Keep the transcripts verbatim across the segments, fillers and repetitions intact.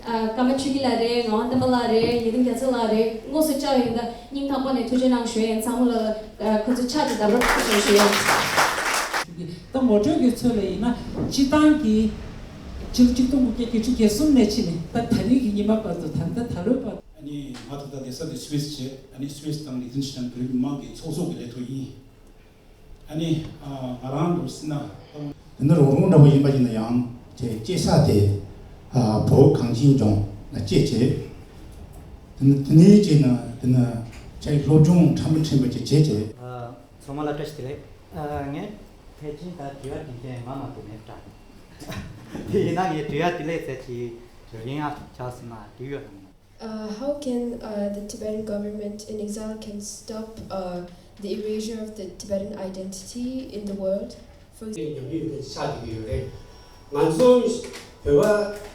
ཨ། ཀརྨ་ཆོས་སྐྱིད་ལགས་རེད། ངག་དབང་བསྟན་པ་ལགས་རེད། ཉི་ལྡུམ་རྒྱ་མཚོ་ལགས་རེད། དངོས་སུ་བཅར་ཡོང་ད་སྙིང་ཐག་པ་ནས་ཐུགས་རྗེ་གནང་ཞུ་ཡིན། ཚང་མ་ལ་ཨ་ཁོ་ཚོའི་ཕྱག་དེ་བརྡབ་རོགས་ཞུ་ཞུ་ཡིན། ད་ངོ་སྤྲོད་ཀྱི་ཚུལ་ལ་ཡིན་ན། སྤྱི་བཏང་གི་ཕྱི་ལོ་ཆིག་སྟོང་དགུ་བརྒྱ་བརྒྱད་ཅུ་གྱ་གསུམ་ནས་ཕྱིན་ནས་ད་ད་རེས་ཀྱི་ཉི་མ་བར་དུ། ད་ལྟ་ད་ལོའི་བར་དུ། ཨ་ནི་ང་ད་ལྟ་བསྡད་ས་དེ་སུད་སི་བྱས། ཨ་ནི་སུད་སི་དང་ལི་ཐན་ཤི་ཊན་བོད་མི་མང་གི་ཚོགས་གཙོ་གི་ལས་ཐོག་ཡིན། ཨ་ནི་ཨ་ང་རང་འདྲ་བོ་ཟེར་ན། དེ་ནི་རོགས་རམ་འདྲ་བོ་ཡིན་པ་ཡིན་ན་ཡང་། དེ་སྐྱེས་ས་དེ་ཨ་བོད་གངས་ཅན་ལྗོངས་ལ་སྐྱེས་བྱས། དེ་ནི་དེ་ནས་བྱས་ན་དེ་ནི་ཁྱེད་སློབ་སྦྱོང་ཕྲ་མོ་ཕྲན་བུ་ཅིག་བྱས་བྱས། ཨ། ཚང་མ་ལ་བཀྲ་ཤིས་བདེ་ལེགས། ཨ། ངས་ཕལ་ཆེར་ད་དྲི་བ་དེ་འདྲ་མང་མང་འདུག་མེད་འདྲ། དེ་ཡིན་ན་ངས་དྲི་བ་དེ་ལས་ཚད་ཀྱི་རིང་ཡང་ཆགས་སོང་ན་དུས་ཡོད་ནམ། Uh, how can uh, the Tibetan government in exile can stop uh, the erasure of the Tibetan identity in the world? For example, ཉམས་མྱོང་ཡོད་པའི་ཆ་དེ་ཡོད་རེད། ང་ཚོ་བོད་པ་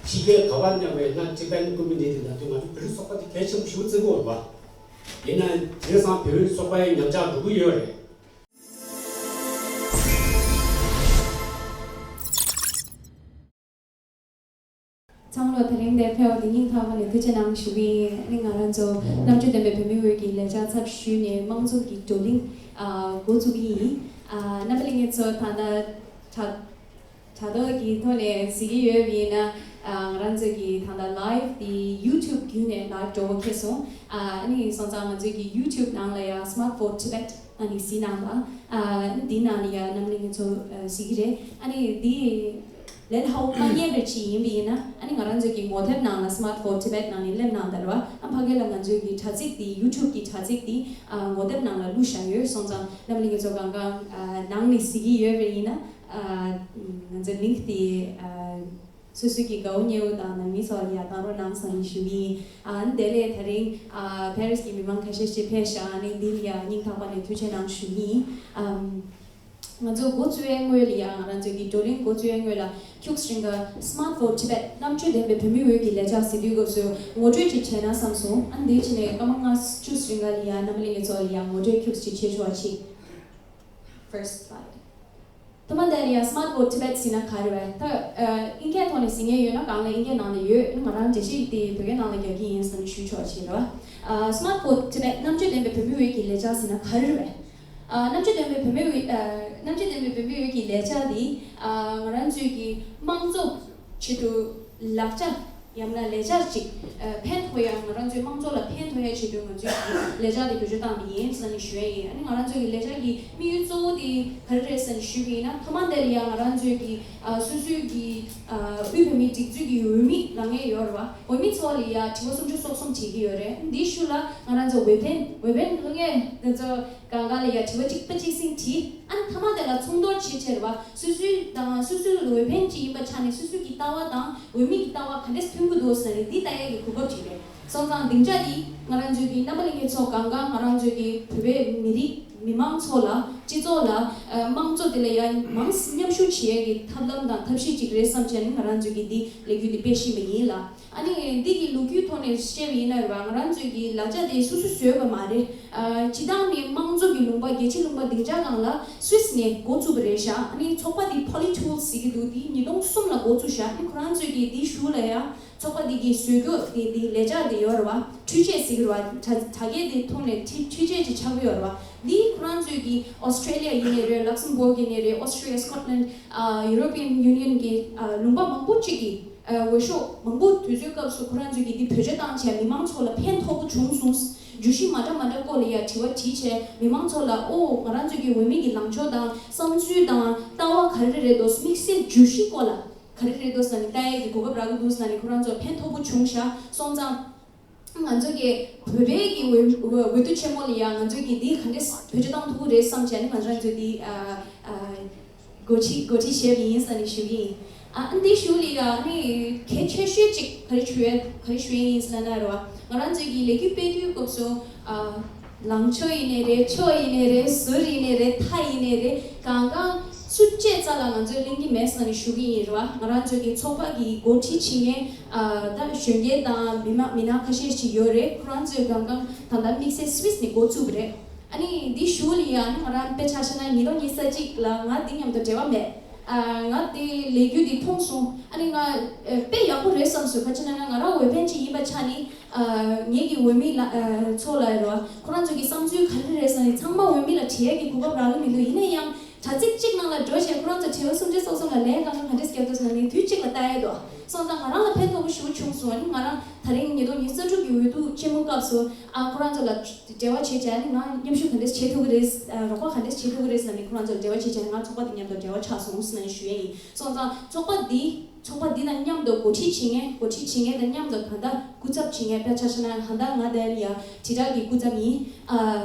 ཕྱི་རྒྱལ་ག་པར་མཉམ་པའི་ན་Tibetan community ལ་དུས་ང་ཚོ་བོད་རིགས་ཚོགས་པ་དེ་གལ་ཆེན་པོ་ཞིག་བརྩི་གི་ཡོད་རེད་པ། ཡིན་ན་དེང་སང་བོད་རིགས་ཚོགས་པའི་ཉམས་ཆག་འགྲོ་གི་ཡོད་རེད། ཚང་མ་ལ་དེ་རིང་འདིར་ཕེབས་པ་དེ་སྙིང་ཐག་པ་ནས་ཐུགས་རྗེ་གནང་ཞུ་གི་ཡིན། ཨ་ནི་ང་རང་ཚོ་རྣམ་དཔྱོད་ལྡན་པའི་བོད་མིའི་དབུས་ཀྱི་ལས་འཆར་ཚབ་ཞུས་ནས་དམངས་གཙོ་གི་བགྲོ་གླེང་ཨ་འགོ་བཙུགས་ཀྱི་ཡིན། ཨ། རྣམ་པ་ལྷན་རྒྱས་ཚོ་ད་ལྟ་དྲ་དྲ་ཐོག་གི་ཐོག་ནས་གཟིགས་ཀྱི་ཡོད་པ་ཡིན་ན། ཨ། ང་རང་ཚོ་གི་ད་ལྟ་live་དེ་YouTube་བརྒྱུད་ནས་live་འགྲོ་འཁེལ་སོང་། ཨ། ཨ་ནི་སོང་ཙང་ང་ཚོ་གི་YouTube་ནང་ལ་ཡང་Smart for Tibet་ཨ་ནི་གཟིགས་གནང་དང་། ཨ། འདི་ནང་ལ་ཡང་རྣམ་པ་ལྷན་རྒྱས་ཚོ་ཨ་གཟིགས་ཀྱི་རེད། ཨ་ནི་འདི་ལན་ཧའོ་མ་ཉན་པའི་ཅིག་ཡིན་པ་ཡིན་ན། ཨ་ནི་ང་རང་ཚོ་གི་ངོ་དེབ་ནང་ལ་Smart for Tibet་ནང་ནས་སླེབས་གནང་དང་རེད་བ། ཨ། ཕ་གི་ལ་ང་ཚོ་གི་དྲ་ཚིགས་དེ་YouTube་གི་དྲ་ཚིགས་དེ་ཨ་ངོ་དེབ་ནང་ལ་བླུགས་བཞག་ཡོད། སོང་ཙང་རྣམ་པ་ལྷན་རྒྱས་ཚོ་གང་གང་ཨ་ནང་ནས་གཟིགས་ཀྱི་ཡོད་པ་ཡིན་ན། ཨ། ང་ཚོ་link་དེ་ཨ་སོ་སོའི་གི་དགའ་བོ་ཉེ་བོ་དང་ནང་མི་ཚོ་ལ་ཡང་བཏང་རོགས་གནང་ཟེར་ནས་ཞུ་གི་ཡིན། ཨ། དེ་ལས་དེ་རིང་ཨ་Paris་གི་མི་མང་ཁ་ཤས་ཤིག་ཕེབས་ཤག་ཨ་ནི་འདི་ལ་ཡང་སྙིང་ཐག་པ་ནས་ཐུགས་རྗེ་གནང་ཞུ་གི་ཡིན། ཨམ། ང་ཚོ་འགོ་བཙུགས་པའི་སྔོན་ལ་ཡང་། ང་རང་ཚོའི་གི་བགྲོ་གླེང་འགོ་བཙུགས་པའི་སྔོན་ལ་ཁྱུག་ཙམ་རིང་ག་Smart for Tibet་རྣམ་དཔྱོད་ལྡན་པའི་བོད་མིའི་འོས་ཀྱི་ལས་འཆར་ཟེར་དུས་སྐབས་སུ་ངོ་སྤྲོད་ཅིག་བྱས་ན་བསམ་སོང་། ཨ་ནི་དེའི་ཕྱི་ནས་སྐར་མ་ལྔ་བཅུ་ཙམ་རིང་ག་ལ་ཡང་རྣམ་པ་ལྷན་རྒྱས་ཚོ་ལ་ཡང་ངོ་སྤྲོད་ཁྱུག་ཙམ་ཅིག་བྱེད་ཆོག་པ་ཅིག First slide། ཐོག་མ་དེ་ལ་ཡང་Smart for Tibet་ཟེར་ན་ག་རེ་རེད། ད་ཨ་ཨིན་སྐད་ཐོག་ནས་གཟིགས་མཁན་ཡོད་ན་གང་ལ་ཨིན་སྐད་ནང་ལ་ཡོད། ང་རང་འགྲེལ་བཤད་དེ་བོད་སྐད་ནང་ལ་རྒྱག་གི་ཡིན་ཟེར་ནས་ཞུ་ཆོག་ཅིག་རེད་བ། ཨ། Smart for Tibet རྣམ་དཔྱོད་ལྡན་པའི་བོད་མིའི་འོས་ཀྱི་ལས་འཆར་ཟེར་ན་ག་རེ་རེད། ཨ། རྣམ་དཔྱོད་ལྡན་པའི་བོད་མིའི་འོས། ཨ། རྣམ་དཔྱོད་ལྡན་པའི་བོད་མིའི་འོས་ཀྱི་ལས་འཆར་འདི་ཨ་ང་རང་ཚོའི་གི་དམངས་གཙོ་ཆེད་དུ་ལག་ཆ་ཡང་ན་ལས་འཆར་ཅིག་ཨ། ཕན་ཐོགས་ཡ། ང་རང་ཚོའི་དམངས་གཙོ་ལ་ཕན་ཐོགས་ཡ་ཆེད་དུ་ང་ཚོའི་གི་ལས་འཆར་འདི་བེད་སྤྱོད་བཏང་བ་ཡིན་ཟེར་ནས་ཞུ་ཡ་ཡིན། ཨ་ནི་ང་རང་ཚོའི་གི་ལས་འཆར་གི་དམིགས་ཡུལ་གཙོ་བོ་དེ་ག་རེ་རེད་ཟེར་ནས་ཞུས་པ་ཡིན་ན། ཐོག་མ་དེ་ལ་ཡ་ང་རང་ཚོའི་གི་ཨ། སོ་སོའི་གི་ཨ། དབུས་བོད་མིའི་སྒྲིག་འཛུགས་ཀྱི་འོས་མི་ལངས་མཁན་ཡོད་རེད་བ། འོས་མི་ཚོ་ལ་ཡ་དྲི་བ་སུམ་ཅུ་སོ་གསུམ་དྲིས་ཀྱི་ཡོད་རེད། འདིའི་ཤུལ་ལ་ང་རང་ཚོ་འོས་འཕེན། འོས་འཕེན་སློང་མཁན་དེ་ཚོ་གང་ག་ལ་ཡ་དྲི་བ་གཅིག་པ་གཅིག་སྲིང་དྲིས། ཨ་ནི་མཐའ་མ་དེ་ལ་ཚོགས་འདུར་བྱེད་ཕྱིར་བ། སོ་སོའི་དང་སོ་སོའི་འོས་འཕེན་གཅིག་ཡིན་པ་ཆ་ནས་སོ་སོའི་གི་ལྟ་བ་དང་འོས་མི་གི་ལྟ་བ་ག་འདྲས་མཐུན་གྱི་འདུག་ཟེར་ནས་འདི་ལྟ་ཡས་ཀྱི་གོ་སྐབས་ཅིག་རེད། སོང་ཙང་སྡིངས་ཆ་འདི་ང་རང་ཚོའི་གི་རྣམ་པ་ལྷན་རྒྱས་ཚོ་གང་ག་ང་རང་ཚོའི་གི་བོད་པའི་མི་རིགས་མི་མང་ཚོ་ལ། སྤྱི་ཚོགས་ལ། ཨ། དམངས་གཙོ་དེ་ལ་ཡ་མང་མཉམ་ཞུགས་བྱེད་ཡས་ཀྱི་ཐབས་ལམ་དང་ཐབས་ཤེས་ཅིག་རེད་བསམ་བྱས་ནས་ང་རང་ཚོའི་གི་འདི་ལས་འགུལ་འདི་སྤེལ་བཞིན་པ་ཡིན་ལ། ཨ་ནི་འདི་གི་ལོ་རྒྱུས་ཐོག་ནས་བཤད་པ་ཡིན་ན་རེད་བ། ང་རང་ཚོའི་གི་ལག་ཆ་དེ་སོ་སོས་བཟོས་པ་མ་རེད། ཨ། སྤྱིར་བཏང་ནས་དམངས་གཙོ་གི་ལུང་པ། རྒྱལ་སྤྱིའི་ལུང་པ་སྡིངས་ཆ་སྒང་ལ་སུད་སི་ནས་འགོ་བཙུགས་པ་རེད་ཤག་ཨ་ནི་ཚོགས་པ་འདི་Polytools་ཟེར་གྱི་འདུག་འདི་ཉིས་སྟོང་གསུམ་ལ་འགོ་བཙུགས་ཤག་ཨ་ནི་ཁོ་རང་ཚོའི་གི་འདི་གཞུག་ལ་ཡ་ཚོགས་པ་འདི་གི་བཟོ་བཀོད་དེ། འདི་ལས་འཆར་དེ་ཡོད་རེད་བ། འཕྲུལ་ཆས་ཟེར་གྱི་རེད་བ། དྲ་དྲ་རྒྱའི་དེ་ཐོག་ནས་འཕྲུལ་འཕྲུལ་ཆས་ཅིག་ཆགས་ཀྱི་ཡོད་རེད་བ། འདི་ཁོ་རང་ཚོའི་གི་Australia་ཡིན་ནའི་རེད། Luxembourg་ཡིན་ནའི་རེད། Austria, Scotland། ཨ། European Union་གི་ཨ་ལུང་པ་མང་པོ་ཅིག་གི་ཨ་འོས་ཤོག་མང་པོ་དུས་ཚོད་སྐབས་སུ་ཁོ་རང་ཚོས་ཀྱིས་འདི་བེད་སྤྱོད་བཏང་བྱས་མི་མང་ཚོ་ལ་ཕན་ཐོགས་པོ་བྱུང་སོང་། བརྗོད་གཞི་མ་འདྲ་མ་འདྲ་སྐོར་ལ་ཡ་དྲི་བ་དྲིས་བྱས་མི་མང་ཚོ་ལ། ཨོ། ང་རང་ཚོས་ཀྱི་འོས་མི་གི་ལངས་ཕྱོགས་དང་བསམ་ཚུལ་དང་ལྟ་བ་ག་རེ་རེད་འདུག་དམིགས་བསལ་བརྗོད་གཞི་སྐོར་ལ་ག་རེ་རེད་འདུག་ཟེར་ནས་ལྟ་ཡས་ཀྱི་གོ་སྐབས་རག་གི་འདུག་ཟེར་ནས་ཁོ་རང་ཚོ་ཕན་ཐོགས་པོ་བྱུང་ཤག་སོང་ཙང་། ང་ཚོ་གི་བོད་པའི་གི་འོས་འོས་འོས་བསྡུ་ཆེན་མོ་ལ་ཡ་ང་ཚོ་གི་འདི་ག་འདྲས་བེད་སྤྱོད་བཏང་ཐུབ་ཀྱི་རེད་བསམ་བྱས་ནས་ང་རང་ཚོ་འདི་ཨ་ཨ་འགོ་ཁྲིད་འགོ་ཁྲིད་བྱས་པ་ཡིན་ཟེར་ནས་ཞུ་གི་ཡིན། ཨ་འདི་གཞུག་ལ་ཡ་ནི་གལ་ཆེ་ཤོས་ཅིག་ག་རེ་ཞུ་ཡ་ག་རེ་ཞུ་ཡ་ཡིན་ཟེར་ན་རེད་བ། ང་རང་ཚོ་གི་ལས་འགུལ་སྤེལ་དུས་སྐབས་སུ་ཨ་ལངས་ཕྱོགས་ཡིན་ནའི་རེད། ཕྱོགས་ཡིན་ནའི་རེད། ཟུར་ཡིན་ནའི་རེད། མཐའ་ཡིན་ནའི་རེད། གང་གང་སུ་བཅད་རྩ་ལ་ང་ཚོས་གླེང་གི་མེད་ཟེར་ནས་ཞུ་གི་ཡིན་རེད་བ། ང་རང་ཚོ་གི་ཚོགས་པ་གི་འགོ་ཁྲིད་བྱེད་མཁན་ཨ་ད་གཞོན་སྐྱེས་དང་མི་མང་མི་སྣ་ཁ་ཤས་ཤིག་ཡོད་རེད། ཁོ་རང་ཚོས་གང་གང་ད་ལྟ་དམིགས་བསལ་སུད་སི་ནས་འགོ་བཙུགས་པ་རེད། ཨ་ནི་འདི་གཞུག་ལ་ཡ་ཨ་ནི་ང་རང་དཔེ་ཆ་བཞག་ན་ཉིས་སྟོང་ཉི་ཤུ་རྩ་གཅིག་ལ་ང་འདི་མཉམ་དུ་འབྲེལ་བ་མེད། ཨ། ང་དེ་ལས་འགུལ་དེ་མཐོང་སོང་། ཨ་ནི་ང་ཨ་དཔེ་ཡག་པོ་རེད་བསམ་སོང་། ག་ཅི་ན་ང་ང་རང་འོས་འཕེན་ཅིག་ཡིན་པ་ཆ་ནི། ཨ། ངེད་ཀྱི་འོས་མི་ལ་ཨ་ཚོ་ལ་རོ། ཁོ་རང་ཚོ་གི་བསམ་ཚུལ་ག་རེ་རེད་ཟེར་ནས་ཚང་མ་འོས་མི་ལ་དྲི་ཡས་ཀྱི་གོ་སྐབས་རག་གི་མི་འདུག། ཡིན་ན་ཡང་དྲ་ཚིགས་གཅིག་ནང་ལ་འགྲོ་བྱས་ཁོ་རང་ཚོ་དྲི་བ་སུམ་ཅུ་སོ་གསུམ་ལ་ལན་གང་ག་ག་འདྲས་བརྒྱབ་འདུག་ཟེར་ན་ནི་དུས་གཅིག་ལ་ལྟ་ཡས་འདུག། སོང་ཙང་ང་རང་ལ་ཕན་ཐོགས་པོ་ཞེ་པོ་བྱུང་སོང་། ཨ་ནི་ང་རང་ད་རིང་ཉིས་སྟོང་ཉི་ཤུ་རྩ་དྲུག་གི་འོས་བསྡུ་ཆེན་མོ་སྐབས་སུ་ཨ་ཁོ་རང་ཚོ་ལ་འབྲེལ་བ་བྱེད་བྱས། ཨ་ནི་ང་མཉམ་ཞུགས་ག་འདྲས་བྱེད་ཐུབ་ཀྱི་རེད། ཨ་རོགས་པ་ག་འདྲས་བྱེད་ཐུབ་ཀྱི་རེད་ཟེར་ནས་ཁོ་རང་ཚོ་ལ་འབྲེལ་བ་བྱེད་བྱས། ང་ཚོགས་པ་དེ་མཉམ་དུ་འབྲེལ་བ་ཆགས་སོང་ཟེར་ནས་ཞུ་ཡས་ཡིན། སོང་ཙང་ཚོགས་པ་འདི་ཚོགས་པ་འདི་དང་མཉམ་དུ་འགོ་ཁྲིད་བྱེད་མཁན། འགོ་ཁྲིད་བྱེད་མཁན་དང་མཉམ་དུ་ད་ལྟ་སྐུ་ཚབ་བྱེད་མཁན། དཔེ་ཆ་བཞག་ན་ད་ལྟ་ང་དེ་ལ་ཡ་དྲིལ་བསྒྲགས་ཀྱི་སྐུ་ཚབ་ཡིན། ཨ་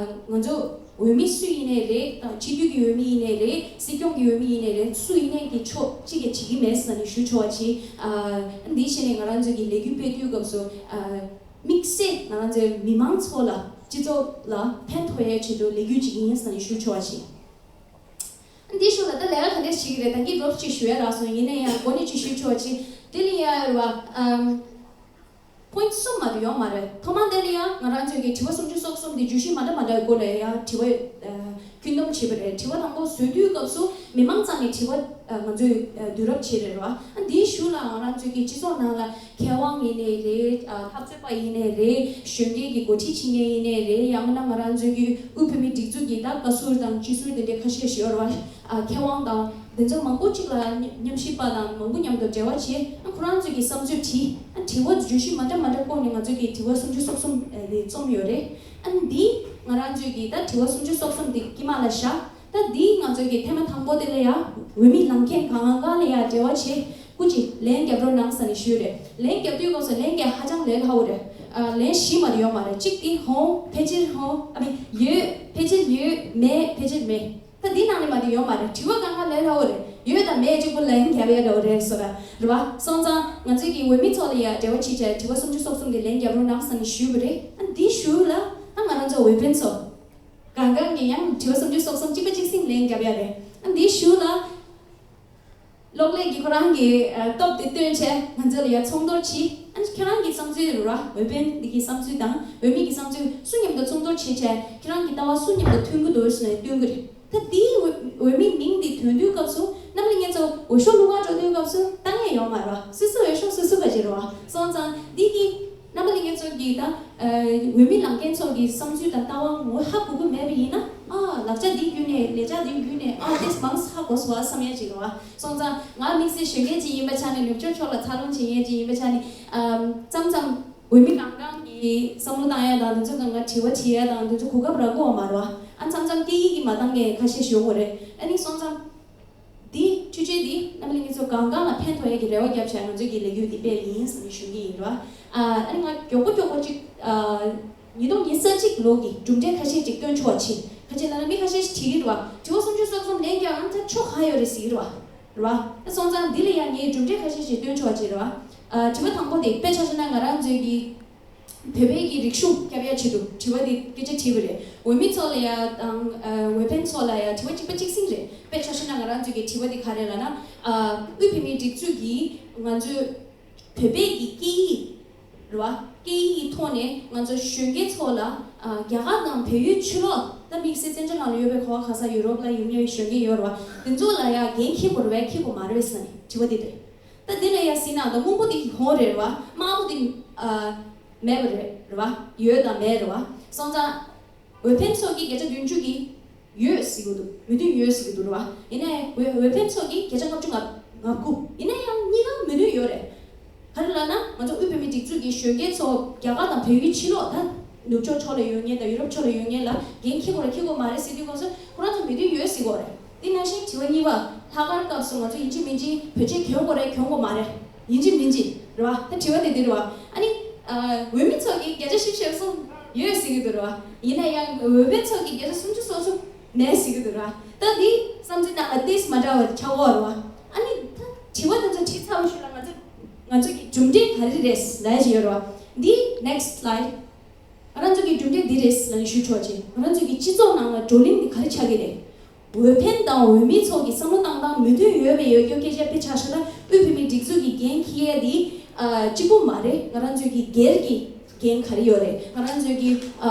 ང་ཚོ་འོས་མི་སུ་ཡིན་ནའི་རེད། ཨ་སྤྱི་འཐུས་ཀྱི་འོས་མི་ཡིན་ནའི་རེད། སྲིད་སྐྱོང་གི་འོས་མི་ཡིན་ནའི་རེད། སུ་ཡིན་ནའི་གི་ཆོག་གཅིག་གིས་བྱེད་ཀྱི་མེད་ཟེར་ནས་ཞུ་ཆོག་པ་བྱེད། ཨ་འདི་བྱས་ནས་ང་རང་ཚོ་གི་ལས་འགུལ་སྤེལ་དུས་སྐབས་སུ་ཨ་དམིགས་བསལ་ང་རང་ཚོའི་མི་མང་ཚོ་ལ་སྤྱི་ཚོགས་ལ་ཕན་ཐོགས་ཡའི་ཆེད་དུ་ལས་འགུལ་ཅིག་ཡིན་ཟེར་ནས་ཞུ་ཆོག་པ་བྱེད། འདི་ཞུ་ལ་ད་ལས་ཀ་ག་འདྲས་བྱེད་ཀྱི་རེད། ད་གིན་རོབ་ཅིག་ཞུ་ཡ་རག་སོང་། ཡིན་ན་ཡང་འགོ་ནས་ཅིག་ཞུ་ཆོག་པ་བྱེད། དེ་ལ་ཡ་རེད་བ། ཨམ། པོ་ཡིན་ཊི་གསུམ་མ་གཏོགས་ཡོད་མ་རེད། ཐོག་མ་དེ་ལ་ཡང་ང་རང་ཚོའི་གི་དྲི་བ་སུམ་ཅུ་སོ་གསུམ་དེ་བརྗོད་གཞི་མ་འདྲ་མ་འདྲ་བའི་སྐོར་ལ་ཡང་དྲི་བ་ཨ་ཁྱོན་བསྡོམས་བྱས་པ་རེད། དྲི་བ་དང་པོ་བཟོ་དུས་སྐབས་སུ་མི་མང་རྩ་ནས་དྲི་བ་ཨ་ང་ཚོས་ཨ་བསྡུ་རུབ་བྱས་རེད་བ། ཨ་འདིའི་གཞུག་ལ་ང་རང་ཚོའི་གི་སྤྱི་ཚོགས་ནང་ལ་མཁས་དབང་ཡིན་ནའི་རེད། ཨ་འཐབ་རྩོད་པ་ཡིན་ནའི་རེད། གཞོན་སྐྱེས་ཀྱི་འགོ་ཁྲིད་བྱེད་མཁན་ཡིན་ནའི་རེད། ཡང་མིན་ན་ང་རང་ཚོའི་གི་དབུས་བོད་མིའི་སྒྲིག་འཛུགས་ཀྱི་ད་བཀའ་ཟུར་དང་སྤྱི་ཟུར་དེ་འདྲའི་ཁ་ཤས་ཤིག་ཡོད་རེད་བ། ཨ་མཁས་དབང་དང་དེ་ཚོ་མང་པོ་གཅིག་ལ་མཉམ་ཉམས་ཞིབ་པ་དང་མང་པོ་མཉམ་དུ་འབྲེལ་བ་བྱས། ཨ་ཁོ་རང་ཚོའི་གི་བསམ་ཚུལ་དྲིས། ཨ་དྲི་བ་བརྗོད་གཞི་མ་འདྲ་མ་འདྲ་བཀོད་ནས་ང་ཚོའི་གི་དྲི་བ་སུམ་ཅུ་སོ་གསུམ་ཨ་ནི་རྩོམ་ཡོད་རེད། ཨ་འདི་ང་རང་ཚོའི་གི་ད་དྲི་བ་སུམ་ཅུ་སོ་གསུམ་དེ་དཀྱིལ་མ་ལ་བཞག། ད་འདི་ང་ཚོའི་གི་ཐེངས་མ་དང་པོ་དེ་ལ་ཡ་འོས་མི་ལངས་མཁན་གང་གང་ལ་ཡ་འབྲེལ་བ་བྱས། སྐུ་མཁྱེན་ལན་རྒྱབ་རོགས་གནང་ཟེར་ནས་ཞུས་རེད། ལན་རྒྱབ་དུས་སྐབས་སུ་ལན་རྒྱག་ཧ་ཅང་ལས་སླ་བོ་རེད། ཨ་ལན་བཞི་མ་གཏོགས་ཡོད་མ་རེད། གཅིག་དེ་ཧོང་། ཕལ་ཆེར་ཧོང་། ཨ་མི་ཡོད། ཕལ་ཆེར་ཡོད། མེད། ཕལ་ཆེར་མེད། ད་འདི་ནང་ནས་མ་གཏོགས་ཡོད་མ་རེད། དྲི་བ་གང་ག་ལས་སླ་བོ་རེད། ཡོད་དང་མེད་གཅིག་པུ་ལན་རྒྱབ་ཡ་འདྲ་བོ་རེད་ཟེར་བ་རེད་བ། སོང་ཙང་ང་ཚོའི་གི་འོས་མི་ཚོ་ལ་ཡ་འབྲེལ་བ་བྱེད་བྱས་དྲི་བ་སུམ་ཅུ་སོ་གསུམ་གི་ལན་རྒྱབ་རོགས་གནང་ཟེར་ནས་ཞུས་པ་རེད། ཨ་འདི་གཞུག་ལ་ཨ་ང་རང་ཚོ་འོས་འཕེན་ཚོ་གང་གང་གི་ཡང་དྲི་བ་སུམ་ཅུ་སོ་གསུམ་གཅིག་པ་གཅིག་སེང་ལན་རྒྱབ་ཡ་རེད། ཨ་འདི་གཞུག་ལ་གློག་ཀླད་ཀྱིས་ཁོ་རང་གི་ཨ་སྟོབས་དེ་བཏོན་བྱས་ང་ཚོ་ལ་ཡ་ཚོགས་འདུར་བྱས། ཨ་ཁྱེད་རང་གི་བསམ་ཚུལ་རེད་བ། འོས་འཕེན་འདི་གི་བསམ་ཚུལ་དང་འོས་མི་གི་བསམ་ཚུལ་སུ་མཉམ་དུ་ཚོགས་འདུར་བྱས་བྱས་ཁྱེད་རང་གི་ལྟ་བ་སུ་མཉམ་དུ་མཐུན་གྱི་འདུག་ཟེར་ནས་སྟོན་གྱི་རེད། ད་འདིའི་འོས་འོས་མི་མིང་འདི་ཐོན་དུས་སྐབས་སུ་རྣམ་པ་ལྷན་རྒྱས་ཚོ་འོས་ཤོག་བླུག་ག་འགྲོ་དུས་སྐབས་སུ་ལྟ་མཁན་ཡོད་མ་རེད་བ། སོ་སོ་འོས་ཤོག་སོ་སོ་ག་ཅིག་རེད་བ། སོང་ཙང་འདི་གི་རྣམ་པ་ལྷན་རྒྱས་ཚོ་གི་ད་ཨ་འོས་མི་ལངས་མཁན་ཚོ་གི་བསམ་ཚུལ་དང་ལྟ་བ་ངོ་ཧ་གོ་གི་མེད་པ་ཡིན་ན། ཨ་ལག་ཆ་འདི་བརྒྱུད་ནས་ལས་བྱ་འདི་བརྒྱུད་ནས་ཨ་ཏེས་མང་ཧ་གོ་སོང་བ་བསམ་ཡས་ཅིག་རེད་བ། སོང་ཙང་ང་དམིགས་བསལ་གཞོན་སྐྱེས་ཅིག་ཡིན་པ་ཆ་ནས་ནུབ་ཕྱོགས་ཕྱོགས་ལ་འཚར་ལོངས་བྱེད་མཁན་ཅིག་ཡིན་པ་ཆ་ནས་ཨ་མཚམས་མཚམས་འོས་མི་གང་གང་གི་བསམ་བློ་བཏང་ཡ་དང་། དེ་ཚོ་གང་ག་དྲི་བ་དྲི་ཡ་དང་། དེ་ཚོ་གོ་སྐབས་རག་གི་ཡོད་མ་རེད་བ། ཨ་མཚམས་མཚམས་སྐད་ཡིག་གིས་མ་འདང་མཁན་ཁ་ཤས་ཤིག་ཡོང་གི་རེད། ཨ་ནི་སོང་ཙང་འདི་འཕྲུལ་ཆས་འདི་རྣམ་པ་ལྷན་རྒྱས་ཚོ་གང་གང་ལ་ཕན་ཐོགས་ཡ་གི་རེ་བ་བརྒྱབ་བྱས་ང་ཚོས་ཀྱི་ལས་འགུལ་འདི་སྤེལ་ཡིན་ཟེར་ནས་ཞུ་གི་ཡིན་རེད་བ། ཨ་ཨ་ནི་ང་མགྱོགས་པོ་མགྱོགས་པོ་ཅིག་ཨ་ཉིས་སྟོང་ཉི་ཤུ་རྩ་གཅིག་ལོ་གི་གྲུབ་འབྲས་ཁ་ཤས་ཅིག་སྟོན་ཆོག་པ་བྱེད། ཁ་ཅིག་ལ་ན་མི་ཁ་ཤས་ཤིག་དྲིས་ཀྱི་རེད་བ། དྲི་བ་སུམ་ཅུ་སོ་གསུམ་ལན་རྒྱག་ཨ་ནི་ད་ཆོ་ག་ཡོད་རེད་ཟེར་གྱི་རེད་བ། རེད་བ། ད་སོང་ཙང་འདི་ལ་ཡང་ངས་གྲུབ་འབྲས་ཁ་ཤས་ཤིག་སྟོན་ཆོག་པ་བྱེད་རེད་བ། ཨ་དྲི་བ་དང་པོ་དེ་དཔེ་ཆ་བཞག་ན་ང་རང་ཚོའི་གི་བོད་པའི་གི་རིག་གཞུང་སྐྱོབ་ཡ་ཆེད་དུ་དྲི་བ་དེ་སྐད་ཆ་དྲིས་པ་རེད། འོས་མི་ཚོ་ལ་ཡ་དང་ཨ་འོས་འཕེན་ཚོ་ལ་ཡ་དྲི་བ་གཅིག་པ་གཅིག་སེང་རེད། དཔེ་ཆ་བཞག་ན་ང་རང་ཚོའི་གི་དྲི་བ་དེ་ག་རེ་ལབ་ན། ཨ་དབུས་བོད་མིའི་སྒྲིག་འཛུགས་ཀྱིས་ང་ཚོའི་བོད་པའི་གི་སྐད་ཡིག་རེད་བ། སྐད་ཡིག་གི་ཐོག་ནས་ང་ཚོ་གཞོན་སྐྱེས་ཚོ་ལ་ཨ་རྒྱ་གར་དང་བལ་ཡུལ་ཕྱི་ལོགས། ད་དམིགས་བསལ་བཙན་བྱོལ་ནང་ལ་ཡོད་པའི་ག་བ་ག་ས་ཡུ་རོབ་ལ་ཡོད་མཁན་གཞོན་སྐྱེས་ཡོད་རེད་བ། དེ་ཚོ་ལ་ཡ་འགན་འཁྱེར་དགོས་རེད་བས་འཁྱེར་དགོས་མ་རེད་བས་ཟེར་ནས་དྲི་བ་དེ་རེད། ད་དེ་ལ་ཡ་ཟིན་ན་ད་སྔོན་པོ་དེ་ཧོ་རེད་བ། དམར་པོ་དེ་ཨ་མེད་པ་རེད་རེད་བ། ཡོད་དང་མེད་རེད་བ། སོང་ཙང་འོས་འཕེན་ཚོགས་ཀྱི་བརྒྱ་ཆ་བདུན་ཅུ་གིས་ཡོད་ཟེར་གྱི་འདུག། མོས་མཐུན་ཡོད་ཟེར་གྱི་འདུག་རེད་བ། ཡིན་ནའི་འོས་འོས་འཕེན་ཚོགས་ཀྱིས་བརྒྱ་ཆ་ལྔ་བཅུ་ང་ལྔ་དགུ། ཡིན་ན་ཡང་གཉིས་ཀ་མོས་མཐུན་ཡོད་རེད། ག་རེ་ལབ་ན་ང་ཚོ་དབུས་བོད་མིའི་སྒྲིག་འཛུགས་ཀྱི་གཞོན་སྐྱེས་ཚོ་རྒྱ་གར་དང་བལ་ཡུལ་ཕྱི་ལོགས། ད་ནུབ་ཕྱོགས་ཕྱོགས་ལ་ཡོད་མཁན་དང་ཡུ་རོབ་ཕྱོགས་ལ་ཡོད་མཁན་ལ་འགན་འཁྱེར་དགོས་རེད་འཁྱེར་དགོས་མ་རེད་ཟེར་དུས་སྐབས་སུ་ཁོ་རང་ཚོ་མོས་མཐུན་ཡོད་ཟེར་གྱི་ཡོད་རེད། དེ་ནང་བཞིན་དྲི་བ་གཉིས་པ། ལྷག་དཀར་སྐབས་སུ་ང་ཚོ་ཡིན་གཅིག་མིན་གཅིག་བོད་ཆས་གྱོན་དགོས་རེད་གྱོན་དགོས་མ་རེད། ཡིན་གཅིག་མིན་གཅིག་རེད་བ། ད་དྲི་བ་དེ་འདི་རེད་བ། ཨ་ནི་ཨ་འོས་མི་ཚོ་གིས་བརྒྱ་ཆ་བཞི་བཅུ་ཞེ་གསུམ་ཡོད་ཟེར་གྱི་འདུག་རེད་བ། ཡིན་ན་ཡང་འོས་འཕེན་ཚོགས་ཀྱིས་བརྒྱ་ཆ་སུམ་ཅུ་སོ་གསུམ་མེད་ཟེར་གྱི་འདུག་རེད་བ། ད་འདི་བསམ་ཚུལ་ནང་ལ་ཏོག་ཙམ་མ་འདྲ་བ་ཆགས་ཀྱི་ཡོད་རེད་བ། ཨ་ནི་ད་དྲི་བ་དེ་ཚོ་དྲིས་ཚར་བའི་ཤུལ་ལ་ང་ཚོ་ང་ཚོ་གི་གྲུབ་འབྲས་ག་རེ་རེད་ལབ་ཡ་ཅིག་ཡོད་རེད་བ། འདི་next slide། ང་རང་ཚོ་གི་གྲུབ་འབྲས་འདི་རེད་ལབ་ནས་ཞུ་ཆོག་ཅིག། ང་རང་ཚོ་གི་སྤྱི་ཚོགས་ནང་ལ་བགྲོ་གླེང་འདི་ག་རེ་ཆགས་ཀྱི་རེད། འོས་འཕེན་དང་འོས་མི་ཚོ་གི་བསམ་བློ་བཏང་སྟངས་མོས་མཐུན་ཡོད་པའི་ཡོད་སྐྱོ་སྐད་ཆ་དཔེ་ཆ་བཞག་ན་དབུས་བོད་མིའི་སྒྲིག་འཛུགས་ཀྱི་འགན་འཁྱེར་ཡས་འདི་ཨ་གཅིག་པུ་མ་རེད། ང་རང་ཚོའི་གི་སྒེར་གྱི་འགན་ག་རེ་ཡོད་རེད། ང་རང་ཚོའི་གི་ཨ་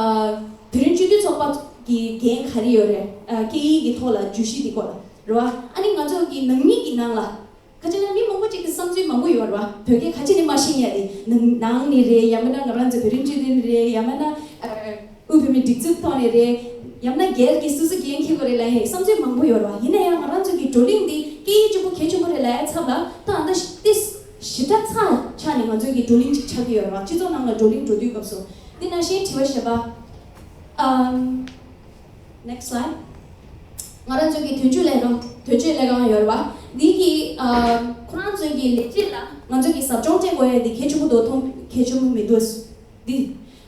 བོད་རིགས་སྤྱི་མཐུན་ཚོགས་པ་གི་འགན་ག་རེ་ཡོད་རེད། ཨ་སྐད་ཡིག་གི་ཐོག་ལ་བརྗོད་གཞི་འདི་སྐོར་ལ། རེད་བ། ཨ་ནི་ང་ཚོ་གི་ནང་མི་གི་ནང་ལ་ཁ་ཅིག་ན་མི་མང་པོ་ཅིག་གི་བསམ་ཚུལ་མང་པོ་ཡོད་རེད་བ། བོད་སྐད་ཁ་ཅིག་ནི་མ་ཤེས་མཁན་དེ་ནང་ནང་ནས་རེད། ཡང་མིན་ན་ང་རང་ཚོ་བོད་རིགས་སྤྱི་མཐུན་རེད། ཡང་མིན་ན་ཨ་དབུས་བོད་མིའི་སྒྲིག་འཛུགས་ཐོག་ནས་རེད། ཡང་མིན་ན་སྒེར་གྱི་སོ་སོ་འགན་འཁྱེར་དགོས་རེད་ལབ་ཡ་བསམ་ཚུལ་མང་པོ་ཡོད་རེད་བ། ཡིན་ན་ཡང་ང་རང་ཚོ་གི་བགྲོ་གླེང་འདི་སྐད་ཡིག་གཅིག་པོ་གལ་ཆེན་པོ་རེད་ལབ་ཡ་ཚབ་ལ་ད་ཨ་ད་ཏིས་ཞིབ་ཕྲ་ཚ་ཆ་ནས་ང་ཚོ་གི་བགྲོ་གླེང་ཅིག་ཆགས་ཀྱི་ཡོད་རེད་བ། སྤྱི་ཚོགས་ནང་ལ་བགྲོ་གླེང་འགྲོ་དུས་སྐབས་སུ་འདི་ནང་བཞིན་དྲི་བ་བཞི་པ། ཨམ། Next slide. ང་རང་ཚོ་གི་དོན་གཅོད་ལས་ཁང་། དོན་གཅོད་ལས་ཁང་ཡོད་རེད་བ། འདི་གི་ཨ་ཁོ་རང་ཚོ་གི་ལས་བྱེད་ལ་ང་ཚོ་གི་ཟབ་སྦྱོང་སྤྲད་དགོས་ཡ་འདི་གལ་ཆེན་པོ་འདུག་མཐོང་། གལ་ཆེན་པོ་མི་འདུག་འདི།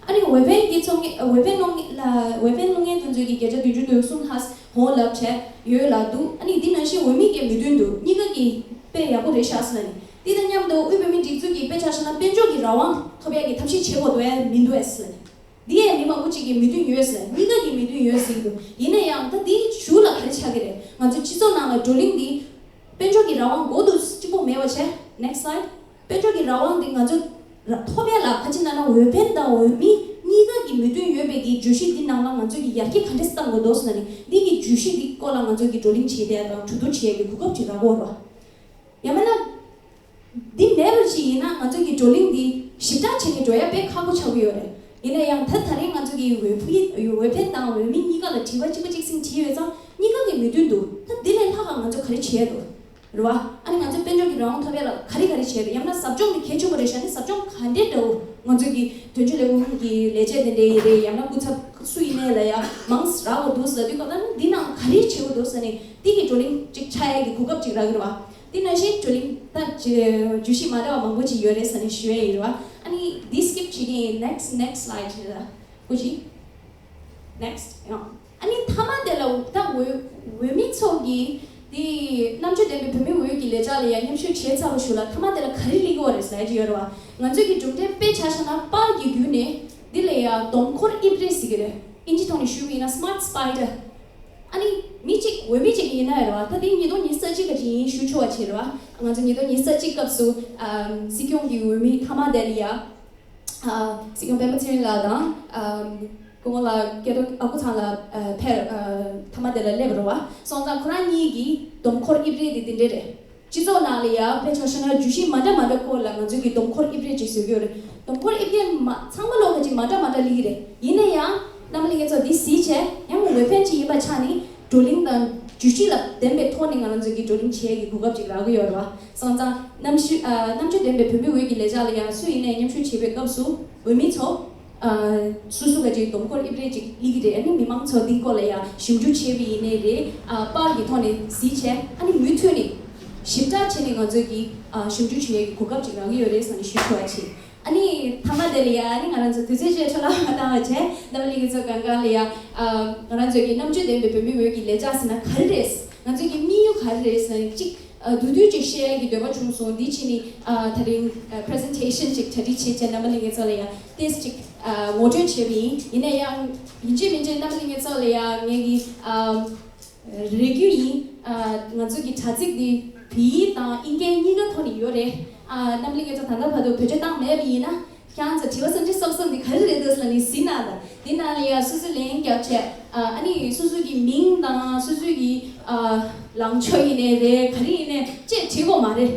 ཨ་ནི་འོས་འཕེན་གྱི་ཚོགས་ངེ་འོས་འཕེན་སློང་ངེ་ལ་འོས་འཕེན་སློང་མཁན་དེ་ཚོ་གི་བརྒྱ་ཆ་བདུན་ཅུ་དོན་གསུམ་ལྷག་ཧོ་ལབ་བྱས་ཡོད་ལབ་འདུག་ཨ་ནི་འདི་ནང་བཞིན་འོས་མི་གི་མི་དོན་འདུག་གཉིས་ཀ་གི་དཔེ་ཡག་པོ་རེད་ཤག་ཟེར་ནས། འདི་དང་མཉམ་དུ་དབུས་བོད་མིའི་སྒྲིག་འཛུགས་ཀྱི་དཔེ་ཆ་བཞག་ན་དཔལ་འབྱོར་གྱི་རང་དབང་ཐོབ་ཡ་གི་ཐབས་ཤེས་བྱེད་དགོས་འདུག་ཨེ་མི་འདུག་ཨེ་ཟེར་ནས། འདི་ཡང་མི་མང་པོ་ཅིག་གི་མི་དོན་ཡོད་ཟེར། གཉིས་ཀ་གི་མི་དོན་ཡོད་ཟེར་གྱི་འདུག་ཡིན་ན་ཡང་ད་འདིའི་གཞུག་ལ་ག་རེ་ཆགས་ཀྱི་རེད། ང་ཚོ་སྤྱི་ཚོགས་ནང་ལ་བགྲོ་གླེང་འདི་དཔལ་འབྱོར་གྱི་རང་དབང་གོ་འདུག་གཅིག་པོ་མེད་པ་བྱས། Next slide. དཔལ་འབྱོར་གྱི་རང་དབང་འདི་ང་ཚོ་ར་ཐོབ་ཡ་ལ་ཁ་ཅིག་ན་ན་འོས་འཕེན་དང་འོས་མི་གཉིས་ཀ་གི་མི་དོན་ཡོད་པའི་གི་བརྗོད་གཞི་འདི་ནང་ལ་ང་ཚོ་གི་ཡར་རྒྱས་ག་འདྲས་བཏང་དགོས་འདུག་ཟེར་ན་ནི། འདི་གི་བརྗོད་གཞི་འདི་སྐོར་ལ་ང་ཚོ་གི་བགྲོ་གླེང་བྱེད་ཡ་དང་གྲོས་བསྡུར་བྱེད་ཡ་གི་གོ་སྐབས་ཅིག་རག་གི་ཡོད་རེད་བ། ཡང་མིན་ན། འདི་མེད་པ་ཞིག་ཡིན་ན་ང་ཚོ་གི་བགྲོ་གླེང་འདི་ཞིབ་ཕྲ་བྱས་ནས་འགྲོ་ཡ་དཔེ་ཁག་པོ་ཆགས་ཀྱི་ཡོད་རེད། ཡིན་ན་ཡང་ད་ད་རེས་ང་ཚོ་གི་འོས་ཕུ་འོས་འཕེན་དང་འོས་མི་གཉིས་ཀ་ལ་དྲི་བ་གཅིག་པ་གཅིག་སེང་དྲིས་ཡོད་ཙང་གཉིས་ཀ་གི་མི་མཐུན་འདུག་ད་འདི་ལས་ལྷག་ག་ང་ཚོ་ག་རེ་བྱས་འདུག་རེད་བ། ཨ་ནི་ང་ཚོ་དཔལ་འབྱོར་གྱི་རང་དབང་ཐོབ་ཡ་ལ་ག་རེ་ག་རེ་བྱས་རེད། ཡང་ན་ཟབ་སྦྱོང་འདི་གལ་ཆེན་པོ་རེད་ཤག་ནི་ཟབ་སྦྱོང་ག་འདྲས་འདྲ་བོ་ང་ཚོ་གི་དོན་གཅོད་ལས་ཁུངས་ཀྱི་ལས་བྱེད་དེ་འདྲས་ཡིན་རེད། ཡང་ན་སྐུ་ཚབ་སུ་ཡིན་ནའི་ལ་ཡ་མང་རག་དགོས་འདུག་ཟེར་དུས་སྐབས་ད་ནི་འདི་ནང་ག་རེ་བྱེད་དགོས་འདུག་ཟེར་ནས་འདི་གི་བགྲོ་གླེང་ཅིག་ཆགས་ཡ་གི་གོ་སྐབས་ཅིག་རག་གི་རེད་བ། དེ་ནང་བཞིན་བགྲོ་གླེང་ད་བརྗོད་གཞི་མ་འདྲ་བ་མང་པོ་ཅིག་ཡོད་རེད་ཟེར་ནས་ཞུ་ཡ་ཡིན་རེད་བ། ཨ་ནི་འདི་skip བྱེད་ཀྱི་ཡིན། Next, next slide རེད་ད། ཀུ་ཅི། Next. ཡང་། ཨ་ནི་མཐའ་མ་དེ་ལ་ད་འོས་འོས་མི་ཚོ་གིས་འདི་རྣམ་དཔྱོད་ལྡན་པའི་བོད་མིའི་འོས་ཀྱི་ལས་འཆར་ལ་ཡང་མཉམ་ཞུགས་བྱས་ཚར་བ་ཞུ་ལ། མཐའ་མ་དེ་ལ་ག་རེ་སླེབས་ཀྱི་ཡོད་རེད་ཟེར་གྱི་ཡོད་རེད་བ། ང་ཚོས་ཀྱི་གྲུབ་འབྲས་དཔེ་ཆ་བཞག་ན་པར་གྱི་བརྒྱུད་ནས་འདི་ལ་ཡང་སྡོམ་འཁོར་ཨིབ་རེ་ཟེར་གྱི་རེད། ཨིན་ཇི་ཐོག་ནས་ཞུས་པ་ཡིན་ན་smart spider། ཨ་ནི་མི་གཅིག་འོས་མི་གཅིག་ཡིན་ན་རེད་བ། ད་དེ་ཉིས་སྟོང་ཉི་ཤུ་རྩ་གཅིག་ག་ཅིག་ཡིན་ཞུ་ཆོག་པ་བྱས་རེད་བ། ང་ཚོ་ཉིས་སྟོང་ཉི་ཤུ་རྩ་གཅིག་སྐབས་སུ་ཨམ་སྲིད་སྐྱོང་གི་འོས་མི་མཐའ་མ་དེ་ལ་ཡ། ཨ་སྲིད་སྐྱོང་པད་མ་ཚེ་རིང་ལགས་དང་ཨམ་སྐུ་ངོ་ལགས་སྐལ་རྡོར་ཨ་ཁུ་ཚང་ལགས་ཨ་ཕེབས། ཨ་མཐའ་མ་དེ་ལ་སླེབས་རེད་བ། སོང་ཙང་ཁོ་རང་གཉིས་ཀྱི་སྡོམ་འཁོར་ཨིབ་རེ་དེ་དེ་འདྲས་རེད། སྤྱི་ཚོགས་ནང་ལ་ཡ་དཔེ་ཆ་བཞག་ན་བརྗོད་གཞི་མ་འདྲ་མ་འདྲ་སྐོར་ལ་ང་ཚོས་ཀྱི་སྡོམ་འཁོར་ཨིབ་རེ་ཅིག་བཟོས་ཀྱི་ཡོད་རེད། སྡོམ་འཁོར་ཨིབ་རེ་མ་ཚང་མ་ལོག་ག་ཅིག་མ་འདྲ་མ་འདྲ་སླེབས་ཀྱི་རེད། ཡིན་ན་ཡང་རྣམ་པ་ལྷན་རྒྱས་ཚོ་འདི་གཟིགས་བྱས་ཡང་འོས་འཕེན་ཅིག་ཡིན་པ་ཆགས་ནས་བགྲོ་གླེང་དང་བརྗོད་གཞི་ལ་ལྡན་པའི་ཐོག་ནས་ང་རང་ཚོས་ཀྱི་བགྲོ་གླེང་བྱེད་ཡས་ཀྱི་གོ་སྐབས་ཅིག་རག་གི་ཡོད་རེད་བ། སོང་ཙང་རྣམ་ཤེས་ཨ་རྣམ་དཔྱོད་ལྡན་པའི་བོད་མི་འོས་ཀྱི་ལས་འཆར་ལ་ཡང་སུ་ཡིན་ནའི་མཉམ་ཞུགས་བྱེད་པའི་སྐབས་སུ་འོས་མི་ཚོ། ཨ་སོ་སོ་ག་ཅིག་སྡོམ་འཁོར་ཨིབ་རེ་ཅིག་སླེབས་ཀྱི་རེད། ཨ་ནི་མི་མང་ཚོ་འདི་སྐོར་ལ་ཡང་ཞིབ་འཇུག་བྱས་པ་ཡིན་ནའི་རེད། ཨ་པར་གྱི་ཐོག་ནས་གཟིགས་བྱས། ཨ་ནི་མུ་མཐུད་ནས་ཞིབ་ཕྲ་བྱས་ནས་ང་ཚོས་ཀྱི་ཨ་ཞིབ་འཇུག་བྱེད་ཡས་ཀྱི་གོ་སྐབས་ཅིག་རག་གི་ཡོད་རེད་ཟེར་ནས་ཞུ་ཆོག་པ་བྱས། ཨ་ནི་མཐའ་མ་དེ་ལ་ཡང་ཨ་ནི་ང་རང་ཚོ་དུས་ཚོད་ཅིག་འཕྲོ་བརླག་མ་བཏང་བ་བྱས། རྣམ་པ་ལྷན་རྒྱས་ཚོ་གང་ག་ལ་ཡང་ཨ་ང་རང་ཚོས་ཀྱི་རྣམ་དཔྱོད་ལྡན་པའི་བོད་མི་འོས་ཀྱི་ལས་འཆར་ཟེར་ན་ག་རེ་རེད། ང་ཚོས་ཀྱི་དམིགས་ཡུལ་ག་རེ་རེད་ཟེར་ན་གཅིག་ཨ་བསྡུས་བསྡུས་ཅིག་བཤད་ཡ་གི་འདོད་པ་བྱུང་སོང་། འདི་ཕྱིན་ནི་ཨ་དེ་རིང་ཨ་presentation་ཅིག་གྲ་སྒྲིག་བྱས་བྱས་རྣམ་པ་ལྷན་རྒྱས་ཚོ་ལ་ཡང་ཏོག་ཙམ་ཅིག་ཨ་ངོ་སྤྲོད་བྱས་པ་ཡིན། ཡིན་ན་ཡང་ཡིན་གཅིག་མིན་གཅིག་རྣམ་པ་ལྷན་རྒྱས་ཚོ་ལ་ཡང་ངས་ཀྱི་ཨ་རེ་སྐུལ་ཡིན། ཨ་ང་ཚོ་གི་དྲ་ཚིགས་འདི་བོད་ཡིག་དང་ཨིན་སྐད་གཉིས་ཀ་ཐོག་ནས་ཡོད་རེད། ཨ་རྣམ་པ་ལྷན་རྒྱས་ཚོ་ད་ལྟ་བར་དུ་བེད་སྤྱོད་བཏང་མེད་པ་ཡིན་ན། ཁྱེད་རང་ཚོ་དྲི་བ་གསུམ་བཞི་གསུམ་གསུམ་འདི་ག་རེ་རེད་འདུག་ཟེར་ནས་གཟིགས་ན་ད། འདི་ནང་ལ་ཡང་སོ་སོའི་ལན་རྒྱབ་བྱས། ཨ་ཨ་ནི་སོ་སོ་གི་མིང་དང་སོ་སོ་གི་ཨ་ལངས་ཕྱོགས་ཡིན་ནའི་རེད། ག་རེ་ཡིན་ནའི་ཅེས་བྲིས་དགོས་མ་རེད།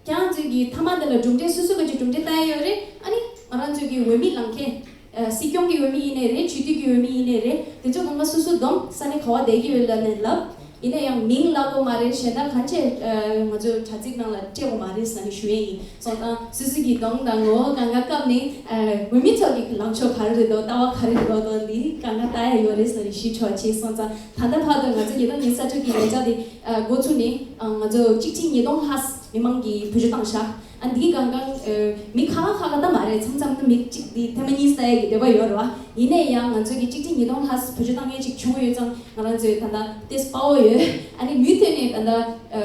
ཁྱེད་རང་ཚོ་གི་མཐའ་མ་དེ་ལ་གྲུབ་འབྲས་སོ་སོ་ག་ཅིག་གྲུབ་འབྲས་ལྟ་ཡ་ཡོད་རེད། ཨ་ནི་ང་རང་ཚོ་གི་འོས་མི་ལངས་མཁན། ཨ་སྲིད་སྐྱོང་གི་འོས་མི་ཡིན་ནའི་རེད། སྤྱི་འཐུས་ཀྱི་འོས་མི་ཡིན་ནའི་རེད། དེ་ཚོ་གང་ག་སོ་སོ་བསྡོམས་ས་ནས་ག་བ་བསྡད་ཀྱི་ཡོད་ལབ་ནས་ལབ། ཡིན་ན་ཡང་མིང་ལབ་དགོས་མ་རེད། གཞན་དག་གང་བྱས་ཨ་ང་ཚོའི་དྲ་ཚིགས་ནང་ལ་སྤྲད་དགོས་མ་རེད་ཟེར་ནས་ཞུ་ཡས་ཡིན། སོང་ཙང་སོ་སོ་གི་གདོང་དང་ངོ་བོ་གང་ག་བཀབ་ནས་ཨ་འོས་མི་ཚོ་གི་ལངས་ཕྱོགས་ག་རེ་རེད་འདུག་ལྟ་བ་ག་རེ་རེད་འདུག་འདི་གང་ག་ལྟ་ཡ་ཡོད་རེད་ཟེར་ནས་ཞུས་ཆོག་བྱས། སོང་ཙང་ད་ལྟ་བར་དུ་ང་ཚོ་ཉིས་སྟོང་ཉི་ཤུ་རྩ་དྲུག་གི་ལས་འཆར་འདི་ཨ་འགོ་ཚུགས་ནས་ཨ་ང་ཚོ་གཅིག་ཁྲི་ཉིས་སྟོང་ལྷག་མི་མང་གིས་བེད་སྤྱོད་བཏང་ཤག་ཨ་འདིའི་སྒང་གང་ཨ་མི་ཁ་ཁ་ཁ་ཁ་ད་མ་རེད། མཚམས་མཚམས་དུ་མི་གཅིག་འདི་ཐེངས་མ་གཉིས་ལྟ་ཡས་ཀྱི་འདོད་པ་ཡོད་རེད་བ། ཡིན་ནའི་ཡང་ང་ཚོ་གི་གཅིག་ཁྲི་ཉིས་སྟོང་ལྷག་བེད་སྤྱོད་བཏང་མཁན་ཅིག་བྱུང་ཡོད་ཙང་ང་རང་ཚོའི་ད་ལྟ་ཏེས་དཔའ་བོ་ཡོད། ཨ་ནི་མུ་མཐུད་ནས་ད་ལྟ་ཨ་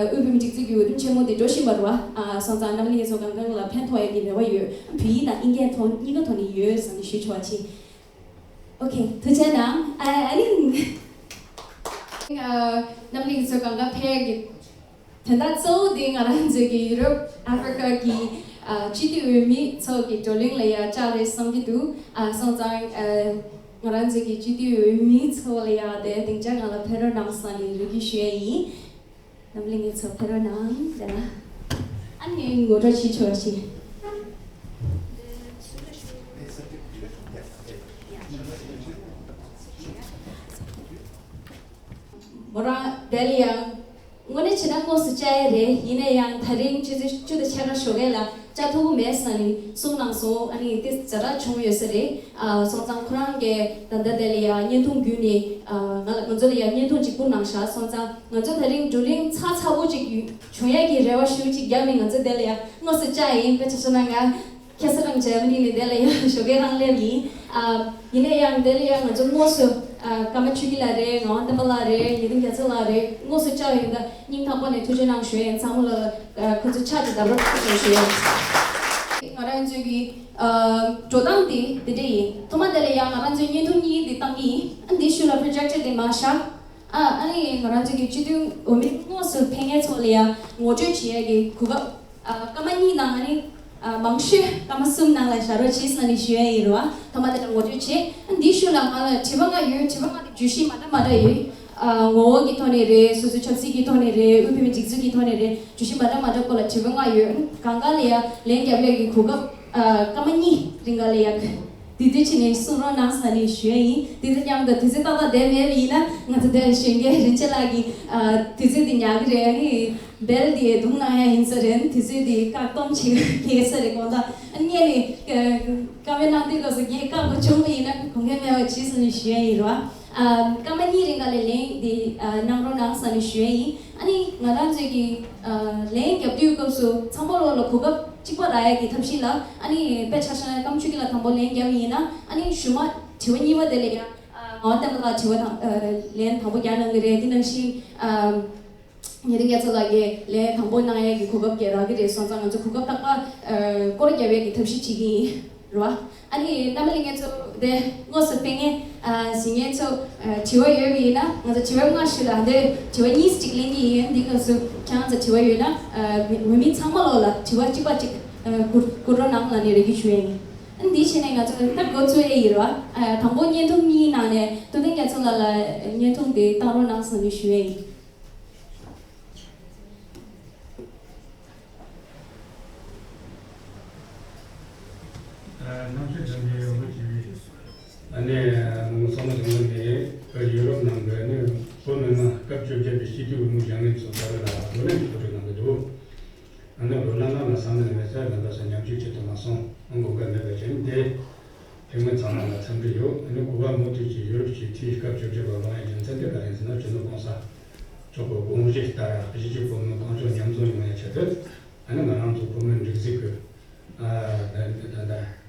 དབུས་བོད་མིའི་སྒྲིག་འཛུགས་ཀྱི་འོས་བསྡུ་ཆེན་མོ་འདི་འགྲོ་བཞིན་པ་རེད་བ། ཨ་སོང་ཙང་རྣམ་པ་ལྷན་རྒྱས་ཚོ་གང་གང་ལ་ཕན་ཐོགས་ཡས་ཀྱི་རེ་བ་ཡོད། བོད་ཡིག་དང་ཨིན་སྐད་ཐོག་གཉིས་ཀ་ཐོག་ནས་ཡོད་ཟེར་ནས་ཞུ་ཆོག་པ་བྱས། ཨོ་ཁེ། ཐུགས་རྗེ་གནང་། ཨ་ཨ་ནི་ཨ་རྣམ་པ་ལྷན་རྒྱས་ཚོ་གང་ག་ཕེབས་ཀྱི་དོན་དག་གཙོ་བོ་དེ་ང་རང་ཚོའི་གི་ཡུ་རོབ་ཨ་ཧྥི་རི་ཀ་གི་ཨ་སྤྱི་འཐུས་འོས་མི་ཚོ་གི་བགྲོ་གླེང་ལ་ཡ་བཅར་རེད་བསམ་གྱི་འདུག་ཨ་སོང་ཙང་ཨ་ང་རང་ཚོའི་གི་སྤྱི་འཐུས་འོས་མི་ཚོ་ལ་ཡ་དེ་སྡིངས་ཆ་སྒང་ལ་ཕེབས་རོགས་གནང་ཟེར་ནས་རེ་སྐུལ་ཞུ་ཡ་ཡིན། རྣམ་གླིང་གི་ཚོགས་ཕེབས་རོགས་གནང་། དེ་ལ་ཨ་ནི་ངོ་སྤྲོད་བྱེད་ཆོག་ཞིག་མོ་རང་དེ་ལ་ཡང་། དངོས་གནས་བྱས་ན་དངོས་སུ་བཅར་ཡ་རེད། ཡིན་ན་ཡང་ད་རིང་ཆུ་ཚོད་བཅུ་དང་ཕྱེད་ཀ་ཞོགས་ཀས་ལ་བཅར་ཐུབ་ཀྱི་མེད་ཟེར་ནས་གསུངས་གནང་སོང་། ཨ་ནི་དེ་ཛ་དྲག་བྱུང་ཡོད་ས་རེད། ཨ་སོང་ཙང་ཁོ་རང་གིས་ད་ལྟ་དེ་ལ་ཡང་བརྙན་ཐུང་བརྒྱུད་ནས་ཨ་ང་ལ་ང་ཚོ་ལ་ཡང་བརྙན་ཐུང་གཅིག་པུ་གནང་ཤག་སོང་ཙང་ང་ཚོ་ད་རིང་བགྲོ་གླེང་ཚ་ཚ་པོ་ཅིག་བྱུང་ཡ་གི་རེ་བ་ཞུ་ཅིག་བརྒྱབ་ནས་ང་ཚོ་དེ་ལ་ཡང་དངོས་སུ་བཅར་ཡིན། དཔེ་ཆ་བཞག་ན་ང་ཁ་སང་རང་འཇར་མ་ནི་ནས་དེ་ལ་ཡང་ཞོགས་ཀས་རང་སླེབས་ཡིན། ཨ་ཡིན་ན་ཡང་དེ་ལ་ཡང་ང་ཚོ་དངོས་སུ་ཨ་ཀརྨ་ཆོས་སྐྱིད་ལགས་རེད། ངག་དབང་བསྟན་པ་ལགས་རེད། ཉི་སྟེང་རྒྱ་མཚོ་ལགས་རེད། དངོས་སུ་བཅར་ཡོང་དུས་སྙིང་ཐག་པ་ནས་ཐུགས་རྗེ་གནང་ཞུ་ཡིན། ཚང་མ་ལ་ཨ་ཁོ་ཚོ་ཕྱག་ཅིག་བརྡབ་རོགས་གནང་ཞུ་ཡིན། ང་རང་ཚོའི་གི་ཨ་འགྲོ་སྟངས་དེ་དེ་འདྲ་ཡིན། ཐོག་མ་དེ་ལ་ཡང་ང་རང་ཚོའི་བརྙན་ཐུང་གཉིས་དེ་བཏང་གི་ཡིན། ཨ་འདིའི་ཤུལ་ལ་པྲོ་ཇེག་ཊར་དེ་མར་བཞག་ཨ་ཨ་ནི་ང་རང་ཚོའི་གི་སྤྱི་འཐུས་འོས་མི་དངོས་སུ་ཕེབས་མཁན་ཚོ་ལ་ཡང་ངོ་སྤྲོད་བྱེད་ཡ་གི་གོ་སྐབས། ཨ་སྐར་མ་གཉིས་ནང་ཨ་ནི་ཨ་མང་ཤོས་སྐར་མ་གསུམ་ནང་ལ་བཞག་རོགས་བྱེད་ཟེར་ནས་ཞུ་ཡ་ཡིན་རོ། ཨ་ཐོག་མ་དེ་ལ་ངོ་སྤྲོད་བྱེད། ཨ་འདིའི་ཤུལ་ལ་ང་ལ་དྲི་བ་ལྔ་ཡོད། དྲི་བ་ལྔ་དེ་བརྗོད་གཞི་མ་འདྲ་མ་འདྲ་ཡོད། ཨ་ངོ་བོ་གི་ཐོག་ནས་རེད། སོ་སོའི་ཆབ་སྲིད་ཀྱི་ཐོག་ནས་རེད། དབུས་བོད་མིའི་སྒྲིག་འཛུགས་ཀྱི་ཐོག་ནས་རེད། བརྗོད་གཞི་མ་འདྲ་མ་འདྲ་སྐོར་ལ་དྲི་བ་ལྔ་ཡོད། གང་ག་ལ་ཡང་ལན་རྒྱབ་ཡ་གི་གོ་སྐབས་ཨ་སྐར་མ་གཉིས་རིང་ག་ལ་ཡ་དུས་ཚོད་བྱིན་ནས་གསུང་རོགས་གནང་ཟེར་ནས་ཞུ་ཡ་ཡིན། དེ་ཚོ་མཉམ་དུ་དུས་ཚོད་ཏག་ཏག་བསྡད་མེད་པ་ཡིན་ན་ང་ཚོ་དེར་གཞོན་སྐྱེས་རིན་ཆེན་ལགས་ཀྱིས་ཨ་དུས་ཚོད་འདི་ཉར་གི་རེད། ཨ་ནི་བེལ་འདི་རྡུང་གནང་ཡ་ཡིན་ས་རེད། དུས་ཚོད་འདི་བཀག་སྡོམ་བྱེད་ཀྱི་ས་རེད། དགོངས་དག་ཨ་ནི་ངས་ནི་བཀའ་མོལ་གནང་དུས་སྐབས་སུ་ངས་བཀག་དགོས་བྱུང་བ་ཡིན་ན་དགོངས་འགལ་མེད་པ་བྱེད་ཟེར་ནས་ཞུ་ཡ་ཡིན་རོ། ཨ་སྐར་མ་གཉིས་རིང་ག་ལ་ལན་འདི་ཨ་གནང་རོགས་གནང་ཟེར་ནས་ཞུ་ཡ་ཡིན། ཨ་ནི་ང་རང་ཚོའི་གི་ཨ་ལན་རྒྱབ་དུས་སྐབས་སུ་ཚང་མ་ལོག་ལ་གོ་སྐབས་གཅིག་པ་རག་ཡ་གི་ཐབས་ཤེས་ལ། ཨ་ནི་དཔེ་ཆ་བཞག་ན་ཀརྨ་ཆོས་སྐྱིད་ལགས་དང་པོ་ལན་རྒྱབ་ཡིན་ན། ཨ་ནི་གཞུག་མ་དྲི་བ་གཉིས་པ་དེ་ལ་ཡང་ཨ་ངག་དབང་བསྟན་པ་ལགས་དྲི་བ་དང་ཨ་ལན་དང་པོ་རྒྱག་གནང་གི་རེད། དེ་ནང་བཞིན་ཨ་ཉི་སྟེང་རྒྱ་མཚོ་ལགས་ཀྱིས་ལན་དང་པོ་གནང་ཡས་ཀྱི་གོ་སྐབས་ཀྱི་རག་གི་རེད། སོང་ཙང་ང་ཚོ་གོ་སྐབས་རྟག་པར་ཨ་སྐོར་རྒྱབ་ཡས་ཀྱི་ཐབས་ཤེས་བྱེད་ཀྱི་ཡིན་རེད་བ། ཨ་ནི་རྣམ་པ་ལྷན་རྒྱས་ཚོ་དེ་དངོས་སུ་ཕེབས་མཁན་ཨ་གཟིགས་མཁན་ཚོ་ཨ་དྲི་བ་ཡོད་པ་ཡིན་ན་ང་ཚོ་དྲི་བ་ལྔ་ཞུ་ལ་འདི་དྲི་བ་གཉིས་ཅིག་ལེན་གྱི་ཡིན། འདི་སྐབས་སུ་ཁྱེད་རང་ཚོ་དྲི་བ་ཡོད་ན་ཨ་འོས་མི་ཚང་མ་ལོག་ལ་དྲི་བ་གཅིག་པ་གཅིག་ཨ་བསྐུར་བསྐུར་རོགས་གནང་ལབ་ནས་རེ་སྐུལ་ཞུ་ཡས་ཡིན། ཨ་ནི་འདི་བྱས་ནས་ང་ཚོ་ད་འགོ་ཚུགས་ཡས་ཡིན་རེད་བ། ཨ་དང་པོ་བརྙན་ཐུང་གཉིས་ནང་ནས་རྡོར་གདན་རྒྱ་མཚོ་ལགས་ལ་བརྙན་ཐུང་དེ་བཏང་རོགས་གནང་ཟེར་ནས་ཞུ་ཡས་ཡིན། ཨ་ནི་མི་ཚང་མ་དང་པོ་ནས་བོད་ཡུ་རོབ་ནང་གི་ནི་བོད་མི་མང་སྐབས་བཅོ་བརྒྱད་པའི་སྤྱི་འཐུས་འོས་མི་རྒྱ་ངན་ཚོ་ད་རེས་ལ་བགྲོ་གླེང་གི་གོ་སྒྲིག་གནང་གི་འདུག་ཨ་ནི་ལོ་ན་ལྔ་ལ་ས་མིག་ལ་མེད་ས་རྣམ་པ་ཚོ་མཉམ་ཞུགས་བྱེད་ཐུབ་མ་སོང་། ཨང་དགོངས་འགལ་མེད་པ་བྱས་ནས་དེ། ཕེབས་མཁན་ཚང་མ་ལ་འཚམས་འདྲི་ཡོད། ཨ་ནི་གུས་པ་མུ་མཐུད་ཀྱིས་ཡུ་རོབ་ཀྱི་འཐུས་སྐབས་བཅོ་བརྒྱད་པ་ལོངས་ཡ་རྒྱུ་མཚན་དེ་ག་རེ་ཡིན་ཟེར་ན། སྤྱི་ནོར་༸གོང་ས་མཆོག་གི་དགོངས་བཞེད་ལྟར་གཞིས་བྱེས་བོད་མི་གང་མགྱོགས་མཉམ་འཛོམས་ཡོང་ཡ་ཆེད་དུ། ཨ་ནི་ང་རང་ཚོ་བོད་མིའི་སྒྲིག་འཛུགས་ཀྱི་ཨ་ད་ད་ད་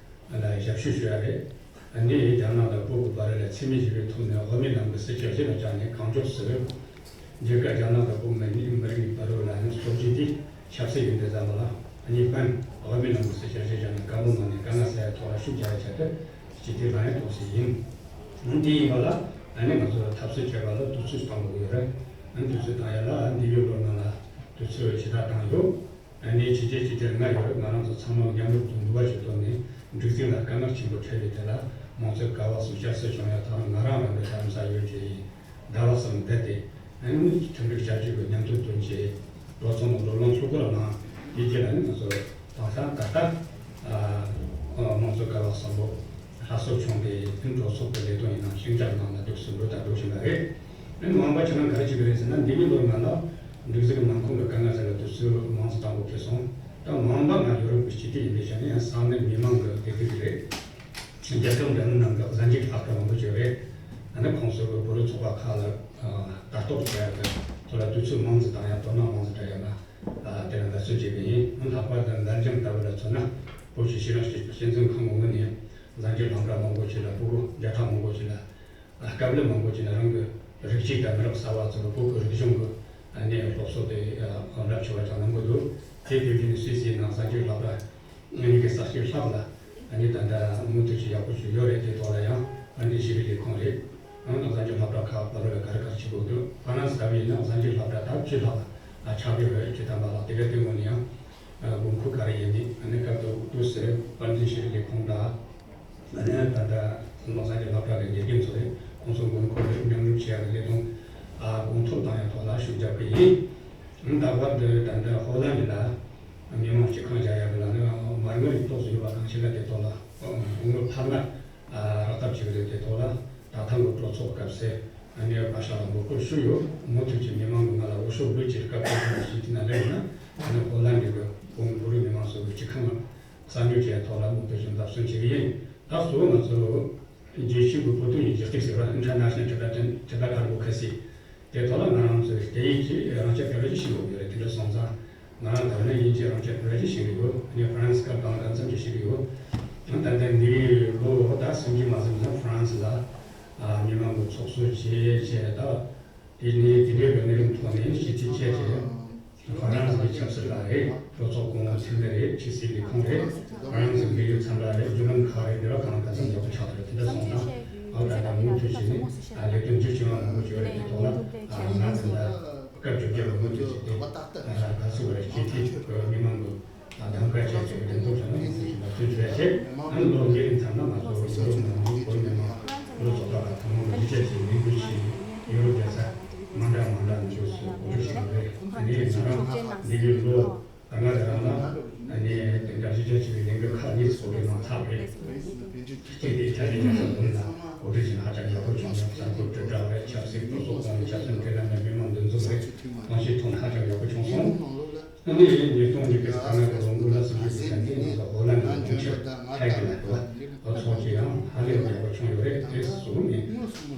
ལ་ཞབས་ཞུ་ཞུ་ཡ་རེད། ཨ་ནི་རྒྱ་ནག་དང་བོད་ཀྱི་བར་ལ་འཚེ་མེད་ཞི་བའི་ཐོག་ནས་དབུ་མའི་ལམ་གྱི་སྲིད་བྱུས་གཞི་ལ་བཅངས་ནས་གང་མགྱོགས་སུ། རྒྱ་གར་རྒྱ་ནག་དང་བོད་མི་གཉིས་མི་རིགས་གཉིས་བར་ལ་ནི་སྲོག་གཅོད་དེ་ཆབ་སྲིད་ཡིན་པའི་བསམ་པ་ལ་གཉིས་ཕན་དབུ་མའི་ལམ་གྱི་སྲིད་བྱུས་གཞིར་བཞག་ནས་བཀའ་མོལ་གནང་ནས་དཀའ་ངལ་སེལ་ཡ་ཐོག་ལ་ཤུགས་རྒྱག་ཡ་ཆེད་དུ་སྤྱི་འཐུས་ལངས་ཡ་ཐོག་སྲིད་ཡིན། འོན་དེ་ཡིན་པ་ལ་ཨ་ནི་ང་ཚོ་འཐབ་རྩོད་བྱེད་པ་ལ་དུས་ཚོད་བཏང་དགོས་ཀྱི་ཡོད་རེད། ཨ་ནི་དུས་ཚོད་བཏང་ཡ་ལ་ཨ་འདི་ཡོད་ལོ་ན་ལ་དུས་ཚོད་ཇི་ལྟར་བཏང་ཡོད། ཨ་ནི་ཕྱི་རྒྱལ་སྤྱི་འཐུས་ལྔ་ཡོད་རེད། ང་རང་ཚོ་ཚང་མ་མཉམ་རུབ་ཏུ་ནུས་པ་ཞིག་བཏོན་ནས་སྒྲིག་འཛུགས་ལ་དཀའ་ངལ་ཆེན་པོ་འཕྲད་པའི་དེ་ལ་མང་གཙོའི་ཀ་བ་སོགས་བསྐྱར་གསོ་བྱུང་ཡ་ཐོག་ང་རང་རང་གི་རམ་ས་ཡོད་ཀྱི་ཡིན། ཟླ་བ་གསུམ་བསྡད་དེ། ཨ་ནི་ཁྲིམས་སྒྲིག་བསྐྱར་བཅོས་ཀྱི་མཉམ་དུ་བཏོན་ཆེད་འགྲོ་སོང་ལ་འགྲོ་ལོང་ཆུ་འགོར་གནང་། དེ་རྗེས་ལ་ནི་ང་ཚོ་དེང་སང་ད་ལྟ་ཨ་དམངས་གཙོ་ཀ་བ་གསུམ་པོ་སླར་གསོ་བྱུང་སྟེ། དེ་འགྲོ་སོང་གི་ལས་དོན་ཡིན་ནམ་ཤིན་ཅང་ནང་ལ་འདུག་སུ་འགྲོ་དང་འགྲོ་བཞིན་པ་རེད། ཨ་ནི་མ་འོངས་པ་ཁྱེད་རང་ག་རེ་བྱེད་ཀྱི་རེད་ཟེར་ན། འདི་མི་ལོ་ང་ལ་འགྲིག་འཛུགས་ནང་ཁོངས་ཀྱི་དཀའ་ངལ་ཟེར་ལ་དུས་ཚོད་མང་ཙམ་བཏང་དགོས་ཁེལ་སོང་། ད་མ་འོངས་པ་ང་ཡོ་རོབ་ཀྱི་སྤྱི་འཐུས་ཡིན་པའི་ཆ་ནས་ཡང་ས་གནས་མི་མང་གི་བདེ་སྡུག་རེད། རྒྱལ་ཁབ་འདྲ་མིན་ནང་གི་གཟའ་མཇུག་སློབ་གྲྭ་མང་པོ་ཅིག་རེད། ཨ་ནི་ཁོང་ཚོ་གི་བོད་རིགས་ཚོགས་པ་ཁག་ལ་ལྟ་རྟོག་བྱེད་ཡག་གི་ཐོག་ལ་དུས་ཚོད་མང་ཙམ་བཏང་ཡག་དོ་སྣང་མང་ཙམ་སྤྲད་ཡག་ལ་དེ་ལ་འབད་བརྩོན་བྱེད་ཀྱི་ཡིན། ཨ་ནི་ལྷག་པར་དུ་འབར་འཇིང་ལྟ་བུ་ལ་མཚོན་ན། བོད་ཀྱི་ཤེས་རིག་སྤྱི་མཐུན་ཁང་ངོ་མ་ནས་གཟའ་མཇུག་སློབ་གྲྭ་མང་པོ་ཅིག་ལ་བོད་བརྒྱ་ཕྲག་མང་པོ་ཅིག་ལ་སྐབས་ལ་མང་པོ་ཅིག་ན་རང་གི་རིགས་གཅིག་དང་མི་རབས་གསར་བ་ཚོ་ལ་བོད་ཀྱི་རིག་གཞུང་གི་གནས་སློབ་གསོ་དེ་རབ་ཆེ་བ་ཅང་གནང་གི་འདུག་དེ་དུས་རྒྱུན་སུད་སིའི་ནང་གཟའ་མཇུག་སློབ་གྲྭ་ཉིན་གྱི་གཟའ་གཅིག་ལྷག་ལ་ཨ་ནི་ད་ལྟ་མུ་མཐུད་ཀྱི་ཡག་པོ་ཞིག་ཡོད་རེད། དེ་ཐོག་ལ་ཡང་དཔལ་ལྡན་ཤེས་རིག་ལས་ཁུངས་རེད། ཨ་ནི་གཟའ་མཇུག་སློབ་གྲྭ་ཁག་བར་ལ་ག་རེ་ག་རེ་བྱེད་དགོས་འདུག་ཧྥ་རན་སི་ལྟ་བུ་ཡིན་ན་གཟའ་མཇུག་སློབ་གྲྭ་ད་བཅུ་ལྷག་ལ་ཆགས་ཀྱི་རེད། ཅི་ལྟར་མ་ལགས་དེ་ག་དེ་ངོས་ནས་ཡང་དགོས་མཁོ་ག་རེ་ཡིན་མིན། ཨ་ནི་སྐབས་དུ་དུས་སུ་དཔལ་ལྡན་ཤེས་རིག་ལས་ཁུངས་དང་། ཨ་ནི་ད་ལྟ་ལོ་གསར་གྱི་སློབ་གྲྭ་གི་དགེ་རྒན་ཚོ་རེད། ཁོང་ཚོ་དགོས་མཁོ་རེད། མཉམ་རུབ་བྱེད་ཡག་གི་ལས་དོན་ཨ་གོང་མཐོར་བཏང་ཡག་ཐོག་ལ་ཤུགས་རྒྱག་གི་ཡིན། ད་བར་དུ་ད་ལྟ་ཧོ་ལན་ལ་མི་མང་སྤྱི་ཁང་བཞག་ཡག་གི་ལ་ནི་མ་དངུལ་ཏོག་ཙམ་ཡོད་པ་གང་ཞིག་ལ་དེ་ཐོག་ལ་དངུལ་འཕར་མ་རག་ཐབས་བྱེད་ཀྱི་རེད། དེ་ཐོག་ལ་ད་ཐེངས་ཀྱི་གྲོས་ཚོགས་སྐབས་སུ་ཨ་ནི་བཀའ་ཤག་ལ་མགོ་སྐོར་ཞུས་ཡོད། མུ་མཐུད་ཀྱི་མི་མང་གིས་ང་ལ་འོས་ཤོག་བླུགས་ཀྱི་སྐབས་དེ་ཞིག་དེ་ན་སླེབས་ན་ཨ་ནི་ཧོ་ལན་གྱི་གོང་བུ་རུ་མི་མང་ཚོ་གི་སྤྱི་ཁང་ལ་གསར་འགྱུར་བཅས་ཐོག་ལ་མུ་མཐུད་ཀྱི་འབད་བརྩོན་བྱེད་ཀྱི་ཡིན། ད་གཙོ་བོ་ང་ཚོ་རྒྱལ་སྤྱིའི་བོད་དོན་གྱི་གཞི་རྟེན་ཟེར་བ་International Tibetan Tibet Advocacy དེ་ཐོག་ལ་ང་རང་ཚོས་དེ་ཡིན་གྱི་རང་རྐྱ་བེད་སྤྱོད་བྱེད་དགོས་ཀྱི་རེད། དེ་འདྲ་སོང་ཙང་ང་རང་ད་ནི་དབྱིན་ཇི་རང་རྐྱ་བེད་སྤྱོད་བྱེད་ཀྱི་ཡོད། ཨ་ནི་ཧྥ་རན་སི་སྐད་གང་ག་ཙམ་ཞིག་ཤེས་ཀྱི་ཡོད། ད་ལྟ་འདི་ལོ་ད་སུམ་ཅུ་མ་ཟིན་ཙང་ཧྥ་རན་སི་ལ་ཨ་མི་མང་གི་ཚོགས་གཙོ་བྱས་བྱས་ད། དེ་ནས་དེ་འདྲའི་གི་གནས་ལུགས་ཐོག་ནས་ཞི་བདེ་བཅས་ཀྱི་ཧྥ་རན་སི་གི་ཆབ་སྲིད་ལ་རེད། གྲོས་ཚོགས་གོང་འོག་འཐུས་མི་རེད། ཕྱི་སྲིད་ལས་ཁུངས་རེད། ཧྥ་རན་སི་འབྲེལ་ཡོད་ཚན་པ་རེད། རྒྱུན་ལས་ཁག་རེད། འདི་ར་གང་ག་ཚང་ཡག་པོ་ཆགས་ཐུབ་རེད། དེ་འདྲ་སོང་ཙང་ཨ་ད་ལྟ་མུ་མཐུད་བྱས་ནས་ལས་དོན་རྒྱུ་ཆེ་བ་མང་པོ་བྱོས་རེད། དེ་ཐོག་ལ་ང་ཚོ་ལ་སྐབས་བཅོ་བརྒྱད་ལ་མུ་མཐུད་བྱས་ཏེ་ད་སུ་བ་རེད། སྤྱི་འཐུས་མི་མང་གི་གདམ་ག་བྱས་ཏེ་འགྲེམས་སྟོན་བྱས་ན་མུ་མཐུད་ཀྱི་ལག་ཁྱེར་བྱས་ཏེ་ཨ་ནི་ལོ་འདིའི་མཚམས་ན་ང་ཚོ་ཡུ་རོབ་ནང་གི་བོད་མི་མང་ལོ་ཚོགས་པ་ཁག་གང་མང་གི་ཡིད་ཆེས་ཀྱི་ལས་འགུལ་ཞིག་ཡུ་རོབ་རྒྱལ་ས་མ་འདྲ་མ་འདྲ་ནས་ཕྱོགས་སུ་གོ་སྒྲིག་བྱས་པ་རེད། ཨ་ནི་ང་རང་འདི་ལོའི་ལོ་ད་ང་རང་ལ་ཨ་ནི་དེ་འདྲ་གཞི་རྒྱ་ཆེ་བའི་ལས་འགུལ་ཁག་གཉིས་གོ་སྒྲིག་གནང་ཚར་བ་རེད། གཅིག་དེ་ཆ་ཤས་ཀྱི་ས་ཁུལ་ལ་གོ་སྒྲིག་བྱས་ན་ཧ་ཅང་ཡག་པོ་བྱུང་ཡོད། གསར་འགོད་དྲིལ་བསྒྲགས་རེད། ཆབ་སྲིད་སྤྱི་ཚོགས་ཁོངས་ཆབ་སྲིད་འབྲེལ་ལམ་ནས་མི་མང་འདུ་འཛོམས་རེད། གང་ཞིག་ཐོག་ཧ་ཅང་ཡག་པོ་བྱུང་སོང་། ཨ་ནི་ཉིས་སྟོང་ཉི་ཤུ་རྩ་ལྔ་གི་ལོ་འགོ་ལ་སུམ་ཅུ་གི་ཆ་ནས་ང་ཚོ་ཧོ་ལན་གྱི་གྲོང་ཁྱེར་ཧེག་ལ་ཡོད། ཚོགས་ཀྱི་ཡང་ཧ་ལས་པའི་ཡག་པོ་བྱུང་ཡོད་རེད། དེ་གཙོ་བོ་ནི་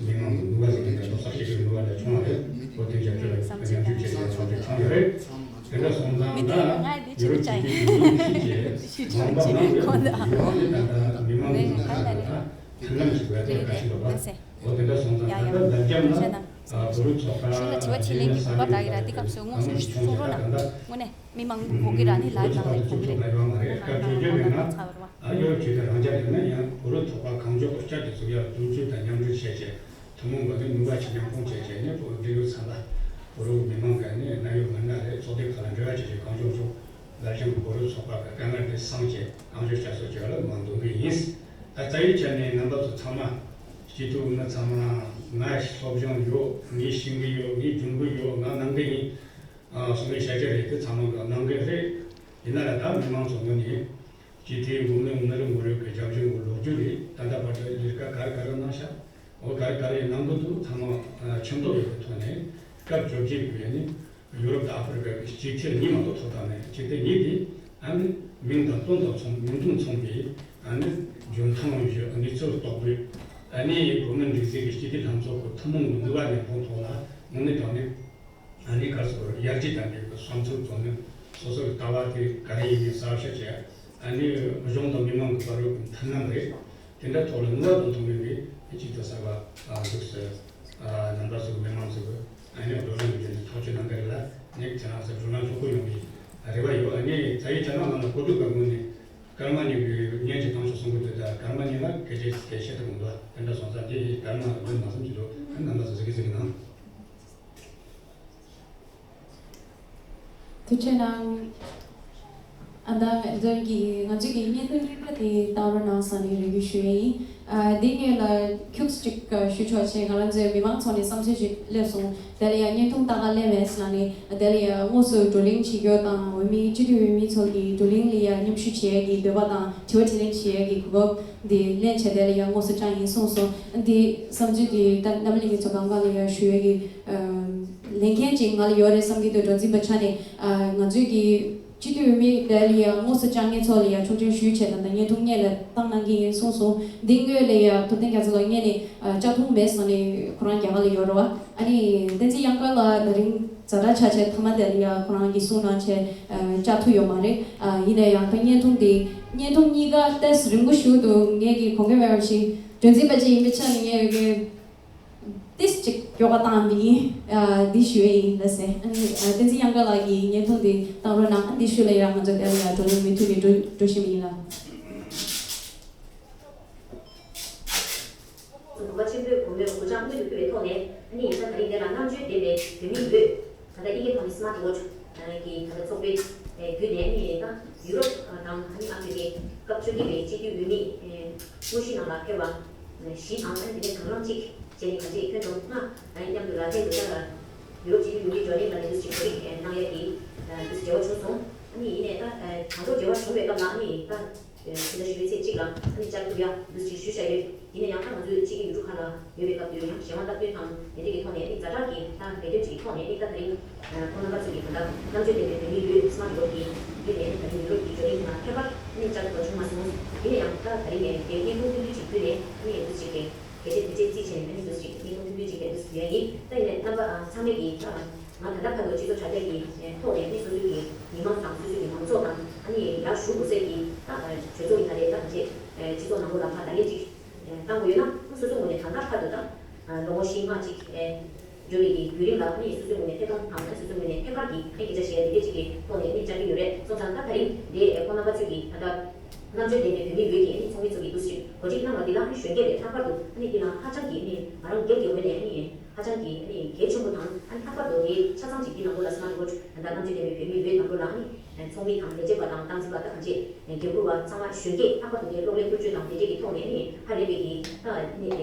མི་མང་གི་ནུས་པ་ཟིན་པའི་ཐོག་ས་ཞིག་གི་ནུས་པ་ལས་བྱུང་བ་རེད། བོད་དོན་རྒྱབ་སྐྱོར་ལ་མཉམ་ཞུགས་བྱེད་ཡག་ཚོགས་ཀྱི་བྱུང་ཡོད་རེད། དེ་འདྲ་སོང་ཙང་ད་ཡུ་རོབ་ཀྱི་མི་ཞིག་གིས་ནང་པ་ནང་ཡོད་ཀྱི་མི་མང་གི་ནང་ཁ་ལ་ད་མཐུན་ལམ་ཞིག་བྱས་ཏེ་བཀའ་ཤག་ལ་བ། འོ་དེ་འདྲ་སོང་ཙང་ད་ལྟ་འདབ་རྒྱབ་ན་བོད་རིགས་ཚོགས་པ་ཞིག་ལ་དྲི་བ་དྲིས་ལན་གྱི་གོ་སྐབས་རག་གི་ར། དེ་སྐབས་སུ་དངོས་སུ་ཞུ་རོགས་གནང་། དངོས་གནས་མི་མང་གི་གོ་སྐབས་རག་ནི་ལ་ཡོད་ནང་ལ་ཡོད་ཁོམ་གི་རེད། ཨ་ཡོད་ཅེས་དང་རང་རྒྱལ་ཡིན་ན་ཡང་བོད་རིགས་ཚོགས་པ་གང་མགྱོགས་བསྐྱར་དུ་འཛུགས་ཡག་དུས་ཚོད་དང་མཉམ་འབྲེལ་བྱས་བྱས་ཐུན་མོང་སྒོ་ནས་ནུས་པ་ཆེ་མཉམ་སྤུངས་བྱས་བྱས་ནས་བོད་འབྲེལ་ཡོད་ཚང་མ་བོད་རིགས་མི་མང་གི་ནས་གནད་ཡོད་མི་སྣ་རེད། ཚོགས་སྡེ་ཁག་ལ་འབྲེལ་བ་བྱས་བྱས་གང་མགྱོགས་མགྱོགས་ལ་ཞང་བོད་རིགས་ཚོགས་པ་གི་དཀའ་ངལ་དེ་སངས་བྱས་གང་མགྱོགས་བསྐྱར་གསོ་བྱེད་པ་ལ་མ་འདོན་གི་ཡིན། ད་རྩ་བའི་ཆ་ནས་རྣམ་པ་ཚོ་ཚང་མ་སྤྱི་འཐུས་འོས་མི་ཚང་མ་ང་སློབ་སྦྱོང་ཡོད། ངས་ཤེས་ཀྱི་ཡོད། ངས་སྦྱོང་གི་ཡོད། ང་གནང་གི་ཡིན། ཨ་སོང་བའི་བྱ་བྱེད་རེད། དེ་ཚང་མ་གི་གནང་གི་རེད། ཡིན་ན་ལ་ད་མི་མང་ཚོ་ངོས་ནས་སྤྱི་འཐུས་འོས་མི་མི་རེ་ངོ་རེ་གི་རྒྱབ་སྐྱོར་གི་ལོ་རྒྱུས་རེད། ད་ལྟ་བར་དུ་ལས་ཀ་ག་རེ་ག་རེ་གནང་ཤག་འོ་ག་རེ་ག་རེ་གནང་གི་འདུག་ཚང་མ་ཨ་མཁྱེན་རྟོགས་ཡོད་པའི་ཐོག་ནས་སྐབས་བཅོ་བརྒྱད་པའི་ནི་ཡུ་རོབ་དང་ཨ་ཧྥེ་རི་ཀ་གི་སྤྱི་འཐུས་གཉིས་མ་གཏོགས་ཐོབ་ཐང་མེད། སྤྱི་འཐུས་གཉིས་དེ་ཨ་ནི་མིང་དང་དོན་དང་མཚུངས། མིང་དོན་མཚུངས་པའི་ཨ་ནི་འཇོན་ཐང་ཡོད་པའི་གནས་ཚུལ་རྟོགས་པའི་ཨ་ནི་བོད་མི་སྒྲིག་འཛུགས་ཀྱི་སྤྱི་འཐུས་ལྷན་ཚོགས་ཀྱི་ཐུན་མོང་གི་ནུས་པ་ལྡན་ཁོང་ཐོག་ལ་དངོས་གནས་དྲང་གནས་ཨ་ནི་ག་རེ་ཟེར་དགོས་རེད། ཡར་རྒྱས་དང་འབྲེལ་བའི་བསམ་ཚུལ་བཙོང་ནས་སོ་སོ་གི་ལྟ་བ་དེ་ག་རེ་ཡིན་མིན་གསལ་བཤད་བྱས། ཨ་ནི་གཞུང་དང་མི་མང་གི་བར་དུ་མཐུན་ལམ་རེད། དེ་འདྲ་ཐོག་ལ་ནུས་པ་དང་མཐུན་པའི་མི་གཅིག་ཏུ་གསར་པ་འདུག་ཟེར། རྣམ་པ་ཚོ་མི་མང་ཚོ་གི་ཨ་ནི་བགྲོ་གླེང་གི་ཐག་གཅོད་གནང་གི་རེད་ལ། ནི་ཁྱེད་རང་ཚོ་བགྲོ་གླེང་ཚོགས་པ་ཡོང་བའི་རེ་བ་ཡོད། ཨ་ནི་རྩ་བའི་ཆ་ནས་ང་ལ་གོ་སྒྲིག་པ་ངོས་ནས་སྐར་མ་གཉིས་ཀྱི་བརྙན་གྱི་གཏོང་ཆོག་གསུང་གི་འདུག་ད་སྐར་མ་གཉིས་ལ་སྐད་ཆ་སྐད་བཤད་ཐུབ་མི་འདུག་དེ་འདྲ་སོང་ཙང་དེ་ཡི་སྐར་མ་བདུན་མ་ཟིན་གྱི་འདུག་རྣམ་པ་ཚོ་གཟིགས་གི་གཟིགས་གནང་། ཐུགས་རྗེ་གནང་། ཨ་ད་ང་ཚོའི་གི་ང་ཚོའི་གི་བརྙན་ཐུང་གཉིས་པ་དེ་བཏང་རོགས་གནང་ཟེར་ནས་རེ་སྐུལ་ཞུ་ཡས་ཡིན། ཨ་དེ་སྔོན་ལ་ཁྱུག་ཅིག་ཞུ་ཆོག་བྱས། ང་རང་ཚོའི་མི་མང་ཚོགས་ནས་བསམ་ཚུལ་ཅིག་སླེབས་སོང་། དེ་ལ་ཡང་བརྙན་ཐུང་ལྟ་ག་སླེབས་མེད་ཟེར་ནས། དེ་ལ་ཡང་དངོས་སུ་བགྲོ་གླེང་བྱེད་རྒྱུ་དང་འོས་མི་སྤྱི་འཐུས་འོས་མི་ཚོ་གི་བགྲོ་གླེང་ལ་ཡང་མཉམ་ཞུགས་བྱེད་ཡས་ཀྱི་འདོད་པ་དང་དྲི་བ་དྲིས་ལན་བྱེད་ཡས་ཀྱི་གོ་སྐབས་འདི་ལེན་བྱས། དེ་ལ་ཡང་དངོས་སུ་བཅར་ཡིན་གསུངས་སོང་། འདི་བསམ་ཚུལ་འདི་ད་རྣམ་པ་ལྷན་རྒྱས་ཚོ་གང་ག་ལ་ཡང་ཞུ་ཡས་ཀྱི་ལས་འགན་ཅིག་ང་ལ་ཡོད་རེད་བསམ་གྱི་འདུག་གྲོང་འཛིན་པ་ཆ་ནས་ང་ཚོའི་གི་སྤྱི་འཐུས་འོས་མི་དེ་ལ་ཡང་དངོས་སུ་བཅར་མཁན་ཚོ་ལ་ཡང་ཆོག་མཆན་ཞུས་བྱས། ད་ལྟ་བརྙན་ཐུང་སྔོན་ལ་བཏང་གནང་གི་ཡིན་གསུངས་སོང་། འདི་སྔོན་ལ་ཡང་ཐུབ་བསྟན་རྒྱ་མཚོ་ལགས་སྔོན་ནས་བཅར་ཐུབ་མེད་ཟེར་ནས་ཁོ་རང་རྒྱ་གར་ལ་ཡོད་རེད་བ། ཨ་ནི་བསྟན་འཛིན་དབྱངས་དཀར་ལགས་དེ་རིང་ཛ་དྲག་ཆགས་བྱས་མཐའ་མ་དེ་ལ་ཡང་ཁོ་རང་གིས་གསུང་གནང་བྱས་བཅར་ཐུབ་ཡོད་མ་རེད། ཡིན་ན་ཡང་ད་བརྙན་ཐུང་འདི་བརྙན་ཐུང་གཉིས་ཀ་ཏོག་ཙམ་རིང་པོ་ཞིག་འདུག་ངས་ཀྱི་གོ་སྐབས་མེད་པ་ཞིག་གྲོང་འཛིན་པ་ཅིག་ཡིན་པའི་ཆ་ནས་ངས་ཀྱི་ཏིས་ཅིག་སྐྱོ་ག་བཏང་བ་ཡིན། ཨ་འདི་ཞུ་ཡས་ཡིན་ལ་ཟེར། ཨ་ནི་ཨ་བསྟན་འཛིན་དབྱངས་དཀར་ལགས་ཀྱིས་བརྙན་ཐུང་འདི་བཏང་རོགས་གནང་། ཨ་འདི་ཞུ་ལ་ཡང་ང་ཚོ་དེ་ལ་ཡང་བགྲོ་གླེང་མུ་མཐུད་ནས་འགྲོ་འགྲོ་བཞིན་པ་ཡིན་ལ། བུམ་པ་ཆེན་པོའི་བུ་མོའི་གུར་དྲང་དངུལ་དུ་ཕུལ་བའི་ཐོག་ནས། ཨ་ནི་ད་ད་རིང་དེ་ལ་རྣམ་དཔྱོད་ལྡན་པའི་བུད་མེད་ལོས། ད་ལྟ་ཨིན་སྐད་ཐོག་ནས་སི་མཱར་ཊི་ཝོ་ཆི་གི་ད་ལྟ་ཚོགས་པའི་བརྒྱུད་ནས། ཨ་ནི་ད་ཡུ་རོབ་དང་ཨ་ནི་ཨ་ཧྥེ་རི་ཀའི་སྐབས་བཅོ་བརྒྱད་པའི་སྤྱི་འཐུས་འོས་མི་དངོས་གཞིའི་ནང་ལ་ཕེབས་པ་བཞི་དང་། ཨ་ནི་དེ་ནས་དྲ་ལམ་གཅིག་བྱས་ནས་ག་ཚོད་ཁྱོན་བསྡོམས་ལྔ་ཨ་ནི་མཉམ་དུ་ལ་ལྟའི་འདོད་ཆགས་ལ་ ཡུ་རོབ་སྤྱི་འཐུས་མུ་དྷི་ཇོ་ལིན་ལགས་ནས་འདུག་སེ་གོ་སྒྲིག་གནང་ཡ་གི་འདུག་སེ་འབྲེལ་བ་བྱུང་སོང་། ཨ་ནི་ཡིན་ནའི་ད་དང་པོ་འབྲེལ་བ་བྱུང་བའི་སྐབས་ལ་ཨ་ནི་ད་ཕྱི་ཟླ་བཞི་པའི་ཚེས་གཅིག་ལ་ཨ་ནི་བཅར་ཐུབ་ཡ་འདུག་སེ་ཞུས་བཞག་ཡོད། ཡིན་ནའི་ཡང་ད་ང་ཚོའི་ཕྱི་རྒྱལ་ཡུལ་གྲུ་ཁག་ལ་ཡོད་པའི་སྐབས་དུས་ཡང་གཞན་དབང་སྟབས་བསྟུན་དང་དེ་འདྲ་གི་ཐོག་ནས་ཨ་ནི་ཛ་དྲག་གི་ད་ལས་དོན་ཅིག་གི་ཐོག་ནས་ཨ་ནི་ད་དེ་རིང་ཁོང་རྣམ་པ་ཚོ་གི་ད་ལྟ་རྣམ་དཔྱོད་ལྡན་པའི་བོད་མི་ཡུལ་སྨྲ་བརྗོད་ཀྱི་བརྒྱུད་ནས་ད་རིང་ཡུ་རོབ་ཀྱི་ཇོ་ལིན་ནང་ཐད་ཀར་ཨ་ནི་བཅར་ཐུབ་པ་བྱུང་མ་སོང་། ཡིན་ནའི་ཡང་ད་དེ་རིང་ནས་དེ་བརྙན་ཐུང་ཐུང་ཐུང་ཅིག་བརྒྱུད་ནས་ཨ་ནི་འདུག་སེ་གི་གལ་ཆེ་དེ་ཆེ་རྩིས་བྱས་ནས་ཨ་ནི་འདུག་སེ་བརྙན་ཐུང་ཐུང་ཐུང་ཅིག་ལས་འདུག་སེ་ཡོད་ཡིན། ད་ཡིན་ནའི་རྣམ་པ་ཨ་ཚང་མས་ཀྱིས་ད་ང་ད་ལྟ་བར་དུ་སྤྱི་ཚོགས་དྲ་རྒྱ་གི་ཐོག་ནས་ཨ་ནི་སོ་སོའི་གི་མི་མང་དང་སོ་སོའི་གི་མང་ཚོགས་དང་ཨ་ནི་ཡར་ཞུ་དགོས་སའི་གི་ད་གྲོས་ཚོགས་ཡིན་ན་རེད། ད་ཅེས་སྤྱི་ཚོགས་ནང་ལོགས་ལ་ཕར་བརྡ་ལན་ཅིག་བཏང་དགོས་ཡོད་ན་སོ་སོའི་ངོས་ནས་ད་ལྟ་བར་དུ་ད་ལོ་ངོ་བཞི་ལྔ་ཅིག་འགྲོ་བའི་གི་བརྒྱུད་རིམ་ལ་ཨ་ནི་སོ་སོའི་ངོས་ནས་ཐད་གཏོང་དང་སོ་སོའི་ངོས་ནས་ཐད་ཀར་གྱི་ཨ་ནི་སྐད་ཆ་བཤད་ཡ་དེ་འདྲས་ཅིག་གི་ཐོག་ནས་ཨ་ནི་བཅར་གྱི་ཡོད་རེད། སོང་ཙང་ད་དེ་རིང་འདི་ཁོང་རྣམ་པ་ཚོས་ཀྱི་ད་ལྟ་རྣམ་དཔྱོད་ལྡན་པའི་བོད་མི་ཡུལ་གྱི་ཨ་ནི་ཚོགས་མི་ཚོ་གི་འདུག་སེ་གོ་སྒྲིག་གནང་བ་འདི་ལ་ཨ་ནི་གཞོན་སྐྱེས་རེད། ལྷག་པར་དུ་ཨ་ནི་འདི་ལ་ཧ་ཅང་གི་ཨ་ནི་ང་རང་སྒེར་གྱི་ངོས་ནས་ཨ་ནི་ཧ་ཅང་གི་ཨ་ནི་གལ་ཆེན་པོ་དང་ཨ་ནི་ལྷག་པར་དུ་དེ་ཆ་ཚང་ཅིག་འདི་ནང་ལོགས་ལ་སི་མ་ཊི་ཝོ་ཆི་ད་ལྟ་རྣམ་དཔྱོད་ལྡན་པའི་བོད་མི་ཡུལ་ནང་ལོགས་ལ་ཨ་ནི་ཚོགས་མི་དང་ལས་བྱེད་པ་དང་སྟངས་འཛིན་པ་ད་གང་བྱེད་འགན་འཁུར་བ་ཚང་མ་གཞོན་སྐྱེས་ལྷག་པར་དུ་དེ་གློག་ཀླད་བཀོལ་སྤྱོད་དང་དེ་འདྲས་ཀྱི་ཐོག་ནས་ཨ་ནི་ཧ་ལས་པའི་གི་ད་ཨ་ནི།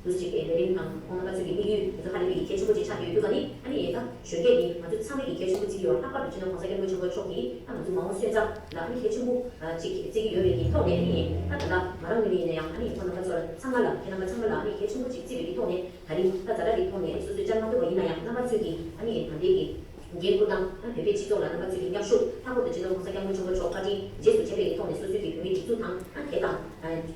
འདུག་སེ་བྱས་པའི་ལས་རིམ་དང་ཁོང་རྣམ་པ་ཚོའི་གི་དམིགས་ཡུལ་དེ་ཚོ་ཧ་ལས་པའི་གལ་ཆེན་པོ་ཅིག་ཆགས་ཀྱི་ཡོད་དུས་ཀ་ནི་ཨ་ནི་ད་གཞོན་སྐྱེས་ཀྱིས་ང་ཚོ་ཚང་མས་ཀྱི་གལ་ཆེན་པོ་བརྩི་གི་ཡོད། ལྷག་པར་དུ་སྤྱི་ནོར་༸གོང་ས་༸སྐྱབས་མགོན་ཆེན་པོ་མཆོག་གིས་ད་ང་ཚོ་མ་འོངས་སོན་རྩ་ལ་ཨ་ནི་གལ་ཆེན་པོ་ཅིག་བརྩི་གི་ཡོད་པའི་གི་ཐོག་ནས་ཨ་ནི་ད་ད་ལྟ་ང་རང་ངོས་ནས་ཡིན་ན་ཡང་ཨ་ནི་ཁོང་རྣམ་པ་ཚོ་ལ་ཚང་མ་ལ་ཁྱེད་རྣམ་པ་ཚང་མ་ལ་ཨ་ནི་གལ་ཆེན་པོ་ཅིག་བརྩི་བའི་གི་ཐོག་ནས་ད་རིང་ད་ཛ་དྲག་གི་ཐོག་ནས་ཨ་ནི་སོ་སོས་བཅར་མ་ཐུབ་པ་ཡིན་ན་ཡང་རྣམ་པ་ཚོས་ཀྱི་ཨ་ནི་ད་ལྟའི་གི་འགན་འཁུར་དང་བོད་པའི་སྤྱི་ཚོགས་ལ་རྣམ་པ་ཚོས་ཀྱི་མཉམ་ཞུགས། ལྷག་པར་དུ་སྤྱི་ནོར་༸གོང་ས་༸སྐྱབས་མགོན་ཆེན་པོ་མཆོག་བཀའ་དྲིན་རྗེས་སུ་དྲན་པའི་གི་ཐོག་ནས་སོ་སོའི་གི་བོད་མིའི་སྒྲིག་འཛུགས་དང་དེ་དང་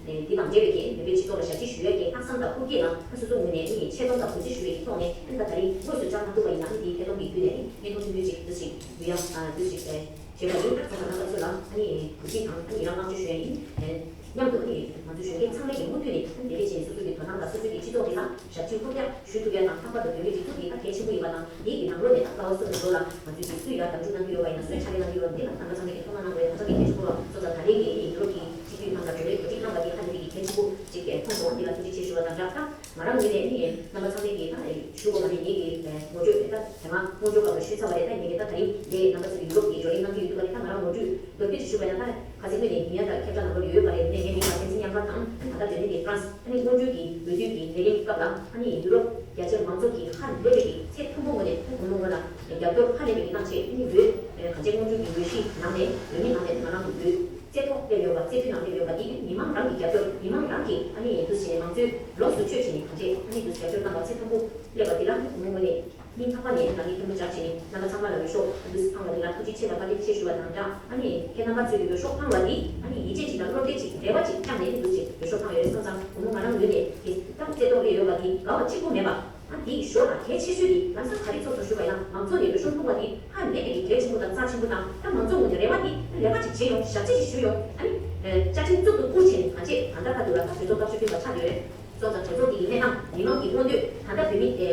འདི་དང་འབྲེལ་བའི་གི་བོད་པའི་སྤྱི་ཚོགས་ལ་ཞབས་ཕྱི་ཞུ་ཡ་གི་ལྷག་བསམ་དང་ཧུར་བསྐྱེད་ལ་སོ་སོའི་ངོས་ནས་ཆེ་མཐོང་དང་གུས་བརྩི་ཞུ་བའི་གི་ཐོག་ནས་ད་ད་རིང་དངོས་སུ་བཅར་མ་ཐུབ་པ་ཡིན་ན་འདིའི་ཐད་གཏོང་གི་བརྒྱུད་ནས་བརྙན་ཐུང་ཐུང་ཐུང་ཅིག་འདུག་སེ་འབུལ་ཡ་འདུག་སེ་བྱས་པ་ཡིན། ད་ཚང་མ་རྣམ་པ་ཚོ་ལ་གུས་བརྩི་དང་ཡི་རང་བསྔགས་བརྗོད་ཞུ་ཡ་ཡིན། མཉམ་དུ་ནི་ང་ཚོ་གཞོན་སྐྱེས་ཚང་མས་ཀྱི་མུ་མཐུད་ནས་དེ་འདྲས་བྱས་ནས་སོ་སོ་གི་དོ་སྣང་དང་སོ་སོའི་གི་སྤྱི་ཚོགས་དེ་ལ་ཞབས་ཕྱི་ཧུར་ཐག་ཞུ་ཐུབ་ཡ་དང་། ལྷག་པར་དུ་བོད་མིའི་སྒྲིག་འཛུགས་དེ་ད་གལ་ཆེན་པོ་ཡིན་པ་དང་། འདི་གི་ནང་ལོགས་ནས་ད་ཀ་བ་སོ་ནང་ལོགས་ལ་ང་ཚོས་ཀྱི་སུས་ཡར་དམ་འཛིན་གནང་གི་ཡོད་པ་ཡིན་ན། སུས་ཕྱག་ལས་གནང་གི་ཡོད་པ་འདི་ལ་ད་ལྟ་ཚང་མས་ཀྱི་ཐུགས་སྣང་གནང་དགོས་ཡ་ཧ་ཅང་གི་གལ་ཆེན་པོ་རེད། སོང་ཙང་ད་རེས་ཀྱི་ཡུ་རོབ་ཀྱི་སྤྱི་འཐུས་རྣམས་ལ་གྲོས་རེ་གོ་སྒྲིག་གནང་བ་དེ་ཧ་ལས་པའི་གི་གལ་ཆེན་པོ་ཅིག་མཐོང་སོང་། འདི་ལ་ཐུགས་རྗེ་ཆེ་ཞུ་བ་དང་སྦྲགས། ད་ང་རང་ངོས་ནས་ནི་རྣམ་པ་ཚང་མས་ཀྱི་ད་ཞུ་དགོས་པ་ནི་ངེད་ཀྱི་ངོ་སྤྲོད་ད་དེ་སྔ་སྔོན་འགྲོ་སྐབས་ལ་ཞུས་ཚར་བ་རེད། ད་ངེད་ཀྱི་ད་ད་རིང་འདི་རྣམ་པ་ཚོ་གི་ཡུ་རོབ་ཀྱི་བགྲོ་གླེང་གནང་གི་ཡོད་འདུག་པ་རེད། ད་ང་རང་ངོ་སྤྲོད་མདོར་བསྡུས་ཅིག་ཞུས་པ་ཡིན་ན། ད་ཁ་སང་ཉིན་ནས་ཉེ་ཡ་དང་ཁྱབ་བསྒྲགས་ནང་ལོགས་ཡོད་པ་རེད། ངས་ངའི་མིང་ལ་བསྟན་འཛིན་དབྱངས་དཀར་དང་། ད་ལྟ་བོད་ནས་ཀྱི་ཧྥ་རན་སི་ཨ་ནི་སྔོན་འགྲོའི་གི་འོས་བསྡུ་གི་ལས་རིམ་སྐབས་ལ་ཨ་ནི་ཡུ་རོབ་རྒྱ་ཆེའི་མང་ཚོགས་ཀྱིས་ཧ་ལས་པའི་གི་ཚད་མཐོན་པོ་ངོས་ནས་ཁོང་ལུང་ཁོ་ན་རྒྱབ་སྐྱོར་ཧ་ལས་པའི་གི་གནང་བྱས། ཨ་ནི་འོས་ག་ཚད་སྔོན་འགྲོའི་གི་འོས་གཞི་ནང་ནས་འོས་མི་ནང་ནས་ང་རང་གི་འོས་རྩེ་ཐོག་སླེབས་ཡོད་པ། རྩེ་ཕུད་ནང་སླེབས་ཡོད་པ་འདི་མི་མང་རང་གི་རྒྱབ་སྐྱོར། མི་མང་རང་གི་ཨ་ནི་འདུག་བྱས་ནས་མང་གཙོའི་ལོགས་སུ་ཆོས་བྱས་ནས་ག་ཚད་ཨ་ནི་འདུག་རྒྱབ་སྐྱོར་གནང་བ་ཚད་མཐོན་པོ་སླེབས་པ་འདི་ལ་ཁོང་ལུང་ཁོ་ནས། སྙིང་ཐག་པ་ནས་རང་ཉིད་མཐུན་པོ་སྦྱར་བྱས་ནས་རྣམ་པ་ཚང་མ་ལ་འོས་ཤོག་འདུག་སེ་འཕངས་པ་འདི་ལ་ཐུགས་རྗེ་ཆེ་དང་བཀའ་དྲིན་ཆེ་ཞུ་བ་དང་སྦྲགས། ཨ་ནི་ཁྱེད་རྣམ་པ་ཚོས་ཀྱི་འོས་ཤོག་འཕངས་པ་འདི་ཨ་ནི་ཡིད་ཆེས་ཅིག་དང་བློ་གཏད་ཅིག་རེ་བ་ཅིག་བཅངས་ནས་འདུག་སེ་འོས་ཤོག་འཕངས་ཡོད་རེད། སོང་ཙང་བུ་མོ་ང་རང་ངོས་ནས་དེ་ལྟར་རྩེ་ཏོག་སླེབས་ཡོད་པ་འདི་དགའ་བ་གཅིག་པུ་མེད་པ། ཨ་འདི་ཞོར་ལ་གལ་ཆེ་ཤོས་འདི་ལམ་སང་ག་རེ་ཚོར་སོང་ཞུས་པ་ཡིན་ན། མང་ཚོགས་ནས་འོས་ཤོག་འཕངས་པ་འདི་ཧ་ལས་པའི་གི་གལ་ཆེན་པོ་དང་རྩ་ཆེན་པོ་དང་། ད་མང་ཚོགས་ངོས་ནས་རེ་བ་འདི་ལས་ཀ་ཅིག་བྱེད་ཡོང་། ཞབས་ཕྱི་ཅིག་ཞུ་ཡོང་། ཨ་ནི་བཅའ་ཁྲིམས་གཙུག་ཏུ་བཀུར་བྱས་ནས་ང་བཅས་ད་ལྟ་ཁ་ཐུག་ལ་ད་གྲོས་ཚོགས་སྐབས་བཅུ་བདུན་པ་ཆགས་ཡོད་རེད། སོང་ཙང་གྲོས་ཚོགས་འདི་ཡི་གནས་སྟངས། མི་མང་གི་མངོན་འདོད། ད་ལྟ་བོད་མི་དེ་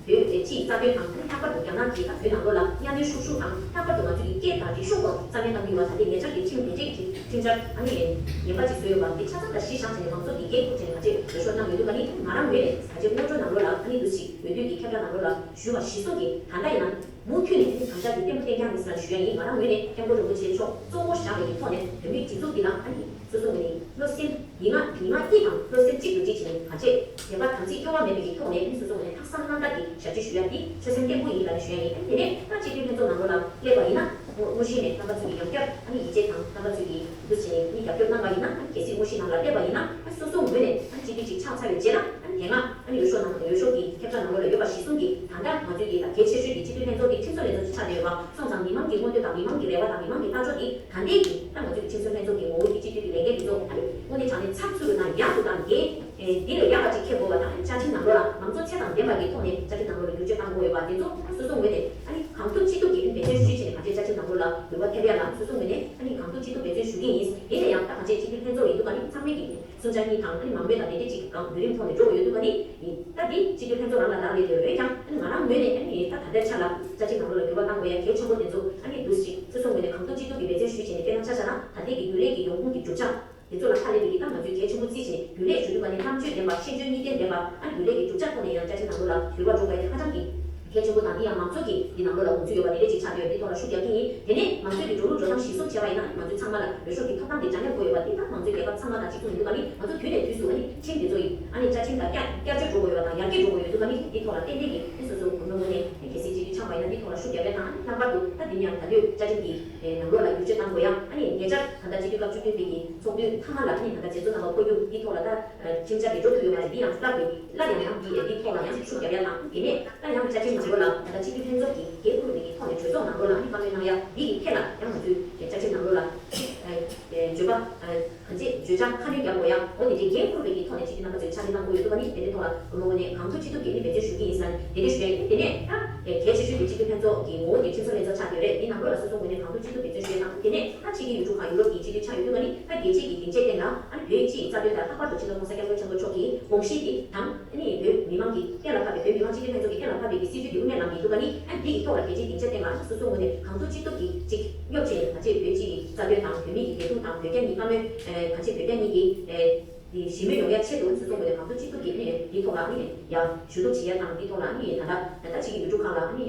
བོད་སྤྱིའི་རྩ་དོན་དང་། ལྷག་པར་དུ་རྒྱ་ནག་གིས་ད་བོད་ནང་ལོགས་ལ་གཉའ་གནོན་ཤུགས་ཤུགས་དང་། ལྷག་པར་དུ་ང་ཚོའི་སྐད་དང་རིག་གཞུང་སྐོར་རྩ་མེད་གཏང་གི་ཡོད་པ། ད་ལྟའི་ཉེ་ཆར་གྱི་ཁྲིམས་དེ་འདྲའི་ཁྲིམས་འཆར་ཨ་ནི་ངན་པ་ཅིག་བཟོས་ཡོད་པ་འདི་ཆ་ཚང་ད་གཞི་བཞག་བྱས་ནས་མང་གཙོ་འདི་འགན་འཁུར་བྱས་ནས་ང་ཚོས་འོས་ཤོག་གནང་ཡོད་འདུག་ག་ནི། ང་རང་ངོས་ནས་ད་ཆ་སྔོན་འགྲོ་ནང་ལོགས་ལ་ཨ་ནི་འདུག་སེ་འོས་བསྡུ་གི་ཁྱབ་བསྒྲགས་ནང་ལོགས་ལ་ཞུས་པ་གཞིར་བཟུང་གིས་ད་ལྟ་ཡིན་ན། མུ་མཐུད་ནས་ཨ་ནི་གང་ལྟར་གྱི་བརྟན་པོ་བརྟན་རྐྱང་ཡིན་ཟེར་ཞུ་ཡ་ཡིན། ང་རང་ངོས་ནས་སྐྱབས་མགོན་རིན་པོ་ཆེ་མཆོག་གཙོ་བོ་བཞག་པའི་གི་ཐོག་ནས་བོད་མིའི་སྒྲིག་འཛུགས་འདི་ལ་ཨ་ནི་སོ་སོ་ངོས་ནས་བློ་སེམས་ཉི་མ་ཉི་མ་གཉིས་དང་བློ་སེམས་གཅིག་ཏུ་གཅིག་བྱས་ནས་ག་ཚད་བདེན་པ་དམ་ཚིག་སྐྱོ་བ་མེད་པའི་གི་ཐོག་ནས་ཨ་ནི་སོ་སོ་ངོས་ནས་ལྷག་བསམ་རྣམ་དག་གིས་ཞབས་ཕྱི་ཞུ་ཡ་འདི་ཆོད་སེམས་བརྟན་པོ་ཡིན་ལབ་ནས་ཞུ་ཡ་ཡིན། ཨ་ནི་དེ་ནས་ད་སྤྱི་འཐུས་ལྷན་ཚོགས་ནང་ལོགས་ལ་སླེབས་པ་ཡིན་ན་དངོས་གནས་བྱས་ནས་རྣམ་པ་ཚོ་གི་ཡང་བསྐྱར་ཨ་ནི་ཡིད་ཆེས་དང་རྣམ་པ་ཚོ་གི་འདུག་བྱས་ནས་ཨ་ནི་རྒྱབ་སྐྱོར་གནང་བ་ཡིན་ན། ཨ་ནི་གལ་སྲིད་དངོས་གཞི་ནང་ལ་སླེབས་པ་ཡིན་ན། ཨ་ནི་སོ་སོ་ངོས་ནས་ཨ་ནི་སྤྱི་འཐུས་ཅིག་ཆགས་ཚར་བའི་རྗེས་ལ་ཨ་ནི་དེ་སྔ་ཨ་ནི་འོས་ཤོག་ནང་འོས་ཤོག་གི་ཁྱབ་བསྒྲགས་ནང་ལོགས་ལ་ཡོད་པ་གཞིར་བཟུང་གིས་ད་ལྟ་ང་ཚོའི་གི་ད་གལ་ཆེ་ཤོས་ཀྱི་སྤྱི་འཐུས་ལྷན་ཚོགས་འདི་ཁྲིམས་བཟོ་ལྷན་ཚོགས་ཅིག་ཆགས་བསྡད་ཡོད་པ། སོང་ཙང་མི་མང་གི་མངོན་འདོད་དང་མི་མང་གི་རེ་བ་དང་མི་མང་གི་ལྟ་ཕྱོགས་འདི་ད་ལྟའི་གི་ད་ང་ཚོའི་ཁྲིམས་བཟོ་ལྷན་ཚོགས་ཀྱི་ངོ་བོ་འདི་སྤྱི་འཐུས་ཀྱི་ལས་འགན་འདི་ཚོ་ཨ་ནི་དངོས་གནས་དྲང་གནས་ཚགས་ཚུད་དུ་དང་ཡག་ཏུ་དང་འགན་འདི་ལས་ཡག་པ་ཅིག་འཁྱེར་དགོས་པ་དང་། བཅའ་ཁྲིམས་ནང་ལོགས་ལ་མང་གཙོ་ཚད་དང་ལྡན་པ་གི་ཐོག་ནས་བཅའ་ཁྲིམས་ནང་ལོགས་ལ་བསྒྱུར་བཅོས་གཏང་དགོས་ཡོད་པ་འདི་ཚོ་ཨ་ནི་སོ་སོ་ངོས་ནས་ཨ་ནི་གང་ཐུབ་ཅི་ཐུབ་ཀྱིས་ཨ་ནི་འབད་བརྩོན་ཤུགས་ཆེ་བྱས་ནས་ག་ཚོད་བཅའ་ཁྲིམས་ནང་ལོགས་ལ་འགྱུར་བ་ཐེབས་ཡ་ལ་སོ་སོ་ངོས་ནས་ཨ་ནི་གང་ཐུབ་ཅི་ཐུབ་འབད་བརྩོན་ཞུ་གི་ཡིན། དེ་ལས་ཡང་ད་ག་ཚད་སྤྱི་འཐུས་ལྷན་ཚོགས་ཡིན་འདུག་ག་ནི་ཚང་མས་ཀྱི་གསུང་བཅར་གཉིས་དང་ཨ་ནི་མང་མོས་དང་དེ་འདྲས་ཅིག་གང་བརྒྱུད་རིམ་ཐོག་ནས་འགྲོ་དགོས་ཡོད་འདུག་ག་ནི། ད་འདི་སྤྱི་འཐུས་ལྷན་ཚོགས་རང་ལ་ལག་ལས་དེ་རེད་ཀྱང་། ཨ་ནི་ང་རང་ངོས་ནས་ཨ་ནི་ད་ད་ལྟའི་ཆ་ལ་བཅའ་ཁྲིམས་ནང་ལོགས་ལ་འགྱུར་བ་གཏང་དགོས་ཡ་གལ་ཆེན་པོ་དེ་ཚོ་ཨ་ནི་འདུག་ཅིག་སོ་སོ་ངོས་ནས་གང་ཐུབ་ཅི་ཐུབ་ཀྱིས་འབད་བརྩོན་ཞུས་བྱས་ནས་དཔེར་ན་ཆ་བཞག་ན་ད་ལྟའི་གི་རྒྱུན་ལས་ཀྱི་ཡོང་ཁུངས་ཀྱི་གྲུབ་ཆ་དེ་ཚོ་ལ་ཧ་ལས་པའི་གི་ད་ང་ཚོས་གལ་ཆེན་པོ་བརྩིས་བྱས་ནས་རྒྱུན་ལས་ཞུ་དུས་ཀ་ནི་རྣམ་དཔྱོད་ལྡན་པ་ཤེས་འཇོན་གཉིས་ལྡན་ལྡན་པ། ཨ་ནི་རྒྱུན་ལས་ཀྱི་གྲུབ་ཆ་ཐོག་ནས་ཡང་བཅའ་ཁྲིམས་ནང་ལོགས་ལ་འགྱུར་བ་འགྲོ་དགོས་ཡ་དེ་ཧ་ཅང་གི་ གལ་ཆེན་པོ་དང་། འདི་ཡང་མང་ཚོགས་ཀྱི་འདི་ནང་ལོགས་ལ་དགོངས་ཚུལ་ཡོད་པ་འདི་འདྲ་ཅིག་ཆགས་བསྡད་ཡོད། འདི་ཐོག་ལ་ཤུགས་རྒྱག་གི་ཡིན། དེ་ནས་མང་ཚོགས་ཀྱི་འགྲོ་ལུགས་འགྲོ་སྟངས་གཞིར་བཟུང་བྱས་པ་ཡིན་ན། ང་ཚོས་ཚང་མ་ལ་འོས་ཤོག་འདི་ཐོབ་ཐང་དེ་འདྲ་མཉམ་དགོས་ཡོད་པ་འདི་ད་མང་ཚོགས་རྒྱལ་ཁབ་ཚང་མ་དང་གཅིག་མཚུངས་ཡིན་འདུག་ག་ནི། ང་ཚོ་དུས་ནས་དུས་སུ་ཨ་ནི་ཁྲིམས་དེ་ཚོ་ཡིས་ཨ་ནི་བཅའ་ཁྲིམས་ལ་བསྐྱར་བསྐྱར་བཅོས་འགྲོ་དགོས་ཡོད་པ་དང་ཡར་རྒྱས་འགྲོ་དགོས་ཡོད་འདུག་ག་ནི། འདི་ཐོག་ལ་ཏན་ཏན་གྱིས་ཨ་ནི་སོ་སོ་གོ་མྱོང་ངོས་ནས་གལ་སྲིད་སྤྱི་འཐུས་ཆགས་པ་ཡིན་ན། འདི་ཐོག་ལ་ཤུགས་རྒྱག་ཡ་དང་། ཨ་ནི་ལྷག་པར་དུ་ད་འདི་ནས་ཡང་ད་ལོའི་བཅའ་ཁྲིམས་འདི་ནང་ལོགས་ལ་བསྒྱུར་བཅོས་གཏང་དགོས་ཡ། ཨ་ནི་ཉེ་ཆར་ད་ལྟ་སྤྱི་འཐུས་སྐབས་བཅུ་བདུན་པའི་གི་ཚོགས་དུས་མཐའ་མ་ལ་ཨ་ནི་ད་ལྟ་མཛད་གཙོ་རྣམ་པ་འཁོད་རྒྱུ་འདི་ཐོག་ལ་ད་ཁྲིམས་འཆར་འདི་འགྲོ་ཐུབ་ཡོད་མ་རེད། འདི་ཡང་སླར་དུ་སླར་ཡང་ཡང་འདི་འདི་ཐོག་ལ་ཡང་ཤུགས་རྒྱག་ཡ་དང་། དེ་ནས་སླར་ཡང་བཅའ་ཁྲིམས་ནང་ལོགས་ལ་ད་ལྟ་སྤྱི་འཐུས་ལྷན་ཚོགས་ཀྱིས་འགན་འཁུར་བའི་གི་ཐོག་ནས་གྲོས་ཚོགས་ནང་ལོགས་ལ་ཨ་ནི་བཀའ་མོལ་གནང་ཡ། འདི་གི་ཐད་ལ་ཡང་ང་ཚོས་བཅའ་ཁྲིམས་ནང་ལོགས་ལ་བརྗོད་པ་གང་ཅི་བརྗོད་བྱ་ཁ་སྣོན་རྒྱག་དགོས་ཡ། འོ་དེ་འདྲའི་འགན་འཁུར་བའི་གི་ཐོག་ནས་སྤྱི་འཐུས་རྣམ་པ་ཚོས་ཕྱག་ལས་གནང་དགོས་ཡོད་འདུག་ག་ནི། དེ་འདྲའི་ཐོག་ལ་གོ་མ་གོ་ནས་གང་ཐུབ་ཅི་ཐུབ་ཀྱིས་ནི་འབད་བརྩོན་ཞུ་གི་ཡིན་ཟེར་ནས་དེ་འདྲ་ཞུ་ཡ་ཡིན། དེ་ནས་ད་གལ་ཆེ་ཤོས་དེ་སྤྱི་འཐུས་ལྷན་ཚོགས་ཀྱི་ངོ་བོ་དེ་ཁྲིམས་བཟོ་ལྷན་ཚོགས་ཆགས་བསྡད་རེད། དེ་ནང་ལོགས་ལ་སོ་སོ་ངོས་ནས་གང་ཐུབ་ཅི་ཐུབ་འབད་བརྩོན་ཞུ་ཡ་དང་། དེ་ནས་ད་ཕྱི་རྒྱལ་ཡུལ་གྲུ་ཁག་ཡུ་རོབ་ཀྱི་སྤྱི་འཐུས་ཆགས་ཡོད་འདུག་ག་ནི། ད་རྒྱལ་སྤྱི་གི་སྡིངས་ཆའི་སྟེང་ལ་ཨ་ནི་བོད་སྤྱི་ཡི་རྩ་དོན་དང་། ལྷག་པར་དུ་སྤྱི་ནོར་༸གོང་ས་༸སྐྱབས་མགོན་ཆེན་པོ་མཆོག་གི་དགོངས་གཞི་དེ་དང་། ཨ་ནི་བོད་མི་མང་གིས་གཏན་ལ་ཕབ་པའི། བོད་མི་མང་སྤྱི་འཐུས་ལྷན་ཚོགས་ཀྱིས་གཏན་ལ་ཕབ་པའི་གི་སྲིད་བྱུས་དེ་དངོས་གནས་ལམ་ཡིན་འདུག་ག་ནི། ཨ་ནི་འདི་ཡི་ཐོག་ལ་རྒྱལ་སྤྱིའི་སྡིངས་ཆ་སྟེང་ལ་སོ་སོ་ངོས་ནས་གང་ཐུབ་ཅི་ཐུབ་ཀྱིས་ཅིག་སྙོབ་བྱས་ནས། ང་ཚོས་བོད་སྤྱི་ཡི་རྩ་དོན་དང་། བོད་མི་གི་བདེ་སྡུག་དང་། བོད་རྒྱ་གཉིས་བཀའ་མོལ། ཨེ། གང་ཅི་བོད་རྒྱ་གཉིས་ཀྱི་ཨེ། དེ་ཞི་མོལ་ཡོང་ཡ་ཆེད་དུ་སོ་སོ་ངོས་ནས་གང་ཐུབ་ཅི་ཐུབ་ཀྱིས་ཨ་ནི་འདིའི་ཐོག་ལ་ཨ་ནི་ཡར་ཞུ་གཏུག་བྱེད་ཡ་དང་། འདིའི་ཐོག་ལ་ཨ་ནི་ད་ལྟ་ད་ལྟ་ཕྱི་རྒྱལ་ཡུལ་གྲུ་ཁག་ལ་ཨ་ནི་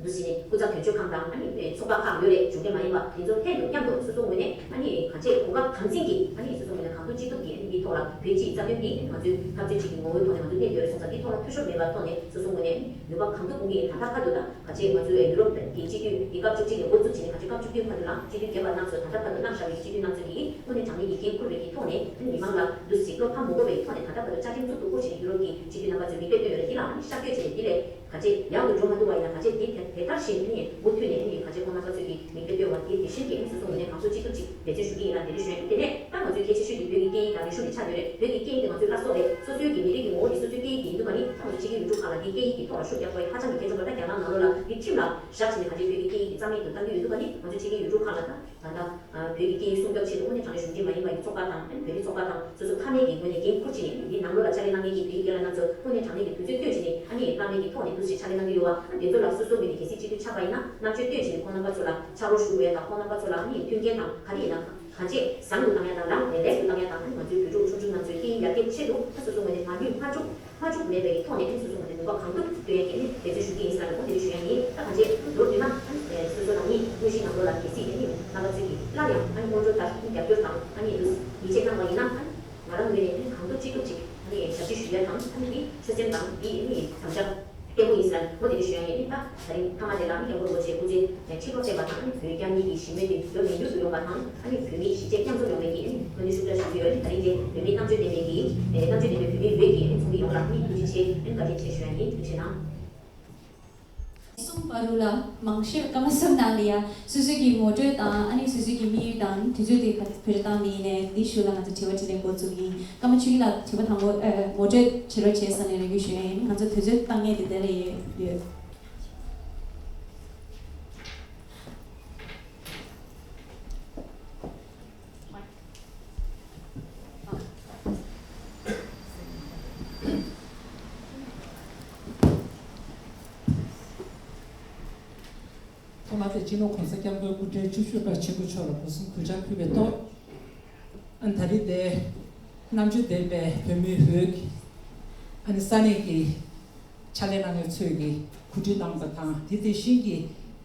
འདུག་སེ་ནས་སྐུ་ཚབ་དོན་གཅོད་ཁང་དང་། ཨ་ནི་ཚོགས་པ་ཁག་ཡོད་རེད། གཞུང་འབྲེལ་མ་ཡིན་པ་དེ་ཚོ་ལྷན་དུ་མཉམ་དུ་སོ་སོ་ངོས་ནས་ཨ་ནི་གང་ཅི་གོ་སྐབས་གང་འཛིན་གྱིས་ཨ་ནི་སོ་སོ་ངོས་ནས་གང་ཐུབ་ཅི་ཐུབ་ཀྱིས་ཨ་ནི་འདིའི་ཐོག་ལ་བོད་སྤྱིའི་རྩ་དོན་འདི་ང་ཚོའི་འཐབ་རྩོད་ཅིག་གི་ངོ་བོའི་ཐོག་ནས་ང་ཚོ་གནས་བསྡད་རེད་སོང་ཙང་། འདིའི་ཐོག་ལ་འཐུས་ཤོར་མེད་པའི་ཐོག་ནས་སོ་སོ་ངོས་ནས་ནུས་པ་གང་ཐུབ་ཀུན་གྱིས་ད་ལྟ་བར་དུ་དང་། ག་ཚོད་ང་ཚོའི་ཡུ་རོབ་ཀྱི་སྤྱི་འཐུས་ཀྱི་སྐབས་བཅུ་གཅིག་ནས་འགོ་བཙུགས་བྱས་ནས། ག་ཚོད་སྐབས་བཅུ་བདུན་བར་དུ་ལ་སྤྱི་འཐུས་རྒན་པ་རྣམ་ཚོ། ད་ལྟ་བར་དུ་གནང་བཞག་པའི་སྤྱི་འཐུས་རྣམ་ཚོ་གིས་དངོས་གནས་དྲང་གནས་ཀྱི་འགན་འཁུར་བའི་གི་ཐོག་ནས། མི་མང་ལ་འདུག་སེ་བློ་ཕམ་མ་དགོས་པའི་ཐོག་ནས། ད་ལྟ་བར་དུ་བཅའ་ཁྲིམས་ཚུལ་དུ་བཀུར་བྱས་ནས་ཡུ་རོབ་ཀྱི་སྤྱི་འཐུས་རྣམ་པ་ཚོས་མིག་དཔེ་སྟོན་ཡོད་རེད། འདི་ལ་ཨ་ནི་ཤར་བསྐྱོད་བྱས་ནས། འདི་ལས་ག་ཚོད་ཡག་ཏུ་འགྲོ་མ་ཐུབ་པ་ཡིན་ན། ག་ཚོད་འདི་དེ་དེ་ལྟར་བཞིན་ཨ་ནི་མུ་མཐུད་ནས་ཨ་ནི་ག་ཚོད་ཁོང་རྣམ་པ་ཚོས་ཀྱི་མིག་དཔེ་སྟོན་པ་འདི་དེ་བཞིན་གྱི་ཨ་ནི་སོ་སོ་ངོས་ནས་གང་ཐུབ་ཅི་ཐུབ་ཅིག་འབད་བརྩོན་ཞུ་གི་ཡིན་ལ། དེ་འདྲ་ཞུ་ཡ་ཡིན། དེ་ནས་ད་ང་ཚོའི་གལ་ཆེ་ཤོས་དེ་བོད་ཀྱི་སྐད་ཡིག་དང་རིག་གཞུང་དེ་ཆགས་བསྡད་རེད། བོད་ཀྱི་སྐད་ཡིག་དེ་ང་ཚོའི་བླ་སྲོག་རེད། སོ་སོའི་གི་མི་རིགས་ཀྱི་ངོ་བོ་དེ་སོ་སོའི་སྐད་ཡིག་དེ་ཡིན་འདུག་ག་ནི། ད་ང་ཚོ་ཕྱི་རྒྱལ་ཡུལ་གྲུ་ཁག་ལ་འདི་སྐད་ཡིག་གི་ཐོག་ལ་ཤུགས་རྒྱག་དགོས་ཡ་ཧ་ཅང་གི་གལ་ཆེན་པོ་རེད། ད་རྒྱ་ནག་ནང་ལོགས་ལ་འདི་ཁྲིམས་ལ་བཞག་བྱས་ནས་ག་ཚོད་བོད་ཀྱི་སྐད་ཡིག་དེ་རྩ་མེད་དུ་གཏང་གི་ཡོད་འདུག་ག་ནི། ང་ཚོ་ཕྱི་རྒྱལ་ཡུལ་གྲུ་ཁག་ལ་ད་ད་ལྟ་བོད་ཀྱི་སྐད་ཡིག་སྲུང་སྐྱོབ་ཆེད་དུ་དངོས་གནས་དྲང་གནས་གཞུང་འབྲེལ་མ་ཡིན་པ་ཡི་ཚོགས་པ་དང་། ཨ་ནི་བོད་རིགས་ཚོགས་པ་དང་སོ་སོ་ཕ་མེས་ཀྱི་ངོས་ནས་འགན་འཁུར་བྱས་ནས། འདི་ནང་ལོགས་ལ་ཕྱག་ལས་གནང་མཁན་གྱི་བོད་ཡིག་སློབ་གཉེར་རྣམ་ཚོ་དངོས་གནས་དྲང་གནས་ཀྱི་དུས་ཚོད་བཏོན་བྱས་ནས་ཨ་ནི་བླ་མེད་ཀྱི་ཐོག་ནས་འདུག་སེ་ཕྱག་ལས་གནང་གི་ཡོད་པ། ཨ་ནི་དེ་ཚོ་ལ་སོ་སོ་ངོས་ནས་གལ་སྲིད་སྤྱི་འཐུས་ཆགས་པ་ཡིན་ན། རྣམ་དཔྱོད་བཏོན་བྱས་ནས་ཁོང་རྣམ་པ་ཚོ་ལ་ཕྱག་རོགས་ཞུ་དགོས་ཡ་དང་། ཁོང་རྣམ་པ་ཚོ་ལ་ཨ་ནི་མཐུན་རྐྱེན་དང་། ག་རེ་ཡིན་ན་གང་ཅི་བཟང་དུ་བཏང་ཡ་དང་། ལམ་ལེགས་སུ་བཏང་ཡ་དང་། ཨ་ནི་ང་ཚོའི་བོད་ཕྲུག་ཆུང་ཆུང་རྣམ་ཚོའི་སྐད་ཡིག་ཡར་རྒྱས་ཆེད་དུ་ད་སོ་སོ་ངོས་ནས་མ་ལུས་མ་བཅུག་མ་བཅུག་མེད་པའི་ཐོག་ནས། ཨ་ནི་སོ་སོ་ངོས་ནས་ནུས་པ་གང་ཐུབ་བཏོན་ཡ་གི་ཨ་ནི་འབད་བརྩོན་ཞུ་གི་ཡིན་ཟེར་ལ། འོ་དེ་རེ་ཞུ་ཡ་ཡིན། ད་གང་ཅི་མདོར་བསྡུས་ན། ཨ་ནི་སོ་སོ་རང་ཉིད་དངོས་གཞིའི་ནང་ལོགས་ལ་གལ་སྲིད་ཨ་ནི་རྣམ་པ་ཚོས་ཀྱིས་སླར་ཡང་ཨ་ནི་སྔོན་འགྲོ་ལྟར་རྒྱབ་སྐྱོར་དང་། ཨ་ནི་འདུག་ཡིད་ཆེས་གནང་བ་ཡིན་ན། ཨ་ནི་ང་རང་ངོས་ནས་ཨ་ནི་གང་ཐུབ་ཅི་ཐུབ་ཅིག་ཨ་ནི་ཞབས་ཕྱི་ཞུ་ཡ་དང་། ཨ་ནི་འདི་ཆོད་སེམས་དང་འདི་ཨ་ནི་དམ་བཅའ་བརྟན་པོ་ཡིན་ཟེར་ལ། འོ་དེ་འདྲ་ཞུ་ཡ་ཡིན། ཨ་ནི་ད་ད་རིང་མཐའ་མ་དེ་ལ་ཨ་ནི་སྐྱབས་མགོན་རིན་པོ་ཆེ་སྐུ་ཚེ་ཁྲི་ལོ་བརྟན་པ་དང་། ཨ་ནི་བོད་རྒྱ་གཉིས་ཀྱི་ཞི་མོལ་དེ་ལོ་ཉེར་མྱུར་དུ་ཡོང་བ་དང་། ཨ་ནི་བོད་མིའི་གཞིས་བྱེས་མཉམ་འཛོམས་ཡོང་བའི་གི་ཨ་ནི་སྨོན་འདུན་ཤུགས་དྲག་ཞུ་གི་ཡོད། ཨ་ནི་ད་རིང་དེ་བོད་མིའི་རྣམ་དཔྱོད་ལྡན་པའི་གི་ཨ་ནི་རྣམ་དཔྱོད་ལྡན་པའི་བོད་མིའི་འོས་ཀྱི་ཨ་ནི་ཚོགས་འདུ་ཡོངས་ལ་ཨ་ནི་ཐུགས་རྗེ་ཆེ། ཨ་ནི་བཀའ་དྲིན་ཆེ་ཞུ་ཡ་ཡིན། ཐུགས་རྗེ་གནང་། གསུམ་བར་དུ་ལ་མང་ཤོས་སྐར་མ་གསུམ་ནང་ལ་ཡ་སོ་སོ་གི་ངོ་སྤྲོད་དང་། ཨ་ནི་སོ་སོ་གི་དམིགས་ཡུལ་དང་དུས་ཚོད་དེ་ག་བེད་སྤྱོད་བཏང་ནས་ནས། འདི་ཞུ་ལ་ང་ཚོ་དྲི་བ་དྲིས་ལན་འགོ་བཙུགས་ཡིན། སྐར་མ་བཅུ་གཉིས་ལ་དྲི་བ་དང་པོ་ཨ་ངོ་སྤྲོད་བྱེད་རོགས་བྱེད་ཟེར་ནས་རེ་སྐུལ་ཞུ་ཡ་ཡིན། ང་ཚོ་དུས་ཚོད་བཏང་མཁན་དེ་དེ་ལ་ཡོད་ཡོད། ཐོག་མར་དེ་སྤྱི་ནོར་༸གོང་ས་༸སྐྱབས་མགོན་སྐུ་ཕྲེང་བཅུ་བཞི་པ་ཆེན་པོ་མཆོག་ལ་སྒོ་གསུམ་གུས་ཕྱག་ཕུལ་བའི་ཐོག་ཨ་ནི་ད་རེས་དེ་རྣམ་དཔྱོད་ལྡན་པའི་བོད་མིའི་འོས་ཀྱི་ཨ་ནི་ས་གནས་ཀྱི་ཕྱག་ལས་གནང་མཁན་ཚོས་ཀྱིས་གོ་སྒྲིག་གནང་བ་དང་། དེ་དེ་བཞིན་གྱི་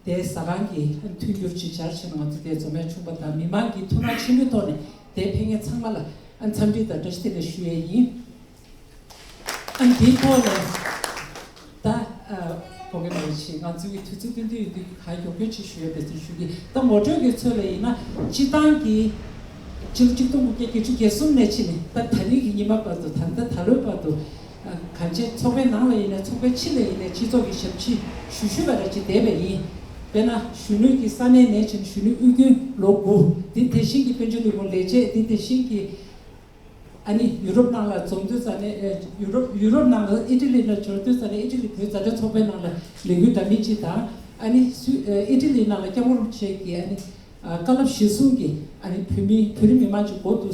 དེ་ཟ་ཁང་གི་མཐུན་འགྱུར་ཅིག་སྦྱར་བྱས་ནས་ང་ཚོ་དེ་འཛོམས་མེད་ཆུང་པ་དང་མི་མང་གི་ཐུགས་སྣང་ཆེན་པོའི་ཐོག་ནས་དེ་ཕེབས་མཁན་ཚང་མ་ལ་ཨ་འཚམས་འདྲི་དང་བཀྲ་ཤིས་བདེ་ལེགས་ཞུ་ཡས་ཡིན། ཨ་འདིའི་ཐོག་ནས་ད་ཨ་གོ་གི་མ་རེད་ཅེས། ང་ཚོའི་དུས་ཚོད་ཏན་ཏན་ཡོད་དུས་གང་མགྱོགས་མགྱོགས་ཅིག་ཞུ་ཡས་འབད་བརྩོན་ཞུ་གི། ད་ངོ་སྤྲོད་ཀྱི་ཚུལ་ལ་ཡིན་ན། སྤྱི་བཏང་གི་ཕྱི་ལོ་ཆིག་སྟོང་དགུ་བརྒྱ་བརྒྱད་ཅུ་གྱ་གསུམ་ནས་ཕྱིན་ནས་ད་ད་རིང་གི་ཉི་མ་བར་དུ། ད་ལྟ་ད་ལོའི་བར་དུ། ཨ་གང་ཅི་ཚོགས་པའི་ནང་ལ་ཡིན་ནའི་ཚོགས་པའི་ཕྱི་ལ་ཡིན་ནའི་སྤྱི་ཚོགས་ཀྱི་ཞབས་ཕྱི་ཞུ་ཞུ་བ་ར་ཅིག་བསྡད་པ་ཡིན། དཔེར་ན་གཞོན་ནུ་གི་ས་གནས་ནས་ཕྱིན་གཞོན་ནུ་དབུས་རྒྱུན་ལོ་དགུ། དེ་དེ་བཞིན་གྱི་དཔལ་འབྱོར་ལས་ཁུངས་ལས་བྱེད། དེ་དེ་བཞིན་གྱི་ཨ་ནི་ཡུ་རོབ་ནང་ལ་འཛོམས་དུས་ཙ་ནས། ཨེ་ཡུ་རོབ་ཡུ་རོབ་ནང་ལ་ཨི་ཊ་ལི་ལ་འབྱོར་དུས་ཙ་ནས་ཨི་ཊ་ལི་བོད་མཛའ་འབྲེལ་ཚོགས་པའི་ནང་ལ་ལས་འགུལ་འདྲ་མིན་ཅིག་དང་། ཨ་ནི་སུ་ཨེ་ཨི་ཊ་ལི་ནང་ལ་སྐྱབས་མགོན་རིན་པོ་ཆེ་གི་ཨ་ནི་ཨ་བཀའ་སློབ་གཞིར་བཟུང་གིས་ཨ་ནི་བོད་མི་བོད་རིགས་མི་མང་ཅིག་འགོ་འདུག་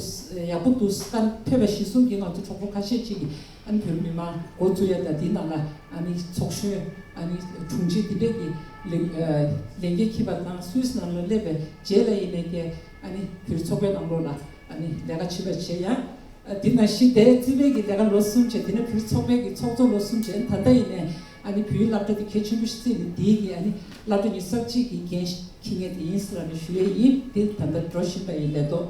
ཡག་པོ་འདུག་བཀའ་ཕེབས་པ་གཞིར་བཟུང་གིས་ང་ཚོ་གྲོགས་པོ་ཁ་ཤས་ཅིག་གིས་ཨ་ནི་བོད་རིགས་མི་མང་འགོ་འཛུགས་ཡ་དང་། དེའི་ནང་ལ་ཨ་ནི་ཚོགས་གཞོན། ཨ་ནི་དྲུང་ཆེ་དེ་འདྲས་ཀྱི་ལས་ཨ་ལས་འགན་འཁྱེར་བ་དང་། སུད་སི་ནང་ལ་སླེབས་པའི་རྗེས་ལ་ཡིན་ནའི་ཀྱི་ཨ་ནི་བོད་རིགས་ཚོགས་པའི་ནང་ལོགས་ལ་ཨ་ནི་ལས་ཀ་བྱེད་པ་བྱས་ཡ། ཨ་དེ་ནང་བཞིན་དེ་རྩིས་པའི་གི་ལས་ཀ་ལོ་གསུམ་བྱས། དེ་ནས་བོད་རིགས་ཚོགས་པའི་གི་ཚོགས་གཙོ་ལོ་གསུམ་བྱས། ད་ལྟ་ཡིན་ནའི་ ཨ་ནི་བོད་ཡིག་སློབ་གྲྭ་དེ་གལ་ཆེན་པོ་ཞིག་བརྩིས་ནས་དེའི་གི་ཨ་ནི་བསླབ་གྲྭ་གཉིས་གསར་བརྗེ་གི་འགན་འཁྱེར་མཁན་དེ་ཡིན་ཟེར་ལབ་ནས་ཞུ་ཡས་ཡིན། དེ་ད་ལྟ་འགྲོ་བཞིན་པ་ཡིན་ལས་ཐོག་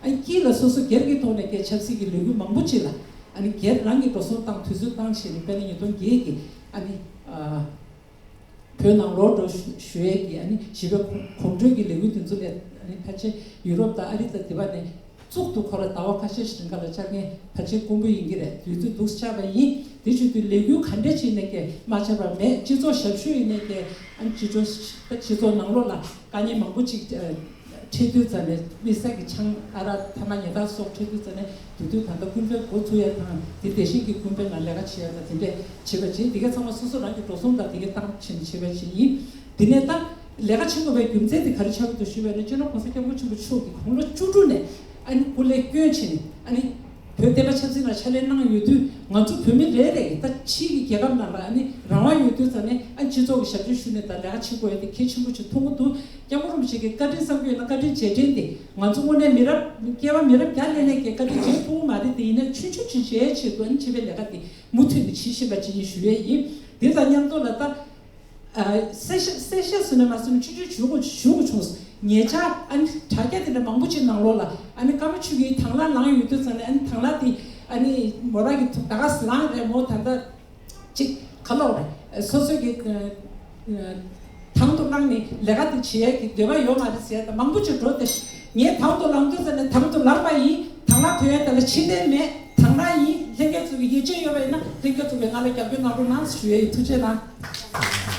ཨ་ནི་དཀྱིལ་ལ་སོ་སོ་སྒེར་གྱི་ཐོག་ནས་ཀྱི་ཆབ་སྲིད་ཀྱི་ལས་འགུལ་མང་པོ་ཅིག་ལ་ཨ་ནི་སྒེར་རང་གི་འགྲོ་སོང་བཏང་དུས་ཚོད་བཏང་བྱས་ནས་དཔེར་ན་ཉིས་སྟོང་བརྒྱད་ཀྱི་ཨ་ནི་ཨ། བོད་ནང་ལོག་འགྲོ་ཞུ་ཞུ་ཡས་ཀྱི་ཨ་ནི་བྱིས་པའི་གོམ་གོམ་བགྲོད་ཀྱི་ལས་འགུལ་དེ་ཚོ་ལས་ཨ་ནི་ཕལ་ཆེར་ཡུ་རོབ་དང་ཨ་རི་དང་དེ་བ་ནས་གཙུག་ཏུ་ཁོ་ར་ཟླ་བ་ཁ་ཤས་ཤིག་རིང་ག་ལ་བཅར་མཁན་ཕལ་ཆེར་དཀོན་པོ་ཡིན་གྱི་རེད། དུས་ཚོད་འདུག་སེ་ཆགས་པ་ཡིན། དེ་བྱེད་དུས་ལས་འགུལ་ག་འདྲས་བྱས་ནས་ཀྱི་མ་བྱས་པ་མེད། སྤྱི་ཚོགས་ཞབས་ཞུ་ཡིན་ནས་ཀྱི་ཨ་ནི་སྤྱི་ཚོགས་སྤྱི་ཚོགས་ནང་ལོགས་ལ་དཀའ་ངལ་མང་པོ་ཅིག་ཨ། འཕྲད་དུས་ཙ་ནས་དམིགས་བསལ་གྱི་ཆང་ཨ་རག་ཐ་མག་ཉལ་ཐ་སོགས་འཕྲད་དུས་ཙ་ནས་དུས་དུས་ད་ལྟ་ཀུན་ཕན་འགོ་ཚུགས་ཡ་དང་དེ་དེ་བཞིན་གྱི་ཀུན་ཕན་ལ་ལས་ཀ་བྱེད་ཡ་དང་དེ་འདྲས་བྱེད་པ་བྱེད། དེ་ག་ཚང་མ་སོ་སོ་རང་གི་འགྲོ་སོང་དང་དེ་ག་བཏང་ཕྱིན་བྱེད་པ་བྱེད་ཡིན། དེ་ནས་ད་ལས་ཀ་བྱེད་དགོས་པའི་རྒྱུ་མཚན་དེ་ག་རེ་ཆགས་ཀྱི་འདུག་ཞུས་པ་ཡིན་ན་སྤྱི་ནོར་༸གོང་ས་༸སྐྱབས་མགོན་ཆེན་པོ་མཆོག་གིས་དགུང་ལོ་བཅུ་དྲུག་ནས་ཨ་ནི་སྐུ་ལས་བསྐྱོན་ཕྱིན་ནས་ཨ་ནི་བོད་བསྟན་པ་ཆབ་སྲིད་ནང་ཕྱག་ལས་གནང་ཡོད་དུས་ང་ཚོ་བོད་མི་རེ་རེ་ད་ཕྱིའི་གི་རྒྱལ་ཁབ་ནང་ལ་ཨ་ནི་རང་དབང་ཡོད་དུས་ཙ་ནས་ཨ་ནི་སྤྱི་ཚོགས་ཀྱི་ཞབས་ཞུ་ཞུས་ནས་ད་ལས་ཀ་བྱེད་དགོས་ཡ་དེ་གལ་ཆེན་པོ་ཅིག་མཐོང་གི་འདུག་སྐྱབས་མགོན་རིན་པོ་ཆེ་གི་བཀའ་དྲིན་བསམ་གྱི་ཡོད་ན་བཀའ་དྲིན་རྗེས་དྲན་དེ་ང་ཚོ་དངོས་གནས་མི་རབས་སྐྱེ་བ་མི་རབས་བརྒྱ་ལྷག་ལྷག་གི་བཀའ་དྲིན་རྗེས་ཐུབ་མ་རེད། དེ་ཡིན་ན་ཆུང་ཆུང་ཅིག་བྱས་ཆེད་དུ་ཨ་ནི་བྱེད་པའི་ལས་ཀ་དེ་མུ་མཐུད་ནས་བྱེད་བཞིན་པ་ཅིག་ཡིན་ཞུ་ཡས་ཡིན། དེ་དང་མཉམ་དུ་ལ་ད་ཨ་གསལ་བཤད་གསལ་བཤད་ཟེར་ན་མ་ཟེར་ན་ཆུང་ཆུང་ཞུ་དགོས་ཞུ་དགོས་བྱུང་། ཉེ་ཆར་ཨ་ནི་དྲ་རྒྱ་དེ་འདྲ་མང་པོ་ཅིག་ནང་ལོགས་ལ་ཨ་ནི་ཀརྨ་ཆོས་སྐྱིད་དང་བླངས་ལངས་ཡོད་དུས་ཙ་ནས་ཨ་ནི་དང་བླངས་དེ་ཨ་ནི་མོ་རང་གི་ཐུགས་ད་ག་ཟེ་ལངས་རེད་མོ་ད་ལྟ། ཅིག་ག་ལོག་རེད། སོ་སོ་གི་ཨ་ཨ་དང་དུ་བླངས་ནས་ལས་ཀ་དེ་བྱེད་ཡས་ཀྱི་འདོད་པ་ཡོད་མ་རེད་ཟེར་ཡ་ད་མང་པོ་ཅིག་འགྲོ་སྟེ། ངས་དང་དུ་ལངས་དུས་ཙ་ནས་དང་དུ་ལངས་པ་ཡིན། དང་བླངས་ཐོན་ཡས་ད་ལ་ཕྱི་བལྟས་མེད། དང་བླངས་ཡིན། ལྷན་རྒྱས་ཚོ་གི་ཡིད་ཆེས་ཡོད་པ་ཡིན་ན་ལྷན་རྒྱས་ཚོ་གི་ང་ལ་རྒྱབ་སྐྱོར་གནང་རོགས་གནང་ཞུ་ཡས་ཡིན། ཐུགས་རྗེ་གནང་།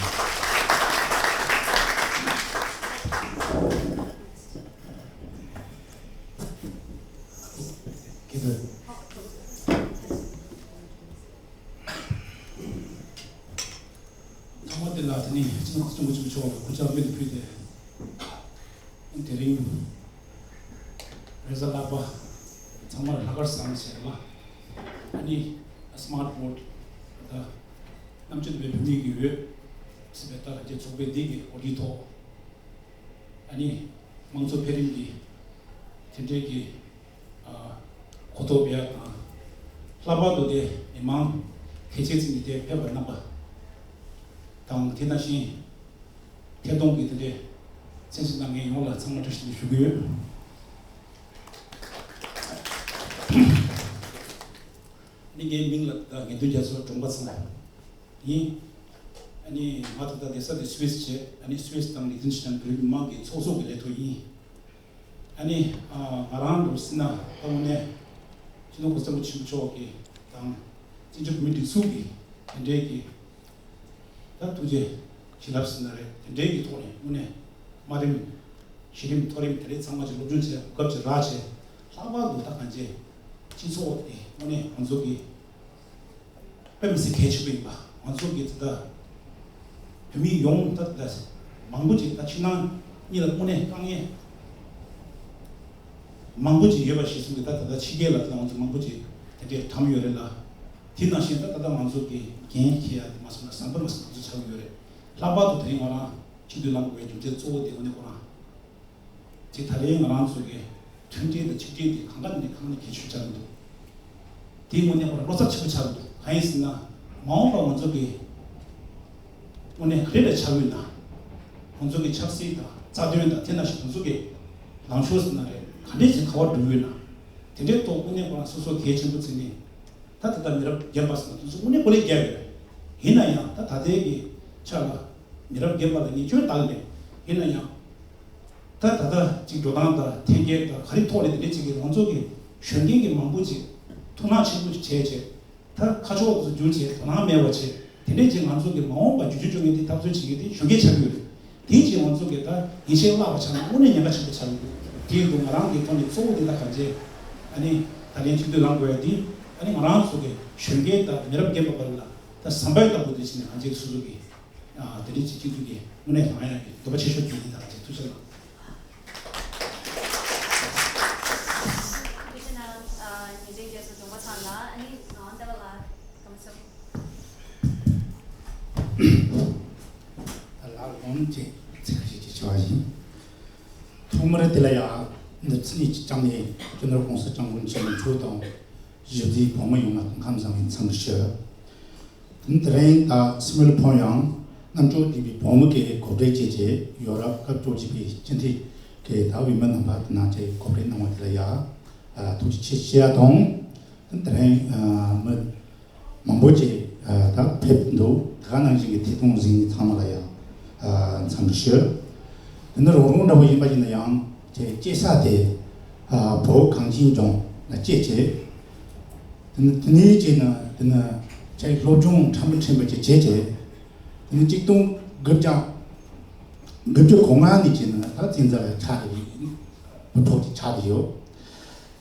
ཐོག་མ་དེ་ལ་དེ་ནི་སྤྱི་ནོར་གོང་ས་སྐྱབས་མགོན་ཆེན་པོ་མཆོག་ལ་སྐུ་ཕྱྭ་སྨོན་ལམ་ཕུལ་ཏེ། དེ་རིང་རེས་གཟའ་ལྷག་པ་ཚང་མར་ལྷག་དཀར་བཟང་ཞེས་ལ་ཨ་ནི་སི་མཱར་ཊི་བོ་ཊི་ད་རྣམ་དཔྱོད་ལྡན་པའི་བུད་མེད་ཀྱི་འོས་ཟེར་བའི་ད་རྒྱ་ཚོགས་པའི་འདི་གི་འོ་རིའི་ཐོག་ཨ་ནི་དམངས་གཙོ་འཕེལ་རིམ་གྱི་དེ་འབྲེལ་གྱི་གོ་རྟོགས་སྤེལ་ཡག་དང་། ལྷག་པར་དུ་དེ་མི་མང་གལ་ཆེ་ཚིག་ནི་དེ་ཕེབས་པ་རྣམ་པ་དང་། དེ་ནང་བཞིན་ཐད་གཏོང་གི་དེ་འདྲའི་གསན་གཟིགས་གནང་མཁན་ཡོངས་ལ་ཚང་མ་བཀྲ་ཤིས་བདེ་ལེགས་ཞུ་གི་ཡོད། ནི་ངའི་མིང་ལ་ད་དགེ་འདུན་རྒྱ་མཚོ་གྲོང་པ་ཚང་ཡིན། ཨ་ནི་ང་ད་ལྟ་བསྡད་ས་དེ་སུད་སི་བྱས། ཨ་ནི་སུད་སི་དང་ལི་ཐན་ཤི་ཊན་བོད་མི་མང་གི་ཚོགས་གཙོ་གི་ལས་ཐོག་ཡིན། ཨ་ནི་ཨ་ང་རང་ལ་ཟེར་ན་ད་དངོས་གནས་སྤྱི་ནོར་གོང་ས་སྐྱབས་མགོན་ཆེན་པོ་མཆོག་གིས་དང་བཙན་བྱོལ་བོད་མིའི་སྒྲིག་འཛུགས་ཀྱི་དེ་འབྲེལ་གྱི་ད་ཐུགས་རྗེ་བྱིན་རླབས་ཟེར་ན་རེད། དེ་འབྲེལ་གྱི་ཐོག་ནས་དངོས་གནས་དམའ་རིམ་གཞི་རིམ་མཐོ་རིམ་དེ་རིགས་ཚང་མ་ཅིག་སློབ་སྦྱོང་བྱས། གོ་སྐབས་ཅིག་རག་བྱས། ལྷག་པར་དུ་ད་གང་ཅི་སྤྱི་ཚོགས་དེ་དངོས་གནས་ང་ཚོ་གི་དཔེ་མི་སྲིད་གལ་ཆེན་པོ་ཡིན་པ། ང་ཚོ་གི་ད་ལྟ་བོད་མི་ཡོངས་ད་ལྟ་མང་པོ་ཅིག་ད་ཕྱི་ནང་གཉིས་ལ་དངོས་གནས་དཀའ་ངལ་མང་པོ་ཅིག་ཡོད་པ་ཞིག་གསུངས་ཏེ། ད་ད་ལྟ་ཕྱི་རྒྱལ་ལ་ད་ང་ཚོ་མང་པོ་ཅིག་དེ་འདྲའི་གྲམ་ཡོད་རེད་ལ། དེ་ནང་བཞིན་ད་ད་ལྟ་ང་ཚོ་གི་འགན་འཁྱེར་ཡ་དེ་མ་སོང་ན་ཟམ་པ་མ་སོང་ང་ཚོ་ཆགས་ཀྱི་ཡོད་རེད། ལྷག་པར་དུ་དེ་རིང་ང་རང་སྤྱི་འཐུས་ལངས་དགོས་པའི་རྒྱུ་མཚན་གཙོ་བོ་དེ་དངོས་གནས་ཁོ་རང་དེ་ད་རེས་ང་རང་ཚོ་གི་མཐུན་སྒྲིལ་དང་ཆིག་སྒྲིལ་དེ་གང་ག་ནས་གང་ནས་གལ་ཆེ་ཆགས་ཀྱི་འདུག་དེ་དངོས་གནས་ཁོ་རང་བློ་འཚབ་ཆེན་པོ་ཆགས་ཀྱི་འདུག་གང་ཡིན་ཟེར་ན་མ་འོངས་པར་ང་ཚོ་གི་དངོས་གནས་ག་རེ་ལ་ཆགས་ཡོད་ན། ང་ཚོ་གི་ཆབ་སྲིད་དང་རྩ་དོན་དང་དེ་ནང་བཞིན་ང་ཚོ་གི་ལངས་ཕྱོགས་ཟེར་ན་རེད། ག་འདྲས་ཅིག་ག་པར་འགྲོ་ཡོད་ན། དེ་འདྲའི་ཐོག་དངོས་གནས་ཁོ་རང་སོ་སོ་གལ་ཆེན་པོ་བརྩིས་ནས། ད་ད་ལྟ་མི་རབས་རྒན་པ་ཟེར་ན་དེ་ཚོ་དངོས་གནས་དཀའ་ལས་རྒྱག་ཡོད་རེད། ཡིན་ན་ཡང་ད་ད་ལྟའི་གི་ཆ་ལ་མི་རབས་རྒན་པ་ལ་ངས་སྐྱོན་བཏང་མེད། ཡིན་ན་ཡང་ད་ད་ལྟ་ཅིག་འགྲོ་སྟངས་དང་འཐེན་འཁྱེར་དང་ག་རེ་ཐོག་ནས་དེ་འདྲའི་ཅིག་གི་ང་ཚོ་གི་གཞོན་སྐྱེས་ཀྱི་མང་པོ་ཅིག་ཐུགས་སྣང་ཆེན་པོ་ཅིག་བྱས་བྱས། ད་ཁ་ཕྱོགས་སུ་བསྒྱུར་བྱས་དོ་སྣང་མེད་པ་བྱས། དེ་འདྲའི་ཅིག་ང་ཚོ་གི་མ་འོངས་པ་བསྒྱུར་བཅོས་བཅོ་ལྔའི་དེ་འཐབ་རྩོད་བྱེད་མཁན་དེ་གཞོན་སྐྱེས་ཆགས་ཀྱི་ཡོད་རེད། དེའི་རྗེས་ང་ཚོ་གིས་ད་ཡིད་ཆེས་བརླག་པ་ཆགས་ན་དངོས་གནས་ཉེན་ཁ་ཆེན་པོ་ཆགས་ཡོད། དེའི་འདུག་ང་རང་གི་ཐོག་ནས་གཙོ་བོ་དེ་ད་གང་བྱས། ཨ་ནི་ད་ལན་སྤྱི་འཐུས་ལངས་དགོས་ཡ་དེ། ཨ་ནི་ང་རང་ཚོ་གི་གཞོན་སྐྱེས་དང་མི་རབས་རྒན་པ་བར་ལ་ད་ཟམ་པའི་ལྟ་བུ་དེ་བྱས་ནས་ང་ཚོའི་སོ་སོ་གི་ཨ་དེ་རིང་གི་སྤྱི་འཐུས་ཀྱི་དངོས་གནས་ལངས་ཡ་གི་འདོད་པ་ཆེ་ཤོས་དེ་ཡིན། ད་ང་ཚོའི་ཐུགས་རྗེ་གནང་། ཐུགས་རྗེ་གནང་། ཨ་ཉིན་རེའི་རྒྱལ་སྲས་སྒྲོལ་མ་ཚང་ལ་ཨ་ནི་ཨ་ལྟ་བ་ལ་སྐུ་མི་ཚོགས། ལག་ལོངས་ཀྱི་ཚིག་ཁ་ཤས་ཀྱི་ཆེ་བ་ཡིན། ཐོག་མར་དེ་ལ་ཡང་འདི་ཚིག་ནས་བཅངས་ནས་སྤྱི་ནོར་གོང་ས་སྐྱབས་མགོན་ཆེན་པོ་མཆོག་དང་ཞི་བདེའི་བོད་མི་ཡོངས་ལ་སྐུ་ཁམས་བཟང་བའི་འཚམས་འདྲི་ཞུ། དེ་རིང་ད་སི་མོལ་ཕོན་ཡང་རྣམ་ཅོག་བརྒྱུད་པའི་བོད་མི་གི་གོ་སྒྲིག་བྱས་རྗེས་ཡོ་རོབ་སྐབས་བཅུ་གཅིག་པའི་སྤྱི་འཐུས་ཀྱི་ད་འོས་མི་རྣམ་པ་དེ་ནང་ཆེ་གོ་སྒྲིག་གནང་བ་དེ་ལ་ཡ་ཐུགས་རྗེ་ཆེ་ཞུ་ཡ་དང་། དེ་རིང་མི་མང་པོ་ཅིག་ད་ཕེབས་འདུག་ད་ག་ནང་བཞིན་གྱི་ཐད་གཏོང་གཟིགས་མཁན་ཚང་མ་ལ་ཡང་འཚམས་འདྲི་ཞུ། དེ་ནི་རོགས་རམ་འདྲ་པོ་ཡིན་པ་ཡིན་ན་ཡང་ཅིག་སྐྱེས་ས་དེ་བོད་གངས་ཅན་ལྗོངས་ལ་སྐྱེས་བྱས། དེ་ནི་དེ་ནས་ཅིག་ན་དེ་ནི་ཅིག་སློབ་སྦྱོང་ཕྲ་མོ་ཕྲན་བུ་ཅིག་བྱས་བྱས། དེ་ནི་གཅིག་སྟོང་དགུ་བརྒྱ་དགུ་བཅུ་གོ་ལྔ་ནས་ཅིག་ན་ད་བཙན་འཛུལ་ལ་ཆགས་བསྡད་ཡོད། བུ་ཕྲུག་ཅིག་ཆགས་བསྡད་ཡོད།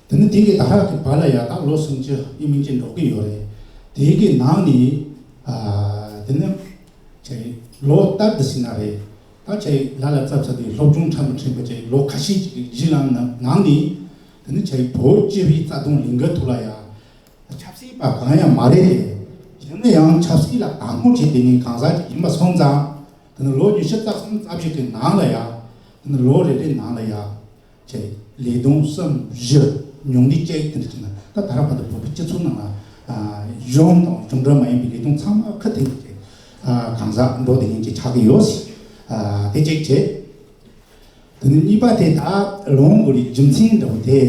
དེ་ནི་དེ་གི་ད་ལྟ་གི་བར་ལ་ཡ་ད་ལོ་སུམ་ཅུ་ཡིན་མིན་ཅིག་འགྲོ་གི་ཡོད་རེད། དེ་གི་ནང་ནས་ཨ་དེ་ནི་ཅིག་ལོ་ལྟར་དུ་ཟིན་ན་རེད། ད་ཅིག་ལ་ལ་ཙབ་ཙབ་དེ་སློབ་སྦྱོང་ཕྲན་བུ་ཕྲན་བུ་ཅིག་ལོ་ཁ་ཤས་ཅིག་གི་རྗེས་ལ་ནང་ནས་དེ་ནི་ཅིག་བོད་སྤྱི་པའི་རྩ་དོན་ལས་འགུལ་ཐོག་ལ་ཡ་ཆབ་སྲིད་པ་གང་ཡང་མ་རེད་དེ། ཡིན་ན་ཡང་ཆབ་སྲིད་ལ་དང་དགོངས་བྱས་དེ་ནི་གང་ཟག་ཅིག་ཡིན་པ་སོང་ཙང་། དེ་ནི་ལོ་ཉི་ཤུ་རྩ་གསུམ་རྩ་བཞི་གི་ནང་ལ་ཡ་དེ་ནི་ལོ་རེ་རེའི་ནང་ལ་ཡ། ཅེས་ལས་དོན་གསུམ་བཞི་ཉུང་འདི་བཅས་དེ་འདྲ་བྱས་ན་ད་ད་ར་བར་དུ་བོད་པའི་སྤྱི་ཚོགས་ནང་ལ་གཞུང་དང་གཞུང་འབྲེལ་མ་ཡིན་པའི་ལས་དོན་ཚང་མ་ཁ་ཐེངས་ཀྱི་གང་ཟག་འགྲོ་དེ་ཡིན་གྱི་ཆགས་ཀྱི་ཡོད་ཟེར། དེ་གཅིག་བྱས། དེ་ནས་གཉིས་པ་དེ་ད་ལོ་འགོར་བའི་རྒྱུ་མཚན་འདྲ་བོ་དེ།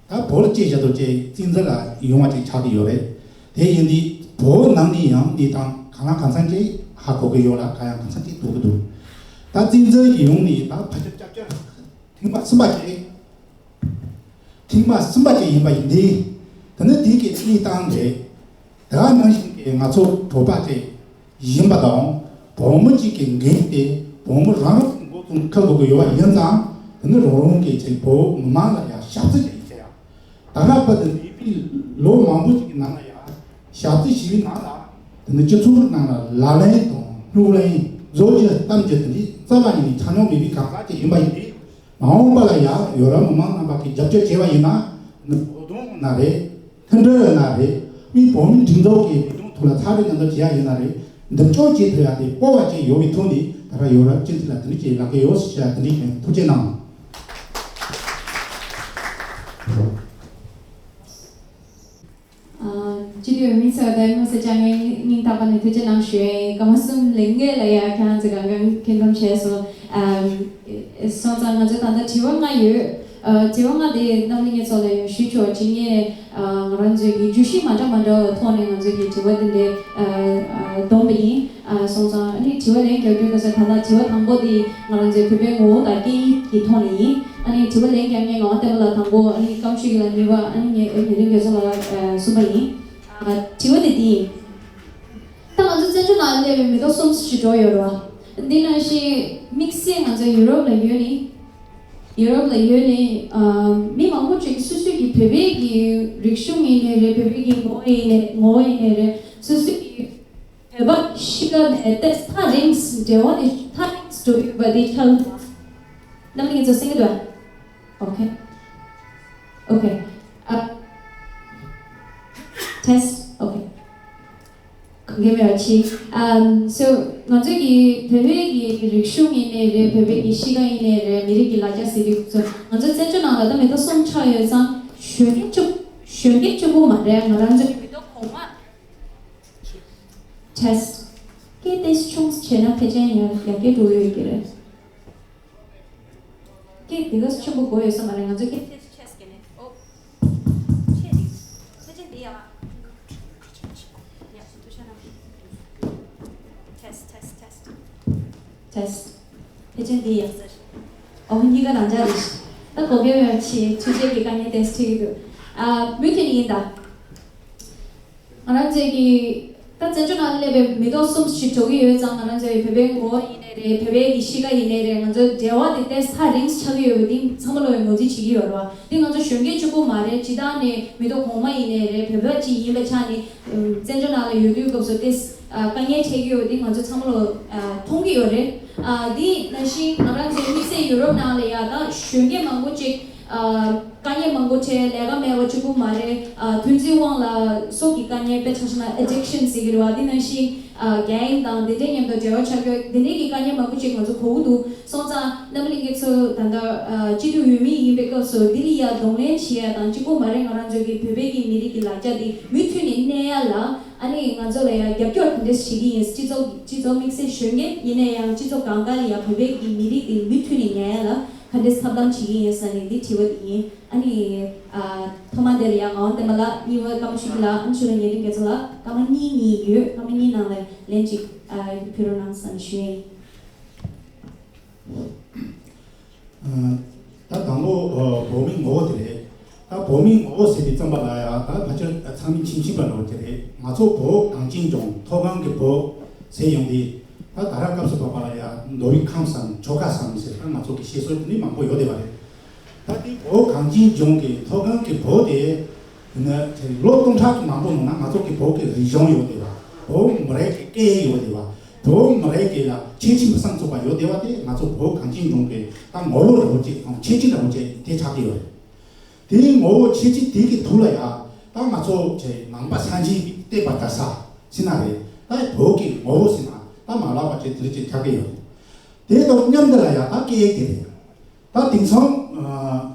ད་བོད་ལ་སྐྱེས་བཞག་དུས་ཀྱི་བཙན་འཛུལ་ལ་ཡོང་བ་ཅིག་ཆགས་ཀྱི་ཡོད་རེད། དེ་ཡིན་དུས་བོད་ནང་ནས་ཡང་གནས་སྟངས་གང་ལ་གང་འཚམ་ཅིག་ཧ་གོ་གི་ཡོད་ལ་གང་ཡང་གང་འཚམ་ཅིག་རྟོགས་ཀྱི་འདུག་ད་བཙན་འཛུལ་གྱི་ཡོང་ནས་ད་ཕལ་ཆེར་སྐྱབས་བཅོལ་ཐེངས་མ་གསུམ་པ་ཅིག་ཐེངས་མ་གསུམ་པ་ཅིག་ཡིན་པ་ཡིན་དུས། དེ་ནི་དེ་གི་གནས་སྟངས་རེད། དེ་ག་ནང་བཞིན་གྱི་ང་ཚོ་བོད་པ་དེ་ཡིན་པ་དང་། བོད་མི་གཅིག་གི་འགན་དེ་བོད་མི་རང་རང་གི་མགོ་ཙམ་འཁུར་དགོས་ཀྱི་ཡོད་པ་ཡིན་ཙང་། དེ་ནི་རང་རང་གི་ཅིག་བོད་མི་མང་ལ་ཡང་ཞབས་ཕྱི་ཅིག་བྱེད་ཡ། ད་ལྟ་བར་དུ་འདས་པའི་ལོ་མང་པོ་ཅིག་གི་ནང་ལ་ཡང་ཞབས་ཕྱི་ཞིག་ནང་ལ། དེ་ནི་སྤྱི་ཚོགས་ནང་ལ་ལག་ལེན་དང་སྣུར་ལེན་བཟོ་རྒྱུ་གཏམ་རྒྱུ་དེ་འདྲའི་རྩ་བ་ཉིད་ནས་ཆ་མྱོང་མེད་པའི་གང་ཟག་ཅིག་ཡིན་པ་ཡིན་དུས། མ་འོངས་པ་ལ་ཡང་ཡོ་རོབ་མི་མང་རྣམ་པ་གིས་རྒྱབ་སྐྱོར་བྱས་པ་ཡིན་ན། ནི་བོད་དོན་ཡིན་ན་རེད། མཐུན་སྒྲིལ་ཡིན་ན་རེད། མི་བོད་མིའི་སྒྲིག་འཛུགས་ཀྱི་ལས་དོན་ཐོག་ལ་ཚགས་ཚུད་མཉམ་དུ་བྱེད་ཡ་ཡིན་ན་རེད། མདུན་སྐྱོད་བྱེད་ཐུབ་ཡ་དེ་སྤོབས་པ་ཅིག་ཡོད་པའི་ཐོག་ནས་ད་ལྟ་ཡོ་རོབ་སྤྱི་འཐུས་ལ་དེ་འདྲ་ཅིག་ལབ་ཀྱི་ཡོད་ཟེར་བཤད་ཡ་དེ་འདྲ་ཡིན། ཐུགས་རྗེ་གནང་། ཨ། སྤྱི་འཐུས་འོས་མི་ཚོ་ད་དངོས་སུ་བཅར་མཁན་སྙིང་ཐག་པ་ནས་ཐུགས་རྗེ་གནང་ཞུ་ཡ་ཡིན། སྐར་མ་གསུམ་ལས་སྔོན་ལ་ཡ་ཁྱེད་རང་ཚོས་གང་གང་འཁྱེར་འཁྱོམ་བྱས་སོང་། ཨ། སོང་ཙང་ང་ཚོ་ད་ལྟ་དྲི་བ་ལྔ་ཡོད། ཨ། དྲི་བ་ལྔ་དེ་རྣམ་གླིང་ཚོ་ལ་ཡང་ཞུས་ཆོག་ཅིག་ངས། ཨ། ང་རང་ཚོའི་གི་བརྗོད་གཞི་མ་འདྲ་མ་འདྲ་བའི་ཐོག་ནས་ང་ཚོའི་གི་དྲི་བ་དེ་འདྲ། ཨ། ཨ། བསྡོམས་པ་ཡིན། ཨ། སོང་ཙང་ཨ་ནི་དྲི་བ་ལན་རྒྱག་དུས་ད་ལྟ་དྲི་བ་དང་པོ་དེ་ང་རང་ཚོའི་བོད་པའི་ངོ་བོ་དང་སྐད་ཡིག་གི་ཐོག་ནས་ཡིན། ཨ་ནི་དྲི་བ་ལན་རྒྱག་མཁན་ངག་དབང་བསྟན་པ་ལགས་དང་པོ། ཨ་ནི་ཀམ་ཆུ་ཡིག་ལགས་གཉིས་པ། ཨ་ནི་ངས་ཨ་ཉི་རིང་རྒྱ་མཚོ་ལགས་གསུམ་པ་ཡིན། ཨ། དྲི་བ་དེ་འདི་ཡིན། ད་ང་ཚོ་བཙན་བྱོལ་ནང་སླེབས་པའི་མི་ཐོག་གསུམ་ཞིག་འགྲོ་ཡོད་རེད་བ། འདི་ནང་བཞིན་དམིགས་བསལ་ང་ཚོ་ཡུ་རོབ་ལ་ཡོད་ནི། ཡུ་རོབ་ལ་ཡོད་ནི། ཨ། མི་མང་པོ་ཅིག་སོ་སོའི་གི་བོད་པའི་གི་རིག་གཞུང་ཡིན་ནའི་རེད། བོད་པའི་གི་ངོ་བོ་ཡིན་ནའི་ངོ་བོ་ཡིན་ནའི་རེད། སོ་སོའི་གི་བོད་པ་གཤིས་ཀ་ནས་ཏོག་ཙམ་ཐག་རིང་ཟིན། འབྲེལ་བ་དེ་ཐག་རིང་ཟིན་འགྲོ་ཡོད་པ་དེ་ཆགས་འདུག་རྣམ་པ་ཚོ་གསན་གྱི་འདུག་ཨ། ཨོ་ཁེ། ཨོ་ཁེ། ཨ། ཊེ་སི་ཊི། ཨོ་ཁེ། གང་ག་མེད་པ་ཅིག་ཨམ། སོ། ང་ཚོའི་གི་བོད་པའི་གི་རིག་གཞུང་ཡིན་ནའི་རེད། བོད་པའི་གི་གཤིས་ཀ་ཡིན་ནའི་རེད། མི་རིགས་ཀྱི་ལ་རྒྱ་ཟེར་དུས་ཚོ་ང་ཚོ་བཙན་བྱོལ་ནང་ལ་ད་མི་ཐོག་གསུམ་ཆགས་ཡོད་ཙང་གཞོན་སྐྱེས་གཅིག་གཞོན་སྐྱེས་གཅིག་པོ་མ་རེད། ང་རང་ཚོའི་མི་ཐོག་གོང་མ། ཊེ་སི་ཊི། སྐད་ཏོག་ཙམ་ཆུང་ཙམ་བྱས་ན་ཕལ་ཆེར་ཡང་ཡར་རྒྱས་འགྲོ་གི་ཡོད་ཀྱི་རེད། སྐད་དེ་ག་ཆེན་པོ་དགོས་ཡོད་ས་མ་རེད། ང་ཚོ་སྐད་ཆེ་ཆེ་སྐད་ནས། ཨོ། ཆེ་འདི། ཕལ་ཆེར་འདི་ཡག་ཡ། ཐུགས་ཤ་ན། ཊེ་སི་ཊི། ཊེ་སི་ཊི། ཊེ་སི་ཊི། ཕལ་ཆེར་འདི་ཡག་ས་རེད། ཨོ། གཉིས་ཀ་རང་འཇགས་རེད། ད་གོ་སྐབས་ཡོད་ཆེ་ཐུགས་རྗེ་གི་དཀའ་ངལ་ཏོག་ཙམ་འཕྲད་ཀྱི་འདུག་ཨ། མུ་མཐུད་ནས་ཡིན་ད། ང་རང་ཚོའི་གི་ད་བཙན་བྱོལ་ནང་སླེབས་པའི་མི་ཐོག་གསུམ་ཞིག་འགྲོ་གི་ཡོད་ཙང་། ང་རང་ཚོའི་བོད་པའི་ངོ་བོ་ཡིན་ནའི་རེད། བོད་པའི་གི་གཤིས་ཀ་ཡིན་ནའི་རེད། ང་ཚོའི་འབྲེལ་བ་དེ་ཏོག་ཙམ་ཐག་རིང་ཆགས་ཀྱི་ཡོད་པ་དེ་ཚང་མ་ལོག་ངོས་འཛིན་བྱེད་ཀྱི་ཡོད་རེད་བ། དེ་ང་ཚོ་གཞོན་སྐྱེས་གཅིག་པོ་མ་རེད། སྤྱིར་བཏང་ནས་མི་ཐོག་གོང་མ་ཡིན་ནའི་རེད། བོད་པ་གཅིག་ཡིན་པའི་ཆ་ནས། བཙན་བྱོལ་ནང་ལ་ཡོད་དུས་སྐབས་སུ་ཏོག་ཙམ་དཀའ་ངལ་འཕྲད་ཀྱི་ཡོད་པ་དེ་ང་ཚོ་ཚང་མ་ལོག་མཐོང་གི་ཡོད་རེད། དེ་ནང་བཞིན་ང་རང་ཚོའི་དམིགས་བསལ་ཡུ་རོབ་ནང་ལ་ཡ་ད་གཞོན་སྐྱེས་མང་པོ་ཅིག་ཨ། དཀའ་ངལ་མང་པོ་འཕྲད། ལས་ཀ་མེད་པ་གཅིག་པུ་མ་རེད། ཨ། ཐོན་རྫས་དབང་ལ་སོགས་ཀྱི་དཀའ་ངལ། དཔེ་ཆ་བཞག་ན་ཨེ་ཌིག་ཤན་ཟེར་གྱི་རེད་བ། དེ་ནང་བཞིན་ཨ། གེང་དང་དེ་འདྲའི་མཉམ་དུ་འབྲེལ་བ་ཆགས་རྒྱུ་དེ་འདྲའི་གི་དཀའ་ངལ་མང་པོ་ཅིག་ང་ཚོ་གོ་གི་འདུག་སོང་ཙང་རྣམ་པ་ལྷན་རྒྱས་ཚོ་ད་ལྟ་ཨ། སྤྱི་འཐུས་འོས་མི་ཡིན་པའི་སྐབས་སུ་འདི་ལ་ཡ་གདོང་ལེན་བྱེད་ཡ་དང་གཅིག་པུ་མ་རེད། ང་རང་ཚོ་གི་བོད་པའི་གི་མི་རིགས་ཀྱི་ལ་རྒྱ་དེ་མུ་མཐུད་ནས་གནས་ཡ་ལ། ཨ་ནི་ང་ཚོ་ལ་ཡང་རྒྱབ་སྐྱོར་ག་འདྲས་བྱེད་ཀྱི་ཡིན། སྤྱི་ཚོགས་སྤྱི་ཚོགས་དམིགས་བསལ་གཞོན་སྐྱེས་ཡིན་ན་ཡང་སྤྱི་ཚོགས་གང་ག་ལ་ཡང་བོད་པའི་གི་མི་རིགས་དེ་མུ་མཐུད་ནས་ཉར་ཡ་ལ་ག་འདྲས་ཐབས་ལམ་བྱེད་ཀྱི་ཡིན་ཟེར་ནས་འདི་དྲི་བ་དེ་ཡིན། ཨ་ནི་ཨ། ཐོག་མ་དེ་ལ་ཡང་ངག་དབང་བསྟན་པ་ལགས། གཉིས་པ་ཀརྨ་ཆོས་སྐྱིད་ལགས། ཨ་ནི་ཕྱི་ལ་ཉེ་རིང་རྒྱ་མཚོ་ལགས། སྐར་མ་གཉིས་གཉིས་ཡོད། སྐར་མ་གཉིས་ནང་ལ་ལན་གཅིག་ཨ། ཕུལ་རོགས་གནང་ཟེར་ནས་ཞུ་ཡ་ཡིན། ད་དང་པོ་བོད་མིའི་ངོ་བོ་དེ་རེད། ད་བོད་མིའི་ངོ་བོ་ཟེར་བའི་བསམ་པ་ལ་ཡང་ད་ཕལ་ཆེར་ཚང་མས་མཁྱེན་མཁྱེན་པ་འདྲ་བོ་དེ་རེད། ང་ཚོ་བོད་གངས་ཅན་ལྗོངས་མཐོ་སྒང་གི་བོད་ཟེར་ཡོང་དུས། ད་ད་རག་སྐབས་སུ་བབ་པ་ལ་ཡང་མདོ་དབུས་ཁམས་སམ་ཆོལ་ཁ་སམ་ཟེར་ད་ང་ཚོ་གི་བཤད་སྲོལ་དེ་ནི་མང་པོ་ཡོད་བསྡད་པ་རེད། ད་དེ་བོད་གངས་ཅན་ལྗོངས་ཀྱི་མཐོ་སྒང་གི་བོད་དེ། དེ་ནི་ལོ་སྟོང་ཕྲག་གི་མང་པོ་ནང་ན་ང་ཚོ་གི་བོད་ཀྱི་རིག་གཞུང་ཡོད་བསྡད་པ། བོད་མི་རིགས་ཀྱི་སྐད་ཡིག་ཡོད་བསྡད་པ། བོད་མི་རིགས་ཀྱི་ལ་ཁྱད་ཆོས་མི་སམ་ཚུགས་པ་ཡོད་བསྡད་པ་དེ་ང་ཚོ་བོད་གངས་ཅན་ལྗོངས་ཀྱི་ད་ངོ་བོ་འདྲ་བོ་ཅིག་དང་ཁྱད་ཆོས་འདྲ་བོ་ཅིག་དེ་ཆགས་ཀྱི་ཡོད་རེད། དེའི་ངོ་བོ་ཁྱད་ཆོས་དེ་གི་ཐོག་ལ་ཡང་ད་ང་ཚོ་ཆེ་ནང་པ་སངས་རྒྱས་ཀྱི་བསྟན་པ་དར་ས་ཟེར་ན་རེད། ད་བོད་ཀྱི་ངོ་བོ་ཟེར་ན་ད་མ་ལག་པ་ཅིག་དེ་རིགས་ཅིག་ཆགས་ཀྱི་ཡོད་རེད། དེ་དང་མཉམ་དུ་ལ་ཡང་ད་སྐད་ཡིག་དེ་རེད། ད་དེང་སང་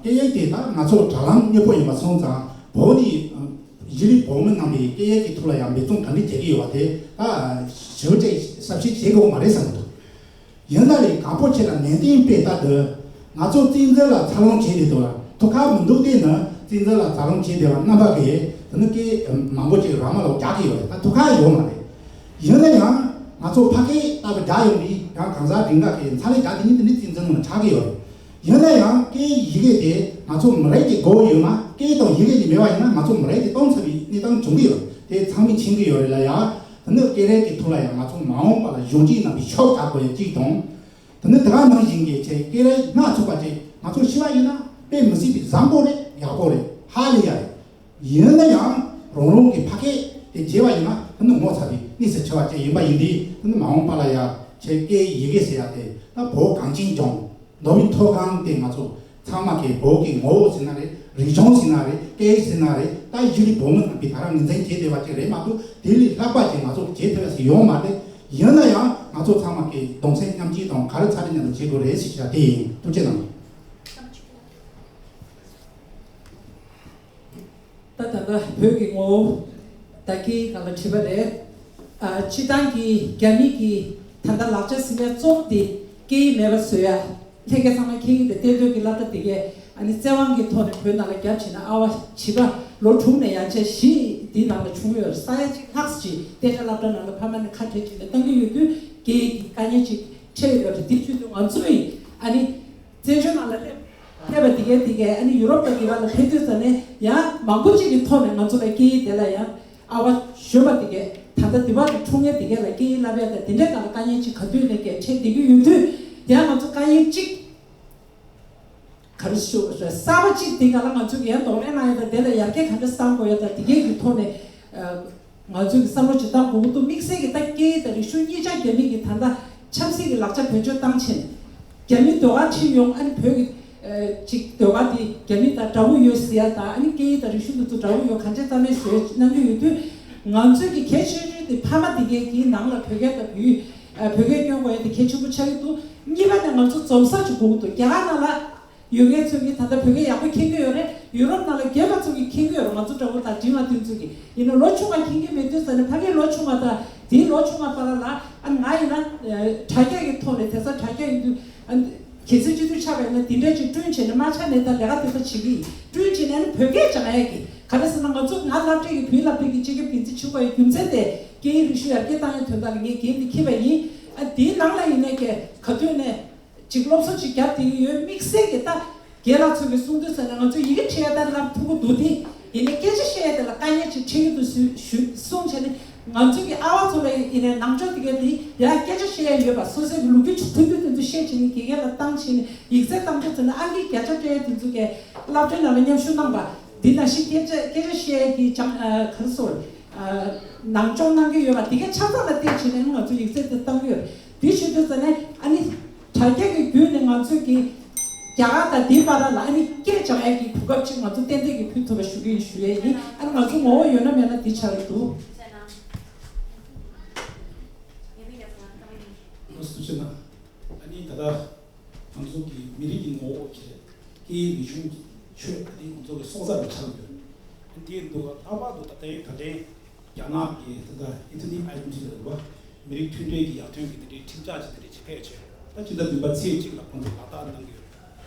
སྐད་ཡིག་དེ་ད་ང་ཚོ་དྲ་ལམ་མཉེས་པོ་ཡིན་པ་སོང་ཙང་བོད་ནས་གཞིས་ལུས་བོད་མི་རྣམ་པའི་སྐད་ཡིག་གི་ཐོག་ལ་ཡང་འབད་བརྩོན་ག་འདྲ་བྱེད་ཀྱི་ཡོད་པ་དེ་ད་ཞིབ་ཅིག་གསལ་བཤད་བྱེད་དགོས་མ་རེད་བསམ་གྱི་འདུག་ཡིན་ན་ལས་གང་པོ་ཆེ་ལ་ནན་ཏན་དཔེ་ལྟ་དུས་ང་ཚོ་བཙན་འཛུལ་ལ་འཚར་ལོངས་བྱས་ཏེ་འདུག་ལ་ཐུགས་ཁག་མི་འདུག་དེ་ནི་བཙན་འཛུལ་ལ་འཚར་ལོངས་བྱས་བསྡད་པ་རྣམ་པ་གིས་དེ་ནི་སྐད་མང་པོ་ཅིག་ར་མ་ལོག་རྒྱག་གི་ཡོད་རེད། ད་ཐུགས་ཁག་ཡོད་མ་རེད། ཡིན་ན་ཡང་ང་ཚོ་ཕ་སྐད་ལྟ་བུ་རྒྱག་ཡོང་དུས་ཡང་གང་ཟག་རིགས་འགའ་གིས་འཚར་ལས་རྒྱག་དེ་ནི་དེ་ནི་བཙན་འཛུལ་ནང་ཆགས་ཀྱི་ཡོད་རེད། ཡིན་ན་ཡང་སྐད་ཡིག་གེ་དེ་ང་ཚོ་མི་རིགས་ཀྱི་སྒོ་ཡོད་ན་སྐད་དང་ཡི་གེ་གཉིས་མེད་པ་ཡིན་ན་ང་ཚོ་མི་རིགས་དེ་སྟོང་ཚར་བའི་གནས་སྟངས་བྱུང་གི་ཡོད་རེད། དེ་ཚང་མས་མཁྱེན་གྱི་ཡོད་རེད་ལ་ཡ། དེ་ནི་སྐད་རིགས་ཀྱི་ཐོག་ལ་ཡང་ང་ཚོ་མ་འོངས་པ་ལ་གཞོན་སྐྱེས་རྣམ་པས་ཕྱོགས་གཏོགས་པ་ཡང་གཅིག་དང་། དེ་ནི་དེ་ག་ནང་བཞིན་གྱི་ཆེད་སྐད་རིགས་སྣ་ཚོགས་པ་ཅིག་ང་ཚོ་ཤེས་པ་ཡིན་ན་དཔེ་མི་སྲིད་པའི་བཟང་པོ་རེད། ཡག་པོ་རེད། ཧ་ལས་ཡ་རེད། ཡིན་ན་ཡང་རང་རང་གི་ཕ་སྐད་དེ་བརྗེད་པ་ཡིན་ན་དེ་ནི་ངོ་ཚ་བའི་གནས་སུ་ཆེ་བ་ཅིག་ཡིན་པ་ཡིན་དུས། དེ་ནི་མ་འོངས་པ་ལ་ཡ་ཆེད་སྐད་ཡི་གེ་ཟེར་ཡ་དེ་ད་བོད་གངས་ཅན་ལྗོངས་མདོ་དབུས་མཐོ་སྒང་དེ་ང་ཚོ་ཚང་མ་གི་བོད་ཀྱི་ངོ་བོ་ཟེར་ན་རེད། རིག་གཞུང་ཟེར་ན་རེད། སྐད་ཡིག་ཟེར་ན་རེད། ད་གཞིས་ལུས་བོད་མི་རྣམ་པས་ད་རང་ངོས་འཛིན་བྱེད་བསྡད་པ་ཅིག་རེད་མ་གཏོགས་དེ་ལས་ལྷག་པ་ཅིག་ང་ཚོ་བྱེད་ཐུབ་ཡ་ཞིག་ཡོད་མ་རེད། ཡིན་ན་ཡང་ང་ཚོ་ཚང་མ་གི་གདུང་སེམས་མཉམ་སྐྱེད་དང་ག་རེ་ཚ་རེ་མཉམ་དུ་བྱེད་དགོས་རེད་ཟེར་བྱ་དེ་ཡིན། ཐུགས་རྗེ་གནང་། ད་ད་ལྟ་བོད་ཀྱི་ངོ་བོ་ད་སྐད་ཡིག་སྒང་ལ་དྲིས་པ་རེད། ཨ། སྤྱིར་བཏང་གི་རྒྱ་མི་གི་ད་ལྟ་ལག་ཆ་ཟིན་པའི་གཙོ་བོ་དེ་སྐད་ཡིག་མེད་པ་བཟོ་ཡ། ལྷན་རྒྱས་ཚང་མས་མཁྱེན་གྱི་འདུག་གཏན་སྡོད་ཀྱི་སློབ་གྲྭ་དེ་གས་ཨ་ནི་བཙན་དབང་གི་ཐོག་ནས་བོད་ནང་ལ་བརྒྱབ་བྱས་ན་ཨ་བ་བྱིས་པ་ལོ་དྲུག་ནས་ཡང་ཆ་བཞི་དེའི་ནང་ལ་བྱུང་ཡོད་རེད། ས་ཡ་གཅིག་ལྷག་ཙམ་ཅིག་གཏན་ཆགས་སློབ་གྲྭ་ནང་ལ་ཕ་མ་ནས་ཁ་བྲལ་བྱས་ནས་བཏང་གི་ཡོད་དུས་སྐད་ཡིག་གི་དཀའ་ངལ་ཅིག་འཕྲད་ཡོད་རེད། དེ་བྱེད་དུས་ང་ཚོ་ཡིས་ཨ་ནི། བཙན་བྱོལ་ནང་ལ་སླེབས་སླེབས་པ་དེ་གའི་དེ་གའི་ཨ་ནི་ཡུ་རོབ་དང་དེ་བ་ལ་ཕེབས་དུས་ཙ་ནས་ཡང་མང་པོ་ཅིག་གི་ཐོག་ནས་ང་ཚོ་ལ་སྐད་ཡིག་དེ་ལ་ཡང་ཨ་བ་གཞོན་པ་དེ་གའི་ད་ལྟ་དེ་བ་གི་འཁྲུངས་མཁན་དེ་གའི་ལ་སྐད་ཡིག་བསླབ་ཡ་དང་དེ་འདྲའི་སྒང་ལ་དཀའ་ངལ་ཅིག་ག་དུས་ནས་གའི་འཕྲད་བསྡད་ཀྱི་ཡོད་དུས། ཡང་ང་ཚོ་དཀའ་ངལ་ཅིག་ག་རེ་ཞུ་དགོས་རེད། གསར་པ་ཅིག་དེ་ག་ལ་ང་ཚོ་གི་ཡང་གདོང་ལེན་གནང་ཡ་དང་དེ་ལ་ཡར་རྒྱས་ག་འདྲ་གཏང་དགོས་ཡ་དང་དེ་གའི་གི་ཐོག་ནས། ང་ཚོས་ཀྱི་བསམ་བློ་ཅིག་བཏང་དགོས་ཀྱི་འདུག་དམིགས་བསལ་གྱི་ད་སྐད་ཡིག་དང་རིག་གཞུང་གཉིས་ཆ་རྒྱ་མི་གི་ད་ལྟ་ཆབ་སྲིད་ཀྱི་ལག་ཆ་བེད་སྤྱོད་བཏང་ཕྱིན། རྒྱ་མི་ཟློས་གར་ཁྲིད་ཡོང་། ཨ་ནི་བོད་ཀྱི་ཅིག་ཟློས་གར་དེ་རྒྱ་མི་དང་འདྲ་བོ་ཡོད་ཟེར་ཡ་དང་། ཨ་ནི་སྐད་ཡིག་དང་རིག་གཞུང་དེ་ཚོ་འདྲ་བོ་ཡོད། གང་ཅི་རྩ་མེད་བཟོས་གནང་གི་ཡོད་དུས། ང་ཚོས་ཀྱི་གལ་ཆེ་ཤོས་དེ་ཕ་མ་དེ་གའི་གི་ནང་ལ་བོད་སྐད་དང་བོད་ཡིག་བོད་སྐད་སྐྱོན་དགོས་ཡ་དེ་གལ་ཆེན་པོ་ཆགས་ཀྱི་འདུག་གཉིས་པ་ནས་ང་ཚོ་འཛོམས་ས་ཅིག་དགོས་ཀྱི་འདུག་རྒྱ་གར་ནང་ལ། ཡོད་མཁན་ཚོས་ཀྱིས་ད་ལྟ་བོད་སྐད་ཡག་པོ་མཁྱེན་གྱི་ཡོད་རེད། ཡུ་རོབ་ནང་ལ་རྒན་པ་ཚོ་གིས་མཁྱེན་གྱི་ཡོད་རེད། ང་ཚོ་འདྲ་བོ་དང་འབྲིང་བ་དེ་ཚོ་གིས་ཡིན་ན་ལོ་ཆུང་བ་མཁྱེན་གྱི་མེད་དུས་ཙ་ནས་ཕ་གིའི་ལོ་ཆུང་བ་དང་དེའི་ལོ་ཆུང་བ་བར་ལ་ཨ་ང་ཡིན་ན་དྲ་རྒྱ་གི་ཐོག་ནས་དེང་སང་དྲ་རྒྱ་ཡིན་དུས་ཨ་གལ་སྲིད་སྤྱི་འཐུས་ཆགས་པ་ཡིན་ན་དེ་འདྲ་ཅིག་བསྐྲུན་བྱས་ནས་མ་ཆགས་ནས་ད་ལས་ཀ་དེ་ཚོ་བྱེད་ཀྱི་ཡིན། བསྐྲུན་བྱས་ནས་ཨ་ནི་བོད་སྐད་སྦྱང་ཡ་གི་ག་རེ་ཟེར་ན་ང་ཚོ་ང་སློབ་གྲྭའི་གི་བུའི་སློབ་གྲྭའི་གི་སྤྱི་ཁྱབ་འགན་འཛིན་ཆུང་བ་ཡི་རྒྱུ་མཚན་དེ་སྐད་ཡིག་རིག་གཞུང་ཡར་རྒྱས་བཏང་ཡའི་དོན་དག་ལ་ངས་འགན་དེ་འཁྱེར་བ་ཡིན། ཨ་དེའི་ནང་ལ་ཡིན་ནའི་གི་ག་དུས་ནས། ཅིག་སློབ་གསོ་ཅིག་བརྒྱབ་བསྡད་ཀྱི་ཡོད། དམིགས་བསལ་གྱི་ད་རྒན་ལགས་ཚོ་གིས་གསུངས་དུས་ཙ་ནས་ང་ཚོ་ཡི་གེ་འབྲི་ཡ་ད་ལབ་ཐུབ་ཀྱི་འདུག་དེ་ཡིན་ནའི་སྐད་ཆ་བཤད་ཡ་དེ་ལ་དཀའ་ངལ་ཅིག་འཕྲད་ཀྱི་འདུག་ཞུ་ཞུ་གསུངས་བྱས་ནས་ང་ཚོ་གི་ཨ་བ་ཚོ་ལ་ཡིན་ནའི་ནང་ཆོས་དེ་གའི་དེ་ཡ་སྐད་ཆ་བཤད་ཡ་ཡོད་པ། སོ་སོའི་གི་ལོ་རྒྱུས་ཅིག་མཐུན་མཐུན་དེ་ཚོ་བཤད་བྱས་ནས་དགེ་རྒན་ལ་བཏང་བྱས་ནས་ཡིག་ཚད་བཏང་དུས་ཙ་ནས་ཨང་ཀི་བརྒྱ་ཆ་སྤྲད་ཡ་དེ་ཚོ་གའི་སློབ་གྲྭའི་ནང་ལ་མཉམ་ཞུགས་གནང་པ་འདི་ནང་བཞིན་སྐད་ཆ་སྐད་ཆ་བཤད་ཡ་གི་སྦྱང་ཨ་ག་རེ་ཟེར། ནང་སྦྱོང་གནང་གི་ཡོད་པ་དེ་གའི་ཆ་ཚང་ལ་བལྟས་བྱས་ནས་ང་ཚོ་ཡིག་ཚད་དེ་བཏང་གི་ཡོད། དེ་བྱེད་དུས་ཙ་ནས་ཨ་ནི་དྲ་རྒྱ་གི་བརྒྱུད་ནས་ང་ཚོས་ཀྱི་ རྒྱ་གར་དང་དེའི་བར་ལ་ཨ་ནི་སྐད་སྦྱང་ཡས་ཀྱི་གོ་སྐབས་ཅིག་ང་ཚོ་ཏན་ཏན་གྱིས་ཕུལ་ཐུབ་པ་ཞུ་གི་ཡིན་ཞུ་ཡས་ཡིན། ཨ་ནི་ང་ཚོ་ངོ་བོ་ཡོད་ན་མེད་ན་འདི་ཆགས་ཀྱི་འདུག་ལགས་སོ་ཐུགས་རྗེ་གནང་། ཨ་ནི་ད་ལྟ་ང་ཚོ་གི་མི་རིགས་ཀྱི་ངོ་བོ་བཅས་སྐད་ཡིག་རིག་གཞུང་ཆོས་ཨ་ནི་ང་ཚོ་གི་སྲོག་རྩ་རུ་ཆགས་ཡོད། ཨ་ནི་དེའི་འདུག་ག་ལྷག་པར་དུ་ད་ལྟའི་ད་ལྟའི་རྒྱ་ནག་གི་ད་ལྟ་ethnic identity ལབ་པ། མི་རིགས་མཐུན་སྒྲིལ་གྱི་ཡར་ཐོན་གྱི་དེ་འདྲའི་ཁྲིམས་འཆར་ཅིག་དེ་འདྲ་ཅིག་ཕེབས་བྱས། ད་སྤྱི་ཟླ་བདུན་པ་ཚེས་གཅིག་ལ་ཁོང་ཚོས་ལག་བསྟར་གནང་གི་ཡོད།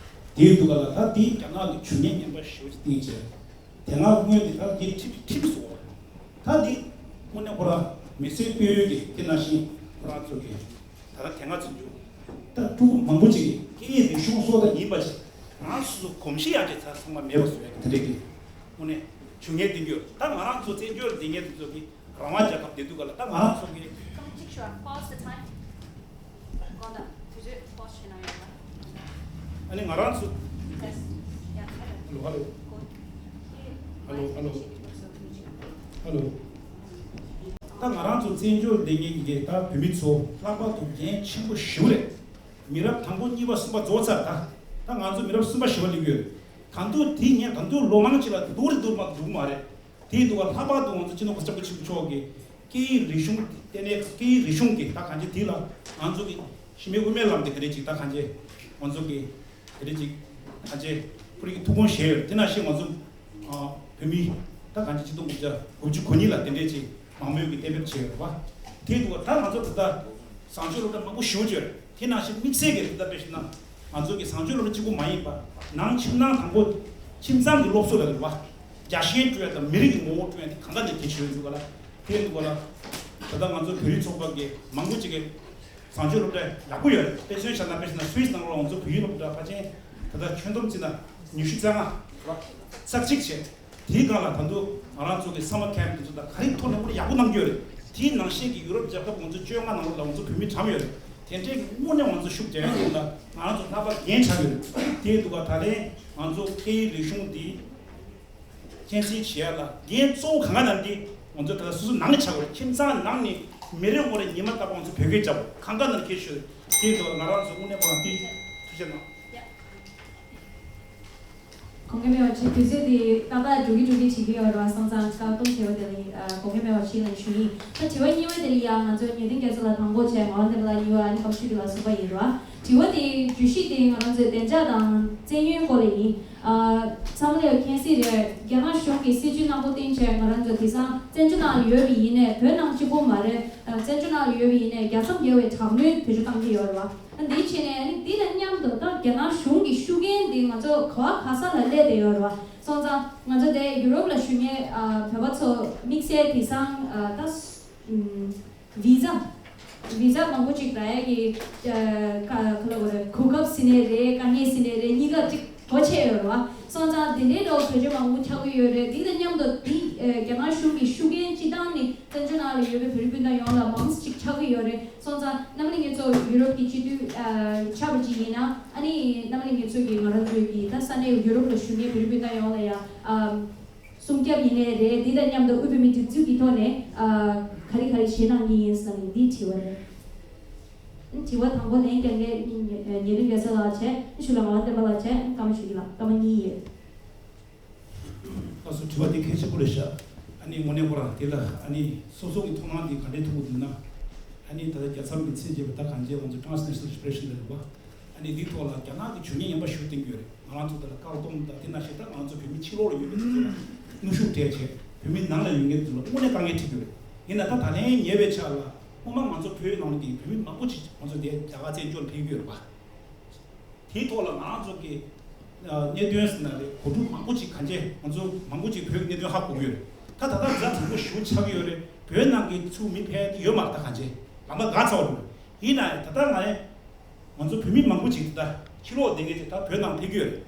དེའི་འདུག་ག་ལ་ད་འདི་རྒྱ་ནག་གི་ཇུས་ངན་ངན་པ་ཞེ་པོ་ཅིག་བཏིང་བྱས། དེ་སྔ་སྔོན་དེ་ད་འདི་ཁྲིམས་ཁྲིམས་སུ་འོ། ད་འདི་དངོས་གནས་ཁོ་རང་མི་སེར་སྤེལ་ཡུལ་གྱི་དེ་ནང་བཞིན་ཁོ་རང་ཚོ་གི་ད་ལྟ་དེ་སྔ་ཚུད་རྒྱུ། ད་ཕྲུ་གུ་མང་པོ་ཅིག་གིས་སྐད་ཡིག་རིག་གཞུང་སྲོག་ལྟ་ཡིན་པ་ཅིག་རང་སོ་སོ་གོམས་གཤིས་ཡང་ཅིག་ཚང་མ་མེད་པ་བཟོ་ཡ་གི་དེ་འདྲས་ཀྱི་དངོས་གནས་ཇུས་ངན་བསྟན་རྒྱུ། ད་ང་རང་ཚོ་བཙན་བྱོལ་སྡོད་མཁན་དེ་ཚོ་གིས་རང་དབང་རྒྱལ་ཁབ་བསྡད་དུས་ག་ལ་ད་ང་རང་ཚོ་གི་ཀམ་གཅིག་ཤོག Pause the time. དགོངས་དག་དུས་ཚོད་pause བྱེད་གནང་ཡོད་ལ། ཨ་ནི་ང་རང་ཚོ། ཧ་ལོ་ཧ་ལོ། ཧ་ལོ་ཧ་ལོ། ཧ་ལོ། ད་ང་རང་ཚོ་བཙན་བྱོལ་སྡོད་མཁན་གྱི་ད་བོད་མི་ཚོ་ལྷག་པར་དུ་འགན་ཆེན་པོ་ཞེ་པོ་རེད། མི་རབས་དང་པོ་གཉིས་པ་གསུམ་པ་རྫོགས་ཚར། ད་ད་ང་ཚོ་མི་རབས་གསུམ་པ་བཞི་པ་སླེབས་ཡོད། ད་དུང་དེ་ངས་ད་དུང་ལོ་མང་ཅིག་ལ་འདུག་རེད་འདུག་མ་འདུག་མ་རེད། དེའི་འདུག་ག་ལྷག་པར་དུ་ང་ཚོ་སྤྱི་ནོར་གོང་ས་སྐྱབས་མགོན་ཆེན་པོ་མཆོག་གིས་སྐད་ཡིག་རིག་གཞུང་ལྟེ་གནས་སྐད་ཡིག་རིག་གཞུང་གི་ད་གང་ཅི་དེ་ལ་ང་ཚོ་གི་གཞི་མེད་དབུ་མའི་ལམ་དེ་ག་རེ་ཅིག་ད་གང་ཅི་ང་ཚོ་གི་དེ་རེ་ཅིག་གང་ཅི་ཁོ་རང་གི་ཐུགས་དགོངས་བཞེས་ཡོད། དེ་ནང་བཞིན་ང་ཚོ་ཨ་བོད་མི་ད་གང་ཅི་ཆིག་སྟོང་དགུ་བརྒྱ་དགུ་བཅུ་གོ་གཉིས་ལ་དེ་འདྲས་ཅིག་མང་མོས་ཀྱི་གཏན་འབེབས་བྱས་ཡོད་རེད་བ། དེའི་འདུག་ག་ད་ང་ཚོ་ད་ལྟ་བཟང་སྤྱོད་སློབ་གྲྭ་མང་པོ་ཞེ་པོ་ཅིག་ཡོད་རེད། དེ་ནང་བཞིན་དམིགས་བསལ་གྱི་ད་ལྟ་དཔེ་བཞག་ན་ང་ཚོ་གི་བཟང་སྤྱོད་སློབ་གྲྭ་གཅིག་པུ་མ་ཡིན་པ་ནང་ཁྱིམ་ནང་དང་པོ་ཁྱིམ་ཚང་གི་སློབ་གསོ་ལ་རེད་བ། རྒྱལ་ཞེན་སྤྲོད་ཡ་དང་མི་རིགས་ཀྱི་ངོ་བོ་སྤྲོད་ཡ་དེ་གང་ག་ནས་གལ་ཆེ་བའི་འདུག་ག་ལ། དེ་འདུག་ག་ལ། ད་ལྟ་ང་ཚོ་བོད་རིགས་ཚོགས་པ་གི་མང་པོ་ཅིག་གི་བཟང་སྤྱོད་སློབ་གྲྭ་ཡག་པོ་ཡོད་རེད། དཔེ་མཚོན་བཞག་ན་དཔེ་བཞག་ན་སུད་སི་ནང་ལོགས་ང་ཚོ་བོད་ཡིག་སློབ་གྲྭ་ཕལ་ཆེར་ད་ལྟ་ཁྱོན་བསྡོམས་བརྩིས་ན་ཉི་ཤུ་རྩ་ལྔ་རེད་བ། ཙག་གཅིག་བྱས། དེའི་སྒང་ལ་ད་དུང་ང་རང་ཚོ་གི་summer camp དེ་ཚོ་དང་ག་རེ་ཐོག་ནས་དངོས་གནས་ཡག་པོ་གནང་གི་ཡོད་རེད། དེའི་ནང་བཞིན་གྱི་ཡུ་རོབ་རྒྱལ་ཁབ་ང་ཚོ་བཅོ་ལྔ་ནང་ལོགས་ལ་ང་ཚོ་བོད་མི་གྲམ་ཡོད་རེད། དེ་འདྲའི་དངོས་གནས་ང་ཚོ་ཤུགས་རྒྱག་ཡ་ཡོད་ལ་ང་རང་ཚོ་ལྷག་པར་འགན་ཆགས་ཡོད་རེད། དེ་འདུག་ག་ད་ལན་ང་ཚོ་སྐད་ཡིག་རིག་གཞུང་འདི་གཅེས་འཛིན་བྱེད་ཡ་ལ་འགན་གཙོ་བོ་གང་ག་ནང་འདི་ང་ཚོ་ད་ལྟ་སོ་སོ་ནང་གི་ཆགས་དགོས་རེད། ཁྱིམ་ཚང་ནང་ནས་མི་རེ་ངོ་རེ་ཉི་མ་རྟག་པར་ང་ཚོ་བོད་སྐད་རྒྱབ་དགོས། གང་ག་ནང་གལ་ཆེ་རེད། དེ་འདུག་ག་ང་རང་ཚོ་དངོས་གནས་ཁོ་རང་དེ་ཐུགས་རྗེ་གནང་། དགོངས་འགལ་མེད་པ་བྱས། དུས་ཚོད་འདི་ཏག་ཏག་འགྲོ་གི་འགྲོ་གི་བྱེད་ཀྱི་ཡོད་རེད་བ། སོང་ཙང་བཀག་སྡོམ་བྱས་པ་དེ་ལ་ཨ་དགོངས་འགལ་མེད་པ་བྱེད་ལ་ཞུ་ཡིན། ད་དྲི་བ་གཉིས་པ་དེ་ལ་ཡང་ང་ཚོ་ཉེ་དོན་རྒྱལ་ཚོགས་ལ་དང་པོ་བྱས། ངག་དབང་བསྟན་པ་ལགས་གཉིས་པ། ཨ་ནི་ཀམ་ཆུ་རྒྱལ་ལགས་གསུམ་པ་ཡིན་རེད་བ། དྲི་བ་དེ་བརྗོད་གཞི་དེ་ང་རང་ཚོའི་བདེ་འཇགས་དང་བཙན་གཡེམ་སྐོར་ལ་ཡིན། ཨ་ཚང་མ་ལ་ཡང་མཁྱེན་གསལ་རེད། རྒྱ་ནག་གཞུང་གིས་སྲིད་ཇུས་གནང་སྒོ་བཏིང་བྱས་ང་རང་ཚོ་དེང་སང་བཙན་བྱོལ་ནང་ལ་ཡོད་པ་ཡིན་ནའི་བོད་ནང་གཅིག་པོ་མ་རེད། ཨ་བཙན་བྱོལ་ནང་ལ་ཡོད་པ་ཡིན་ནའི་བརྒྱ་མཚམས་བརྒལ་བའི་དྲག་གནོན་བེད་སྤྱོད་བཏང་གི་ཡོད་རེད་བ། འདི་བྱས་ནས་ནི་འདི་དང་མཉམ་དུ་ད་རྒྱ་ནག་གཞུང་གི་ཤུགས་རྐྱེན་འདི་ང་ཚོ་ག་བ་ག་ས་ལ་སླེབས་བསྡད་ཡོད་རེད་བ། སོང་ཙང་ང་ཚོ་དེ་ཡུ་རོབ་ལ་བཞུགས་མཁན་ཨ་བོད་པ་ཚོ་དམིགས་བསལ་དེང་སང་ཨ་ད་ཨམ་བི་ཛ་བི་ཛ་མང་པོ་ཅིག་རག་ཡ་གི་ཨ་ག་ག་ལ་གོ་རེད། གོ་སྐབས་ཟེར་ནའི་རེད། དཀའ་ངལ་ཟེར་ནའི་རེད། གཉིས་ཀ་ཅིག་གོ་ཆེ་ཡོད་རེད་བ། སོང་ཙང་དེ་འདྲའི་འགྲོ་བོད་ཆོས་མང་པོ་ཆགས་ཀྱི་ཡོད་རེད། འདི་དང་མཉམ་དུ་འདི་ཨ་རྒྱ་ནག་གཞུང་གི་ཤུགས་རྐྱེན་སྤྱི་བཏང་ནི་བཙན་བྱོལ་ནང་ལ་ཡོད་པའི་བོད་རིགས་སྤུན་ཟླ་ཡོངས་ལ་མང་ཙམ་ཅིག་ཆགས་ཀྱི་ཡོད་རེད། སོང་ཙང་རྣམ་པ་ལྷན་རྒྱས་ཚོ་ཡུ་རོབ་ཀྱི་སྤྱི་འཐུས་ཨ་ཆགས་པ་ཅིག་ཡིན་ན་ཨ་ནི་རྣམ་པ་ལྷན་རྒྱས་ཚོ་གིས་ང་རང་ཚོའི་གི་ད་ས་གནས་ཡུ་རོབ་ལ་བཞུགས་མཁན་བོད་རིགས་སྤུན་ཟླ་ཡོངས་ལ་ཡང་ཨ་སྲུང་སྐྱོབ་ཡིན་ནའི་རེད། འདི་དང་མཉམ་དུ་དབུས་བོད་མིའི་སྒྲིག་འཛུགས་ཀྱི་ཐོག་ནས་ཨ་ག་རེ་ག་རེ་བྱེད་གནང་གི་ཡིན་ཟེར་ནས་འདི་དྲི་བ་རེད། དྲི་བ་དང་པོ་ལན་རྒྱག་མཁན་ཉེ་དོན་རྒྱལ་མཚན་ལགས་བྱས། ཞུ་ལ་ངག་དབང་བསྟན་པ་ལགས་བྱས། ཀརྨ་ཆོས་སྐྱིད་ལགས། སྐར་མ་གཉིས་ཡོད། ལགས་སོ། དྲི་བ་འདི་གལ་ཆེན་པོ་རེད་ཤག་ཨ་ནི་དངོས་གནས་ཁོ་རང་དེ་ལ་ཨ་ནི་སོ་སོ་གི་མཐོང་སྣང་འདི་ག་འདྲས་ཐུག་གི་འདུག་ན། ཨ་ནི་ད་ལྟ་རྒྱལ་མཚམས་ཀྱི་མཚན་བརྗེས་པ་ད་གང་བྱས་ང་ཚོ་transnational expression ལ་རེད་བ། ཨ་ནི་འདིའི་ཐོག་ལ་རྒྱ་ནག་གི་ཇུས་ངན་ངན་པ་ཞིག་བསྟན་གྱི་ཡོད་རེད། ང་རང་ཚོ་དེ་ལ་བཀག་སྡོམ་དང་དེ་ནང་བཞིན་ད་ང་ཚོ་བོད་མི་ཕྱི་ལོགས་ལ་ཡོད་པའི་དེ་ཚོ་ལ་གནོན་ཤུགས་སྤྲད་བྱས་བོད་མི་ནང་ལ་ཡོད་མཁན་དེ་ཚོ་ལ་དངོས་གནས་དཀའ་ངལ་འཕྲད་ཀྱི་ཡོད་རེད། ཡིན་ན་ད་ད་ལན་ཉེ་བའི་ཆར་ལ་སྔོན་མ་ང་ཚོ་བོད་ནང་གི་བོད་མི་མང་པོ་ཅིག་ང་ཚོ་དེ་རྒྱ་གར་བཙན་བྱོལ་ཕེབས་ཀྱི་ཡོད་རེད་པ། དེའི་ཐོག་ལ་ང་རང་ཚོ་གི་ཨ་གནད་དོན་ཟེར་ན་རེད། གོ་སྒྲིག་མང་པོ་ཅིག་གང་བྱས་ང་ཚོ་མང་པོ་ཅིག་བོད་ཀྱི་གནད་དོན་ཧ་གོ་གི་ཡོད་རེད། ད་ད་ལྟ་ཛ་དྲག་པོ་ཞེ་པོ་ཆགས་ཀྱི་ཡོད་རེད། བོད་ནང་གི་ཚུར་མི་ཕེབས་ཡ་དེ་ཡོད་མ་རེད། ད་གང་བྱས་ལམ་ཁ་འགག་ཚར་བ་རེད། ཡིན་ན་ད་ལྟ་ང་ང་ཚོ་བོད་མི་མང་པོ་ཅིག་ད་ཕྱི་ལོགས་བསྡད་མཁན་ཅིག་ད་བོད་ནང་ཕེབས་ཀྱི་ཡོད་རེད།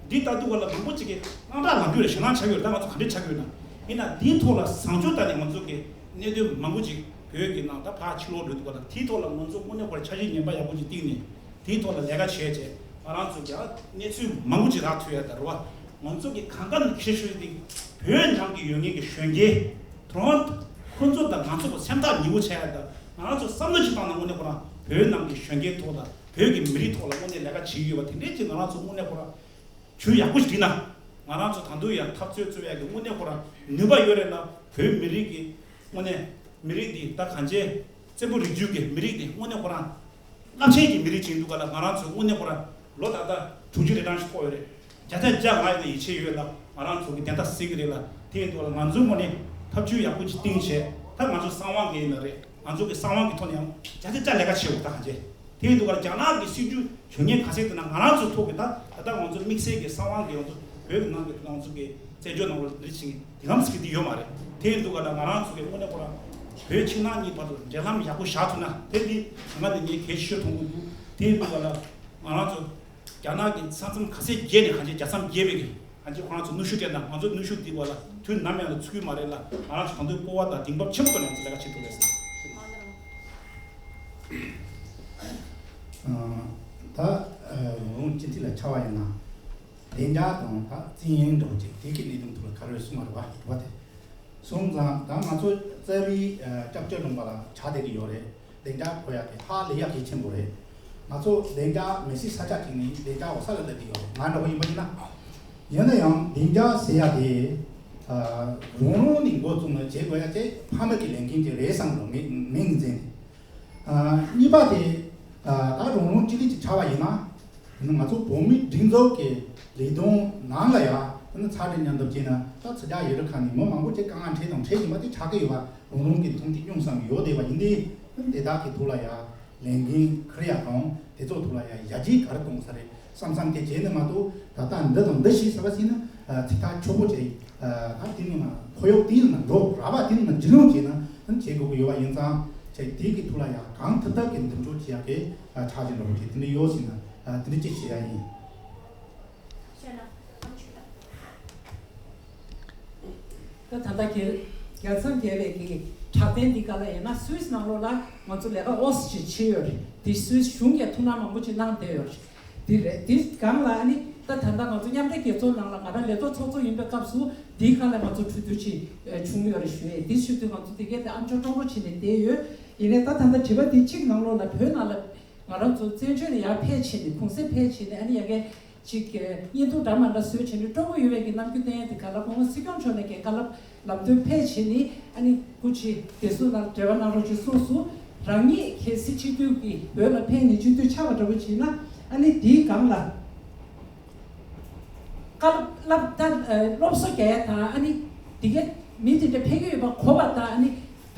འདི་ལྟ་དུས་ག་ལ་མང་པོ་ཅིག་གིས་དངངས་སྐྲག་ལངས་ཀྱི་ཡོད་རེད། ཞེད་སྣང་ཆགས་ཀྱི་ཡོད་རེད། ད་ང་ཚོ་ག་འདྲས་ཆགས་ཀྱི་ཡོད་ན། ཡིན་ན་འདིའི་ཐོག་ལ་བཟང་སྤྱོད་ལྟ་ནས་ང་ཚོ་གི་གནད་དོན་མང་པོ་ཅིག་བོད་ཀྱི་ནང་ད་ཕར་ཕྱི་ལོགས་འགྲོ་དུས་ག་ལ་དེའི་ཐོག་ལ་ང་ཚོ་དངོས་གནས་ཁོ་རང་འཆར་གཞི་ངན་པ་ཡག་པོ་ཅིག་བཏིང་ནས་དེའི་ཐོག་ལ་ལས་ཀ་བྱས་བྱས་ང་རང་ཚོ་གི་ཨ་གནས་ཚུལ་མང་པོ་ཅིག་རག་ཐུབ་ཡ་ད་རེད་བ། ང་ཚོ་གི་གང་ག་ནས་ཁྱེར་ཤོས་དེ་བོད་ནང་གི་ཡོད་མཁན་གྱི་གཞོན་སྐྱེས་དོན་ཁོ་ཚོ་དང་ང་ཚོ་གི་སེམས་ཐག་ཉེ་པོ་བྱས་ཡ་ད་ང་རང་ཚོ་བསམ་བློ་ཅིག་བཏང་ན་དངོས་གནས་ཁོ་རང་བོད་ནང་གི་གཞོན་སྐྱེས་ཐོག་ལ། བོད་ཀྱི་མི་རིགས་ཐོག་ལ་དངོས་གནས་ལས་ཀ་བྱེད་ཀྱི་ཡོད་པ་དེ་འདྲའི་ཅིག་ང་རང་ཚོ་དངོས་གནས་ཁོ་རང་ཇུས་ཡག་པོ་ཞིག་བསྒྲིགས་ན། ང་རང་ཚོ་ད་དུང་ཡང་འཐབ་རྩོད་རྩོད་ཡག་གི་དངོས་གནས་ཁོ་རང་ནུས་པ་ཡོད་རེད་ལ། བོད་མི་རིགས་ཀྱི་དངོས་གནས་མི་རིགས་འདི་ད་གང་ཅི་བཙན་པོ་རིགས་རྒྱུད་ཀྱི་མི་རིགས་འདི་དངོས་གནས་ཁོ་རང་རླབས་ཆེན་གྱི་མི་རིགས་ཅིག་འདུག་ག་ལ། ང་རང་ཚོ་དངོས་གནས་ཁོ་རང་ལོ་ད་ལྟ་དྲུག་ཅུ་རེ་གྲངས་ཤིག་ཐོག་ཡོད་རེད། བརྒྱ་ཆ་བརྒྱ་ང་ཡི་ནི་ཡིད་ཆེས་ཡོད་ལ། ང་རང་ཚོ་གི་བདེན་མཐའ་གསལ་གི་རེད་ལ། དེ་ཡིན་དུས་ལ་ང་ཚོ་དངོས་གནས་ཐབས་ཇུས་ཡག་པོ་ཅིག་བཏིང་བྱས། ད་ང་ཚོ་གསང་བ་འགན་ཡིན་ན་རེད། ང་ཚོ་གི་གསང་བ་གི་ཐོག་ནས་ཡང་བརྒྱ་ཆ་བརྒྱ་ལས་ཀ་བྱེད་འོ་ད་གང་བྱེད། དེ་ཡིན་དུས་ལ་རྒྱ་ནག་གི་སྲིད་ཇུས་བྱུང་ཉེན་ག་ཚད་དེ་ན་ང་རང་ཚོ་ཐོག་གི་ད་ད་ལྟ་ང་ཚོ་དམིགས་བསལ་གི་གསང་བ་འགན་ང་ཚོ་བོད་ནང་གི་ང་ཚོ་གི་བཙན་བྱོལ་ནང་ལ་འདི་ཕྱིན་དེ་གམ་ཟིག་གི་འདི་ཡོད་མ་རེད། དེ་ཡིན་དུས་ལ་ང་རང་ཚོ་གི་དངོས་གནས་ཁོ་རང་བོད་ཕྱི་ནང་གཉིས་བར་དུ་འབྲེལ་ལམ་ཡག་པོ་བཞག་ཐུབ་ན། དེ་འདི་ང་འདི་ངས་གལ་ཆེ་ཤོས་མཐོང་གི་འདུག་དེ་ཡིན་དུས་ལ་ང་རང་ཚོ་རྒྱ་ནག་གི་ས་མཚམས་ག་ཚད་བརྒལ་ནས་གང་ཅི་རྒྱ་མཚམས་བརྒལ་བའི་གི་གང་ཅི་ཁོ་རང་ཚོ་ནུས་ཤུགས་སྤྲད་ན། ང་ཚོ་ནུས་ཤུགས་འདི་བ་ལ་དུས་ནམ་ཡང་ལ་ཚུད་ཀྱི་མ་རེད་ལ། ང་རང་ཚོ་ད་དུང་སྤོབས་པ་དང་གདེང་འབབ་ཆེན་པོ་ཐོག་ནས་ང་ཚོ་ལས་ཀ་བྱེད་ཐུབ་རེད་ཟེར། ད་རོང་སྤྱི་འཐུས་ལ་ཆ་བ་ཡིན་ན། བདེ་འཇགས་དང་ད་བཙན་གཡེམ་འདྲ་བོ་ཅིག་དེ་གི་གནད་དོན་ཐོག་ལ་ག་རེ་གསུངས་པ་རེད་བ། རེད་བ་དེ། སོང་ཙང་ད་ང་ཚོ་རྩ་བའི་སྐྱབས་བཅོལ་ལུང་པ་ལ་ཆགས་བསྡད་ཀྱི་ཡོད་རེད། བདེ་འཇགས་དགོས་ཡག་དེ་ཧ་ལས་ཡག་གལ་ཆེན་པོ་རེད། ང་ཚོ་བདེ་འཇགས་མེད་སའི་ས་ཆ་ཅིག་ནས་བདེ་འཇགས་འོག་ས་ལ་བསྡད་ཀྱི་ཡོད་རེད། ང་འདྲ་བོ་ཡིན་པ་ཡིན་ན། ཡིན་ན་ཡང་བདེ་འཇགས་ཟེར་ཡག་དེ་རང་རང་ནས་འགོ་བཙུགས་ནས་བྱེད་དགོས་ཡག་དེ་ཕ་མ་གི་ལས་འགན་ཅིག་རེད་བསམ་གི་འདུག་ངའི་ངོས་འཛིན་ནས། གཉིས་པ་དེ། ད་རང་རང་སྤྱི་བདེ་ཅིག་ཆགས་པ་ཡིན་ན། ང་ཚོ་བོད་མིའི་སྒྲིག་འཛུགས་ཀྱི་ལས་དོན་ནང་ལ་ཡང་ཚ་དྲོད་མཉམ་སྡེབ་བྱས་ན། ད་ཚ་གྱང་ཡོད་རེད། ཁ་ནས་མི་མང་པོ་ཅིག་དཀའ་ངལ་འཕྲད་དང་འཕྲད་བཞིན་པ་དེ་ཆགས་ཀྱི་ཡོད་པ་རང་རང་གིས་མཐོང་ཆོས་མྱོང་གསུམ་ཡོད་བསྡད་པ་ཡིན་དུས། དེ་དག་གི་ཐོག་ལ་ཡང་ལས་འགན་འཁུར་ཡག་དང་དེ་ཚོ་ཐོག་ལ་ཡང་ཡར་རྒྱས་ག་རེ་གཏོང་ས་རེད་བསམ་བསམ་དེ་བྱས་ནས་མ་གཏོགས། ད་ལྟ་འདི་དང་འདི་བྱས་ཟེར་བ་ཟིན་ན་ཚིག་ཐག་ཆོད་པོ་བྱས། ད་དེ་ནང་ཁོར་ཡུག་དེའི་ནང་འགྲོ་ར་བ་དེའི་ནང་འཇིགས་སྣང་བྱས་ན་བྱེད་དགོས་ཀྱི་ཡོད་པ་ཡིན་ཙང་། བྱས་དེ་གི་ཐོག་ལ་ཡང་གང་ཐུབ་ཐབས་ཀྱིས་མདུན་སྐྱོད་བྱེད་ཡག་གི་ཆ་རྐྱེན་འདྲ་པོ་ཅིག་དེ་འདྲ་ཡོད་ཟིན་ན་དེ་འདྲ་ཅིག་བྱེད་ཡག་ཡིན། ད་ད་ལྟ་རྒྱལ་རྒྱལ་མཚམས་བརྒལ་བའི་གི་དྲག་རྟེན་འདི་ག་ལ་ཡིན་ན་སུད་སི་ནང་ལོགས་ལ་ང་ཚོ་ལས་ཀ་ཨོ་སི་ཅིག་བྱེད་ཡོད་རེད། དེ་སུད་སི་གཞུང་གིས་ཐུགས་སྣང་མང་པོ་ཅིག་གནང་བསྡད་ཡོད་རེད། འདི་རེད། འདི་སྒང་ལ་ཨ་ནི་ད་ད་ལྟ་ང་ཚོ་མཉམ་འབྲེལ་རྒྱལ་ཚོགས་ནང་ལ་ང་རང་ལས་ཐོག་ཚོགས་གཙོ་ཡིན་པའི་སྐབས་སུ་འདིའི་སྒང་ལ་ང་ཚོ་གྲོས་བསྡུར་ཅིག་བྱུང་ཡོད་རེད་ཞུ་ཡས། འདི་ཞུ་དུས་ང་ཚོ་འདི་གའི་དེ་ཨམ་ཅོག་ཀྲོང་ཀྲོ་བྱས་ནས་བསྡད་ཡོད། ཡིན་ནའི་ད་ད་ལྟ་དྲི་བ་འདི་གཅིག་ནང་ལོགས་ལ་བོད་ནང་ལ་ང་རང་ཚོ་བཙན་བྱོལ་ནས་ཡར་ཕེབས་བྱས་ནས་གུང་སེང་ཕེབས་བྱས་ནས་ཨ་ནི་ཡ་གའི་ཅིག་གི་བརྙན་ཐུང་འདྲ་མ་འདྲ་བཟོས་བྱས་ནས་སྤྲོ་པོ་ཡོད་པའི་གི་རྣམ་འགྱུར་བསྟན་ཡ་དེ་ག་ལ་སྐུ་ངོ་སྲིད་སྐྱོང་མཆོག་ནས་གི་ག་ལ་ལམ་སྟོན་ཕེབས་བྱས་ནས་ཨ་ནི་སྐུ་མཁྱེན་བདེ་སྲུང་ནང་འབྲེལ་བ་གནང་རོགས་ཞེས་གསུངས་སོང་། རང་ཉིད་གལ་སྲིད་སྤྱི་འཐུས་ཀྱི་བོད་ལ་ཕེབས་ནས་སྤྱི་འཐུས་ཆགས་པ་འདྲ་པོ་བྱས་ན་ཨ་ནི་དེའི་སྒང་ལ་བཀའ་སློབ་ད་སློབ་གསོ་རྒྱག་ཡ་དང་ཨ་ནི་དེ་གའི་མི་དེ་འདྲ་ཕེབས་ཀྱི་ཡོད་པ་གོ་བ་དང་ཨ་ནི་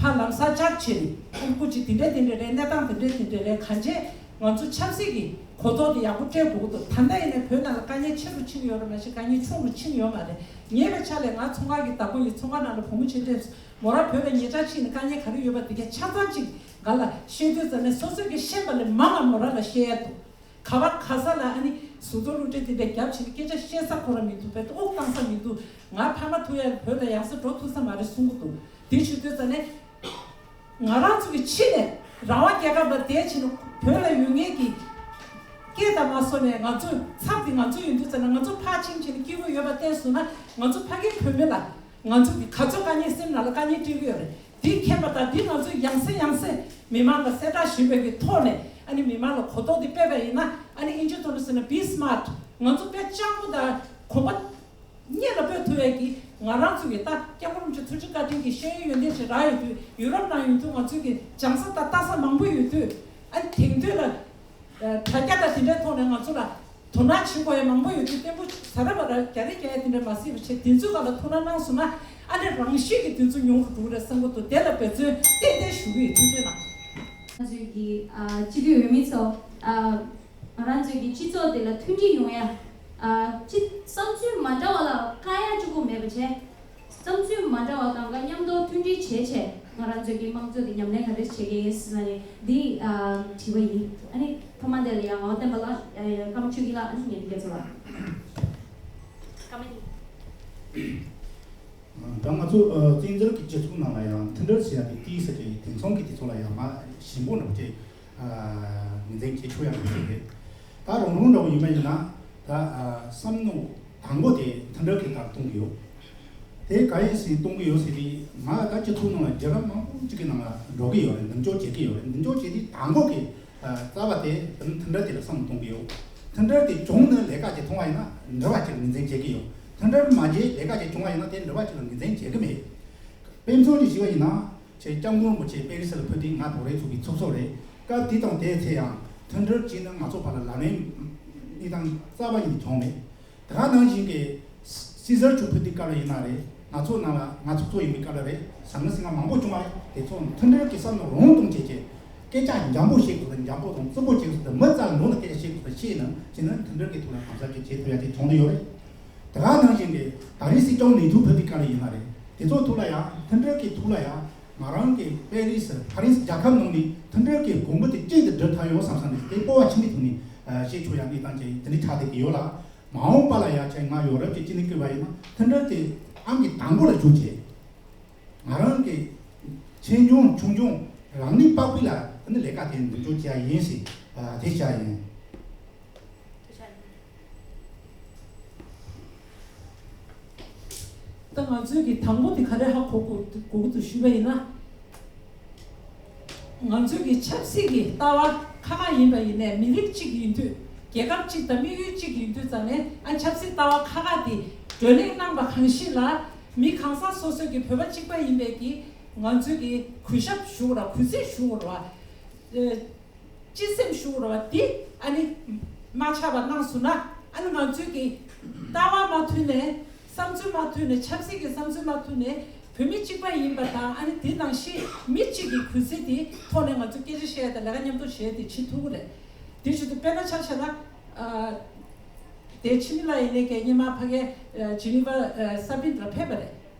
ཕར་ལམ་སང་བཅར་བྱས་ནས་ཨ་ནི་སྐུ་མཁྱེན་དེ་འདྲ་དེ་འདྲ་རེད། གནས་སྟངས་དེ་འདྲ་དེ་འདྲ་རེད། གང་བྱས་ང་ཚོ་ཆབ་སྲིད་ཀྱི་གོ་རྟོགས་དེ་ཡག་པོ་སྤྲད་དགོས་ཀྱི་འདུག་ད་ལྟ་ཡིན་ནའི་བོད་ནང་ལ་དཀའ་ངལ་ཆེ་རུ་ཕྱིན་ཡོད་རེད་མ་གཞི་དཀའ་ངལ་ཆུང་རུ་ཕྱིན་ཡོད་མ་རེད། ངའི་བའི་ཆ་ལས་ང་ཚོང་ཁང་གི་བདག་པོ་ཡིན། ཚོང་ཁང་ནང་ལ་བུ་མོ་ཆེ་འདྲས་མོ་རང་བོད་ལ་ཉེ་ཆར་ཕྱིན་ནས་དཀའ་ངལ་ག་རེ་ཡོད་པ་དེ་ག་ཆ་ཚང་ཅིག་ང་ལ་བཤད་དུས་ཙམ་ནས་སོ་སོས་ཀྱི་ཤེས་པ་ལས་མང་བ་མོ་རང་ལ་བཤད་ཡ་འདུག་ག་བ་ག་ས་ལ་ཨ་ནི་ཟུར་གཏོགས་སློབ་གྲྭའི་དེ་འདྲ་རྒྱབ་བྱས་ནས་སྐད་ཆ་བཤད་ས་ཁོ་རང་མི་འདུག་པས། དབུགས་བཏང་ས་མི་འདུག་ང་ཕ་མ་ཐུག་ཡ་བོད་ལ་ཡང་སེ་འགྲོ་ཐུབ་ས་མ་རེད་གསུང་གི་འདུག་དེ་བྱེད་དུས་ཙམ་ནས། ང་རང་ཚོ་གི་ཕྱི་ནས་རང་དབང་རྒྱལ་ཁབ་ལ་བསྡད་བྱས་ནས་བོད་ལ་ཡོད་མཁན་གྱི་སྐད་དང་མ་སོ་ནས་ང་ཚོ་ཚབ་དེ་ང་ཚོ་ཡིན་དུས་ཙམ་ན་ང་ཚོ་ཕར་ཕྱིན་བྱས་ནས་སྐྱིད་པོ་ཡོད་པ་བསྟན་སོང་ན་ང་ཚོ་ཕ་གིའི་བོད་མི་ལ་ང་ཚོ་གི་ག་ཚོད་དཀའ་ངལ་སེམས་ནང་ལ་དཀའ་ངལ་སྤྲད་ཀྱི་ཡོད་རེད། དེ་མཁྱེན་པ་དང་དེ་ང་ཚོ་ཡང་སེ་ཡང་སེ་མི་མང་ལ་གསལ་བསྒྲགས་ཞུས་པའི་གི་ཐོག་ནས་ཨ་ནི་མི་མང་ལ་གོ་རྟོགས་དེ་སྤེལ་བ་ཡིན་ན་ཨ་ནི་ཨིན་ཇི་ཐོག་ནས་ཟེར་ན་be smart ང་ཚོ་དཔེ་སྤྱང་པོ་དང་གོམ་པ། གཉིས་ལ་སྤོས་ཐུབ་ཡས་ཀྱི་ང་རང་ཚོ་གི་ད་སྐྱབས་མགོན་རིན་པོ་ཆེ་ཐུགས་རྗེ་བཀའ་དྲིན་གྱི་ཤེས་ཡོན་ཡོན་ཏན་ཞིག་རག་ཡོད་དུས་ཡུ་རོབ་ནང་ཡོད་དུས་ང་ཚོ་གི་སྦྱང་ས་ད་ལྟ་ས་མང་པོ་ཡོད་དུས་ཨ་ནི་དེང་དུས་ལ་དྲ་རྒྱ་དང་དེ་འདྲའི་ཐོག་ནས་ང་ཚོ་ལ་དོ་སྣང་བྱེད་དགོས་ཡས་མང་པོ་ཡོད་དུས་བརྟན་པོ་ཟ་ར་བ་ར་རྒྱ་རེ་རྒྱ་ཡས་དེ་འདྲ་མ་སྲིད་པ་བྱས་དེ་ཚོའི་སྒང་ལ་ཐུགས་སྣང་གནང་སོང་ན་ཨ་ནི་རང་ཤེད་ཀྱི་དེ་ཚོ་ཉུང་རུ་འགྲོ་གི་རེད་བསམ་གི་འདུག་དེ་ལ་འབད་བརྩོན་ཏན་ཏན་ཞུ་གི་ཡོད། ཐུགས་རྗེ་གནང་། ང་ཚོའི་གི་ཨ་སྤྱི་འཐུས་འོས་མི་ཚོ་ཨ། ང་རང་ཚོའི་གི་སྤྱི་ཚོགས་དེ་ལ་མཐུན་སྒྲིལ་ཡོང་ཡ། ཨ་ཅི་བསམ་ཚུལ་མ་འདྲ་བ་ལ་བཀག་ཡ་གཅིག་པོ་མེད་པ་བྱས། བསམ་ཚུལ་མ་འདྲ་བ་གང་ག་མཉམ་དུ་མཐུན་སྒྲིལ་བྱས་བྱས་ང་རང་ཚོའི་གི་དམངས་གཙོ་དེ་ཉམས་ལེན་ག་རེ་བྱེད་ཀྱི་ཡིན་ཟེར་ན་ནི་འདི་ཨ་དྲི་བ་ཡིན། ཨ་ནི་ཐོག་མ་དེ་ལ་ཡང་ངོ་བསྟན་པ་ལ་ཨ་བཀའ་མོལ་ཞུ་གི་ལ་ཨ་ནི་ངས་འདི་སྐད་ཚོ་ལ། ད་ང་ཚོ་ཨ་བཙན་འཛུལ་གྱི་སྤྱི་ཚོགས་ནང་ལ་ཡང་མཐུན་སྒྲིལ་ཟེར་ཡ་དེ་ཏིས་ཟེར་གྱི་དེང་སང་གི་དེ་ཚོ་ལ་ཡང་མ་ཞིམ་པོ་འདྲ་བོ་ཅིག་ངོས་འཛིན་བྱེད་ཆོག་ཡ་མི་འདུག་རེད། ད་རང་རང་འདྲ་བོ་ཡིན་པ་ཡིན་ན་ད་བསམ་མནོ་དང་པོ་དེ་མཐུན་སྒྲིལ་གྱི་ལྟར་གཏོང་གི་ཡོད། དེ་ག་ཡིན་ཟེར་གཏོང་གི་ཡོད་ཟེར་དུས་ང་ད་སྤྱི་ཚོགས་ནང་ལ་རྒྱལ་ཁབ་མང་པོ་ཅིག་གི་ནང་ལ་འགྲོ་གི་ཡོད་རེད། མདུན་སྐྱོད་བྱེད་ཀྱི་ཡོད་རེད། མདུན་སྐྱོད་བྱེད་དུས་དང་པོ་གི་ རྩ་བ་དེ་མཐུན་སྒྲིལ་དེ་ལ་བསམ་བློ་གཏོང་གི་ཡོད། མཐུན་སྒྲིལ་དེ་བྱུང་ནས་ལས་ཀ་ཅིག་མཐོང་བ་ཡིན་ན་འབྲེལ་བ་ཅིག་ལ་ངོས་འཛིན་བྱེད་ཀྱི་ཡོད། མཐུན་སྒྲིལ་མ་བྱས་ལས་ཀ་ཅིག་བྱུང་བ་ཡིན་ན་དེ་འབྲེལ་བ་ཅིག་ལ་ངོས་འཛིན་བྱེད་ཀྱི་མེད། དཔེ་མཚོན་ཅིག་ཞུས་པ་ཡིན་ན། ཆེ་སྐྱབས་མགོན་རིན་པོ་ཆེ་པེ་རི་སི་ལ་ཕེབས་དུས་ང་དོགས་རའི་ཚོགས་པའི་ཚོགས་གཙོ་རེད། སྐབས་དེ་དང་དེའི་ཚེ་ཡང་མཐུན་སྒྲིལ་བྱས་ན་ང་ཚོ་བར་ལ་ལག་ལེན་གནས་སྟངས་རྩ་བ་ཉིད་ནས་བྱུང་མེད། དེ་ག་ནང་བཞིན་གྱི་སི་ཟར་མཆོག་ཕེབས་དུས་སྐབས་ལ་ཡིན་ན་རེད། ང་ཚོ་ནང་ལ་ང་ཚོགས་གཙོ་ཡིན་པའི་སྐབས་ལ་རེད། ཟང་ངི་ཟིང་ངི་མང་པོ་བྱུང་བ་རེད། དེ་ཚོ་མཐུན་སྒྲིལ་གྱི་བསམ་བློ་རང་གཏོང་བྱེད་ཀྱི། སྐད་ཆ་འཇམ་པོ་བཤད་དགོས་ལ་འཇམ་པོ་དང་རྩུབ་པོ་བྱེད་དགོས་ལ་མི་རྩ་ལ་ནོར་ལ་སྐད་ཆ་བཤད་དགོས་ལ་བཤད་ན་བྱས་ན་མཐུན་སྒྲིལ་གྱི་ཐོག་ལ་གང་ཟག་གི་བྱེད་ཐུབ་ཡ་དེ་བྱུང་དུ་ཡོད་རེད། དེ་ག་ནང་བཞིན་གྱི་ད་རེས་སྲིད་སྐྱོང་ནེ་ཐུ་ཕེབས་དུས་སྐབས་ལ་ཡིན་ན་རེད། དེ་ཚོ་ཐོག་ལ་ཡང་མཐུན་སྒྲིལ་གྱི་ཐོག་ལ་ཡང་ང་རང་གི་པེ་རི་སི་ཕ་རན་སི་རྒྱལ་ཁབ་ནང་ནས་མཐུན་སྒྲིལ་གྱི་གོང་བུ་དེ་གཅིག་ཏུ་སྒྲིལ་ཐུབ་ཡོད་བསམ་བསམ་ནས་དེ་སྤོབས་པ་ཆེན་པོའི་ཐོག་ནས་བཤད་ཆོག་ཡ་གནས་སྟངས་ཅིག་དེ་འདྲའི་ཆགས་བསྡད་ཀྱི་ཡོད་ལ། མ་འོངས་པ་ལ་ཡང་ཆེ་ང་ཡོ་རོབ་ཀྱི་སྤྱི་ནས་བསྐྱོད་པ་ཡིན་ན་མཐུན་སྒྲིལ་དེ་ཨང་ཀི་དང་པོ་ལ་འཇུག་བྱེད། ང་རང་གི་ཆེ་ཆུང་ཆུང་ཆུང་རང་ནུས་པ་ཕུད་ལ་ཨ་ནི་ལས་ཀ་དེ་མདུན་སྐྱོད་བྱེད་ཡ་ཡིན་ཞེས་དེ་བྱ་ཡིན། ད་ང་ཚོའི་གི་དང་པོ་དེ་ག་རེ་ཧ་གོ་དགོས་དགོས་ཀྱི་འདུག་ཞུས་པ་ཡིན་ན། ང་ཚོའི་གི་ཆབ་སྲིད་ཀྱི་ལྟ་བ་ཁ་ཁ་ཡིན་པ་ཡིན་ནའི་མི་རིགས་གཅིག་ཡིན་དུས་རྒྱལ་ཁབ་གཅིག་དང་དམིགས་ཡུལ་གཅིག་ཡིན་དུས་ཙང་ནས་ཨ་ཆབ་སྲིད་ལྟ་བ་ཁ་ཁ་དེ་བགྲོ་གླེང་གནང་པ་གང་ཞིག་ལ་མི་གང་ཟག་སོ་སོའི་གི་བོད་པ་གཅིག་པ་ཡིན་པའི་གི་ང་ཚོའི་གི་གུས་ཞབས་ཞུ་དགོས་ར་གུས་བརྩི་ཞུ་དགོས་ར། སྤྱི་སེམས་ཞུ་རོ་བ་འདི་ཨ་ནི་མ་ཆགས་པ་གནང་སོང་ན་ཨ་ནི་ང་ཚོའི་གི་ལྟ་བ་མ་མཐུན་ནས་བསམ་ཚུལ་མ་མཐུན་ནས་ཆབ་སྲིད་ཀྱི་བསམ་ཚུལ་མ་མཐུན་ནས་བོད་མི་གཅིག་པ་ཡིན་པ་དང་ཨ་ནི་དེ་ནང་བཞིན་མི་གཅིག་གི་གུས་བརྩི་དེ་ཐོག་ནས་ང་ཚོ་སྐད་ཆ་བཤད་ཡ་དང་ལས་ཀ་མཉམ་དུ་བྱས་ཏེ་བྱེད་ཐུབ་ཀྱི་རེད། དེ་བཞིན་དུ་དཔེར་ན་ཆ་བཞག་ན་ཨ་དེ་ཕྱི་མི་ལ་ཡིན་ནའི་གི་སྙེ་མ་ཕ་གའི་ཇི་ནི་ཝ་ས་པིན་ལ་ཕེབས་པ་རེད།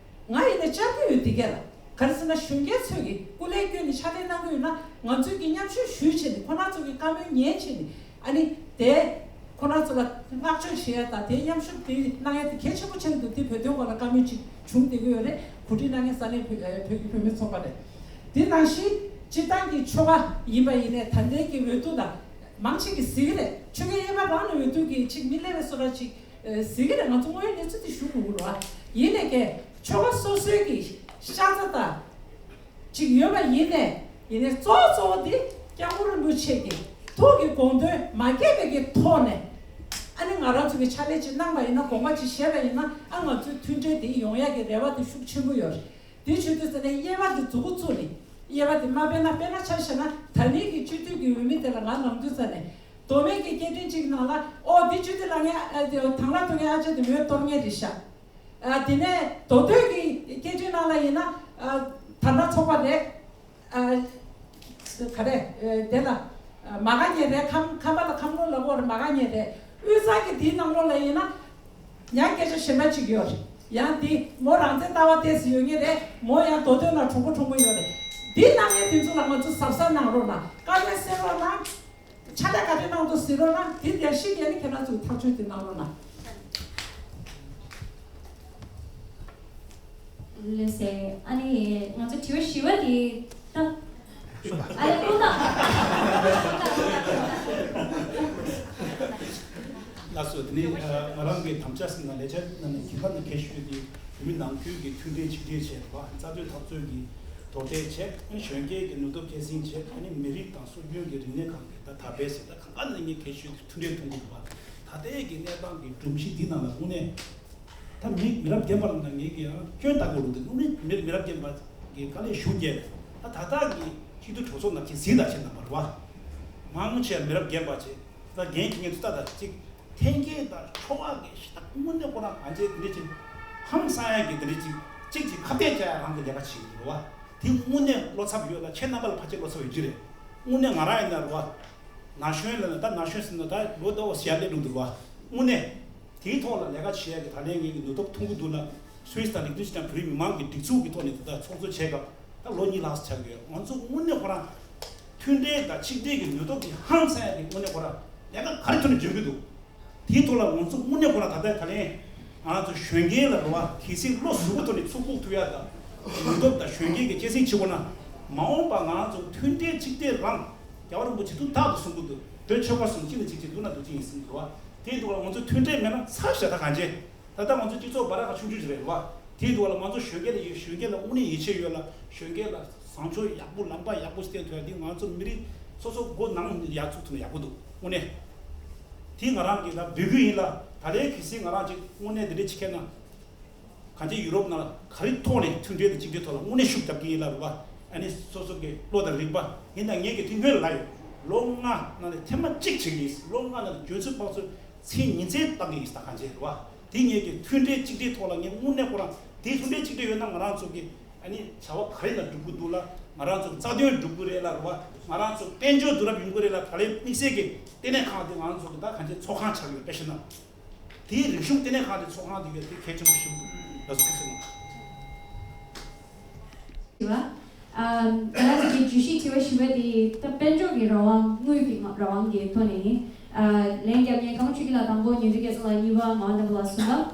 ང་ཡིན་ན་བཅར་གྱི་ཡོད་འདི་གས་ལ། ག་རེ་ཟེར་ན་གཞོན་སྐྱེས་ཚོས་ཀྱི་སྐུ་ལས་བསྐྱོན་ནས་ཕྱག་ལས་གནང་གི་ཡོད་ན་ང་ཚོས་ཀྱི་མཉམ་ཞུགས་ཞུས་བྱས་ནས་ཁོ་རང་ཚོ་གི་བཀའ་མོལ་ཉན་བྱས་ནས་ཨ་ནི་དེ་ཁོ་རང་ཚོ་ལ་བསྔགས་བརྗོད་བྱེད་ཡ་དང་དེ་མཉམ་ཞུགས་དེ་གནང་ཡ་དེ་གལ་ཆེན་པོ་ཆགས་འདུག་དེ་བོད་དོན་སྐོར་ལ་བཀའ་མོལ་ཅིག་བྱུང་བསྡད་ཀྱི་ཡོད་རེད། གོ་སྒྲིག་གནང་མཁན་ས་གནས་བོད་བོད་ཀྱི་བུད་མེད་ཚོགས་པ་རེད། དེ་ནང་བཞིན་སྤྱིར་བཏང་གི་ཆོལ་ཁ་ཡིན་པ་ཡིན་ནའི་ད་ལྟའི་གི་འོས་བསྡུ་དང་མང་ཆེ་གི་ཟེར་གི་རེད། ཆོལ་ཁའི་དབྱེ་བ་རང་ནས་འོས་བསྡུ་གི་ཅིག་མི་སླེབས་པའི་བཟོ་འདྲ་ཅིག་ཨ་ཟེར་གི་རེད། ང་ཚོ་དངོས་ཡོད་གནས་ཚུལ་དེ་ཞུ་དགོས་ཀྱི་རེད་བ། ཡིན་ནའི་ཀྱེ་ཆོལ་ཁ་སོ་སོའི་གི་ཤ་ཚ་དང་ཅིག་ཡོད་པ་ཡིན་ནའི་ཡིན་ནའི་གཙོ་བོ་གཙོ་བོ་དེ་སྐྱབས་མགོན་རིན་པོ་ཆེ་གི་ཐུགས་ཀྱི་དགོངས་དོན་མ་བརྗེད་པའི་གི་ཐོག་ནས་ཨ་ནི་ང་རང་ཚོ་གི་ཕྱག་ལས་ཅིག་གནང་པ་ཡིན་ན་དགོངས་པ་ཅིག་བཞེས་པ་ཡིན་ན་ཨ་ང་ཚོའི་མཐུན་སྒྲིལ་དེ་ཡོང་ཡག་གི་རེ་བ་དེ་ཤུགས་ཆེན་པོ་ཡོད་རེད། དེ་བྱེད་དུས་ཙ་ནས་དབྱེ་བ་དེ་མཛུབ་གུ་བཙུགས་ནས་དབྱེ་བ་དེ་མ་སྤེལ་ན། དཔེར་ན་ཆ་བཞག་ན་ད་ནི་གི་སྤྱི་འཐུས་ཀྱི་འོས་མི་དེ་ལ་ང་ནང་དུས་ཙ་ནས་མདོ་སྨད་ཀྱི་སྐད་འཕྲིན་གཅིག་ནང་ལ་ཨོ་འདི་སྤྱི་འཐུས་ལ་ངས་ཨ་དེ་དང་བླངས་ཐོག་ངས་ཨ་ཅག་དེ་འོས་གཏོར་མཁན་རེད་ཤག་ཨ་དེ་ནས་མདོ་སྟོད་ཀྱི་སྐད་འཕྲིན་ནང་ལ་ཡིན་ན་ཨ་དར་ནག་ཚོགས་པ་རེད། ཨ་ག་རེ་ཨ་དེ་ལ་ཨ་མ་དགའ་མཁན་རེད། ཁམས་ཁམས་པ་ལ་ཁམས་ལོག་ལབ་དགོས་རེད། མ་དགའ་མཁན་རེད། དབུས་གཙང་གི་དེའི་ནང་ལོགས་ལ་ཡིན་ན། ཡང་སྐད་ཆ་གཞན་པ་གཅིག་ཡོད་རེད། ཡང་འདི་མོ་རང་བཙན་ལྟ་བ་ཏོག་ཙམ་ཡོད་ངེས་རེད། མོ་ཡང་མདོ་སྟོད་ན་གྲོགས་པོ་གྲོགས་མོ་ཡོད་རེད། འདི་གནང་མཁན་དེ་ཚོ་ལ་ང་ཚོ་གཟབ་གཟབ་གནང་རོགས་གནང་། བཀའ་མོལ་གསན་རོགས་གནང་། ཕྱག་ལས་ག་རེ་གནང་འདུག་གཟིགས་རོགས་གནང་། དེ་འདིར་ཤེས་ཡོན་ནི་ཁྱེད་རང་ཚོས་ཐག་གཅོད་དེ་གནང་རོགས་གནང་། ལགས་སེ། ཨ་ནི་ང་ཚོ་དྲི་བ་བཞི་པ་དེ་ད། ཨ་ལས་ཀུན་དང་། ལགས་སོ། དེ་ནས་ང་རང་གི་དམ་བཅའ་ཟིན་ན་ལས་འཆར་ནང་ནས་གལ་ཁ་ནས་གལ་ཤོས་དེ་བོད་མི་ནང་ཁུལ་གྱི་མཐུན་སྒྲིལ་ཆིག་སྒྲིལ་བྱས་པ། རྩ་དོན་འཐབ་རྩོད་ཀྱི་དོ་དེ་བྱས། གཞོན་སྐྱེས་ཀྱི་ནུས་སྟོབས་སྐྱེད་སྲིང་བྱས། ཨ་ནི་མི་རིགས་དང་སྲོལ་རྒྱུན་གྱི་རིག་གནས་ཁག་གི་ད་དར་སྤེལ་ཟེར་ད་གང་ག་ནས་ངས་གལ་ཤོས་དེ་མཐུན་སྒྲིལ་མཐོང་གི་འདུག་པ། ད་ལྟའི་གི་གནས་སྟངས་ཀྱི་སྒྲོམ་གཞི་འདི་ནང་ལ་དངོས་གནས། ད་མི་མི་རབས་རྒན་པ་ལ་ངས་ཀྱི་ཡང་སྐྱོན་ལྟ་དགོས་རུང་དེ་དངོས་གནས་མི་མི་རབས་རྒན་པ་གི་དཀའ་ལས་ཞུ་རྒྱུ། ད་ད་ལྟ་གི་སྤྱི་འཐུས་གྲོས་ཚོགས་ནང་གི་གཟིགས་དང་བྱེད་རྣམ་པ་རེད་བ། མང་ཆེ་མི་རབས་རྒན་པ་བྱས། ད་རྒན་གྱི་ངས་ཚོ་ད་ད་ཅིག་འཐེན་འཁྱེར་དང་འཕྲོ་བ་གི་ཞེ་དྲག་དངོས་གནས་ཁོ་རང་ང་ཚོའི་འདི་འདྲ་ཅིག་ཧང་སང་ཡ་གི་འདི་འདྲ་ཅིག་ཅིག་ཅིག་ཁ་གཏད་བཅག་ཡ་རང་གི་ལས་ཀ་བྱེད་ཀྱི་འདུག་བ། དེ་དངོས་གནས་བློ་འཚབ་ཡོད་ལ། ཁྱེད་རྣམ་པ་ལ་ཕལ་ཆེར་བློ་འཚབ་ཡོད་ཀྱི་རེད། དངོས་གནས་ང་རང་ཡིན་ན་རེད་བ། ན་གཞོན་ལ་ད་ན་གཞོན་ཟེར་ན་ད་ལོ་ཟླ་བ་ཞལ་ལས་འགྲོ་འདུག་བ། དངོས་གནས། དེའི་ཐོག་ལ་ལས་ཀ་བྱེད་ཡ་གི་ད་ལན་ངེད་ཀྱི་ནུས་སྟོབས་མཐོང་གི་འདུག་ལ། སུད་སི་དང་ལིག་ཏེན་ཤི་ཊན་བོད་རིགས་མི་མང་གི་སྒྲིག་འཛུགས་ཀྱི་ཐོག་ནས་ད་ལྟ་ཚོགས་གཙོ་བྱས་སྐབས་ད་ལོ་གཉིས་ལྷག་ཙམ་ཆགས་ཀྱི་ཡོད། ང་ཚོ་དངོས་གནས་ཁོ་རང་མཐུན་སྒྲིལ་དང་ཆིག་སྒྲིལ་གྱི་ནུས་སྟོབས་ཀྱི་ཧང་སང་ཡ་གི་དངོས་གནས་ཁོ་རང་ལས་ཀ་ག་རེ་ཐོག་ནས་འཇོན་གྱི་འདུག་དེའི་ཐོག་ལ་ང་ཚོ་དངོས་གནས་ཁོ་རང་ད་ལྟ་ད་ལན་ང་ཚོ་གཞོན་སྐྱེས་ལ་རེད་བ། གལ་སྲིད་བློ་གཟུ་བོ་ཐོག་ནས་ཚུར་འགུག་ཐུབ་ཡ་དང་། ནུས་སྟོབས་དང་གཞོན་སྐྱེས་ཀྱི་སྐྱེད་སྲིང་བྱེད་དགོས་ན། མ་འོངས་པ་ང་ཚོ་མཐུན་སྒྲིལ་ཆིག་སྒྲིལ་རང་རྒྱལ་བ་རིན་པོ་ཆེ་ཐུགས་ཐག་ཏུ་གསུང་གི་འདུག་བོད་ཆོལ་ཁ་གསུམ་གཅིག་ནས་གཅིག་བྱེད་འདུག་ན་འདུག་ཅི་ཡིན་གསུང་གི་འདུག་བ། དེའི་འདུག་ལ་ང་ཚོ་མཐུན་སྒྲིལ་མེད་ན་ཚར་བཞག་ད་གང་བྱེད། ད་ལྟ་ང་ཚོ་སྤྱི་ཚོགས་བར་ཁ་ཆུང་ཆུང་ཞིག་རེད་བ། དེའི་འདུག་ལ་ང་ཚོ་གཞོན་སྐྱེས་ལ་ཡོད། གཞོན་སྐྱེས་ལ་དངོས་གནས་ཡིད་ཆེས་ཡོད་ལ། གཞོན་སྐྱེས་ལ་བཟང་ཕྱོགས་ཡག་པོ་ལམ་ཁ་ཡག་པོ་ཞིག་བསྟན་ཐུབ་ཡ་འདི་ང་ཚོ་མི་རིགས་ སོ་སོ་སྒོ་ནང་ཡར་ཚུགས་ཐུབ་ན་ཡག་པོ་འདུག་དངོས་གནས། དེ་ང་རང་གིས་ད་འབོད་སྐུལ་ཡིན་ལ། ད་རེས་གལ་སྲིད་ང་རང་ཅིག་དངོས་གནས་འདི་འདྲ་བྱེད་མཁན་ན། གང་ཅི་ཡུ་རོབ་ནང་ལ་ག་རེ་ཐོག་ནས་མཐུན་སྒྲིལ་དང་གཅིག་སྒྲིལ་ཐོག་ལ་དངོས་གནས་ཤུགས་རྒྱབ་ཀྱི་ཡིན་ལབ་རེད་པ། ཨ་ནི་སོ་སོ་གི་བློ་དང་རིག་པ་ཡིན་ན། ངས་ཀྱི་དེ་སྔོན་ལ་ཡོད། ལོ་ལྔ་ནང་ནས་ཐེངས་མ་གཅིག་བྱེད་ཀྱི་ཡིན། ལོ་ལྔ་ནང་ནས་འཇོན་ཚོད་དཔག་ཚོད་མཚན་ཉིན་མཚན་བཏང་གི་ཡིན། ད་གང་བྱེད་རེད་པ། དེ་ངས་ཀྱི་མཐུན་སྒྲིལ་གཅིག་སྒྲིལ་ཐོག་ལ་ངས་དངོས་གནས་ཁོ་རང་དེ་མཐུན་སྒྲིལ་གཅིག་སྒྲིལ་ཡོད་ན། ང་རང་ཚོ་གི་ཨ་ནི་བྱ་བ་ག་རེ་ལ་སྒྲུབ་དགོས་འདུག་ལ། ང་རང་ཚོ་རྩ་དོན་སྒྲུབ་དགོས་རེད་ལ་རེད་པ། ང་རང་ཚོ་དཔལ་འབྱོར་བསྡུ་རུབ་ཡོང་གི་རེད་ལ། ད་ལན་དམིགས་བསལ་གྱི་ལྟེ་གནས་ཁང་དེ་ང་རང་ཚོ་གི་ད་གང་བྱེད་ཚོགས་ཁང་ཆགས་ཡོད། དཔེ་བཤད་ན། དེའི་རིག་གཞུང་ལྟེ་གནས་ཁང་དེ་ཚོགས་ཁང་དེ་ཡོད། དེ་གལ་ཆེན་པོ་ཞིག་འདུག་ལགས་སོ། ཐུགས་རྗེ་གནང་། དྲི་བ། ཨ། ང་རང་ཚོ་གི་བརྗོད་གཞི་དྲི་བ་བཞི་པ་དེ་ད་དཔལ་འབྱོར་གྱི་རང་དབང་། དངུལ་གྱི་རང་དབང་གི་ཐོག་ནས་ཡིན། ཨ། ལན་རྒྱབ་མཁན་དཀར་མོ་ཆོས་སྐྱིད་ལགས་དང་པོ། ཉི་ཧྲི་རྒྱལ་མཚན་ལགས་གཉིས་པ། ངག་དབང་བསྟན་པ་ལགས་གསུམ་པ།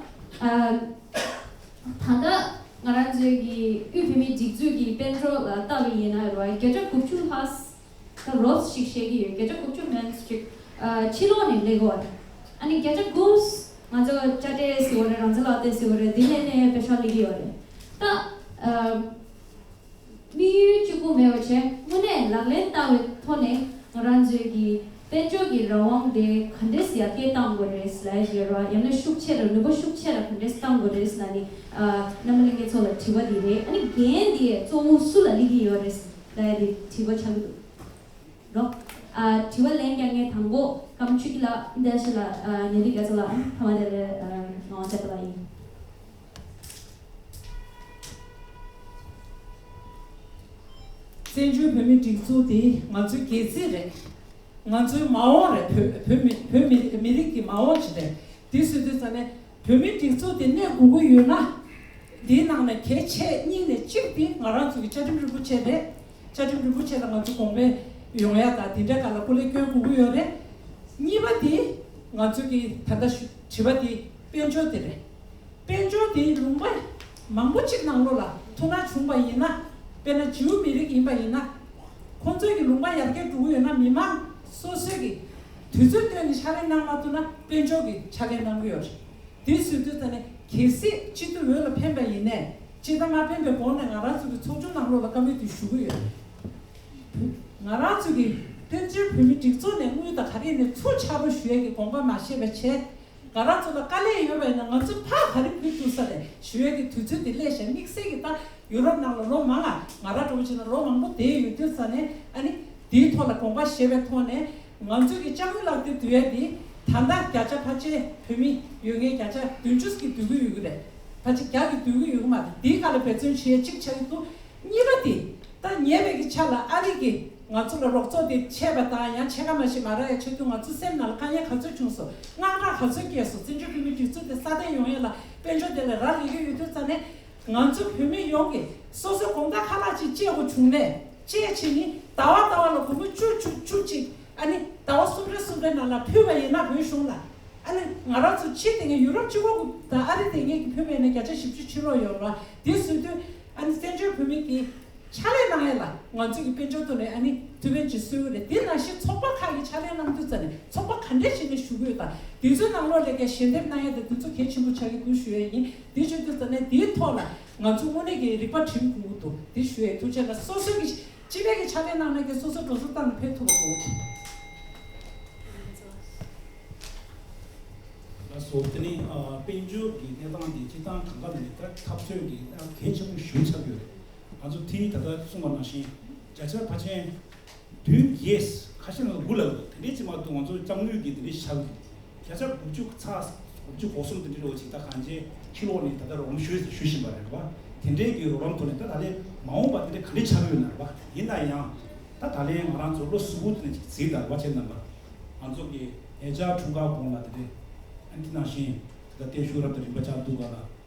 ཨ། ད་ལྟ་ང་རང་ཚོའི་གི་དབུས་བོད་མིའི་སྒྲིག་འཛུགས་ཀྱི་དཔལ་འབྱོར་ལ་བལྟ་བ་ཡིན་ན་རེད་པ། བརྒྱ་ཆ་དགུ་བཅུ་ལྷག་ད་རོབ་ཅིག་བཤད་ཀྱི་ཡོད། བརྒྱ་ཆ་དགུ་བཅུ་མན་ཅིག་ཨ། ཕྱི་ལོགས་ནས་སླེབས་ཡོད་རེད། ཨ་ནི་བརྒྱ་ཆ་དགུ། ང་ཚོ་ཅ་ཏྲེ་ཟེར་བ་རེད། རང་བཙན་ལག་དེབ་ཟེར་བ་རེད། འདི་ནས་ནས་པེ་ཤག་སླེབས་ཀྱི་ཡོད་རེད། ད། ཨ། དམིགས་ཡུལ་གཅིག་པུ་མེད་པ་བྱས། དངོས་གནས་ལག་ལེན་བསྟར་བའི་ཐོག་ནས་ང་རང་ཚོའི་གི་དཔལ་འབྱོར་གྱི་རང་དབང་དེ་ག་འདྲས་ཡར་རྒྱས་གཏང་དགོས་རེད་ལབ་ཡ་ཞིག་ཡོད་རེད་པ། ཡང་ན་ཤུགས་ཆེ་རུ། ནུས་པ་ཤུགས་ཆེ་རུ་ག་འདྲས་གཏང་དགོས་རེད་ལབ་ནི། ཨ། རྣམ་པ་ལྷན་རྒྱས་ཚོ་ལ་དྲི་བ་འདི་རེད། ཨ་ནི་འགན་འདི་གཙོ་བོ་སུ་ལ་སླེབས་ཀྱི་ཡོད་རེད་ལབ་ཡ་དེ་དྲི་བ་ཆགས་ཀྱི་འདུག་རོ། ཨ། དྲི་བ་ལན་རྒྱག་མཁན་དང་པོ་དཀར་མོ་ཆོས་སྐྱིད་ལགས། འདི་ཞིག་ལ། ཨ། ཉི་ཧྲི་རྒྱལ་མཚན་ལགས། ཐ་མ་དེ་ལས། ཨ། ངག་དབང་བསྟན་པ་ལགས་ཡིན། བཙན་བྱོལ་བོད་མིའི་སྒྲིག་འཛུགས་དེ་ང་ཚོའི་སྒལ་ཚིགས་རེད། ང་ཚོའི་མ་འོངས་རེད། བོད་བོད་མི་བོད་མི་མི་རིགས་ཀྱི་མ་འོངས་ཅིག་རེད། དེ་བཟོ་དུས་ཙ་ནས། བོད་མིའི་སྒྲིག་འཛུགས་དེ་གནས་དགོས་ཀྱི་ཡོད་ན། དེའི་ནང་ནས་གལ་ཆེ་གཉིས་ནས་གཅིག་དེ་ང་རང་ཚོ་གི་བཅའ་ཁྲིམས་རིན་པོ་ཆེ་རེད། བཅའ་ཁྲིམས་རིན་པོ་ཆེ་ལ་ང་ཚོ་གོང་འཕེལ་ཡོང་ཡ་དང་དེ་འདྲ་ག་ལ་སྐུ་ལས་སྐྱོན་དགོས་ཀྱི་ཡོད་རེད། གཉིས་པ་དེ་ང་ཚོ་གི་ད་ལྟ་ཞུ་དྲི་བ་དེ་དཔལ་འབྱོར་དེ་རེད། དཔལ་འབྱོར་དེ་ལུང་པ་མང་པོ་ཅིག་ནང་ལོགས་ལ་ཐུགས་སྣང་བྱུང་བ་ཡིན་ན། དཔེར་ན་ཇིའུ་མི་རིགས་ཡིན་པ་ཡིན་ན། ཁོང་ཚོའི་གི་ལུང་པ་ཡར་རྒྱས་འགྲོ་གི་ཡོད་ན། མི་མང་སོ་སོའི་གི་དུས་ཚོད་བཏོན་ནས་ཕྱག་ལས་གནང་མ་ཐུབ་ན། དཔལ་འབྱོར་གི་ཕྱག་ལས་གནང་གི་ཡོད་རེད། དེ་བཟོ་དུས་ཙ་ནས་གལ་སྲིད་སྤྱི་འཐུས་འོས་ལ་ཕན་པ་ཡིན་ནའི། སྤྱི་ཟླ་མ་ཕན་པའི་གོང་ནས་ང་རང་ཚོ་གི་ཚོགས་ཆུང་ནང་ལོགས་ལ་བཀའ་མོལ་དེ་ཞུ་གི་ཡོད། ང་རང་ཚོ་གི་བཙན་བྱོལ་བོད་མིའི་སྒྲིག་འཛུགས་ནས་དངུལ་དང་ག་རེ་ནས་ཚུར་ཆག་རོགས་ཞུ་ཡས་ཀྱི་དགོངས་པ་མ་བཞེས་པ་བྱས། ང་རང་ཚོ་ལ་དཀའ་ལས་ཡོད་པ་ཡིན་ན། ང་ཚོ་ཕར་ག་རེ་ཕུལ་ཐུབ་ས་རེད་ཞུ་ཡས་ཀྱི་དུས་ཚོད་དེ་སླེབས་ཤག་དམིགས་བསལ་གྱི་ད་ཡུ་རོབ་ནང་ལ་ལོ་མང་ང་ང་རང་འདྲ་བོ་བྱས་ན་ལོ་མང་པོ་བསྡད་ཡོད་དུས་ཙ་ནས། ཨ་ནི་དེའི་ཐོག་ལ་དགོངས་པ་བཞེས་པའི་ཐོག་ནས། ང་ཚོས་ཀྱི་དཔྱ་དངུལ་ལག་དེབ་བསྡུ་ཡས་དེ་ད་ལྟ་བརྒྱ་ཆ་ཕལ་ཆེར་བོད་མི་ཡོད་མཁན་བརྒྱ་ཆ་བདུན་ཅུ་གིས་བསྡུ་གི་ཡོད་ཀྱི་རེད། ཕལ་ཆེར་བརྒྱ་གིས་བསྡུ་གི་ཡོད་ཀྱི་མ་རེད། དེའི་སྒང་ལ་འབད་བརྩོན་བྱེད་ཡས་གཅིག་ཆགས་ཀྱི་འདུག་གཉིས་པ་དེ། ད་ཉེ་བའི་གི་ཆ་ལ་ཨ་རི་གིས་ང་ཚོ་ལ་རོགས་ཚོགས་དེ་ཆད་པ་དང་ཡང་ཕྱེད་ཀ་མ་ཞིག་མ་རག་ཡ་ཆེད་དུ། ང་ཚོ་སེམས་ནང་ལ་དཀའ་ངལ་ག་ཚོད་བྱུང་སོང་། དངངས་སྐྲག་ག་ཚོད་སྐྱེས་སོང་། བཙན་བྱོལ་བོད་མིའི་སྒྲིག་འཛུགས་དེ་སྲ་བརྟན་ཡོང་ཡས་ལ་དཔལ་འབྱོར་དེ་ལ་རག་ལས་ཀྱི་ཡོད་དུས་ཙ་ནས། ང་ཚོ་བོད་མི་ཡོངས་ཀྱིས་སོ་སོའི་དགོང་དག་ཁ་ལག་ཅིག་གཅེས་དགོས་བྱུང་ནས། གཅེས་བྱས་ནས་ཟླ་བ་ཟླ་བ་ལ་སྒོར་མོ་བཅུ་བཅུ་བཅུ་གཅིག་ཨ་ནི་ཟླ་བ་གསུམ་རེ་གསུམ་རེ་ནང་ལ་ཕུལ་བ་ཡིན་ན། བོད་གཞུང་ལ། ཨ་ནི་ང་རང་ཚོ་ཕྱི་སྡོད་མཁན་ཡུ་རོབ་སྤྱི་ཁོག་གི་དང་ཨ་རི་སྡོད་མཁན་གྱི་བོད་མི་ཡིན་ན་བརྒྱ་ཆ་བཞི་བཅུ་ཕྱིར་སློག་ཡོད་རེད་པ། དེ་བཟོ་དུས་ཨ་ནི་བཙན་བྱོལ་བོད་མི་གི་ཕྱག་ལས་གནང་ཡས་ལ་ང་ཚོ་གི་དཔལ་འབྱོར་ཐོག་ནས་ཨ་ནི་ཐུགས་ཕན་ཅིག་གསོས་ཡོད་རེད། དེ་ནང་བཞིན་ཚོགས་པ་ཁག་གི་ཕྱག་ལས་གནང་དུས་ཙ་ནས་ཚོགས་པ་ག་འདྲས་བྱས་ནས་ཞུ་གི་ཡོད་དང་། དེ་ཚོའི་ནང་ལོགས་ལ་ཀྱང་ཞལ་འདེབས་གནང་ཡས་དང་། དེ་ཚོ་གལ་ཆེན་པོ་ཆགས་ཀྱི་འདུག་ཞུ་ཡས་ཡིན། དེ་བྱེད་དུས་ཙ་ནས་དེའི་ཐོག་ལ་ང་ཚོ་དངོས་གནས་ཀྱི་རིག་པ་སྒྲིམ་དགོས་ཀྱི་འདུག་དེ་ཞུ་ཡས། ཐུགས་རྗེ་ཆེ་ལ། སོ་སོ་གི་སྤྱི་པའི་གི་ཕྱག་ལས་གནང་ན་ཀྱང་སོ་སོ་འགྲོ་སོང་བཏང་ནས་ཕེབས་ཐུབ་པ་དགོས། ལགས་སོ། དེ་ནི་ཨ་དཔལ་འབྱོར་གྱི་གནས་སྟངས་འདི་སྤྱིར་བཏང་གང་ག་ནས་ད་འཐབ་རྩོད་ཀྱི་ད་གལ་ཆེན་པོ་ཞིག་ཆགས་ཡོད་རེད། ང་ཚོ་དེ་ད་ལྟ་གསུངས་པ་ནང་བཞིན་བརྒྱ་ཆ་ཕལ་ཆེར་བདུན་ཡས། ཁ་ཤས་ལ་དགུ་ལ་དེ་འདྲས་ཅིག་མ་གཏོགས་ང་ཚོ་དཔྱ་དངུལ་གྱི་དེ་འདྲས་ཆགས་ཡོད། བརྒྱ་ཆ་དགུ་བཅུ་ཚེག་དགུ་བཅུ་གོ་གསུམ་དེ་འདྲས་འོ་ཅིག་ད་གང་ཅི་ཕྱི་ལོགས་ནས་ད་ལྟ་རོགས་རམ་ཞུ་ཞུ་བཞིན་པ་རེད་པ། དེ་འདྲས་ཀྱི་རོགས་རམ་ཐོག་ནས་ད་ད་ལན་མ་འོངས་པ་དེ་འདྲས་ག་འདྲས་ཆགས་ཡོད་ན་རེད་པ། ཡིན་ན་ཡང་ད་ད་ལན་ང་རང་ཚོ་བློ་གཟུ་བོ་དེ་འདྲས་ཅིག་གཟིགས་དང་རེད་པ། ཁྱེད་རྣམ་པ། ང་ཚོ་གི་ཉེ་ཆར་འཁྲུངས་སྐར་གོང་ལ་དེ་འདྲས་ཨ་འདི་ནང་བཞིན་ད་ལྟ་བརྟན་བཞུགས་རབ་དང་རིམ་པ་བཅར་འདུག་ག་ལ།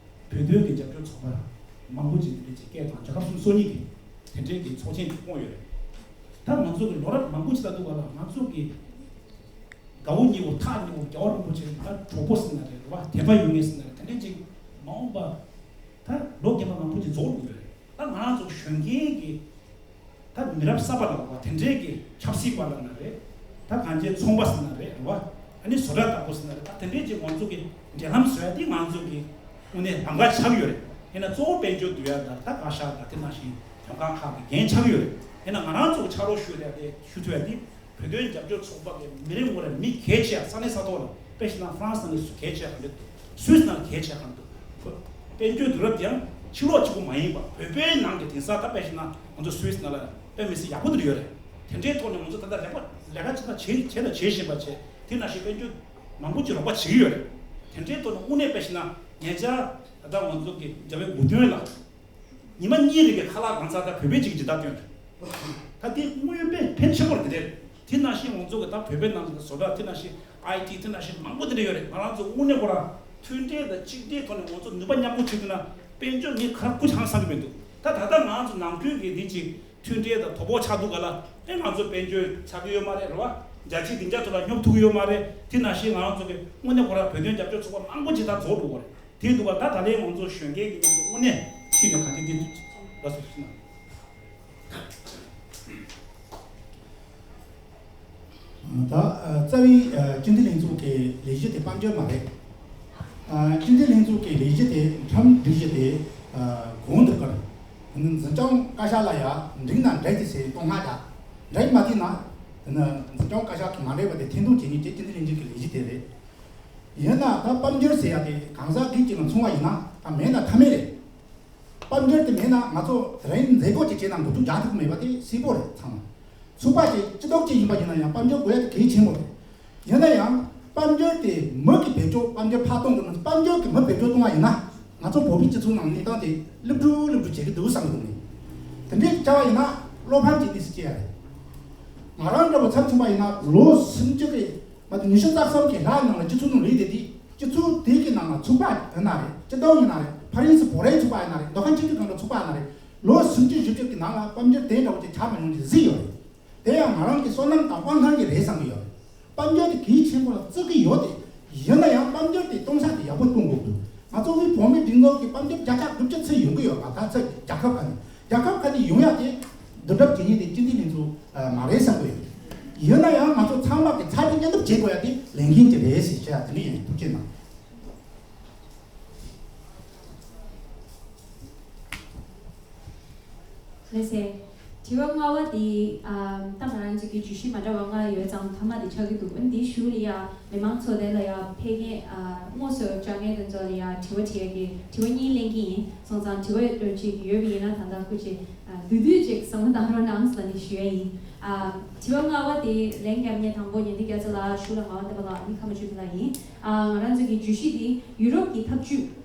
བོད་དོན་གྱི་རྒྱབ་སྐྱོར་ཚོགས་པ་མང་པོ་ཅིག་དེ་འདྲ་ཅིག་སྐད་དང་རྒྱལ་ཁབ་སོ་སོ་གཉིས་ཀྱི་དེ་འདྲའི་གི་ཚོགས་ཆེན་ཅིག་བསྐོངས་ཡོད་རེད། ད་ང་ཚོ་གི་ལོ་རབས་མང་པོ་ཅིག་ལ་འདུག་ག་ལ། ང་ཚོ་གི་དགའ་བོ་ཉེ་བོ་ཐག་ཉེ་བོ་རྒྱལ་བ་རིན་པོ་ཆེ་ད་གྲོགས་པོ་ཟེར་ན་རེད་རེད་བ། དད་པ་ཡོད་མཁན་ཟེར་ན་རེད། དེ་འདྲ་ཅིག་མ་འོངས་པ་ད་ལོ་རྒན་པ་མང་པོ་ཅིག་རྫོགས་འགྲོ་གི་རེད། ད་ང་རང་ཚོ་གཞོན་སྐྱེས་ཀྱི་ད་མི་རབས་གསར་པ་ལ་བ་དེ་འདྲའི་གི་ཆབ་སྲིད་པ་ལ་ན་རེད། ད་གང་ཅི་ཚོང་པ་ཟེར་ན་རེད་རེད་བ། ཨ་ནི་བཟོ་གྲྭ་བདག་པོ་ཟེར་ན་རེད། ད་དེ་འདྲའི་ཅིག་ང་ཚོ་གི་འབྲེལ་ལམ་བཟོ་ཡ་དེ་ང་ཚོ་གི་དངོས་གནས་ལམ་ཁ་ཆགས་ཡོད་རེད། ཡིན་ན་གཙོ་བོ་དཔལ་འབྱོར་བསྡུ་ཡ་དང་ད་བཀའ་ཤག་དང་དེ་ནང་བཞིན་དོན་ཁང་ཁག་གི་འགན་ཆགས་ཡོད་རེད། ཡིན་ན་ང་རང་ཚོ་གི་ཕྱག་རོགས་ཞུ་ཡ་དེ་ཞུ་ཐུབ་ཡ་དེ་ བོད་དོན་རྒྱབ་སྐྱོར་ཚོགས་པ་གི་མི་རེ་ངོ་རེ་མི་གལ་ཆེ་ས་གནས་ས་ཐོག་ལ་དཔེ་བཞག་ན་ཧྥ་རན་སི་ནང་ནས་གལ་ཆེ་ག་འདྲ་འདུག་སུད་སི་ནང་གལ་ཆེ་ག་འདུག་དཔལ་འབྱོར་དུས་རབས་དེ་ཡང་ཕྱི་ལོགས་གཅིག་པུ་མ་ཡིན་པ་བོད་པའི་ནང་གི་དེང་སང་ད་དཔེ་བཞག་ན་ང་ཚོ་སུད་སི་ནང་ལ་དཔེ་མི་སྲིད་ཡག་པོ་འདུག་ཡོད་རེད། དེ་འདྲའི་ཐོག་ནས་ང་ཚོ་ད་ལྟ་ལས་ཀ་ལས་ཀ་ཅིག་ད་བྱེད་བྱེད་དང་བྱེད་བཞིན་པ་བྱས་དེ་ནང་བཞིན་དཔལ་འབྱོར་མང་པོ་ཅིག་རོགས་པ་བྱེད་ཀྱི་ཡོད་རེད། དེ་འདྲའི་ཐོག་ནས་དངོས་གནས་དཔེ་བཞག་ན་ཉེ་ཆར་ད་ལྟ་ང་ཚོ་གི་རྒྱ་བལ་འབུམ་སྡོང་ལ། ཉི་མ་གཉིས་རིང་གི་ཁ་ལག་གང་ཚ་ད་བོད་པའི་ཅིག་ཇི་ལྟར་སྟོན་རེད། ད་དེ་དངོས་ཡོད་དཔེ་ཕན་ཆེན་པོ་རེད་དེ། དེ་ནང་བཞིན་ང་ཚོ་གི་ད་བོད་པའི་ནང་གི་བཟོ་གྲྭ་དེ་ནང་བཞིན་ཨའི་ཊི་དེ་ནང་བཞིན་མང་པོ་དེ་འདྲ་ཡོད་རེད། ང་རང་ཚོ་དངོས་གནས་ཁོ་རང་མཐུན་སྒྲིལ་དང་གཅིག་སྒྲིལ་ཐོག་ནས་ང་ཚོ་ནུས་པ་མཉམ་སྤུངས་བྱེད་ཐུབ་ན་དཔལ་འབྱོར་མི་ཁ་ཁུ་ཆང་ས་གི་མི་འདུག་ད་ད་ལྟ་ང་ཚོ་ནང་ཁུལ་གི་དེ་ཅིག་མཐུན་སྒྲིལ་དང་དོ་ཕོག་ཆགས་འདུག་ག་ལ་ཨེ་ང་ཚོ་དཔལ་འབྱོར་ཆགས་ཀྱི་ཡོད་མ་རེད་རེད་བ། རྒྱལ་སྤྱིའི་སྡིངས་ཆ་ཐོག་ལ་སྙོབ་ཐུབ་ཀྱི་ཡོད་མ་རེད། དེ་ནང་བཞིན་ང་རང་ཚོ་གི་དངོས་གནས་ཁོ་རང་བོད་དོན་རྒྱབ་སྐྱོར་ཚོགས་པ་མང་པོ་ཅིག་ད་རྫོགས་འགྲོ་གི་རེད། དེ་འདུག་པ་ད་ད་ལན་ང་ཚོ་གཞོན་སྐྱེས་ཀྱི་མཉམ་དུ་དངོས་གནས་ཁྲིད་ནས་ག་ཚོད་འདི་ལ་སོགས་ཤིག་ན། ད་རྩ་བའི་སྤྱི་འཐུས་ལྷན་ཚོགས་ཀྱི་ལས་གཞི་དེ་དཔལ་འབྱོར་མ་རེད། སྤྱི་འཐུས་ལྷན་ཚོགས་ཀྱི་ལས་གཞི་དེ་ཁྲིམས་སྒྲིག་གཞི་དེ་གོང་དུ་བཀར། འཛིན་སྐྱོང་བཀའ་ཤག་ལ་ཡ་འགྲིག་ན་འགྲིག་གི་ཟེར་གཏོང་སྔ་ད། འགྲིག་མ་ཐུབ་ན་འཛིན་སྐྱོང་བཀའ་ཤག་གི་མ་འགྲིག་པ་དེ་འཐེན་ཐུག་བྱེད་མཁན་དེ་སྤྱི་འཐུས་ལྷན་ཚོགས་ཀྱི་ལས་གཞི་དེ་རེད། ཡིན་ན་ད་དཔལ་འབྱོར་ཟེར་ཡ་དེ་གང་ཟག་སྒེར་གཅིག་ལ་མཚུངས་པ་ཡིན་ན་ད་མེད་ན་ཐབས་མེད་རེད། དཔལ་འབྱོར་དེ་མེད་ན་ང་ཚོ་དེ་རིང་མཛད་སྒོ་ཅིག་བྱས་ན་འགོ་ཐུག་རྒྱག་ཐུབ་ཀྱི་མེད་པ་དེ་གསལ་པོ་རེད་ཚང་མ། ཚོགས་པ་ཅིག་སྤྱི་ཚོགས་ཅིག་ཡིན་པ་ཡིན་ན་ཡང་དཔལ་འབྱོར་དགོས་ཡ་དེ་གལ་ཆེན་པོ་རེད། ཡིན་ན་ཡང་དཔལ་འབྱོར་དེ་མི་གི་བེད་སྤྱོད་དཔལ་འབྱོར་འཕར་གཏོང་དགོས་ན་དཔལ་འབྱོར་གྱི་མི་བེད་སྤྱོད་གཏོང་བ་ཡིན་ན་ང་ཚོ་བོད་པའི་སྤྱི་ཚོགས་ནང་གནས་སྟངས་དེ་ལྷུབ་འགྲོ་ལྷུབ་འགྲོ་བྱེད་ཀྱི་འདུག་བསམ་གྱི་འདུག་ནི། དེ་འདྲའི་བྱ་བ་ཡིན་ན་བློ་ཕམ་གྱི་གནས་སུ་སྐྱེལ་ཡ་རེད། ང་རང་འདྲ་བོ་ཚབ་མཚོན་པ་ཡིན་ན་ལོ་སུམ་ཅུ་གི་མ་གཏོགས་ཉི་ཤུ་རྩ་གསུམ་གྱི་ལྷག་ནང་ལ་སྤྱི་ཚོགས་ནང་ལུས་བསྡད་དེ་སྤྱི་ཚོགས་དེ་གི་ནང་ལ་ཚོགས་པ་ཡིན་ན་རེད། སྤྱི་བཏང་ཡིན་ན་རེད། ཕ་རན་སི་བོད་རིགས་ཚོགས་པ་ཡིན་ན་རེད། མདོ་ཁམས་སྤྱི་འཐུས་ཁང་གི་ཚོགས་པ་ཡིན་ན་རེད། ལོ་སུམ་ཅུ་བཞི་བཅུ་གི་ནང་ལ་དཔལ་འབྱོར་དེ་འདྲ་བོ་ཅིག་ཆགས་མ་མྱོང་ཅིག་གཟིགས་ཡོད་རེད། དེ་ཡང་ང་རང་གི་བསོད་ནམས་དང་དབང་ཐང་གིས་རེད་བསམ་གྱི་ཡོད་རེད། དཔལ་འབྱོར་དེ་གལ་ཆེན་པོ་ལ་བརྩི་གི་ཡོད་དེ། ཡིན་ན་ཡང་དཔལ་འབྱོར་དེ་གཏོང་ས་དེ་ཡག་པོ་གཏོང་དགོས་འདུག་ང་ཚོ་དབུས་བོད་མིའི་སྒྲིག་འཛུགས་ཀྱི་དཔལ་འབྱོར་བརྒྱ་ཆ་དགུ་བཅུ་ཚུད་ཡོང་གི་ཡོད་པ་ད་ཚོད་རྒྱལ་ཁབ་ཁ་ནས་རྒྱལ་ཁབ་ཁ་ནས་ཡོང་ཡ་དེ་བསྡུ་གྲབས་བྱེད་མཁན་དེ་སྤྱི་འཐུས་ལྷན་ཚོགས་མ་རེད་བསམ་གི་ཡོད། ཡིན་ན་ཡང་ང་ཚོ་ཚང་མ་གི་ཚ་བའི་སྙན་འདེབས་བྱེད་དགོས་ཡ་དེ་ལས་འགན་ཅིག་རེད་ཟེར་བཤད་ཡ་དེ་འདྲ་ཡིན། ཐུགས་རྗེ་གནང་། ལགས་སེ། དྲི་བ་ལྔ་པ་དེ། ཨ། ད་ང་རང་ཚོ་གི་བརྗོད་གཞི་མ་འདྲ་བ་ལྔ་ཡོད་ཙང་མཐའ་མ་དེ་ཆགས་ཀྱི་འདུག་ཨ་ནི་དེའི་གཞུག་ལ་ཡ་མི་མང་ཚོ་དེ་ལ་ཡ་ཕེབས་མཁན། ཨ། དངོས་སུ་བཅར་མཁན་དེ་ཚོ་ལ་ཡ་དྲི་བ་དྲི་ཡ་གི་དྲི་བ་གཉིས་ལེན་གྱི་ཡིན། སོང་ཙང་དྲི་བ་ཅིག་ཡོད་པ་ཡིན་ན་ད་ལྟ་སྐུ་མཁྱེན། ཨ། བསྡུས་བསྡུས་ཅིག་བསམ་བློ་བཏང་རོགས་གནང་ལབ་ནས་ཞུ་ཡ་ཡིན། ཨ། དྲི་བ་ལྔ་པ་དེ་ལན་རྒྱབ་མཁན་དང་པོ་ཉན་ཐོས་རྒྱ་མཚོ་ལགས། གཞུག་ལ་ངག་དབང་བསྟན་པ་ལགས། ཨ་ནི་ཁ་མ་ཆུ་ཐུ་ལགས་ཡིན། ཨ། ང་རང་ཚོ་གི་བརྗོད་གཞི་དེ་ཡུ་རོབ་ཀྱི་འཐབ་ཇུས།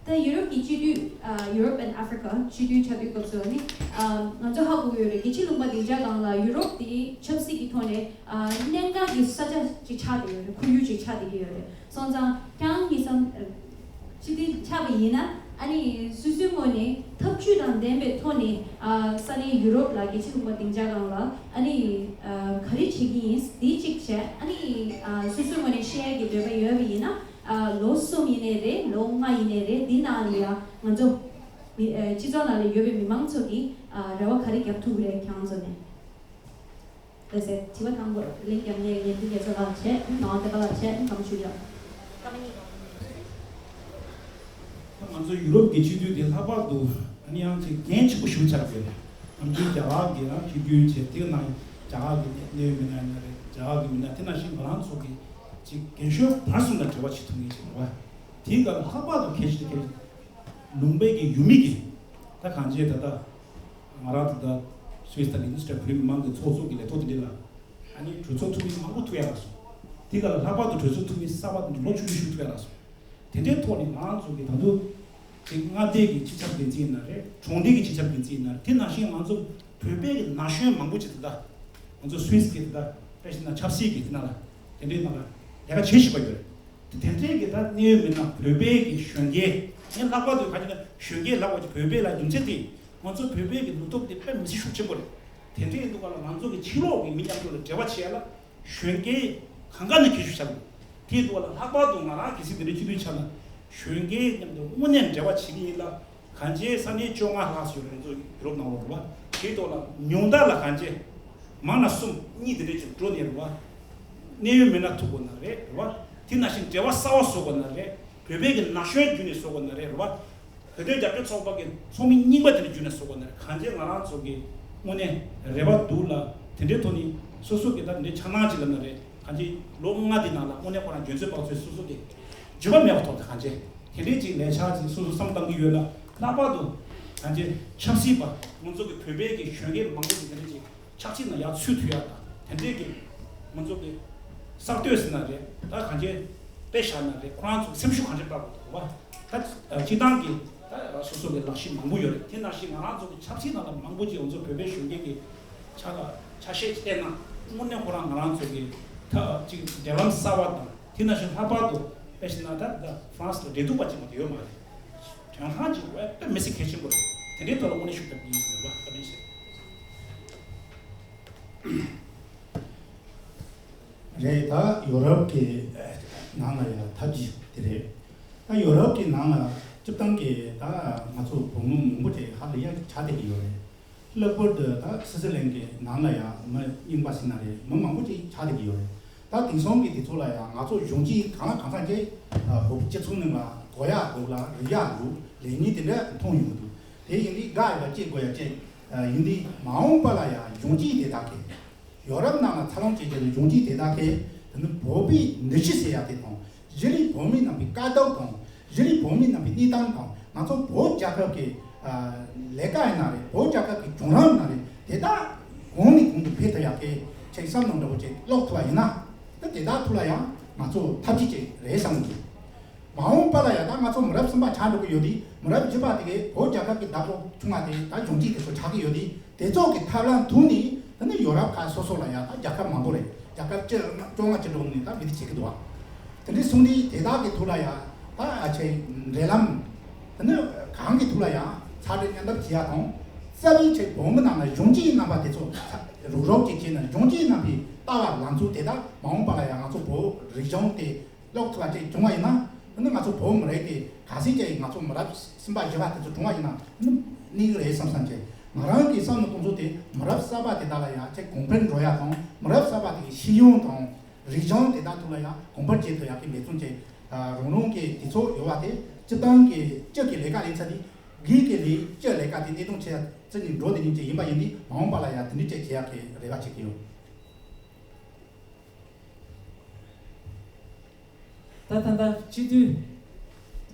ད་ཡུ་རོབ་ཀྱི་སྤྱི་འཐུས། ཨ། Europe and Africa སྤྱི་འཐུས་ཆགས་དུས་སྐབས་སུ་ནི། ཨ། ང་ཚོ་ཧ་གོ་གི་ཡོད་རེད། རྒྱལ་སྤྱིའི་ལུང་པ་སྡིངས་ཆ་སྒང་ལ་ཡུ་རོབ་དེ་ཆབ་སྲིད་ཀྱི་ཐོག་ནས། ཨ། གནད་འགག་གི་ས་ཆ་ཅིག་ཆགས་བསྡད་ཡོད་རེད། ཁོར་ཡུག་ཅིག་ཆགས་བསྡད་ཀྱི་ཡོད་རེད། སོང་ཙང་ཁྱེད་རང་གཉིས་སམ། སྤྱི་འཐུས་ཆགས་པ་ཡིན་ན། ཨ་ནི་སོ་སོའི་ངོས་ནས་འཐབ་ཇུས་དང་ལྡན་པའི་ཐོག་ནས། ཨ། ས་གནས་ཡུ་རོབ་ལ་རྒྱལ་སྤྱིའི་ལུང་པ་སྡིངས་ཆ་སྒང་ལ། ཨ་ནི། ཨ། ག་རེ་བྱེད་ཀྱི་ཡིན་དེ་གཅིག་བྱས། ཨ་ནི། ཨ། སོ་སོའི་ངོས་ནས་བཤད་ཡ་གི་འདོད་པ་ཡོད་པ་ཡིན་ན། ཨ། ལོ་གསུམ་ཡིན་ནའི་རེད། ལོ་ལྔ་ཡིན་ནའི་རེད། འདི་ནང་ལ་ཡ་ང་ཚོ་མི། ཨ། སྤྱི་ཚོགས་ནང་ལ་ཡོད་པའི་མི་མང་ཚོ་གིས། ཨ། རེ་བ་ག་རེ་རྒྱབ་ཐུབ་ཀྱི་རེད། ཁྱེད་རང་ཚོ་ནས། ལགས་སེ། དྲི་བ་དང་པོ་ལན་རྒྱབ་མཁན་ཉན་ཐོས་རྒྱ་མཚོ་ལགས་བྱས། ངག་དབང་བསྟན་པ་ལགས་བྱས། ཨ་ནི་ཁ་མ་ཆུ་ལགས། ང་ཚོ་ཡུ་རོབ་ཀྱི་སྤྱི་འཐུས་དེ་ལྷག་པར་དུ། ཨ་ནི་ཡང་ཅིག་འགན་ཆེན་པོ་ཞིག་ཆགས་ཡོད་རེད། ནམ་རྒྱུན་རྒྱ་གར་གྱི་ཡང་སྤྱི་འཐུས་བྱས། དེ་ནང་རྒྱ་གར་གྱི་གནད་ཡོད་མི་སྣ་ཡིན་ན་རེད། རྒྱ་གར་གྱི་མི་སྣ། དེ་ནང་བཞིན་ང་རང་ཚོ་གི་ཅིག་རྒན་གཞོན་བར་གསུམ་ལ་འབྲེལ་བ་བྱེད་ཐུབ་མཁན་ཅིག་རེད་བ། དེའི་སྐབས་ལྷག་པར་དུ་གལ་ཆེ་གལ་ཆེ། ལུང་པའི་གི་ཡུལ་མི་གི། ད་གང་ཅི་ད་ལྟ་ང་རང་ད་ལྟ་སུད་སི་དང་ལིན་ཊེན་སི་ཊེན་བོད་རིགས་མི་མང་གི་ཚོགས་གཙོ་གི་ལས་ཐོག་དེ་འདྲ་ལ། ཨ་ནི་གྲོས་ཚོགས་འཐུས་མི་མང་པོ་ཐུག་ཡ་ལ་སོང་། དེ་ག་ལ་ལྷག་པར་དུ་གྲོས་ཚོགས་འཐུས་མི་གསར་པ་དེ་ལོ་བཅུ་བཞི་ཐུག་ཡ་ལ་སོང་། དེ་འདྲའི་ཐོག་ནས་ང་རང་ཚོ་གི་ད་དུང་དེ་མངའ་སྡེ་གི་སྤྱི་ཁྱབ་འགན་འཛིན་ཡིན་ན་རེད། གྲོང་སྡེ་གི་སྤྱི་ཁྱབ་འགན་འཛིན་ཡིན་ན་རེད། དེ་ནང་བཞིན་ང་ཚོ་བོད་པའི་གི་ན་གཞོན་མང་པོ་ཅིག་ད་ལྟ་ང་ཚོ་སུད་སི་གི་ད་ལྟ་དཔེ་བཞག་ན་ཆབ་སྲིད་ཀྱི་དེ་ན་ལ་དེ་འདྲའི་ནང་ལ་ལས་ཀ་བྱེད་བཞིན་པ་ཡོད་རེད། དེ་དེ་འདྲའི་གི་ད་གནད་ཡོད་མི་སྣ་བོད་པའི་གི་གཞོན་སྐྱེས། ངས་ལྷག་པར་དུ་ག་ཅི་ན་གཞོན་སྐྱེས་ལབ་པ་ཅིག་བོད་པའི་ལ་རྒྱུ་མཚན་དེ་ང་ཚོ་བོད་པའི་གི་ནུས་སྟོབས་དེ་དཔེ་མི་སྲིད་ཤུགས་ཆེན་པོ་རེད། དེ་འདྲའི་འདུག་ག་ལ་ང་ཚོ་གི་ཕྱི་ལོགས་གི་མི་མཉམ་དུ་ལ་འབྲེལ་བ་བྱེད་ཡ་ལ་གཞོན་སྐྱེས་གང་ག་ནས་གལ་ཤུགས་ཆགས་འདུག་དེ་འདུག་ག་ལ་ལྷག་པར་དུ་ང་རང་གལ་སྲིད་དེ་འདྲའི་སྤྱི་འཐུས་ཆགས་ན་གཞོན་སྐྱེས་མཉམ་དུ་དངོས་གནས་འབྲེལ་བ་བྱེད་ཀྱི་ཡིན་ལ། གང་ཅི་ས་གནས་བཅོ་ལྔ་ལྷག་ཙམ་ཡོད་རེད། ང་ཚོ་ཡུ་རོབ་ནང་ལོགས་རེད་བ། དེའི་ཐོག་ལ་ཉུང་མཐའ་ལ་གང་ཅི་མང་ན་གསུམ་གཉིས་དེ་འདྲས་ཅིག་འགྲོ་ནས་རེད་བ། གནད་ཡོད་མི་སྣ་ཐུག་དགོས་ན་རེད་རེད་བ། དེ་ནང་བཞིན་འབྲེལ་བ་གསར་པ་བཟོ་དགོས་ན་རེད། བོད་པའི་གི་ན་གཞོན་བརྒྱུད་ནས་བཟོ་དགོས་ན་རེད་རེད་བ། བོད་དོན་རྒྱབ་སྐྱོར་ཚོགས་པ་གི་ཚོགས་མི་རྙིང་པ་དེ་འདྲ་བརྒྱུད་ནས་བཟོ་དགོས་ན་རེད། གང་ཅི་ང་རང་ཚོ་གི་དངོས་གནས་རེ་བ་འདུག་ལ། དེ་འདྲའི་ཐོག་ནས་ སོ་སོ་གི་ད་འདི་འཆར་སྣང་ཅིག་ལབ་ན་རེད། གང་ཅི་ལོ་ལྔ་འདི་ནང་ལ་དངོས་གནས་ཁོ་རང་འཇོན་ཚོད་དཔག་ཚོད་སོ་སོ་གི་འཇོན་པ་མེད་པ་ཐོག་ཏུ་གང་ཅི་དེ་འདྲའི་ཅིག་ལས་འཆར་ཅིག་སོ་སོ་བསམ་བཏང་གི་ཡོད་ན། ལྷག་པར་དུ་གང་ཅི་ཆབ་སྲིད་པ་ང་ཚོ་གི་བོད་པའི་གི་གཞོན་སྐྱེས་མང་པོ་ཞིག་དེ་འདྲ་ཅིག་ཆབ་སྲིད་ནང་ཡར་ཚུད་ཐུབ་ཡག་དང་། དེ་འདྲའི་གི་ང་ཚོ་གི་གསར་གཏོད་ཟེར་ན་རེད། ད་གང་ཅི་དཔེ་བཞག་ན་རེད། ཁོ་རང་ཚོ་སེམས་ཤུགས་གང་ཅི་སྤར་དགོས་འདུག་བ། ད་སྤྱི་བཏང་གི་ད་སོ་སོ་གི་ལག་ཤེས་མང་པོ་ཡོད་རེད། དེ་ནང་བཞིན་ང་རང་ཚོ་གི་ཆབ་སྲིད་ནང་ལ་མང་པོ་ཅིག་ང་ཚོ་བོད་པའི་གཞོན་སྐྱེས་ཀྱི་ཆ་ལ་ཆ་ཤས་ཅིག་བལྟས་ན། དངོས་གནས་ཁོ་རང་ང་རང་ཚོ་གི་ད་ཅིག་འབྲེལ་ལམ་གསར་བ་དང་། དེ་ནང་བཞིན་ལྷག་པར་དུ་དཔེ་བཞག་ན་ད་ད་ཧྥ་རན་སི་ལ་འབྲེལ་གཏུག་པ་ཅིག་མ་གཏོགས་ཡོད་མ་རེད། དོན་ཧང་ཅིག་དཔེ་དཔེ་མི་སྲིད་གལ་ཆེན་པོ་རེད། དེ་འདྲའི་ཐོག་ལ་དངོས་གནས་ཤུགས་རྒྱབ་ཀྱི་ཡིན་ཟེར་བ་བཀའ་དྲིན་ཆེ། རེད། ད་ཡོ་རོབ་ཀྱི་ནང་ལ་ཡང་ཐབས་ཇུས་དེ་རེད། ད་ཡོ་རོབ་ཀྱི་ནང་ལ་སྤྱིར་བཏང་གི་ད་ང་ཚོ་བོད་མི་མང་པོ་ཅིག་ཧ་ལས་ཡག་ཆགས་བསྡད་ཀྱི་ཡོད་རེད། ལྷག་པར་དུ་ད་སི་ཙི་ལན་གྱི་ནང་ལ་ཡང་མི་རྙིང་པ་ཟེར་ན་རེད། མི་མང་པོ་ཅིག་ཆགས་བསྡད་ཀྱི་ཡོད་རེད། ད་དེང་སང་གི་དུས་ཚོད་ལ་ཡང་ང་ཚོ་གཞོན་སྐྱེས་གང་ལ་གང་འཚམ་ཅིག་བོད་སྤྱི་ཚོགས་ནང་ལ་གོ་ཡག་འདུག་ལ་རིག་ཡག་འདུག་ལས་ངན་དེ་འདྲ་མཐོང་ཡོང་གི་འདུག་དེ་ཡིན་དུས་དགའ་ཡོད་པ་ཅིག་དགོས་ཡ་ཅིག་ཡིན་དུས་མ་འོངས་པ་ལ་ཡང་གཞོན་སྐྱེས་དེ་དག་གིས་ཡོ་རོབ་ནང་ལ་འཚར་ལོངས་བྱེད་མཁན་གྱི་གཞོན་སྐྱེས་དེ་དག་གིས་དེ་ནི་བོད་པའི་འདུ་ཤེས་ཟེར་ཡ་དེ་དང་། གཞི་རིམ་བོད་མི་རྣམས་ཀྱི་དཀའ་སྡུག་དང་། གཞི་རིམ་བོད་མི་རྣམས་ཀྱི་གནས་སྟངས་དང་། ང་ཚོ་བོད་རྒྱལ་ཁབ་ཀྱི་ཨ་ལས་ཀ་ཡིན་ན་རེད། བོད་རྒྱལ་ཁབ་ཀྱི་བྱུང་རིམ་ཡིན་ན་རེད། དེ་དག་གོང་ནས་གོང་དུ་འཕེལ་ཐུབ་ཡག་གི་ཅིག་བསམ་བློ་འདྲ་པོ་ཅིག་ཀློག་ཐུབ་པ་ཡིན་ན། ད་དེ་དག་ཐུགས་ལ་ཡང་ང་ཚོ་ཐབས་ཇུས་ཅིག་རེད་བསམ་གི། མ་འོངས་པ་ལ་ཡང་ད་ང་ཚོ་མི་རབས་གསུམ་པ་ཆགས་འགྲོ་གི་ཡོད་དུས། མི་རབས་བཞི་པ་དེ་གས་བོད་རྒྱལ་ཁབ་ཀྱི་བདག་པོ་ཆུང་བ་དེ་ད་གཞོན་སྐྱེས་དེ་ཚོ་ཆགས་ཀྱི་ཡོད་དུས། དེ་ཚོ་གི་ཐབས་ལམ་ཐོག་ནས་ད་ནི་ཡོ་རོབ་ཁག་སོ་སོ་ལ་ཡང་ད་རྒྱལ་ཁབ་མང་པོ་རེད། རྒྱལ་ཁབ་བཅོ་ལྔ་བཅུ་དྲུག་ནས་ད་བི་དེ་བྱེད་ཀྱི་འདུག་བ། དེ་འདྲའི་སོང་དུས་དེ་དག་གི་ཐོག་ལ་ཡང་ད་ཨ་ཆེ་འབྲེལ་ལམ་ད་ནི་གང་གི་ཐོག་ལ་ཡང་ཚ་དྲོད་མཉམ་འདེགས་བྱེད་ཡ་དང་། རྩ་བའི་ཆེད་བོད་མི་རྣམས་ལ་གཞོན་སྐྱེས་རྣམ་པ་དེ་ཚོ་རུག་རོགས་ཀྱི་ཆེད་ནས་གཞོན་སྐྱེས་རྣམ་པའི་ལྟ་བ་ལངས་ཚུལ་དེ་དག་མ་འོངས་པ་ལ་ཡང་ང་ཚོ་བོད་རིག་གཞུང་དེ་ཀློག་ཐུབ་པ་ཅིག་བྱུང་བ་ཡིན་ན། ཨ་ནི་ང་ཚོ་བོད་མི་རིགས་དེ་གལ་སྲིད་ཀྱི་ང་ཚོ་མི་རབས་གསུམ་པ་བཞི་པ་དེ་ཚོ་བྱུང་བ་ཡིན་ན། ཨ་ནི་གནས་ཀྱི་རེད་བསམ་བསམ་བྱས། ང་རང་གི་བསམ་བློ་གཏོང་ཚུལ་དེ་མི་རབས་གསར་པ་དེ་དག་ལ་ཡང་ཅིག་གོང་འཕེལ་འགྲོ་ཡ་དང་། མི་རབས་གསར་པ་དེ་གི་ཤེས་ཡོན་དང་རིག་གཞུང་དེ་དག་ཐོག་ལ་ཡང་གོང་འཕེལ་བྱེད་ཐུབ་ཡ་གི་འབད་བརྩོན་བྱས། རང་རང་གི་དུས་ཚོད་ཡོད་པ་དེ་སྤྱིར་བཏང་གི་སྤྱི་གི་ལས་ཀ་ལས་ཚར་དུས། སྒེར་གྱི་ལས་སྤྱི་ལས་ཀ་དེ་གནད་དོན་ཆེ་བརྩི་ནས་འགྲོ་བསྡད་མཁན་ཅིག་ཡིན་པ་ཡིན་དུས། མ་འོངས་པ་ལ་ཡང་དེ་འདྲ་ཅིག་བྱེད་ཡ་གི་རེ་བ་བྱེད་ཀྱི་ཡོད། ད་ད་ལྟ་སྤྱི་འཐུས་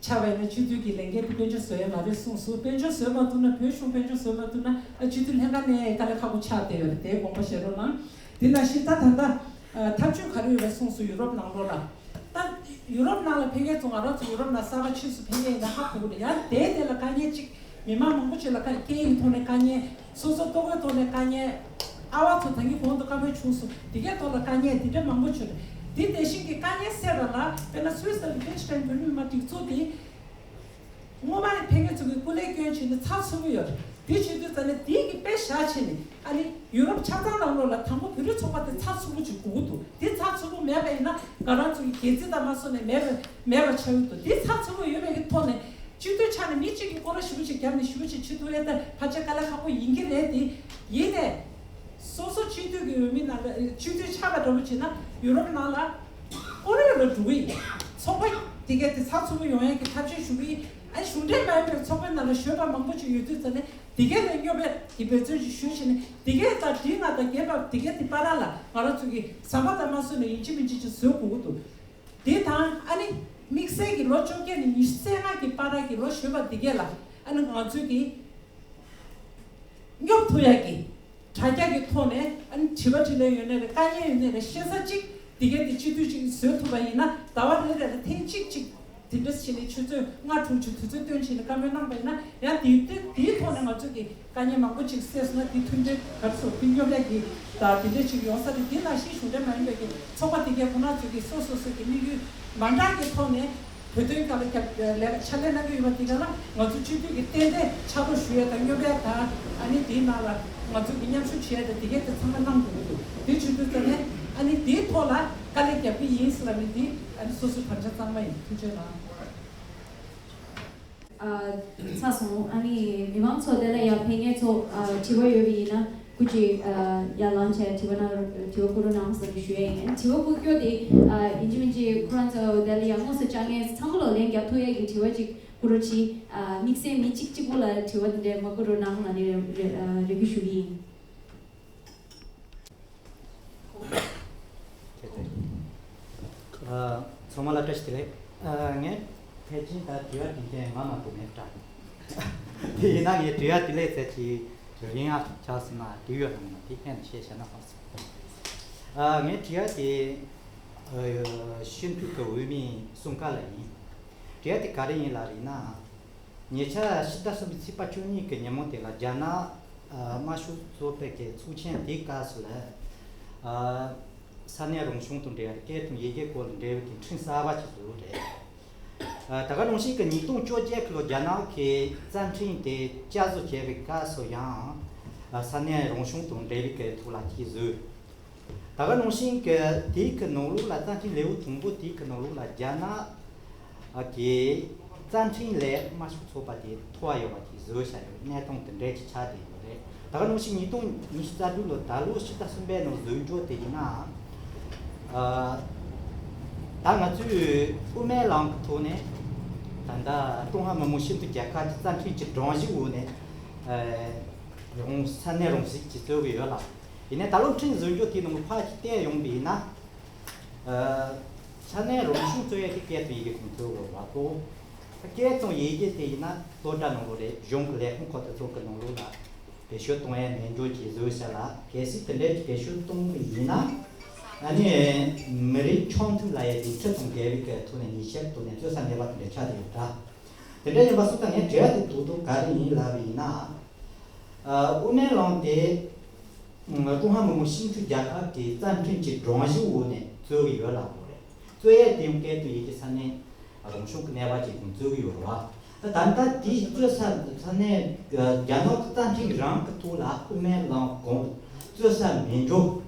ཆགས་པ་ཡིན་ན་སྤྱི་འཐུས་ཀྱི་ལས་འགན་དེ་དཔལ་འབྱོར་བཟོ་ཡ་མ་རེད་གསུངས་སོང་། དཔལ་འབྱོར་བཟོ་མ་ཐུབ་ན། བོད་གཞུང་དཔལ་འབྱོར་བཟོ་མ་ཐུབ་ན། ཨ་སྤྱི་འཐུས་ལྷན་ཁང་ནས་དཀའ་ལས་ཁག་པོ་ཆགས་བསྡད་ཡོད་རེད། དེ་དགོངས་པ་བཞེས་རོགས་གནང་། དེ་ནང་བཞིན་ད་ད་ལྟ་ཨ་ཐབས་ཇུས་ག་རེ་ཡོད་པ་གསུངས་སོང་། ཡུ་རོབ་ནང་ལོགས་ལ། ད་ཡུ་རོབ་ནང་ལ་ཕེབས་མཁན་ཚོ། ང་རང་ཚོ་ཡུ་རོབ་ནང་གསར་པ་ཕྱིས་སུ་ཕེབས་མཁན་ཡིན་ན་ཧ་གོ་གི་རེད། ཡང་དེ་དེ་ལ་དཀའ་ངལ་གཅིག་མི་མང་མང་པོ་ཅིག་ལ་དཀའ། སྐད་ཡིག་ཐོག་ནས་དཀའ་ངལ། སོ་སོ་ལྟོ་གོས་ཐོག་ནས་དཀའ་ངལ། ཨ་བ་ཚོ་ད་གིན་གོང་དུ་བཀའ་མོལ་བྱུང་སོང་། དེ་གའི་ཐོག་ལ་དཀའ་ངལ་དེ་འདྲ་མང་པོ་བྱུང་རེད། དེ་དེ་བཞིན་གྱི་དཀའ་ངལ་སེལ་བ་ལ་དཔེར་ན་སུད་སི་དང་ལིག་ཊེན་ཤི་ཊེན་བོད་མི་མང་སྒྲིག་འཛུགས་དེ། སྔོན་མ་ཕེབས་མཁན་ཚོ་གིས་སྐུ་ལས་བསྐྱོན་བྱས་ནས་ཚགས་ཚུད་པོ་ཡོད་རེད། དེ་བྱེད་དུས་ཙམ་ནས་དེ་གི་དཔེ་བཞག་བྱས་ནས། ཨ་ནི་ཡུ་རོབ་ཆ་ཚང་ནང་ལོགས་ལ་དང་པོ་བོད་རིགས་ཚོགས་པ་དེ་ཚགས་ཚུད་པོ་ཅིག་དགོས་ཀྱི་འདུག་དེ་ཚགས་ཚུད་པོ་མེད་པ་ཡིན་ན། ང་རང་ཚོ་གི་སྒལ་ཚིགས་དང་མ་སོ་ནས་མེད་པ་མེད་པ་ཆགས་ཀྱི་འདུག་དེ་ཚགས་ཚུད་པོ་ཡོད་པའི་གི་ཐོག་ནས། སྤྱི་འཐུས་ཆགས་ནས་མི་གཅིག་གིས་སྐོར་ར་ཞེ་པོ་ཅིག་བརྒྱབ་ནས་ཞེ་པོ་ཅིག་བྱེད་ཐུབ་ཡས་དེ་ཕལ་ཆེར་དཀའ་ལས་ཁག་པོ་ཡིན་གྱི་རེད། དེ་ཡིན་ནའི། སོ་སོ་སྤྱི་འཐུས་ཀྱི་འོས་མི་ནང་ལ་སྤྱི་འཐུས་ཆགས་པ་འདྲ་པོ་བྱས་ན་ཡུ་རོབ་ནང་ལ་སྐོར་ར་ལ་འགྲོ་གི་ཡིན། ཚོགས་པ་དེ་གས་དེ་ཚགས་ཚུད་པོ་ཡོང་ཡས་ཀྱི་ཐབས་ཤེས་ཞུ་གི་ཡིན། ཨ་གཞུང་འབྲེལ་མ་ཡིན་པའི་ཚོགས་པའི་ནང་ལ་གཞོན་པ་མང་པོ་ཅིག་ཡོད་དུས་ཙམ་ནས། དེ་གས་ལ་སྙོབ་པའི་གི་འབད་བརྩོན་ཅིག་ཞུས་བྱས་ནས། དེ་གས་དང་དེ་སྔ་དང་རྒན་པ་དེ་གས་དེ་བར་ལ་ང་རང་ཚོ་གིས་ཟམ་པ་དང་མ་སོ་ནས་ཡིན་གཅིག་མིན་གཅིག་ཅིག་བཟོ་དགོས་ཀྱི་འདུག་དེ་དང་། ཨ་ནི་དམིགས་བསལ་གྱི་ལོ་བཅོ་བརྒྱད་ནས་ཉི་ཤུ་རྩ་ལྔ་གི་བར་གྱི་ལོ་གཞོན་པ་འདི་གས་ལ། ཨ་ནི་ང་ཚོས་ཀྱིས་སྙོབ་ཐུབ་ཡག་གི་དྲ་རྒྱ་གི་ཐོག་ནས། ཨ་ནི་དྲི་བ་དྲིས་ལན་ཡོད་ནའི་རེད། དཀའ་ངལ་ཡོད་ནའི་རེད། བཤད་ས་གཅིག་འདི་གས་དེ་སྤྱི་འཐུས་གཅིག་བཟོ་ཐུབ་པ་ཡིན་ན། ཟླ་བ་རེ་རེ་ལ་ཐེངས་གཅིག་གཅིག་དེ་འདྲ་བྱས་ནས་ཆུ་ཚོད་ལྔ་དྲུག་ཅིག་དུས་ཚོད་བཏོན་བྱས་ནས་བཀའ་མོལ་གནང་པ་ཡིན་ན། ཡང་དེའི་དེ་དེའི་ཐོག་ནས་ང་ཚོ་གི་དཀའ་ངལ་མང་པོ་ཅིག་སེལ་སོང་ན། དེ་མཐུན་སྒྲིལ་ག་རེ་ཟེར། དེ་སྙོབ་ཡག་གི་ད་དེ་འདྲ་ཅིག་ཡོང་ས་རེད། དེ་ནང་བཞིན་གཞུང་འབྲེལ་མ་ཡིན་པའི་གི་ཚོགས་པ་དེ་གས་ཁོ་རང་ཚོ་གི་སོ་སོ་སོ་གི་དམིགས་ཡུལ་མ་འདྲ་གི་ཐོག་ནས་བོད་དོན་སྒང་ལ་རྒྱབ་ལས་ཕྱག་ལས་གནང་གི་ཡོད་པ་དེ་ག་ལ། ང་ཚོ་སྤྱི་འཐུས་ཀྱིས་ཏན་ཏན་ཕྱག་རོགས་ཞུ་ཡག་དང་། སྙོབ་ཡག་དང་། ཨ་ནི་དེའི་ནང་ལ་ང་ཚོ་གི་མཉམ་ཞུགས་བྱེད་ཡག་དང་། དེ་གས་དེ་ཚང་མ་གནང་དགོས་ཀྱི་འདུག་དེ་བྱེད་དུས་ཙམ་ནས་ཨ་ནི་དེའི་ཐོག་ལ་དཀའ་ལས་རྒྱབ་ཀྱི་ཡིན་ཟེར་ལབ་ནས། དེ་ཨ་ནི་སོ་སོའི་དམ་བཅའ་གཙང་མ་ཡིན། ཐུགས་རྗེ་གནང་། ཨ། ཚར་སོང་། ཨ་ནི་མི་མང་ཚོ་དེ་ལ་ཡང་ཕེབས་མཁན་ཚོ། ཨ། དྲི་བ་ཡོད་པ་ཡིན་ན་སྐུ་མཁྱེན། ཨ། ཡར་ལངས་བྱས་དྲི་བ་གནང་རོགས། དྲི་བ་བསྐུར་རོགས་གནང་ཟེར་ནས་ཞུ་ཡ་ཡིན། དྲི་བ་བསྐུར་རྒྱུ་དེ། ཨ། ཡིན་གཅིག་མིན་གཅིག་ཁོ་རང་ཚོ་དེ་ལ་ཡང་དངོས་སུ་བཅར་མཁན་ཚང་མ་ལ་ལན་རྒྱག་ཐུབ་ཡ་གི་དྲི་བ་ཅིག་བསྐུར་རོགས་གྱིས། ཨ། དམིགས་བསལ་མི་གཅིག་གཅིག་པོ་ལ་དྲི་བ་དེ་འདྲ་མ་བསྐུར་རོགས་གནང་ལབ་ནས་རེ་རེ་རེ་སྐུལ་ཞུ་གི་ཡིན། ཚང་མ་ལ་བཀྲ་ཤིས་བདེ་ལེགས། ཨ། ངས་ཕལ་ཆེར་ད་དྲི་བ་དྲི་མཁན་ང་མ་གཏོགས་མེད་འདྲ། དེ་ཡིན་ན་ངས་དྲི་བ་དེ་ལས་ཚད་ཀྱི་རིང་ཡ་ཆགས་སོང་ན་དྲི་ཡོད་ན་མེད་ན་དེ་ཕན་བཤད་བྱས་ན་ཧ་སོང་། ཨ། ངས་དྲི་བ་དེ་ཨ་སྤྱི་འཐུས་ཀྱི་འོས་མི་གསུམ་ཀ་ལ་ཡིན། དྲི་བ་དེ་ག་རེ་ཡིན་ལབ་རེད་ན། ཉེ་ཆར་ཕྱི་ཟླ་གསུམ་པའི་ཚེས་པ་བཅུ་གཉིས་ཀྱི་ཉིན་མོ་དེ་ལ་རྒྱ་ནག་ཨ་དམར་ཤོག་ཚོགས་པའི་གི་ཚོགས་ཆེན་དེའི་སྐབས་སུ་ལ། ཨ། ས་གནས་རང་སྐྱོང་དང་འབྲེལ་བའི་སྐད་དང་ཡི་གེ་སྐོར་ལ་འབྲེལ་བའི་གི་འཕྲིན་གསར་པ་ཞིག་བཟོས་རེད། ཨ། ད་ག་ནང་བཞིན་གྱི་ཉིས་སྟོང་བཅོ་བརྒྱད་ལོ་རྒྱ་ནག་གི་རྩ་ཁྲིམས་དེ་བསྐྱར་བཟོ་བྱས་པའི་སྐབས་སུ་ཡང་། ཨ། ས་གནས་རང་སྐྱོང་དང་འབྲེལ་བའི་གི་ཐོག་ལ་ཅིག་བཟོས། ད་ག་ནང་བཞིན་གྱི་དེའི་གི་ནང་ལོགས་ལ་རྩ་ཁྲིམས་ལེའུ་དང་པོ་དེའི་གི་ནང་ལོགས་ལ་རྒྱ་ནག་གི་རྩ་ཁྲིམས་ལས་དམར་ཤོག་ཚོགས་པ་དེ་མཐོ་བ་ཡོད་པ་ཅིག་བཟོས་བཞག་ཡོད་གནས་སྟངས་དེ་འདྲ་ཅིག་ཆགས་བསྡད་ཡོད་རེད། ད་ག་ནང་བཞིན་ཉིས་སྟོང་ཉི་ཤུ་རྩ་དྲུག་ལོ་ད་ལོ་ཕྱི་ཟླ་གསུམ་པའི་ནང་བཟོས་འཇོག་དེ་ཡིན་ན། ཨ། ད་ང་ཚོས་དབུ་མའི་ལམ་གྱི་ཐོག་ནས་ད་ལྟ་ཀྲུང་ཧྭ་མི་དམངས་སྤྱི་མཐུན་རྒྱལ་ཁབ་ཀྱི་རྩ་ཁྲིམས་ཀྱི་སྒྲོམ་གཞི་འོག་ནས། ཨ། རང་ས་གནས་རང་སྲིད་ཅིག་རྩོད་ཀྱི་ཡོད་ལ། ཡིན་ནའི་ད་ལོ་ཁྲིམས་བཟོ་འཇོག་དེའི་ནང་ཕར་ཅིག་བལྟས་ཡོང་བ་ཡིན་ན། ཨ། ས་གནས་རང་སྐྱོང་རྩོད་ཡས་དེ་སྐད་དང་ཡི་གེ་གོང་ཚོད་དགོས་པ་གོ། སྐད་དང་ཡི་གེ་དེ་ཡིན་ན་སློབ་གྲྭ་ནང་ལོགས་རེད། གཞུང་གི་ལས་ཁུངས་ཁག་དེ་ཚོ་གི་ནང་ལོགས་ལ་བེད་སྤྱོད་གཏོང་ཡས་མེད་འཇོག་ཅིག་བཟོས་བཞག་ལ། གལ་སྲིད་དེ་འདྲའི་བེད་སྤྱོད་གཏོང་གི་ཡིན་ན། ཨ་ནི་མི་རིགས་ཆོས་མཐུན་ལབ་ཡས་དེ་ཁྲིམས་དང་འགལ་བའི་གི་ཐོག་ནས་ཉེས་ཆད་ཐོག་ནས་རྩོད་ས་མེད་པ་དེ་འདྲ་ཆགས་བསྡད་ཡོད་ད། དེ་འདྲ་ཡིན་པ་སོང་ཙང་ངས་དྲི་བ་དེ་རྡོག་རྡོག་ག་རེ་ཡིན་ལབ་པ་ཡིན་ན། ཨ། དབུ་མའི་ལམ་དེ་ཀྲུང་ཧྭ་མི་དམངས་སྤྱི་མཐུན་རྒྱལ་ཁབ་ཀྱི་རྩ་ཁྲིམས་ཀྱི་སྒྲོམ་གཞི་འོག་ནས་རྩོད་ཀྱི་ཡོད་ལབ་དགོས་རེད། རྩོད་ཡས་དེ་ཡང་སྐད་དང་ཡི་གེ་ས་གནས་རང་སྐྱོང་གི་གནས་བབ་ཅིག་དང་རྩོད་ཀྱི་ཡོད་རེད་བ། ད་ད་ལྟ་དེ་རྩོད་ས་ས་གནས་རྒྱ་ནག་གི་རྩ་ཁྲིམས་རང་གི་ཐོག་ལ་དབུ་མའི་ལམ་གོང་རྩོད་ས་མེད་འགྲོ་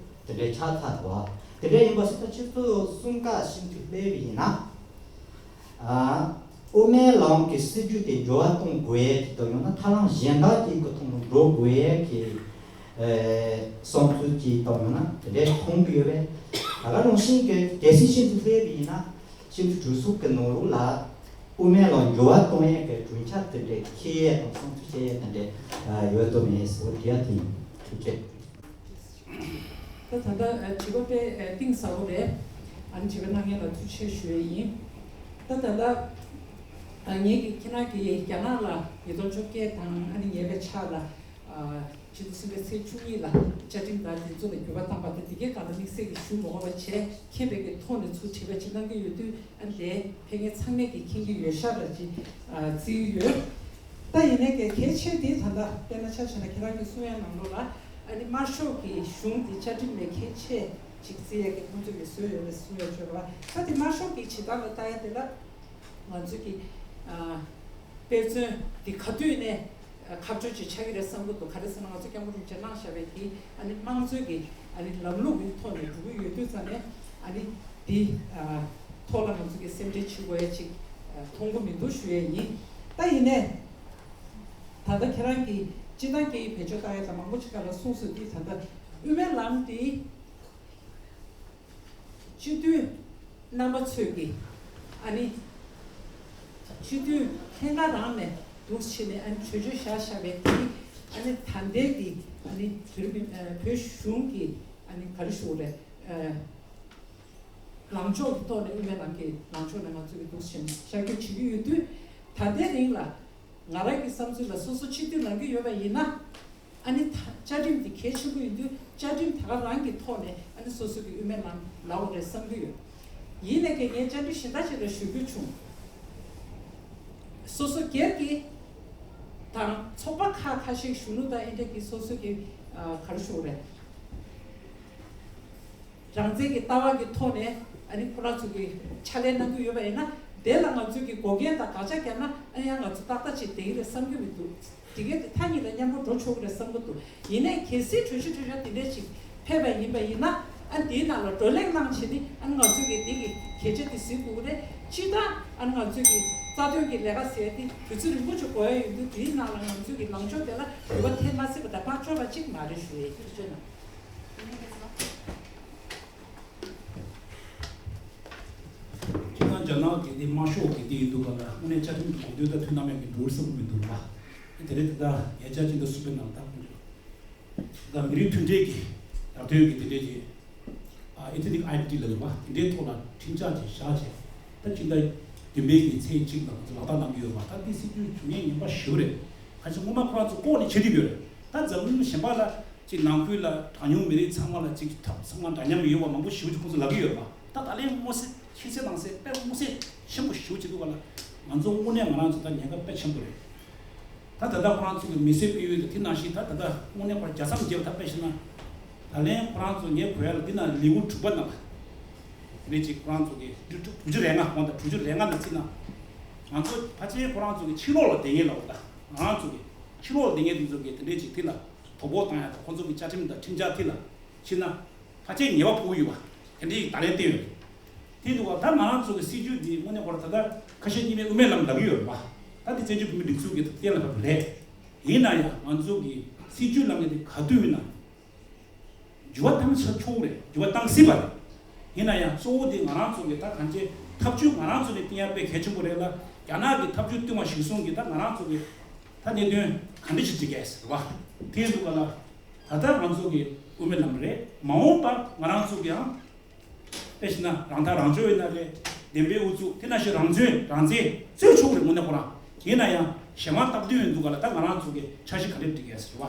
དེ་འདྲའི་ཆགས་ཚར་འདུག་བ། དེ་འདྲ་ཡིན་པ་སོང་ཙང་ཁྱེད་ཚོ་གསུམ་ཀ་སྤྱི་འཐུས་སླེབས་པ་ཡིན་ན། ཨ། དབུ་མའི་ལམ་གྱི་སྲིད་བྱུས་དེ་འགྱུར་བ་གཏོང་དགོས་ཡས་ཀྱི་དོན་ཡང་ན་ཐབས་ལམ་གཞན་དག་ཅིག་གི་ཐོག་ནས་འགྲོ་དགོས་ཡས་ཀྱི་ཨེ་བསམ་ཚུལ་ཅིག་དང་ཡང་ན་དེ་འདྲའི་མཐོང་གི་ཡོད་པས། ད་ག་ནང་བཞིན་གྱི་གལ་སྲིད་སྤྱི་འཐུས་སླེབས་པ་ཡིན་ན་སྤྱི་འཐུས་གྲོས་ཚོགས་ཀྱི་ནང་ལོགས་ལ་དབུ་མའི་ལམ་འགྱུར་བ་གཏོང་ཡས་ཀྱི་གྲོས་འཆར་དེ་འདྲའི་འཁྱེར་ཡས་དང་བསམ་ཚུལ་བཤད་ཡས་དེ་འདྲའི་ཡོད་དོ་མེད་ཟེར་བ་དྲི་ཡ་དེ་ཡིན། ཐུགས་རྗེ་ཆེ། ད་ད་ལྟ་ཨ་དྲི་བ་དཔེ་ཨ་གཏིང་ཟབ་པོ་རེད། ཨ་ནི་དྲི་བ་གནང་མཁན་ལ་ཐུགས་རྗེ་ཆེ་ཞུ་ཡས་ཡིན། ད་ད་ལྟ་ཨ་ངེད་ཀྱི་ཁྱེད་རང་གིས་རྒྱ་ནག་ལ་ཉིས་སྟོང་བཅོ་བརྒྱད་དང་ཨ་ནི་ཉེ་བའི་ཆར་ལ་ཨ་ཕྱི་ཟླ་གསུམ་པའི་ཚེས་བཅུ་གཉིས་ལ་བཅའ་ཁྲིམས་དང་དེ་ཚོ་ལ་འགྱུར་བ་བཏང་པ་དང་དེ་གའི་སྒང་ལ་དམིགས་བསལ་གྱི་ཞུ་མ་དགོས་པ་བྱས་མཁྱེན་པའི་གི་ཐོག་ནས་ཚུར་དྲི་བ་ཅིག་གནང་གི་ཡོད་དུས། ཨ་ནི་དེ་ཕལ་སྐད་ཚང་མས་ཀྱིས་མཁྱེན་གྱི་ཡོད་ཤག་ལ་ཅིག་ཨ་བརྩི་གི་ཡོད། ད་ཡིན་ནའི་གལ་གལ་ཆེ་དེ་ད་ལྟ་དཔེར་ན་ཆ་བཞག་ན་ཁྱེད་རང་གིས་གསུང་ཡ་ནང་ལོགས་ལ་ཨ་ནི་དམར་ཤོག་གི་གཞུང་དེ་བཅའ་ཁྲིམས་ལས་གལ་ཆེ་ཅིག་བརྩི་ཡ་གི་ཁོང་ཚོ་གིས་བཟོས་ཡོད་རེད་གསུང་ཡ་བརྗོད་པ། ད་དེ་དམར་ཤོག་གི་བྱེད་སྟངས་ལ་ལྟ་ཡ་དེ་ལ་ང་ཚོ་གི་ཨ་དཔེ་མཚོན་དེ་ག་དུས་ནས་ཁག་ཆེ་ཅིག་ཆགས་ཀྱི་རེད་བསམ་གྱི་འདུག་ག་རེ་ཟེར་ན་ང་ཚོ་སྐྱབས་མགོན་རིན་པོ་ཆེ་གནང་བཞག་པའི་དེ་ཨ་ནི་དམངས་གཙོའི་གི་ཨ་ནི་ལམ་ལུགས་ཀྱི་ཐོག་ནས་འགྲོ་གི་ཡོད་དུས་ཙང་ནས་ཨ་ནི་དེ་ཨ་ཐོག་ལ་ང་ཚོ་གི་སེམས་ཁྲལ་བྱེད་དགོས་ཡ་ཅིག་ཨ་མཐོང་གི་མི་འདུག་ཞུ་ཡས་ཡིན། ད་ཡིན་ནའི་ད་ལྟ་ཁྱེད་རང་གིས་སྤྱི་བཏང་སྐད་ཡིག་བེད་སྤྱོད་བཏང་ཡ་དང་མང་པོ་ཅིག་སྒང་ལ་གསུངས་སོང་དུས་ད་ལྟ་དབུ་མའི་ལམ་དེ། སྤྱི་འཐུས་རྣམ་པ་ཚོས་ཀྱིས་ཨ་ནི་སྤྱི་འཐུས་ལྷན་ཁང་རང་ནས་འདུག་བྱས་ནས་ཨ་ནི་གྲོས་ཆོད་བཞག་བཞག་པའི་དེ་ཨ་ནི་ད་ལྟའི་གི་ཨ་ནི་བོད་མི་ཨ་བོད་གཞུང་གི་ཨ་ནི་ག་རེ་ཞུ་དགོས་རེད། ཨ་ལངས་ཕྱོགས་ཀྱི་ཐོག་ནས་དབུ་མའི་ལམ་གྱི་ལངས་ཕྱོགས་ནས་ང་ཚོ་གི་འདུག་བྱས་ནས་ཤར་བསྐྱོད་བྱེད་ཀྱི་ཡོད་དུས་ད་ལྟའི་རིང་ལ་ང་རང་གི་བསམ་ཚུལ་ལ་སོ་སོ་སྤྱི་འཐུས་ལངས་ཀྱི་ཡོད་པ་ཡིན་ན། ཨ་ནི་ད་བཅའ་ཁྲིམས་འདི་གལ་ཆེན་པོ་ཡིན་དུས་བཅའ་ཁྲིམས་ད་ག་རང་གི་ཐོག་ནས་ཨ་ནི་སོ་སོ་གི་དབུ་མའི་ལམ་ལབ་དགོས་རེད་བསམ་གྱི་ཡོད། ཡིན་ནའི་ཀྱང་ངས་བཅར་འདྲི་གཞན་དག་ཅིག་ལ་ཞུ་རྒྱུ་བྱུང་། སོ་སོ་སྒེར་གྱི་དང་ཚོགས་པ་ཁག་ཁ་ཤས་གཞོན་ནུ་དང་ཨེ་འདྲ་གི་སོ་སོ་གི་ཨ་ག་རེ་ཞུ་དགོས་རེད། རང་བཙན་གྱི་ལྟ་བ་གི་ཐོག་ནས་ཨ་ནི་ཁོ་རང་ཚོ་གི་ཕྱག་ལས་གནང་གི་ཡོད་པ་ཡིན་ན་དེ་ལ་ང་ཚོས་ཀྱི་འགོག་རྐྱེན་དང་དགག་བྱ་བརྒྱབ་ན་ཨ་ནི་ཡང་ང་ཚོ་ཏག་ཏག་ཅིག་བསྡད་ཀྱི་རེད་བསམ་གྱི་མི་འདུག་དེ་གའི་དེ་མཐའ་གཉིས་ལ་མཉམ་པོ་འགྲོ་ཆོག་གི་རེད་བསམ་གྱི་འདུག་ཡིན་ནའི་གལ་སྲིད་གྲོས་གཞི་གྲོས་འཆར་དེ་འདྲས་ཅིག་ཕེབས་པ་ཡིན་པ་ཡིན་ན་ཨ་ནི་དེའི་ནང་ལ་བགྲོ་གླེང་གནང་བྱས་ནི་ཨ་ནི་ང་ཚོས་ཀྱི་དེ་གི་གལ་ཆེ་དེ་གཟིགས་དགོས་ཀྱི་རེད། སྤྱིར་བཏང་ཨ་ནི་ང་ཚོས་ཀྱི་རྩ་དོན་གྱི་ལས་ཀ་ཟེར་དེ་དུས་ཚོད་རིང་པོ་ཅིག་འགོར་ཡ་ཡིན་དུས་དེའི་ནང་ལ་ང་ཚོས་ཀྱི་ལངས་ཕྱོགས་དེ་ལ་འགྱུར་བ་ཐེབས་མ་སྲིད་པ་དང་ཕར་ཕྱོགས་པ་ཅིག་མ་རེད་ཞུ་ཡས་ཐུགས་རྗེ་གནང་། སྤྱིར་བཏང་རྒྱ་ནག་གི་དེ་དམར་ཤོག་གི་དེ་ཡིན་འདུག་ག་ལ་དངོས་གནས་བཅའ་ཁྲིམས་ཀྱི་དགོངས་དོན་དང་མཐུན་གནང་མེད་ཀྱི་འགྲོ་བསམ་གྱི་མི་འདུག་ལ། དེ་རེད་དེ་ད་ཉེ་ཆར་ཕྱི་ཟླ་གསུམ་པའི་ནང་ད་ཁོང་ཚོ་ད་མི་རིགས་མཐུན་སྒྲིལ་གྱི་ལྟ་སྟངས་ཀྱི་དེ་འདྲས་ཀྱི་ ཨེ་ཐི་ནིག་ཨའི་ཌེན་ཊི་ཊི་ལབ་ཡོད་པ། དེ་འདྲའི་ཐོག་ལ་ཁྲིམས་འཆར་ཅིག་བཞག་བྱས། ད་སྤྱི་ཟླ་བདུན་པའི་གི་ཚེས་གཅིག་ལ་ང་ཚོ་ལག་བསྟར་གནང་གི་ཡོད་པ། ད་དེ་སྲིད་ཇུས་བྱུང་ཡས་ངན་པ་ཞེ་པོ་རེད། ཁ་ཅིག་སྔོན་མ་ཁོ་རང་ཚོ་ལྐོག་ནས་བྱེད་བསྡད་ཡོད་རེད། ད་འཛམ་གླིང་གཞན་པ་ལ་ཅིག་ནང་ཁུལ་ལ་གྲངས་ཉུང་མི་རིགས་ཚང་མ་ལ་ཅིག་ཐབས་ཚང་མ་འདྲ་མཉམ་ཡོད་པ་མང་པོ་ཞེ་པོ་ཅིག་ཁོང་ཚོ་ལབ་ཀྱི་ཡོད་པ། ད་ད་ལན་མངོན་གསལ་ཁྱད་གསད་ནང་གསལ་དཔེ་མངོན་གསལ་ཆེན་པོ་ཞེ་པོ་ཅིག་འདུག་ག་ལ། ང་ཚོ་དངོས་གནས་ང་རང་ཚོ་ད་ཉེན་ཁ་དཔེ་ཆེན་པོ་རེད། ད་ད་ལྟ་ཁོ་རང་ཚོ་གི་མི་སེར་སྤེལ་ཡུལ་དང་དེ་ནང་བཞིན་ད་ད་ལྟ་དངོས་གནས་ཁོ་རང་རྒྱལ་མཚམས་བརྒྱབ་ད་དཔེ་བཞག་ན། ད་ལན་ཁོ་རང་ཚོ་ངས་གོ་ཡ་ལ་འདི་ན་ལེའུ་དྲུག་པ་ནང་ལ། དེ་ནས་ཅིག་ཁོ་རང་ཚོ་གི་དྲུག་ཅུ་རེ་ལྔ་འོང་ད་དྲུག་ཅུ་རེ་ལྔ་ནང་བརྩིས་ན། ང་ཚོ་ཕལ་ཆེར་ཁོ་རང་ཚོ་གི་ཕྱི་ལོགས་ལ་བསྡད་མཁན་ལ་འོ་ད་ང་རང་ཚོ་གི་ཕྱི་ལོགས་ལ་བསྡད་མཁན་དེ་ཚོ་གི་དེ་འདྲས་ཅིག་དེ་ལ་དོ་ཕོག་བཏང་ཡ་དང་ཁོ་ཚོ་གི་བཅའ་ཁྲིམས་དང་ཁྲིམས་འཆར་དེ་ལ་ཕྱིན་ན། ཕལ་ཆེར་ཉེས་པ་ཕོག་གི་ཡོད་པ། དེ་འདྲའི་ད་ལན་བསྟན་ཡོད། དེ་འདུག་ག་ད་ང་རང་ཚོ་གི་སྲིད་ཇུས་འདི་དངོས་གནས་ཁོ་ར་ད་ལྟ་ཁ་ཤས་གཉིས་མེད་དབུ་མའི་ལམ་ལབ་ཀྱི་ཡོད་རེད་པ། ད་དེ་བཙན་བྱོལ་བོད་མིའི་སྒྲིག་འཛུགས་ཀྱི་གཏན་ལ་ཕབ་པ་རེད། ཡིན་ན་ཡང་ང་ཚོ་གི་སྲིད་ཇུས་ལབ་མཁན་དེ་ག་དུས་ཡིན་ན་འགྱུར་བ་བཏང་ཆོག་ཆོག་རེད། འགྱུར་བ་བཏང་སྲིད་པ་རེད། ཡིན་ན་ཡང་གཙོ་བོ་དེ་ང་རང་ཚོ་གི་ད་གང་ཅི་ཐབས་ཇུས་ང་རང་ཚོ་ནས་བཏིང་ཡ་དཔེ་གལ་ཆེན་པོ་རེད་ལ། རྒྱ་ནག་གི་ཐབས་ཇུས་བཏིང་བ་གཞིར་བཟུང་གི་ད་ང་རང་ཚོ་གི་ད་གནད་དོན་ག་འདྲ་ཞིག་འགྲིག་གས་ཟེར་བ་དེ་འདུག་ག་ལ། ད་ལྟ་ང་ཚོ་གི་དབུ་མའི་ལམ་རེད། མ་འོངས་པ་ང་རང་ཚོ་གི་ཡང་དཔེ་བྱས་ན་རང་ཐག་རང་གཅོད་ཡིན་ན་རེད། བདེན་པའི་ཨུ་ཚུགས་དེ་ནང་བཞིན་རང་བཙན་རང་བཙན་རྩོད་ཆོག་རེད་དངོས་གནས་ཁོ་རང་། ཡིན་ན་ཡང་གཞན་མ་སྟབས་བདེ་ཡོད་འདུག་ག་ལ། ད་ང་རང་ཚོ་གི་འཆར་གཞི་ག་རེ་སྒྲིག་གས་ཟེར་བ་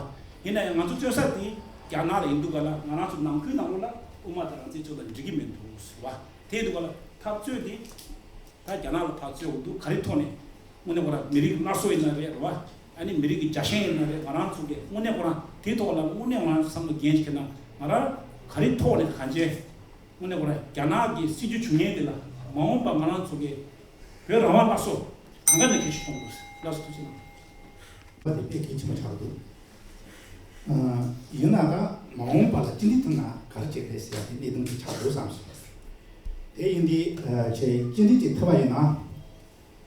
ཡིན་ན་ཡང་ང་ཚོ་རྩོད་ས་དེ་རྒྱ་ནག་ལ་ཡིན་འདུག་ག་ལ། ང་རང་ཚོ་ནང་ཁུལ་ནང་ལོགས་ལ་དབུ་མ་དང་རང་བཙན་རྩོད་ལ་འགྲིག་གི་མི་འདུག་ཟེར་བ་དེ་འདུག་ག་ལ། འཐབ་རྩོད་དེ་ད་རྒྱ་ནག་ལ་ཕར་རྩོད་འོང་འདུག་ག་རེ་ཐོག་ནས་དངོས་གནས་ཁོ་རང་མི་རིགས་སླར་གསོ་ཡིན་ན་རེད་རེད་བ། ཨ་ནི་མི་རིགས་ཀྱི་རྒྱལ་ཞེན་ཡིན་ན་རེད། ང་རང་ཚོ་གི་དངོས་གནས་ཁོ་རང་དེའི་ཐོག་ལ་དངོས་གནས་ང་རང་ཚོ་བསམ་བློ་འགེངས་ཤིག་ན་ང་རང་ག་རེ་ཐོག་ནས་གང་བྱས། དངོས་གནས་ཁོ་རང་རྒྱ་ནག་གི་སྲིད་ཇུས་བྱུང་མཁན་དེ་ལ་མ་འོངས་པ་ང་རང་ཚོ་གི་བོད་རང་དབང་སླར་གསོ་གང་ག་ནས་གལ་ཞིག་གཏོང་དགོས། ལགས་སོ་ཐུགས་རྗེ་གནང་། པ་དེ་དཔེ་གལ་ཆེན་པོ་ཆགས་འདུག་ཨ། ཡིན་ན་ད་མ་འོངས་པ་ལ་ཅི་འདྲའི་ཐུབ་ན་ག་རེ་བྱེད་དགོས་ཟེར་ཡ་དེ་གནད་དོན་ཅིག་ཆགས་འདུག་བསམ་སོང་། དེ་ཡིན་དུས་ཨ་ཆེ་ཅི་འདྲའི་ཅིག་ཐུབ་པ་ཡིན་ན།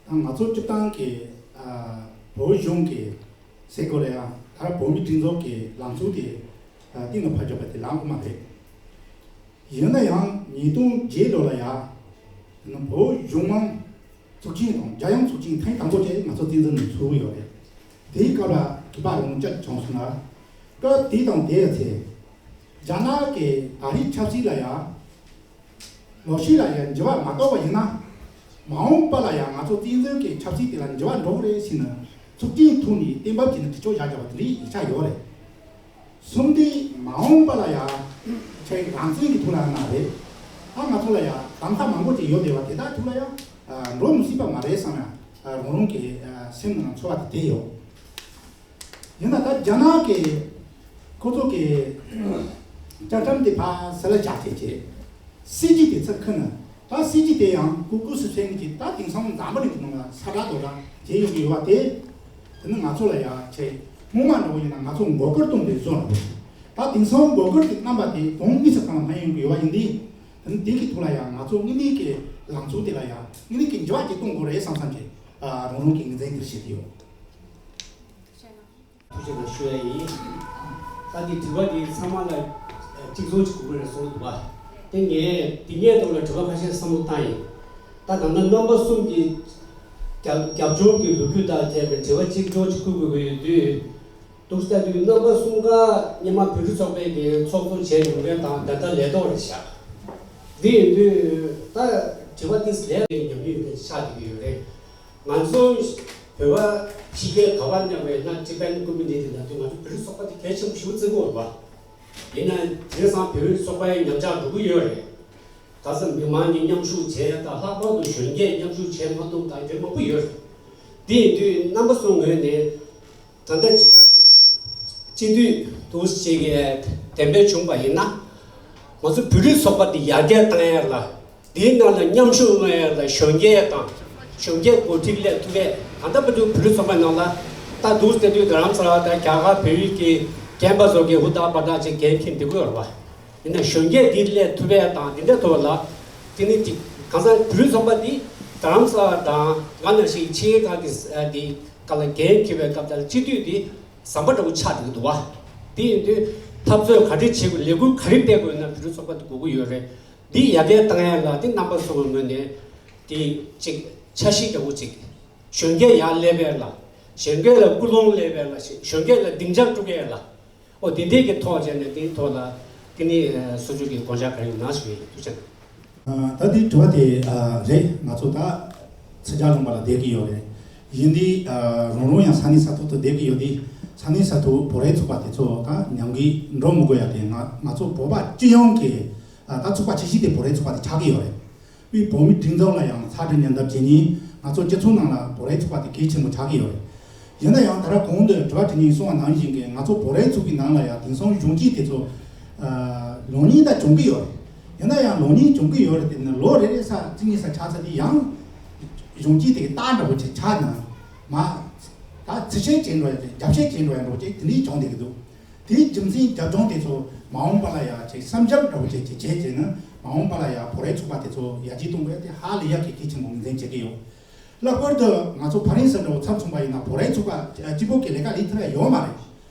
ད་ང་ཚོ་སྤྱིར་བཏང་གི་ཨ་བོད་གཞུང་གི་སེ་གོ་ལ་ཡང་ད་བོད་མི་སྒྲིག་འཛུགས་ཀྱི་ལངས་ཕྱོགས་དེ་ཨ་གཏིང་ལ་ཕབ་རྒྱག་པ་དེ་ལངས་དགོས་མ་རེད། ཡིན་ན་ཡང་ཉིས་སྟོང་བརྒྱད་ལོ་ལ་ཡ་བོད་གཞུང་མང་ཚོགས་ཆེན་དང་རྒྱལ་ཡོངས་ཚོགས་ཆེན་ཐེངས་དང་པོ་དེ་ང་ཚོ་བཙན་འཛུལ་ནས་ཚུགས་ཡོད་རེད། དེའི་སྐབས་ལ་གུས་པ་རང་བཅད་བྱུང་སོང་ན། སྐབས་དེ་དང་དེའི་ཚེ་རྒྱ་ནག་གི་ཨ་རིའི་ཆབ་སྲིད་ལ་ཡ། ལོ་ཤས་ལ་ཡང་འགྱུར་བ་མ་གཏོང་བ་ཡིན་ན། མ་འོངས་པ་ལ་ཡང་ང་ཚོ་བཙན་འཛུལ་གྱི་ཆབ་སྲིད་དེ་ལ་འགྱུར་བ་འགྲོ་གི་རེད་ཟེར་ནས་ཚོགས་ཆེན་ཐོག་ནས་གཏན་འབེབས་བྱས་ནས་དྲི་ལྕོག་བཞག་བཞག་པ་དེ་འདྲའི་ཡིག་ཆ་ཡོད་རེད། གསུམ་དེ་མ་འོངས་པ་ལ་ཡང་ཆེས་རང་བཙན་གྱི་ཐོག་ལ་ཡང་ན་རེད། ད་ང་ཚོ་ལ་ཡང་གདམ་ག་མང་པོ་ཅིག་ཡོད་བསྡད་པ་དེ་དག་ཐོག་ལ་ཡང་འགྲོ་མི་སྲིད་པ་མ་རེད་བསམ་ཡང་རང་རང་གི་སེམས་ནང་ཚོར་བ་དེ་དེ་ཡོད། ཡིན་ན་ད་རྒྱ་ནག་གི་ཁོ་ཚོ་གི་བཅའ་ཁྲིམས་དེ་ཕར་ཟེར་ལ་བཞག་བྱས་བྱས། སྲིད་ཇུས་དེ་ཚུར་ཁུར་ནས་ད་སྲིད་ཇུས་དེ་ཡང་ཀུ་ཀུ་སུ་སེང་གི་ད་དེང་སང་འཛམ་བུ་གླིང་གི་ནང་ལ་ས་བསྒྲགས་རྡོ་བསྒྲགས་བྱས་ཡོང་གི་ཡོད་པ་དེ། དེ་ནི་ང་ཚོ་ལ་ཡང་ཆེས་སྔོན་མ་འདྲ་བོ་ཡིན་ན་ང་ཚོ་མགོ་སྐོར་གཏོང་དེ་བཟོ་འདྲ་བོ། ད་དེང་སང་མགོ་སྐོར་གྱི་རྣམ་པ་དེ་གདོང་མི་སེར་སྒང་ལ་མ་ཡོང་གི་ཡོད་པ་ཡིན་དུས། དེ་ནི་དེ་གི་ཐོག་ལ་ཡང་ང་ཚོ་དངོས་གནས་ཀྱི་ལངས་ཕྱོགས་དེ་ལ་ཡང་དངོས་གནས་ཀྱི་འགྱུར་བ་ཅིག་གཏོང་དགོས་རེད་བསམ་བསམ་གྱི་རང་རང་གི་ངོས་འཛིན་འདིར་བྱེད་ཀྱི་ཡོད། ཐུགས་རྗེ་གནང་ཞུ་ཡ་ཡིན། ད་འདི་དྲི་བ་འདི་ཚང་མ་ལ་གཅིག་མཚུངས་གཅིག་དགོས་ཀྱི་རེད་གསུངས་འདུག་བ། དེ་ངས་འདི་ངའི་ཐོག་ལ་དྲི་བ་ཁ་ཤས་བསམ་བློ་བཏང་ཡིན། ད་ད་ལྟ་རྣམ་པ་གསུམ་གྱི་རྒྱབ་རྒྱབ་ལྗོངས་ཀྱི་ལོ་རྒྱུས་དང་འབྲེལ་བའི་དྲི་བ་གཅིག་མཚུངས་གཅིག་བསྐུལ་དགོས་ཀྱི་ཡོད་དུས། འདུག་ལྟ་དུས་རྣམ་པ་གསུམ་ཀ་སྔོན་མ་བོད་རིགས་ཚོགས་པའི་གི་ཚོགས་གཙོ་བྱས་ཡོང་མཁན་དང་ད་ལྟ་ལས་ཐོག་རེད་ཤག་འདི་ཡིན་དུས་ད་དྲི་བ་འདི་ལས་ཀའི་ཉམས་མྱོང་ཡོད་མཁན་ཆགས་བསྡད་ཀྱི་ཡོད་རེད། ང་ཚོ་བོད་པ་ཕྱི་རྒྱལ་ག་པར་གནས་པ་ཡིན་ན་ཊི་བེ་ཊན་ཀོ་མུ་ནི་ཊི་ལབ་དུས་ང་ཚོ་བོད་རིགས་ཚོགས་པ་དེ་གལ་ཆེན་པོ་ཞེ་པོ་བརྩི་གི་ཡོད་རེད་པ། ཡིན་ན་དེང་སང་བོད་རིགས་ཚོགས་པའི་ཉམས་ཆག་འགྲོ་གི་ཡོད་རེད། ག་ས་མི་མང་གིས་མཉམ་ཞུགས་བྱས་དང་ལྷག་པར་དུ་གཞོན་སྐྱེས་མཉམ་ཞུགས་བྱས་མ་ཐུབ་དང་དེ་མང་པོ་ཡོད་རེད། དེ་ཡིན་དུས་རྣམ་པ་གསུམ་ངོས་ནས། ད་ལྟ་སྤྱི་འཐུས་འདུག་ཅིག་གི་འདེམས་པ་བྱུང་བ་ཡིན་ན། ང་ཚོ་བོད་རིགས་ཚོགས་པ་འདི་ཡར་རྒྱས་བཏང་ཡ་ལ། འདིའི་ནང་ལ་མཉམ་ཞུགས་གནང་ཡ་ལ་གཞོན་སྐྱེས་དང་། གཞོན་སྐྱེས་འགོ་ཁྲིད་སླེབས་ཐུབ་པས་ད་ལྟ་བར་དུ་བོད་རིགས་ཚོགས་པའི་ནང་ལ། ད་འདུག་ཟེར་དུས་རྡ་རམ་ས་ལ་དང་རྒྱ་གར་བལ་ཡུལ་གྱི་རྒན་པ་ཚོ་གིས་ཧུར་ཐག་འབད་ཐག་ཅིག་འགན་འཁྱེར་འདི་དགོས་རེད་བ། ཡིན་ན་གཞོན་སྐྱེས་འདི་སླེབས་ཐུབ་པ་དང་འདི་འདྲ་ཐུབ་པ་ལ། དེ་ནི་ཅིག་གང་ཟག་བོད་རིགས་ཚོགས་པ་འདི་རྡ་རམ་ས་ལ་དང་ང་ནང་བཞིན་ཆེད་མངགས་ཀྱི་འདི་ག་ལ་འགན་འཁྱེར་བའི་སྐབས་དེར་སྤྱི་འཐུས་འདི་ཟམ་པ་འདྲ་བོ་ཆགས་འགྲོ་གི་འདུག་བ། དེ་ཡིན་དུས་འཐབ་རྩོད་ག་འདྲ་བྱེད་དགོས་ལས་འགུལ་ག་རེ་སྤེལ་དགོས་ན་བོད་རིགས་ཚོགས་པ་འདི་དགོས་ཀྱི་ཡོད་རེད། འདི་ཡར་རྒྱས་བཏང་ཡ་ལ་འདི་རྣམ་པ་གསུམ་གྱི་ངོས་ནས་འདི་ཅིག་འཆར་གཞི་འདྲ་བོ་ཅིག་གཞོན་སྐྱེས་ཡར་སླེབས་ཡ་ལ་གཞོན་སྐྱེས་ལ་སྐུལ་སློང་སླེབས་ཡ་ལ་གཞོན་སྐྱེས་ལ་སྡིངས་ཆ་དཀྲུག་ཡ་ལ། ཨོ་དེ་འདྲའི་གི་ཐོག་བྱས་ནས་དེའི་ཐོག་ལ་ དེ་ནས་ཨ་གསོལ་ཇུས་ཀྱི་དགོངས་འཆར་ག་རེ་ཡོད་ན་ཞུ་ཡིན། ཐུགས་རྗེ་ཆེ། ཨ་ད་འདི་དྲི་བ་དེ་ཨ་རེད། ང་ཚོ་ད་ཚིག་ཇ་ལུང་པ་ལ་བསྡད་ཀྱི་ཡོད་རེད། ཡིན་དུས་ཨ་རང་རང་ཡང་ས་གནས་ས་ཐོག་ཏུ་བསྡད་ཀྱི་ཡོད་དུས། ས་གནས་ས་ཐོག་བོད་རིགས་ཚོགས་པ་དེ་ཚོ་ད་ཉམས་རྒུད་འགྲོ་མི་དགོས་ཡ་དེ། ང་ང་ཚོ་བོད་པ་སྤྱི་ཡོངས་ཀྱི་ཨ་ད་ཚོགས་པ་ཆེ་ཤོས་དེ་བོད་རིགས་ཚོགས་པ་དེ་ཆགས་ཀྱི་ཡོད་རེད། དབུས་བོད་མིའི་སྒྲིག་འཛུགས་ལ་ཡང་ཚ་དྲི་ཉེན་བརྡ་བྱེད་མཁན། ང་ཚོ་སྤྱི་ཚོགས་ནང་ལ་བོད་རིགས་ཚོགས་པ་དེ་གལ་ཆེན་པོ་ཆགས་ཀྱི་ཡོད་རེད། ཡིན་ན་ཡང་ད་ར་གོང་དུ་དྲི་བ་དྲི་མཁན་གསུངས་པ་ནང་བཞིན་གྱི། ང་ཚོ་བོད་རིགས་ཚོགས་པའི་ནང་ལ་ཡང་དེང་སང་གཞོན་སྐྱེས་དེ་ཚོ་ཨ་ལོ་ཉེས་ད་བྱུང་གི་ཡོད་རེད། ཡིན་ན་ཡང་ལོ་ཉེས་བྱུང་གི་ཡོད་རེད་དེ་ནི། ལོ་རེ་རེ་ས་བཅུ་གཉིས་ས་ཆགས་ཚར་དུས་ཡང་གཞོན་སྐྱེས་དེ་གི་རྟགས་འདྲ་བོ་ཅིག་ཆགས་ན་མ་ད་ཚིག་ཤད་བྱེད་འགྲོ་ཡ་དེ་རྒྱབ་ཤད་བྱེད་འགྲོ་ཡ་འདྲ་བོ་ཅིག་དེ་འདྲའི་བྱུང་བསྡད་ཀྱི་འདུག་དེའི་རྒྱུ་མཚན་རྒྱབ་ལྗོངས་དེ་ཚོ་མ་འོངས་པ་ལ་ཡ་ཅིག་བསམ་འཆར་འདྲ་བོ་ཅིག་ཅིག་བྱས་བྱས་ན། མ་འོངས་པ་ལ་ཡ་བོད་རིགས་ཚོགས་པ་དེ་ཚོ་ཡར་རྒྱས་གཏོང་དགོས་དེ་ཧ་ལས་ཡག་གི་གལ་ཆེན་པོ་ངོས་འཛིན་བྱེད་ཀྱི་ཡོད། ལྷག་པར་དུ་ང་ཚོ་ཕ་རན་སི་འདྲ་བོ་ཚབ་མཚོན་པ་ཡིན་ན། བོད་རིགས་ཚོགས་པ་གཅིག་པོ་གི་ལས་ཀ་ལས་ཐུབ་ཡ་ཡོད་མ་རེད།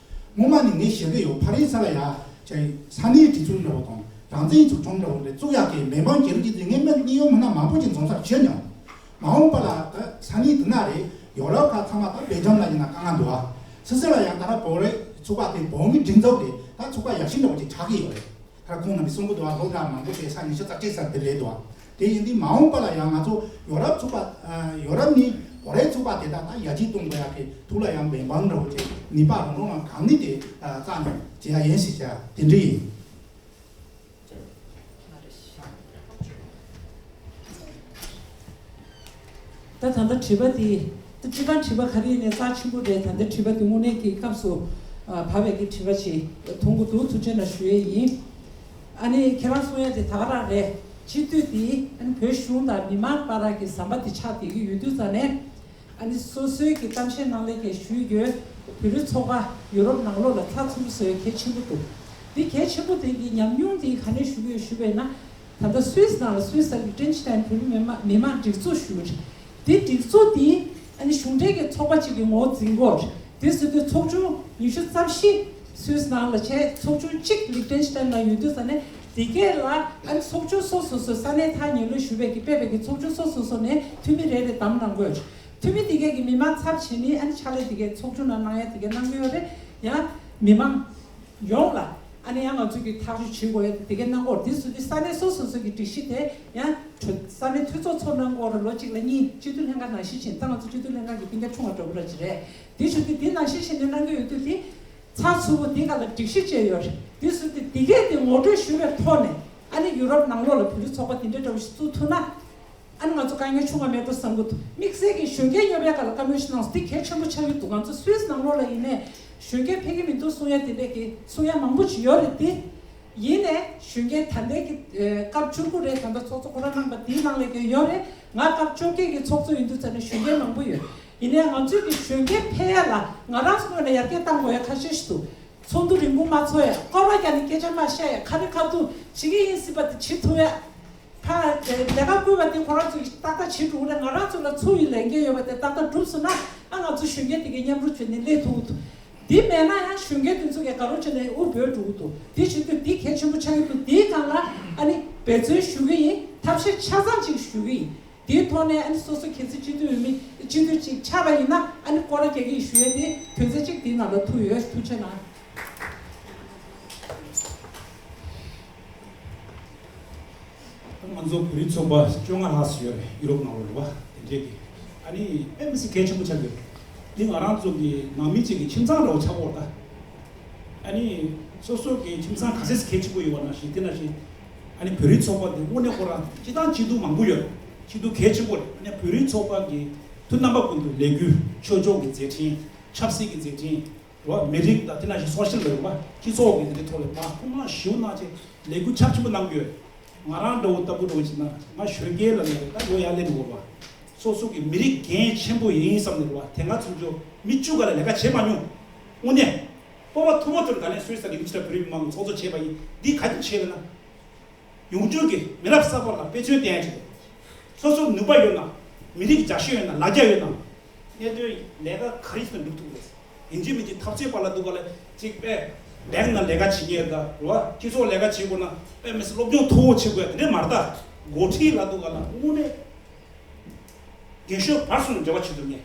སྔོན་མ་ནས་ངས་བཤད་ཀྱི་ཡོད། ཕ་རན་སི་ལ་ཡ་ཅིག་ས་གནས་གྲོས་ཚོགས་འདྲ་བོ་དང་རང་བཙན་ཚོགས་ཆུང་འདྲ་བོ་རེ་བཙུགས་ཡག་གི་མི་མང་སྒེར་གྱི་དེ་ངས་མི་གཉིས་ཡོད་མི་སྣ་མང་པོ་ཅིག་འཛོམས་སར་བྱོན་མྱོང་། མ་འོངས་པ་ལ་ད་ས་གནས་དེ་ན་རེད། ཡོ་རོབ་ཁག་ཚང་མ་ད་སྦེལ་ཇམ་ལ་ཡིན་ན་དཀའ་ངལ་འདུག་ཨ། སི་སི་ལ་ཡང་ད་ལྟ་བོད་རིགས་ཚོགས་པ་དེ་བོད་མིའི་སྒྲིག་འཛུགས་རེད། ད་ཚོགས་པ་ཡག་ཤོས་འདྲ་བོ་ཅིག་ཆགས་ཀྱི་ཡོད་རེད། ད་ཁོང་རྣམ་པས་གསུང་གི་འདུག་ཨ། སློབ་གྲྭ་མང་པོ་བྱས་ས་ཉི་ཤུ་རྩ་གཅིག་ཙམ་དེ་རེད་འདུག་ཨ། དེ་ཡིན་དུས་མ་འོངས་པ་ལ་ཡང་ང་ཚོ་ཡོ་རོབ་ཚོགས་པ་ཨ་ཡོ་རོབ་ནས་བོད་རིགས་ཚོགས་པ་དེ་དག་ད་ཡར་རྒྱས་གཏོང་དགོས་ཡག་གི་ཐུགས་ལ་ཡང་འབད་འབུངས་འདྲ་བོ་བྱས། ནུས་པ་རང་རང་ལ་གང་ནུས་དེ་ཨ་བསམ་ནས་བྱེད་ཡག་ཡིན་ཞེས་བྱ་དེ་འདྲ་ཡིན། ད་ད་ལྟ་དྲི་བ་དེ། ད་སྤྱིར་བཏང་དྲི་བ་ག་རེ་ཡིན་ནའི་རྩ་ཆེན་པོ་རེད། ད་ལྟ་དྲི་བ་དེ་དངོས་གནས་ཀྱི་སྐབས་སུ་ཨ་བབས་པའི་གི་དྲི་བ་ཞིག་མཐོང་གི་འདུག་ཐུགས་རྗེ་གནང་ཞུ་ཡས་ཡིན། ཨ་ནི་ཁྱེད་རང་གསུང་ཡས་དེ་ད་ག་རང་རེད། སྤྱི་འཐུས་དེ་ཨ་ནི་བོད་གཞུང་དང་མི་མང་བར་གྱི་ཟམ་པ་དེ་ཆགས་བསྡད་ཀྱི་ཡོད་དུས་ཙང་ནས། ཨ་ནི་སོ་སོའི་གི་གཏམ་བཤད་ནང་ལས་ཀྱང་ཞུས་ཡོད། བོད་རིགས་ཚོགས་པ་ཡུ་རོབ་ནང་ལོགས་ལ་ཚགས་ཚུད་པོ་བཟོ་ཡ་གལ་ཆེན་པོ་འདུག་འདི་གལ་ཆེན་པོ་དེ་གི་ཉམས་མྱོང་དེ་ག་ནས་ཞུ་གི་ཡོད་ཞུས་པ་ཡིན་ན། ད་ལྟ་སུད་སི་ནང་ལ་སུད་སི་ལི་ཀི་ཊེན་སི་ཊེན་བོད་མི་མི་མང་སྒྲིག་འཛུགས་ཞུ་གི་རེད། འདི་སྒྲིག་འཛུགས་དེ་ཨ་ནི་གཞུང་འབྲེལ་གྱི་ཚོགས་པ་གཅིག་གི་ངོ་བོ་འཛིན་གྱི་ཡོད་རེད། དེ་ཟེར་དུས་ཚོགས་ཆུང་ཉི་ཤུ་རྩ་བཞི་སུད་སི་ནང་ལ་བྱས། ཚོགས་ཆུང་གཅིག་ལི་ཀི་ཊེན་སི་ཊེན་ལ་ཡོད་དུས་ཙ་ནས། དེ་གས་ལ་ཨ་ནི་ཚོགས་ཆུང་སོ་སོ་སོ་ས་གནས་ཐག་ཉེ་ལོས་ཞུས་པའི་གི་སྤེལ་བའི་གི་ཚོགས་ཆུང་སོ་སོ་སོ་ནས་འཐུས་མི་རེ་རེ་བདམས་གནང་དགོས་རེད། འཐུས་མི་དེ་གས་ཀྱི་མི་མང་ཚབ་བྱས་ནས་ཨ་ནི་ཕྱག་ལས་དེ་གས་ཚོགས་ཆུང་ནང་གནང་ཡ་དེ་གས་གནང་གི་ཡོད་རེད། ཡང་མི་མང་ཡོངས་ལ་ཨ་ནི་ཡང་ང་ཚོས་ཀྱི་ཐག་གཅོད་བྱེད་དགོས་ཡ་དེ་གས་གནང་དགོས་རེད། དེ་སོ་དུས་ས་གནས་སོ་སོ་སོ་གི་སྒྲིག་གཞི་དེ་ཡང་གྲོས། ས་གནས་འཐུས་ཚོགས་ཚོགས་གནང་དགོས་རེད། ལོ་གཅིག་ལ་གཉིས། སྤྱི་འཐུས་ལྷན་ཁང་ནང་བཞིན་བྱས། ད་ང་ཚོ་སྤྱི་འཐུས་ལྷན་ཁང་གི་སྤུན་ཀྱག་ཆུང་བ་འདྲ་པོ་ར་ཅིག་རེད། དེ་བྱུང་དུས་དེ་ནང་བཞིན་བྱས་ནས་གནང་གི་ཡོད་དུས་དེ། ཚགས་ཚུད་པོ་འདི་ག་ལ་སྒྲིག་གཞི་བཅས་ཡོད་རེད། དེ་སོ་དུས་འདི་གས་དེ་ངོ་སྤྲོད་ཞུ་བའི་ཐོག་ནས། ཨ་ནི་ཡུ་རོབ་ནང་ལོགས་ལ་བོད་རིགས་ཚོགས་པ་དེ་འདྲའི་འདྲ་བོ་ཞིག་བཙུགས་ཐུབ་ན། ཨ་ནི་ང་ཚོ་དཀའ་ངལ་ཆུང་བ་མེད་འགྲོ་བསམ་གྱི་འདུག་དམིགས་བསལ་གྱི་གཞོན་སྐྱེས་སློབ་གྲྭའི་སྒང་ལ་བཀའ་མོལ་ཞིག་གནང་སོང་། འདི་གལ་ཆེན་པོ་ཆགས་ཀྱི་འདུག་ང་ཚོ་སུད་སི་ནང་ལོགས་ལ་ཡིན་ནའི་གཞོན་སྐྱེས་ཕེབས་ཀྱི་མི་འདུག་གསུང་ཡ་དེ་འདྲས་ཀྱི་གསུང་ཡ་མང་པོ་ཞིག་ཡོད་རེད་དེ། ཡིན་ནའི་གཞོན་སྐྱེས་ད་ལྟའི་གི་ཨེ་སྐབས་བཅུ་དགུ་རེད། ད་ལྟ་ཚོགས་གཙོ་ཁོ་རང་གནང་པ་དེའི་ནང་ལ་ཀྱང་ཡོད་རེད། ང་སྐབས་བཅོ་བརྒྱད་ཀྱི་ཚོགས་གཙོ་ཡིན་དུས་ཙ་ནས་གཞོན་སྐྱེས་མང་པོ་ཡོད། ཡིན་ནའི་ང་ཚོས་ཀྱི་གཞོན་སྐྱེས་ཕེབས་ཡ་ལ་ང་རང་ཚོ་ངོས་ནས་ཡར་རྒྱས་གཏང་དགོས་ཡ་ཁ་ཤས་ཤིག་འདུག་ཚོགས་འདུ་རིང་པོ་མ་ཚོགས་ཡ། སྐོར་ར་རྒྱག་ནས་སྐད་ཆ་མ་བཤད་ཡ། ཁ་རི་ཁ་ཐུག་བྱེད་ཀྱི་ཡིན་སྲིད་པ་དེ་བྱེད་ཐུབ་ཡ། ཕ་ལས་ཀ་བསྐུལ་བ་དེ་ཁོ་རང་ཚོས་ཏག་ཏག་བྱེད་འགྲོ་གི་རེད། ང་རང་ཚོ་ལ་ཚུར་ཡི་ལས་འགན་ཡོད་པ་དེ་ཏག་ཏག་འགྲུབ་སོང་ན། ཨ་ང་ཚོ་གཞོན་སྐྱེས་དེ་གའི་མཉམ་རུབ་བྱས་ནས་སླེབས་ཐུབ་ཀྱི་འདུག་འདི་མེད་ན་ཡང་གཞོན་སྐྱེས་དེ་ཚོ་གིས་དགའ་རབ་བྱས་ནས་དབུ་འབོད་འགྲོ་གི་འདུག་དེ་བྱེད་དུས་འདི་གལ་ཆེན་པོ་ཆགས་ཀྱི་འདུག་འདིའི་སྒང་ལ་ཨ་ནི་འབད་བརྩོན་ཞུ་གི་ཡིན། ཐབས་ཤེས་ཆ་ཚང་ཅིག་ཞུ་གི་ཡིན། དེའི་ཐོག་ནས་ཨ་ནི་སོ་སོ་གལ་སྲིད་སྤྱི་འཐུས་འོས་མི་སྤྱི་འཐུས་ཅིག་ཆགས་པ་ཡིན་ན། ཨ་ནི་སྐོར་ར་རྒྱག་གི་ཡིན་ཞུ་ཡས་དེ་དོན་ཚན་གཅིག་དེའི་ནང་ལ་ཐུག་ཡོད། ཐུགས་རྗེ་གནང་། ང་ཚོ་བོད་རིགས་ཚོགས་པ་བཅོ་ལྔ་ལྷག་ཙམ་ཡོད་རེད། ཡུ་རོབ་ནང་ལོགས་ལ་བ་དེ་འདྲས་ཀྱི། ཨ་ནི་དཔེ་མི་སྲིད་གལ་ཆེན་པོ་ཆགས་ཀྱི་ཡོད། འདི་ང་རང་ཚོ་གི་ནང་མི་གཅིག་གི་ཁྱིམ་ཚང་འདྲ་བོ་ཆགས་ཀྱི་ཡོད་རེད་ད། ཨ་ནི་སོ་སོ་གི་ཁྱིམ་ཚང་ག་ཚད་གལ་ཆེན་པོ་ཡོད་པ་ནང་བཞིན། དེ་ནང་བཞིན་ཨ་ནི་བོད་རིགས་ཚོགས་པ་དེ་དངོས་གནས་ཁོ་རང་སྤྱིར་བཏང་སྐྱིད་སྡུག་མང་པོ་ཡོད་རེད། སྐྱིད་སྡུག་གལ་ཆེན་པོ་རེད། ཨ་ནི་བོད་རིགས་ཚོགས་པ་གི་དུས་རྣམ་པ་ཀུན་ཏུ་ལས་འགུལ། ཆོས་ཕྱོགས་ཀྱི་མཛད་འཕྲིན། ཆབ་སྲིད་ཀྱི་མཛད་འཕྲིན། རེད་བ། མི་རིགས་དང་དེ་ནང་བཞིན་སོ་ཤལ་རེད་བ། སྤྱི་ཚོགས་ཀྱི་འདི་ཐོག་ལ་མ་ཐུགས་སྣང་ཞེ་པོ་གནང་བྱས་ལས་འགུལ་ཚབས་ཆེན་པོ་གནང་གི་ཡོད། ང་རང་འདྲ་བོ་ལྟ་བུ་འདྲ་བོ་བྱས་ན་ང་གཞོན་སྐྱེས་ལ་ལས་ད་ལོ་ཡར་སླེབས་འགྲོ་བ། སོ་སོ་གི་མི་རིགས་འགན་ཆེན་པོ་ཡིན་བསམ་ནས་རེད་བ། དེ་སྔ་ཚུན་ཆད་མི་བཅུ་ག་ལ་ལས་ཀ་བྱས་མ་མྱོང་། དངོས་གནས་སྤོབས་པ་མཐོ་པོ་ཐོག་ནས་ད་ལན་སུད་སི་ལ་ཡུ་ཊི་ཤི་བོད་རིགས་མི་མང་གི་ཚོགས་གཙོ་བྱས་པ་ཡིན། འདི་ག་རེ་བྱས་ལབ་ན། ཡོང་རྒྱུ་གི་མི་རབས་གསར་པ་ལ་དཔེ་མཚོན་བསྟན་ཡ་ཅིག་རེད། སོ་སོར་ནུས་པ་ཡོད་ན། མི་རིགས་རྒྱ་ཤེས་ཡོད་ན། ལ་རྒྱ་ཡོད་ན། གནད་དོན་ལས་ཀ་ག་རེ་ཞིག་འགྲུབ་ཐུབ་རེད། ཡིན་གཅིག་མིན་གཅིག་འཐབ་རྩོད་པ་ལབ་དུས་ག་ལ་ཅིག་པས་བེང་ནང་ལས་ཀ་བྱེད་མཁན་དང་རེད་བ། སྤྱི་ཚོགས་ལས་ཀ་བྱེད་དགོས་ན་དཔེ་མི་སྲིད་སློབ་སྦྱོང་མཐོ་བོ་བྱེད་དགོས་ཡ་དེ་འདྲས་མ་རེད་ད། འགོ་ཁྲིད་ལབ་དུས་ག་ལ་དངོས་གནས་རྒན་ཤོས་བར་གསུམ་ལ་འབྲེལ་བ་བྱེད་ཐུབ་མཁན།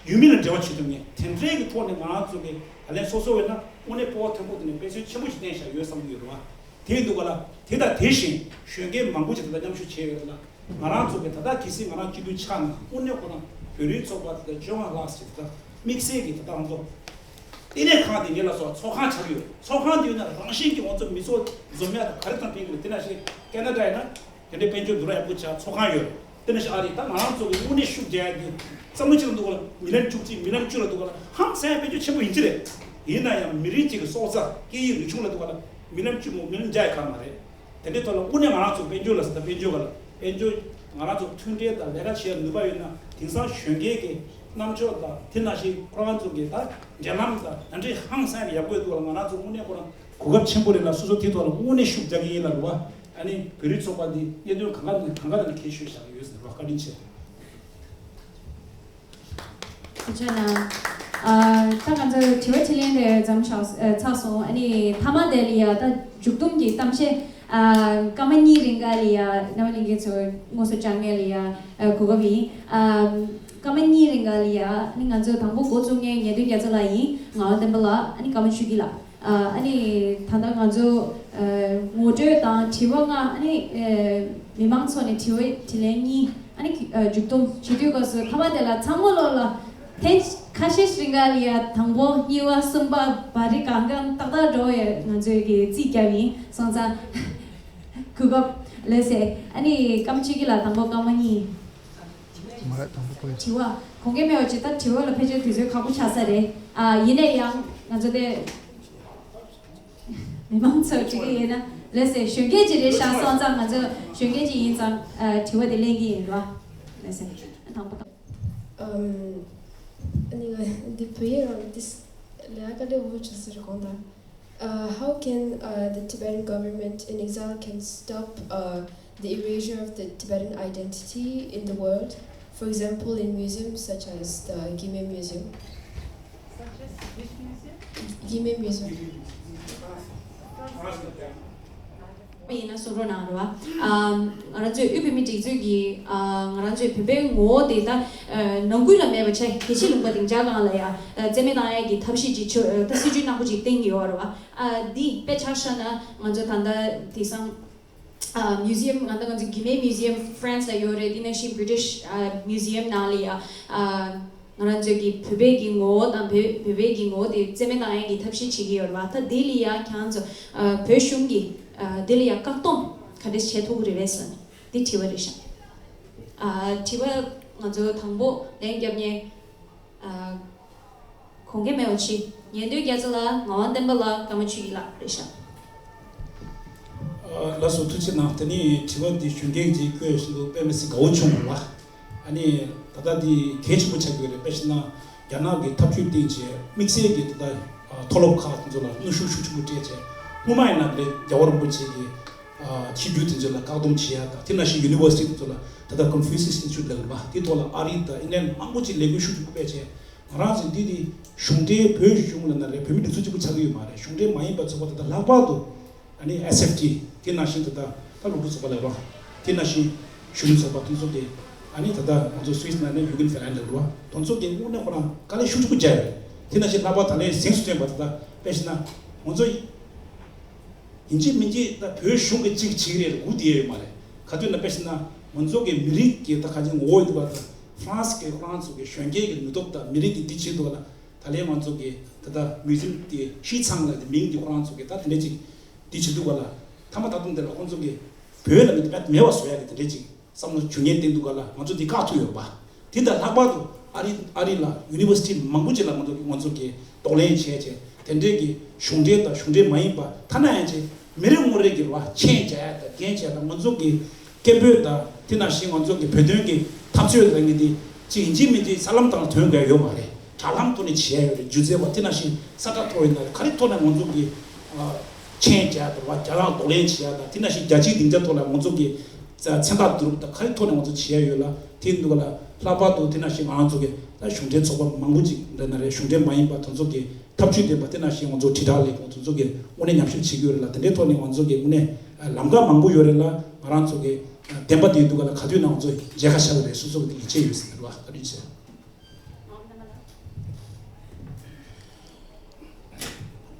ཡུལ་མི་ལ་འབྲེལ་བ་བྱེད་ཐུབ་མཁན་དེ་འདྲའི་གི་ཐོག་ནས་ང་རང་ཚོ་གི་ད་ལན་སོ་སོ་བས་ན་དངོས་གནས་སྤོབས་པ་མཐོན་པོ་དེ་ནས་དཔེ་མཚོན་ཆེན་པོ་ཞིག་བསྟན་བཞག་ཡོད་བསམ་གྱི་ཡོད་རེད་བ། དེ་ཡིན་དུས་ག་ལ་དེ་དང་དེ་བཞིན་གཞོན་སྐྱེས་མང་པོ་ཞིག་ད་ལྟ་མཉམ་ཞུགས་བྱས་ཡོད་ལ། ང་རང་ཚོ་གི་ད་ལྟ་གལ་སྲིད་ང་རང་སྤྱི་འཐུས་ཆགས་ན་དངོས་གནས་ཁོ་རང་བོད་རིགས་ཚོགས་པ་དེ་ལ་བཅོ་ལྔ་ལྷག་ཞིག་ད་དམིགས་བསལ་གྱི་ད་ལྟ་ང་ཚོ་ལྟེ་གནས་ཁང་དེ་ངེད་ལ་སོགས་ཚོགས་ཁང་ཆགས་ཡོད། ཚོགས་ཁང་དེ་ཡོད་ན་རང་བཞིན་གྱིས་ང་ཚོ་མི་ཚོགས་འཛོམས་ཡག་དང་ག་རེ་དང་ཕན་གྱི་རེད། དེ་ནང་བཞིན་ཁེ་ན་ཌ་ཡིན་ན་དེ་འདྲའི་དཔལ་འབྱོར་འདུ་ར་ཡག་པོ་ཆགས་ཚོགས་ཁང་ཡོད་རེད། དེ་ནང་བཞིན་ཨ་རི་ད་ང་རང་ཚོ་གི་དངོས་གནས་ཤུགས་རྒྱག་ཡག་དེ་བསམ་བློ་ཅིག་འདུག་ག་ལ་མི་ལམ་བཅུ་གཅིག་མི་ལམ་བཅུ་ལ་འདུག་ག་ལ་ཧང་སང་དཔལ་འབྱོར་ཆེན་པོ་ཡིན་གྱི་རེད། ཡིན་ན་ཡང་མི་རིགས་གཅིག་གི་སྲོག་རྩ་སྐད་ཡིག་རིག་གཞུང་ལ་འདུག་ག་ལ་མི་ལམ་བཅུ་མོ་མི་ལམ་བརྒྱ་ཡི་ཁ་མ་རེད། དེ་འདྲའི་ཐོག་ལ་དངོས་གནས་ང་རང་ཚོ་དཔལ་འབྱོར་ལ་ཟེར་ད་དཔལ་འབྱོར་ག་ལ་དཔལ་འབྱོར་ང་རང་ཚོ་མཐུན་འབྲེལ་དང་ལས་ཀ་བྱེད་ཡ་ནུས་པ་ཡོད་ན་དེང་སང་གཞོན་སྐྱེས་ཀྱི་རྣམ་ཅོག་དང་དེ་ནང་བཞིན་ཁོ་རང་ཚོ་གི་ད་འབྲེལ་ལམ་དང་ད་འདྲའི་ཧང་སང་གི་ཡག་པོ་ཡོད་འདུག་ལ་ང་རང་ཚོ་དངོས་གནས་ཁོ་རང་གོ་སྐབས་ཆེན་པོ་རེད་ལ་སོ་སོ་དེ་ཐོག་ལ་དངོས་གནས་ཤུགས་རྒྱག་གི་ཡིན་ལ་རུ་བ་ཨ་ནི་བོད་རིགས་ཚོགས་པ་འདི་གནད་དོན་གང་ག་ནས་གང་ག་ནས་གལ་ཤོས་བཞག་ཡོད་ཟེར་བ་བཀའ་དྲིན་ཆེ། ཐུགས་རྗེ་གནང་། ཨ། ད་ང་ཚོ་དྲི་བ་དྲིས་ལན་དེ་མཚམས་བཞག་ཨ། ཚར་སོང་། ཨ་ནི་མཐའ་མ་དེ་ལ་ཡ་ད་མཇུག་སྡོམ་གྱི་གཏམ་བཤད། ཨ། སྐར་མ་གཉིས་རིང་ག་ལ་ཡ་རྣམ་པ་ལྷན་རྒྱས་ཚོ་དངོས་སུ་བཅར་མཁན་ལ་ཡ་ཨ། གོ་སྐབས་ཡིན། ཨ། སྐར་མ་གཉིས་རིང་ག་ལ་ཡ་ཨ་ནི་ང་ཚོ་དང་པོ་འགོ་བཙུགས་མཁན་ཉན་ཐོས་རྒྱ་མཚོ་ལགས་ཡིན། ངག་དབང་བསྟན་པ་ལགས། ཨ་ནི་ཀརྨ་ཆོས་སྐྱིད་ལགས། ཨ། ཨ་ནི་ད་ལྟ་ང་ཚོ་ཨ། ངོ་སྤྲོད་དང་དྲི་བ་ལྔ། ཨ་ནི་ཨ། མི་མང་ཚོ་ནས་དྲི་བ་དྲིས་ལན་གཉིས། ཨ་ནི་ཨ། མཇུག་སྡོམ་བྱེད་དུས་སྐབས་སུ་མཐའ་མ་དེ་ལ་ཚང་མ་ལོག་ལ་ཐེངས་ཁ་ཤས་ཤིག་ག་ལ་ཡ་དང་པོ་གཉིས་པ་གསུམ་པ་བ་རི་གང་གང་ཏག་ཏག་འགྲོ་ཡ་ང་ཚོས་ཀྱི་རྩིས་བརྒྱབ་ཡིན་སོང་ཙང་གོ་སྐབས་ལོས་ཟེར། ཨ་ནི་ཀརྨ་ཆོས་སྐྱིད་ལགས་དང་པོ་སྐར་མ་གཉིས། མ་རེད་དང་པོ་ཀོ་ཡིན། དྲི་བ་གོང་གལ་མེད་པ་ཅིག་ད་དྲི་བ་ལ་ཕལ་ཆེར་དུས་ཚོད་ཁག་པོ་ཆགས་ས་རེད། ཨ། ཡིན་ན་ཡང་ང་ཚོ་དེ་མི་མང་ཚོ་དྲི་གི་ཡིན་ན་ལོས་ཟེར། གཞོན་སྐྱེས་ཅིག་རེད་ཤག་སོང་ཙང་ང་ཚོ་གཞོན་སྐྱེས་ཅིག་ཡིན་ཙང་ཨ། དྲི་བ་དེ་ལེན་གི་ཡིན་རོ། ལོས་ཟེར། དང་པོ་དང་། Um, anyway, འདི་བོད་ཡིག་རང་འདི་ལས་ཀ་ལས་འོ་ཅོ་ཟེར་གོང་དང་། Uh, how can uh, the Tibetan government in exile can stop uh, the erasure of the Tibetan identity in the world? For example, in museums such as the Gimel Museum. Such as which museum? Gimel Museum. ཡིན་ན་གསུང་རོགས་གནང་རོགས། ཨ། ང་རང་ཚོའི་དབུས་བོད་མིའི་སྒྲིག་འཛུགས་ཀྱིས་ཨ། ང་རང་ཚོའི་བོད་པའི་ངོ་བོ་དེ་ད་ནང་ཁུལ་ལ་མེད་པ་བྱས་རྒྱལ་སྤྱིའི་ལུང་པ་སྡིངས་ཆ་སྒང་ལ་ཡ་རྩིས་མེད་བཏང་ཡས་ཀྱི་ཐབས་ཤེས་ཅིག་བྱོས། ད་སྲིད་ཇུས་ནག་པོ་ཅིག་བཏིང་གི་ཡོད་རེད་བ། ཨ། འདི་དཔེ་ཆ་བཞག་ན་ང་ཚོ་ད་ལྟ་དེང་སང་ཨ། མིའུ་ཛི་ཡམ། ང་ད་ང་ཚོ་གི་མེ་མིའུ་ཛི་ཡམ་ཧྥ་རན་སི་ལ་ཡོད་རེད། དེ་ནང་བཞིན་བྷི་རི་ཊིཤ་ཨ། མིའུ་ཛི་ཡམ་ནང་ལ་ཡ་ཨ། ང་རང་ཚོའི་གི་བོད་པའི་གི་ངོ་བོ་དང་བོད་བོད་པའི་གི་ངོ་བོ་དེ་རྩིས་མེད་བཏང་ཡས་ཀྱི་ཐབས་ཤེས་བྱེད་ཀྱི་ཡོད་རེད་བ། ད་དེ་ལ་ཡ་ཁྱེད་རང་ཚོ་ཨ། བོད་གཞུང་གིས་ཨ། དེ་ལ་ཡ་བཀག་སྡོམ་ག་འདྲས་བྱེད་ཐུབ་ཀྱི་རེད་པས་ཟེར་ནས་འདི་དྲི་བ་རེད་ཤག་ཨ། དྲི་བ་ང་ཚོ་དང་པོ་ལན་རྒྱབ་མཁན་ཨ། གོང་གལ་མེད་པ་ཅིག་ཉན་ཐོས་རྒྱ་མཚོ་ལགས། ངག་དབང་བསྟན་པ་ལགས། ཀརྨ་ཆོས་སྐྱིད་ལགས་རེད་ཤག་ཨ། ལགས་སོ། ཐུགས་རྗེ་གནང་། དེ་ནས་དྲི་བ་འདི་གཞོན་སྐྱེས་ཀྱིས་བཀོད་བཞིན་དུ་དཔེ་མི་སྲིད་དགའ་བོ་བྱུང་བ། ཨ་ནི་ད་ལྟ་འདི་གལ་ཆེན་པོ་ཆགས་ཀྱི་རེད། དཔེ་བཞག་ན་རྒྱ་ནག་གིས་ཐབས་ཇུས་བཏིང་བྱས་དམིགས་བསལ་གྱིས་ད་ལྟ་མཐོ་སློབ་ཁག་དེ་ཚོ་ལ་གནོན་ཤུགས་ཤུགས་ཆེན་པོ་སྤྲད་བྱས་སྔོན་མ་ཡིན་ན་དེ་རྒྱལ་བ་རིན་པོ་ཆེ་གི་ཨ། ཆིབས་བསྒྱུར་དེ་ཚོ་ལ་བཀག་སྡོམ་བྱེད་ཡ་དང་། དེ་ནང་བཞིན་ཡུ་ནི་ཝར་སི་ཊི་དེ་ཚོ་ལ་ད་ལྟ་ཀོན་ཕུ་སི་ཡས་ཨིན་སི་ཊི་ཊུཊ་ལབ་པ་དེ་ཐོག་ལ་ཨ་རི་དང་ཨིང་ལན་མང་པོ་ཅིག་ལས་འགུལ་ཤུགས་ཆེན་པོ་སྤེལ་བྱས། ང་རང་ཚོ་འདི་དེ་གཞུང་འབྲེལ་བོད་གཞུང་ལ་ན་རེད། བོད་མི་སྒྲིག་འཛུགས་གཅིག་པུ་ཆགས་ཀྱི་ཡོད་མ་རེད། གཞུང་འབྲེལ་མ་ཡིན་པ་ཚོགས་པ་དེ་དག་ལྷག་པར་དུ་ཨ་ནི་ཨེས་ཨེཕ་ཊི་དེ་ནང་བཞིན་དེ་དག་ད་སློབ་ཕྲུག་ཚོགས་པ་ལབ་རོགས། དེ་ནང་བཞིན་གཞོན་ནུ་ཚོགས་པ་དེ་ཚོ་གི་ཨ་ནི་ད་ལྟ་ང་ཚོ་སུད་སི་ནང་ནས་ཡུ་གིན་ཧྥེ་ལན་ལབ་རོགས། དེ་ཚོ་གི་དངོས་གནས་ཁོ་རང་དཀའ་ལས་ཤུགས་ཆེན་པོ་བརྒྱབ་ཡོད་རེད། དེ་ནང་བཞིན་ལྷག་པར་ད་ལན་གཟེངས་སུ་ཐོན་པ་དེ་དག་དཔེ་བཞག་ན་ང་ཚོ་ཡིན་གཅིག་མིན་གཅིག་ད་བོད་གཞུང་གི་གཅིག་བྱེད་ཀྱི་རེད་སྒུག་བསྡད་ཡོད་མ་རེད། ག་དུས་ན་དཔེ་བཞག་ན་ང་ཚོ་གི་མི་རིགས་ཀྱི་ད་ག་ཅིག་ངོ་བོ་ཡོད་འདུག་ག་ད་ཧྥ་རན་སི་གི་ཁོ་རང་ཚོ་གི་གཞོན་སྐྱེས་ཀྱི་ནུས་སྟོབས་དང་མི་རིགས་ཀྱི་འདི་བྱེད་འདུག་ག་ལ། ད་ལན་ང་ཚོ་གི་ད་ལྟ་མིའུ་ཛི་ཡམ་དེ་ཤིས་ཚང་ལ་དེ་མིང་དེ་ཁོ་རང་ཚོ་གི་ད་དེ་འདྲ་ཅིག་འདི་བྱེད་འདུག་ག་ལ། མཐའ་མ་ད་དུང་དེ་ལ་ཁོང་ཚོ་གི་བོད་ལ་མི་དེ་མེད་པ་བཟོ་ཡ་གི་དེ་འདྲ་ཅིག་བསམ་བློ་བཅོས་ཉེན་བསྟན་འདུག་ག་ལ། ང་ཚོ་འདི་བཀག་ཐུབ་ཡོད་པ། དེ་དང་ལྷག་པར་དུ་ཨ་རི་ཨ་རི་ལ་ཡུ་ནི་ཝར་སི་ཊི་མང་པོ་ཅིག་ལ་ང་ཚོ་ང་ཚོ་གིས་གདོང་ལེན་བྱས་བྱས་དེ་འདྲའི་གི་གཞུང་འབྲེལ་དང་གཞུང་འབྲེལ་མ་ཡིན་པ་ཐ་ན་ཡང་ཅིག་མི་རེ་ངོ་རེ་གི་ལ་མཆན་རྒྱག་ཡ་དང་འགན་བྱས་དང་ང་ཚོ་གི་སྐད་འབོད་དང་དེ་ནང་བཞིན་ང་ཚོ་གི་བོད་དོན་གི་འཐབ་རྩོད་ལ་ངེས་དེ་ཅིག་ཡིན་གཅིག་མིན་གཅིག་གསར་ལམ་སྟེང་ལ་ཐོན་དགོས་ཡ་ཡོད་མ་རེད། དྲ་ལམ་ཐོག་ནས་བྱེད་ཡ་ཡོད་རེད། སྒྱུ་རྩལ་བ་དེ་ནང་བཞིན་ས་ཁྲ་ཐོག་ཡིན་ན་རེད། ག་རེ་ཐོག་ནས་ང་ཚོ་གི་མཆན་རྒྱག་ཡ་དང་རྒྱ་ནག་གདོང་ལེན་བྱེད་ཡ་དང་དེ་ནང་བཞིན་རྒྱལ་སྤྱིའི་སྡིངས་ཆ་ཐོག་ལ་ང་ཚོ་གི་མཚན་རྟགས་བསྡུ་རུབ་དང་ག་རེ་ཐོག་ནས་ང་ཚོ་བྱེད་ཡ་ཡོད་ལ། དེ་འདུག་ག་ལ་ལྷག་པར་དུ་དེ་ནང་བཞིན་ང་རང་ཚོ་གི་ད་གཞུང་འབྲེལ་ཚོགས་པ་མང་པོ་ཅིག་འདྲ་ན་རེད། གཞུང་འབྲེལ་མ་ཡིན་པ་དེ་ཚོ་གི་ཐབས་ཇུས་ལྡན་པ་དེ་ནང་བཞིན་ང་ཚོ་དྲིལ་བསྒྲགས་ལས་ཁུངས་དེ་ཚོ་གི་དངོས་གནས་ཉམས་ཞིབ་བྱེད་ཀྱི་ཡོད་རེད་ལ། དེ་འདྲའི་ཐོག་ནས་ང་ཚོ་གི་དངོས་གནས་ལམ་ཁ་མང་པོ་ཡོད་རེད་ལ། ང་རང་ཚོ་གི་བདེན་པ་དེ་འདུག་ག་ལ་ག་དུས་ན་ང་ཚོ་མཇལ་ཁ་ཤར་གི་རེད། སོ་སོ་གི་དེ་ཡིད་ཆེས་ཡོད་ཟེར་བ་བཀའ་དྲིན་ཆེ། ཨ།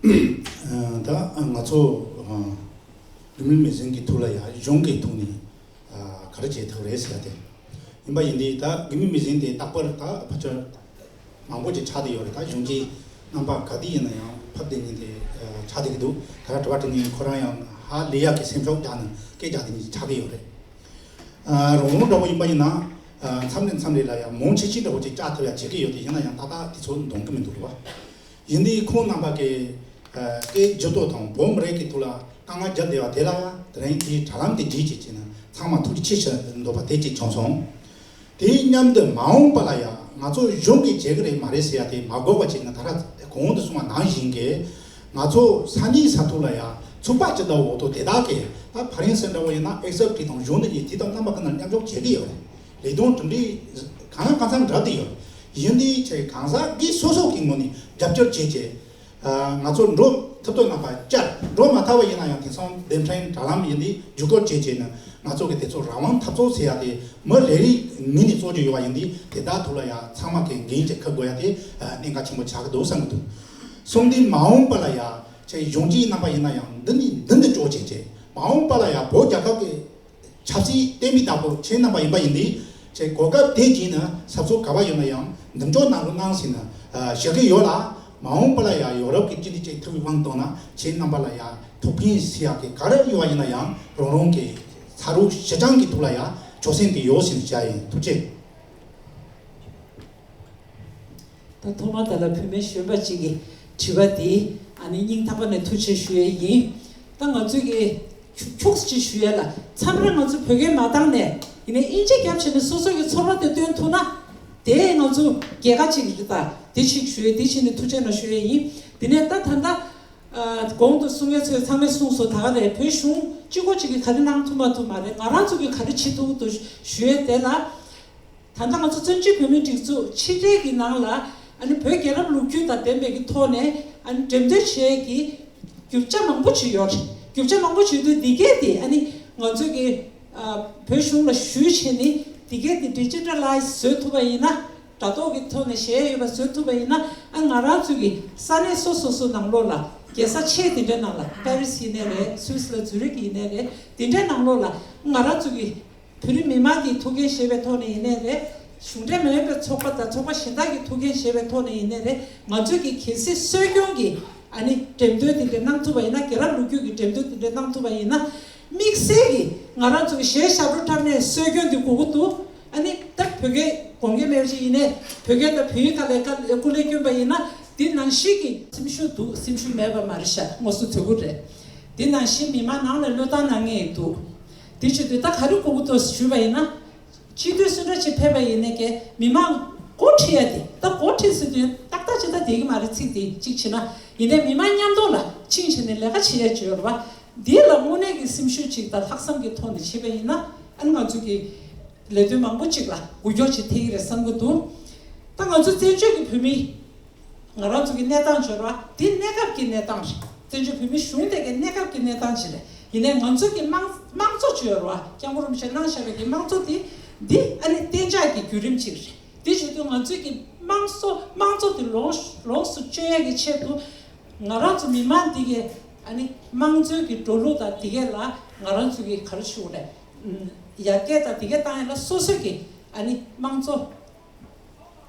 ད་ང་ཚོ་ཨ་འགྲིག་མིན་མི་ཟིན་གྱི་ཐོག་ལ་ཡ་གཞུང་གི་ཐོག་ནས་ཨ་ག་རེ་བྱེད་ཐུབ་རེད་ཟེར་ཡ་དེ་ཡིན་པ་ཡིན་དུས། ད་འགྲིག་མིན་མི་ཟིན་དེ་རྟག་པར་ད་ཕལ་ཆེར་མང་པོ་ཅིག་ཆགས་བསྡད་ཡོད་རེད། ད་གཞུང་གི་རྣམ་པ་ག་དུས་ཡིན་ན་ཡང་ཕབ་བསྡད་མཁན་དེ་ཨ་ཆགས་བསྡད་ཀྱི་འདུག་ད་དྲི་བ་དྲི་མཁན་ཁོ་རང་ཡང་ཧ་ལས་ཡག་གི་སེམས་ཤུགས་རྒྱག་ནས་སྐད་རྒྱག་བསྡད་མཁན་ཅིག་ཆགས་བསྡད་ཡོད་རེད། ཨ་རོང་རོང་འདྲ་པོ་ཡིན་པ་ཡིན་ན། ཨ་མཚམས་རེ་མཚམས་རེ་ལ་ཡང་མང་ཆེ་ཆེ་འདྲ་པོ་ཅིག་བཅག་ཐུབ་ཡ་བྱེད་ཀྱི་ཡོད་དེ། ཡིན་ན་ཡང་ཏག་ཏག་དེ་ཚོ་འདོན་གྱི་མི་འདུག་རེད་བ། ཡིན་དུས་ཁོང་རྣམ་པ་གིས་ཨ་སྐད་ཇུས་གཏོགས་དང་བོད་མི་རིགས་ཀྱི་ཐོག་ལ་དཀའ་ངལ་བརྒྱབ་བསྡད་པ་དེ་ལ་ཡང་དེ་རིང་དེའི་དྲ་ལམ་དེ་བརྒྱུད་བྱས་བྱས་ན་ཚང་མ་ཐུགས་རྗེ་ཆེ་ཞུ་འདོད་པ་དེ་གཅིག་བྱུང་སོང་། དེའི་མཉམ་དུ་མ་འོངས་པ་ལ་ཡང་ང་ཚོ་གཞུང་གིས་བྱེད་ཀྱི་རེད་མ་རེད་ཟེར་ཡ་དེ་མ་དགོས་པ་བྱས་ན། ད་ར་གོང་དུ་གསུངས་པ་ནང་བཞིན་གྱི་ང་ཚོ་ས་གནས་ས་ཐོག་ལ་ཡང་ཚོགས་པ་སྤྱི་དང་འོག་ཏུ་དེ་དག་གིས། ད་ཕ་རན་སི་འདྲ་བོ་ཡིན་ན་ཨེག་ཟེག་ཊིབ་དང་གཞུང་འབྲེལ་གྱི་དེ་དང་རྣམ་པ་ཀུན་ལ་མཉམ་འཇོག་བྱེད་ཀྱི་ཡོད་རེད། ལས་དོན་གྲུབ་འབྲས་གང་ལ་གང་འཚམ་འགྲུབ་བསྡད་ཡོད་རེད། ཡིན་དུས་ཆེ་གང་ཟག་གིས་སོ་སོ་གི་ངོས་ནས་རྒྱབ་སྐྱོར་བྱས་བྱས། ཨ་ང་ཚོ་འགྲོ་ཐུབ་ཐུབ་རྣམ་པ་བཅར། འགྲོ་མ་ཐུབ་པ་ཡིན་ན་ཡང་དེང་སང་བདེན་འཕྲིན་དྲ་ལམ་ཡིན་དུས་བརྒྱུད་སྐུར་བྱས་བྱས་ནས་ང་ཚོ་གི་དེ་ཚོ་རང་དབང་འཐབ་རྩོད་ཟེར་ཡ་དེ་མི་རེ་རེའི་ངོས་ནས་རྩོད་རྒྱུ་ཡོད་པ་ཡིན་དུས། དེ་དག་ཐོག་ལ་ཡང་ཚང་མ་གིས་འགན་ཅིག་འཁུར་དགོས་ཡ་དེ་ཨ་གནད་འགག་ཆེན་པོ་ཆགས་ཀྱི་འདུག་བསམ་གྱི་འདུག་གསུམ་དེ་མ་འོངས་པ་ལ་ཡང་ཆེ་གཞུང་གཅིག་རྣམ་པ་ཡིན་ན་ཡང་འདི་ནས་འདི་འདི་ལྕོགས་བྱས་བྱས། མ་འོངས་པ་ལ་ཡང་བོད་རྒྱལ་ཁབ་ཀྱི་ཆབ་སྲིད་བསྟན་པའི་བདག་པོ་ཁྱེད་རྣམ་པ་ཡིན་པ་ཡིན་དུས། ཆེ་གོ་སྐབས་དེ་བརྒྱུད་ནས་ས་ཕྱོགས་ག་པར་ཡོད་ན་ཡང་མདུན་ཅོག་ནང་དུ་གནང་ཟིན་ན་ཞུ་གི་ཡོད་ལ། མ་འོངས་པ་ལ་ཡང་ཡོ་རོབ་ཀྱི་སྤྱི་འཐུས་ཅིག་ཐུབ་པའི་དབང་དུ་བཏང་ན། ཁྱེད་རྣམ་པ་ལ་ཡང་ཐུགས་ཕན་གསོས་ཡག་གི་ག་རེ་ཡོད་པ་ཡིན་ན་ཡང་རང་རང་གི་ཚ་རུ་ཞི་ཅང་གི་ཐོག་ལ་ཡང་ཆོད་སེམས་དེ་ཡོད་ཟེར་བྱ་ཡིན། ཐུགས་རྗེ་ཆེ། ད་ཐོག་མར་ད་ལ་བུད་མེད་གཞོན་པ་ཅིག་གི་དྲི་བ་འདི་ཨ་ནི་སྙིང་ཐག་པ་ནས་ཐུགས་རྗེ་ཆེ་ཞུ་ཡས་ཡིན། ད་ང་ཚོས་ཀྱི་ཁྱུག་ཁྱུག་ཅིག་ཞུ་ཡས་ལ། མཚམས་རེ་ང་ཚོ་བོད་སྐད་མ་བཏང་ནས་ཡིན་ནའི་དབྱིན་ཇི་རྒྱབ་བྱས་ནས་སོ་སོ་གི་ཚོར་བ་དེ་སྟོན་ཐུབ་ན་དེ་ང་ཚོ་རྒྱལ་ཁ་ཅིག་རེད། ད་དེ་ཅིག་ཞུ་ཡས། དེ་བྱས་ནས་ཐུགས་རྗེ་གནང་ཞུ་ཡས་ཡིན། དེ་ནས་ད་ད་ལྟ་ཨ་གོང་དུ་གསུང་མཁན་ཚོས་ཚང་མས་གསུངས་སོང་། ད་ག་རེད། བོད་གཞུང་གཅིག་པོ་གཅིག་གིས་ག་རེ་གནང་ཐུབ་མ་ཐུབ་མ་རེད། ང་རང་ཚོ་གིས་ག་རེ་བྱེད་ཐུབ་འདུག་ཞུ་ཡས་དེ་ལ། ད་ལྟ་ང་ཚོ་བཙན་བྱོལ་བོད་མིའི་སྒྲིག་འཛུགས་ཕྱི་འབྲེལ་གྱི་ནང་ལ་ཨ་ནི་བོད་རྒྱལ་རབས་ལོ་རྒྱུས་དང་ལྡན་པའི་གི་ཐོག་ནས་ཨ་ནི་འགྲེམས་སྟོན་བྱེད་ཀྱི་རྒྱུ་ཆ་མང་པོ་ཅིག་ཡོད་རེད། རྒྱུ་ཆ་མང་པོ་ཅིག་འདུག་འདི་གས་དེ་ཨ་ནི་ང་ཚོ་གི་ཨ་བོད་གཞུང་ལ་ཞུས་བྱས་ནས་འདི་གས་དེ་ཌི་ཇི་ཊ་ལའི་ཛི་བཟོ་ཐུབ་པ་ཡིན་ན། དྲ་ཐོག་གི་ཐོག་ནས་བྱས་ཡོད་པ་བཟོ་ཐུབ་པ་ཡིན་ན། ཨ་ང་རང་ཚོ་གི་ས་གནས་སོ་སོ་སོ་ནང་ལོགས་ལ་རྒྱལ་ས་ཆེ་དེ་འདྲའི་ནང་ལ། པེ་རི་སི་ཡིན་ནའི་རེད། སུད་སི་ལ་ཛུ་རིག་ཡིན་ནའི་རེད། དེ་འདྲའི་ནང་ལོགས་ལ་ང་རང་ཚོ་གི་བོད་རིགས་མི་མང་གི་ཐུགས་འགན་བཞེས་པའི་ཐོག་ནས་ཡིན་ནའི་རེད། གཞུང་འབྲེལ་མ་ཡིན་པའི་ཚོགས་པ་དང་ཚོགས་པ་གཞན་དག་གི་ཐུགས་འགན་བཞེས་པའི་ཐོག་ནས་ཡིན་ནའི་རེད། ང་ཚོས་ཀྱི་གལ་སྲིད་གསོ་སྐྱོང་གི་ཨ་ནི་འགྲེམས་སྟོན་དེ་འདྲ་གནང་ཐུབ་པ་ཡིན་ན། རྒྱལ་རབས་ལོ་རྒྱུས་ཀྱི་འགྲེམས་སྟོན་དེ་འདྲ་གནང་ཐུབ་པ་ཡིན་ན། དམིགས་བསལ་གྱི་ང་རང་ཚོ་གི་གཞས་ཞབས་བྲོ་འཁྲབ་ནས་གསོ་སྐྱོང་དེ་དགོས་ཀྱི་འདུག་ཨ་ནི་ད་བོད་སྐད་དགོངས་འགལ་མེད་པ་ཞིག་ཡིན་ནའི། བོད་སྐད་དང་བོད་ཡིག་ཁ་ལས་ཁ་སྐུ་ལས་བསྐྱོན་པ་ཡིན་ན། འདི་ནང་བཞིན་གྱི་སེམས་ཤུགས་འདུག་སེམས་ཤུགས་མེད་པ་མ་རེད་ཤག་ངོ་སོ་དོད་པོ་རེད། འདི་ནང་བཞིན་མི་མང་ནང་ལ་བློས་བཏང་གནང་མཁན་འདུག་དེ་བྱེད་དུས་ད་ག་རེ་དགོས་ཀྱི་འདུག་ཞུས་པ་ཡིན་ན། སྤྱི་འཐུས་སུ་འདྲ་ཅིག་ཕེབས་པ་ཡིན་ནའི་ཀྱི་མི་མང་མགོ་ཁྲིད་ཡ་དེ། ད་མགོ་ཁྲིད་ཟེར་དུས་ཏག་ཏག་ཅིག་ད་བསྡད་ཀྱི་མ་རེད། ཚིག་དེ་གཅིག་བྱས་ན། ཡིན་ནའི་མི་མང་མཉམ་དུ་ལ་ཕྱིན་བྱས་ནས་ལས་ཀ་བྱེད་ཡ་ཅིག་ཡོད་རེད་བ། འདི་ལ་དངོས་གནས་ཀྱི་སེམས་ཤུགས་ཅིག་དང་ལྷག་བསམ་གྱི་ཐོག་ནས་བྱེད་པ་ཡིན་ན། ཨ་ནི་ང་ཚོ་གི་ལས་དོན་མང་པོ་ཅིག་ལ་འགུལ་སྐྱོད་ཅིག་ཐེབས་ཀྱི་རེད་བསམ་གྱི་འདུག་ད་ང་ཚོ་བཙན་བྱོལ་གྱི་བོད་མི། ང་རང་ཚོ་གི་གནས་སྟངས་འབྱོར་བ་འདི་གནས་སྐབས་ཀྱི་གནས་སྟངས་རེད། བཙན་བྱོལ་བོད་མི་གཞུང་དེ་གའི་གནས་སྐབས་ཀྱི་གནས་སྟངས་ཅིག་རེད། ཡིན་ནའི་ང་ཚོ་གི་དམངས་དམངས་གཙོ་ཅིག་ཡོད་རེད་བ། སྐྱབས་མགོན་རིན་པོ་ཆེས་གནང་བཞག་པའི་གི་དམངས་གཙོ་འདི། འདི་ཨ་ནི་གཏན་འཇགས་ཀྱི་བརྒྱུད་རིམ་ཅིག་རེད། དེ་བྱེད་དུས་ང་ཚོས་ཀྱི་དམངས་གཙོ་དམངས་གཙོ་དེ་ལོངས་ལོངས་སུ་སྤྱོད་ཡས་ཀྱི་ཆེད་དུ། ང་རང་ཚོ་མི་མང་འདི་གའི་ཨ་ནི་དམངས་གཙོའི་གི་འགྲོ་ལུགས་དང་འདི་གའི་ལ་ང་རང་ཚོ་གི་ག་རེ་ཞུ་དགོས་རེད། ཡར་རྒྱས་དང་འདི་གའི་བཏང་ཡས་ལ་སོ་སོ་གི་ཨ་ནི་དམངས་གཙོ་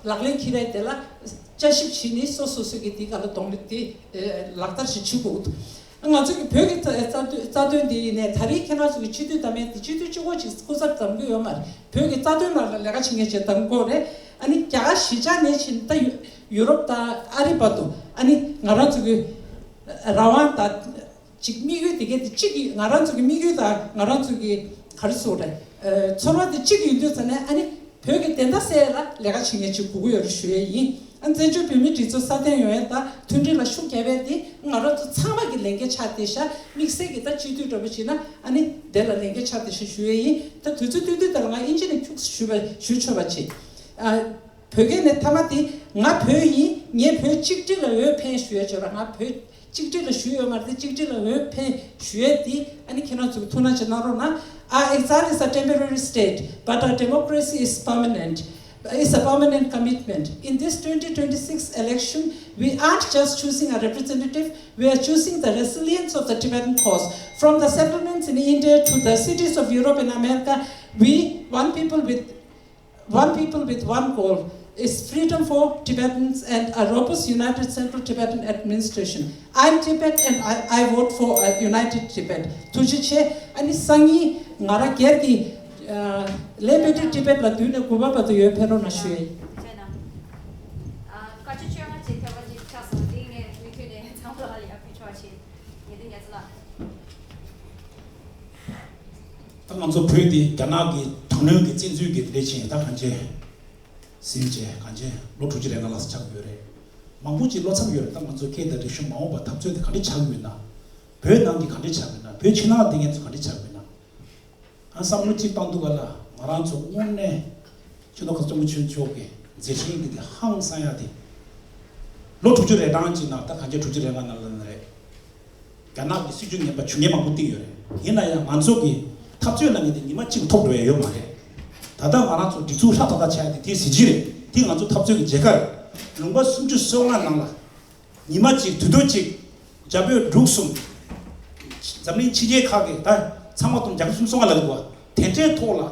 ལག་ལེན་འཁྱེར་ཡས་དེ་ལ་དཔྱད་ཞིབ་བྱས་ནས་སོ་སོ་སོ་གི་འདི་ག་ལ་གདོང་ལེན་དེ་ལག་བསྟར་ཞིག་བྱེད་དགོས་འདུག་ང་ཚོ་གི་བོད་ཀྱི་རྩ་རྩ་དོན་འདི་ཡིན་ནའི་ད་རེས་ཁྱེད་རང་ཚོ་གི་སྤྱི་འཐུས་དམ་པའི་འདི་སྤྱི་འཐུས་གཅིག་པོ་ཅིག་སྐུ་ཚབ་བདམས་ཀྱི་ཡོད་མ་རེད། བོད་ཀྱི་རྩ་དོན་ལ་ལ་ལས་ཀ་བྱེད་མཁན་ཅིག་བདམས་དགོས་རེད། ཨ་ནི་རྒྱ་གར་གཞིས་ཆགས་ནས་ཕྱིན་ད་ཡུ་ཡུ་རོབ་དང་ཨ་རི་བར་དུ་ཨ་ནི་ང་རང་ཚོ་གི་རང་དབང་དང་ཅིག་དམིགས་ཡུལ་དེ་གའི་དེ་གཅིག་གི་ང་རང་ཚོ་གི་དམིགས་ཡུལ་དང་ང་རང་ཚོ་གི་ག་རེ་ཟེར་དགོས་རེད། ཚོར་བ་དེ་གཅིག་ཡིན་དུས་ཙ་ནས་ཨ་ནི་བོད་ཀྱི་བདེན་མཐའ་གསལ་ཡས་ལ་ལས་ཀ་བྱེད་མཁན་ཅིག་དགོས་ཀྱི་ཡོད་རེད་ཞུ་ཡས་ཡིན། ཨ་བཙན་བྱོལ་བོད་མིའི་སྒྲིག་འཛུགས་སྲ་བརྟན་ཡོང་ཡས་དང་མཐུན་སྒྲིལ་ལ་ཤུགས་རྒྱབ་ཡས་དེ་ང་རང་ཚོ་ཚང་མ་གི་ལས་འགན་ཆགས་བསྡད་ཤག་དམིགས་བསལ་གྱི་ད་སྤྱི་འཐུས་འདྲ་པོ་བྱས་ན་ཨ་ནི་དེ་ལ་ལས་འགན་ཆགས་བསྡད་ཤག་ཞུ་ཡས་ཡིན། ད་དུས་ཚོད་བཏུས་དུས་དེ་ལ་ང་དབྱིན་ཇི་ནས་ཁྱུག་ཙམ་ཞུ་བ་ཞུ་ཆོག་པ་བྱེད། ཨ། བོད་སྐད་ནས་མཐའ་མ་དེ། ང་བོད་ཡིན། ངས་བོད་གཅིག་སྒྲིལ་ལ་འོས་འཕེན་ཞུ་ཡ་བྱོས་ར། ང་བོད་གཅིག་སྒྲིལ་ལ་ཞུས་ཡོད་མ་རེད་དེ། གཅིག་སྒྲིལ་ལ་འོས་འཕེན་ཞུ་ཡ་དེ་ཨ་ནི་ཁྱེད་རང་ཚོས་ཐུགས་སྣང་ཅིག་གནང་རོགས་གནང་། I exile is a temporary state, but our democracy is permanent. It's a permanent commitment. In this twenty twenty-six election, we aren't just choosing a representative, we are choosing the resilience of the Tibetan cause. From the settlements in India to the cities of Europe and America, we, one people with, one people with one goal, is freedom for Tibetans and a robust united Central Tibetan administration. I'm Tibet and I, I vote for a united Tibet. ཐུགས་རྗེ་ཆེ། ཨ་ནི་སང་ཉིན་ང་རང་སྒེར་གྱི་ལེ་བྷི་ཊི་ཊི་བྷེ་ཊི་ལ་བདུན་ནས་དགུ་པ་བར་དུ་ཡོད་ཕེབས་རོགས་གནང་ཞུ་ཡ་ཡིན། བཀའ་ཆ་བཅོ་ལྔ་ཅིག་ཐེབས་པ་ཅིག་ཆགས་སོང་། འདི་ངས་མུ་མཐུད་ནས་ཚང་མ་ལ་ཡར་ཕུལ་ཆོག་ཅིག་ངེས་དོན་རྒྱ་མཚོ་ལགས། ད་ང་ཚོ་བོད་འདི་རྒྱ་ནག་གི་དྲག་གནོན་གྱི་བཙན་འཛུལ་གྱི་དེ་འདྲ་བྱས་ད་གང་བྱས་ཟིན་བྱས་གང་བྱས་ལོ་དྲུག་ཅུ་རེ་ལྔ་ལྷག་ཙམ་ཆགས་ཡོད་རེད། མང་པོ་ཅིག་བློ་འཚབ་ཡོད་རེད། ད་ང་ཚོ་སྐད་དང་རིག་གཞུང་མ་འོངས་པ་འཐབ་རྩོད་དེ་ག་འདྲ་ཆགས་ཡོད་ན། བོད་ནང་གི་ག་འདྲ་ཆགས་ཡོད་ན། བོད་ཕྱི་ནང་བསྡད་མཁན་ཚོ་ག་འདྲ་ཆགས་ཡོད་ན། ཨ་བསམ་བློ་གཅིག་བཏང་དུས་ག་ལ་ང་རང་ཚོ་དངོས་གནས་ཆེ་མཐོ་ཁ་སང་སྐྱབས་མགོན་ཆེན་པོ་མཆོག་གི་མཛད་འཕྲིན་འདི་དེ་ཧང་སང་ཡ་དེ། ལོ་དྲུག་ཅུ་རེ་གྲངས་ཅིག་ནང་ད་གང་ཅི་དྲུག་ཅུ་རེ་ལྔ་ནང་ལ་ནི་རེད། རྒྱ་ནག་གི་སྲིད་ཇུས་ངན་པ་ཇུས་ངན་མང་པོ་བཏིང་ཡོད་རེད། ཡིན་ན་ཡང་ང་ཚོ་གི་འཐབ་རྩོད་ལ་ངེས་དེ་ཉི་མ་གཅིག་ཐོབ་འགྲོ་ཡ་ཡོད་མ་རེད། ད་ལྟ་ང་རང་ཚོ་སྒྲིག་འཛུགས་ཧྲག་ཐག་ཐག་ཆགས་ཡ་དེ་དེའི་གཟི་བརྗིད་རེད། དེ་ང་ཚོ་འཐབ་རྩོད་ཀྱི་རྒྱལ་ཁ་རེད། ལུང་པ་སུམ་ཅུ་སོ་ལྔ་ནང་ལ། ཉི་མ་གཅིག་དུས་ཚོད་གཅིག་རྒྱ་བོད་འབྲུག་གསུམ། འཛམ་གླིང་ཕྱི་རྒྱལ་ཁག་གི་ད་ཚང་མ་དང་རྒྱ་གར་གསུམ་སོང་བ་ལ་འདུག་བ། དེ་འདྲའི་ཐོག་ལ།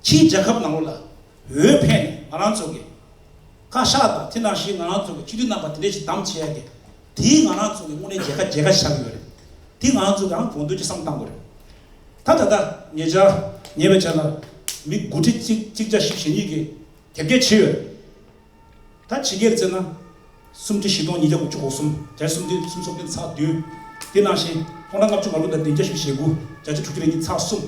ཕྱིའི་རྒྱལ་ཁབ་ནང་ལོགས་ལ་འོས་འཕེན་ནས་ང་རང་ཚོ་གི་བཀའ་ཤག་དང་དེ་ནང་བཞིན་ང་རང་ཚོ་གི་སྤྱི་འཐུས་རྣམ་པ་དེ་འདྲས་ཞིག་བདམས་བྱས་ཡ་གི་དེའི་ང་རང་ཚོ་གི་དངོས་གནས་རྒྱལ་ཁ་རྒྱལ་ཁ་ཆགས་ཀྱི་ཡོད་རེད། དེ་ང་རང་ཚོ་གི་ཨང་དགོངས་དོན་ཅིག་བསམ་བཏང་དགོས་རེད། ད་ད་ལྟ་ཉེ་ཆར་ཉེ་བའི་ཆར་ལ་མི་དགུ་ཁྲི་གཅིག་གཅིག་བརྒྱ་བཞི་བཅུ་ཞེ་གཉིས་ཀྱིས་དེབ་སྐྱེལ་བྱས་ཡོད་རེད། ད་ཕྱི་རྒྱལ་བཙལ་ན། སུམ་ཁྲི་བཞི་སྟོང་ཉིས་བརྒྱ་དགུ་བཅུ་གོ་གསུམ། བརྒྱ་ཆ་སུམ་སྟོང་སུམ་ཅུ་སོ་བདུན་ཚེག་བདུན། དེ་ནང་བཞིན་སྟོང་ཕྲག་ལྔ་བཅུ་ང་དྲུག་དང་བདུན་བརྒྱ་བཞི་བཅུ་ཞེ་དགུ། བརྒྱ་ཆ་དྲུག་ཅུ་རེ་གཉིས་ཚེག་གསུམ།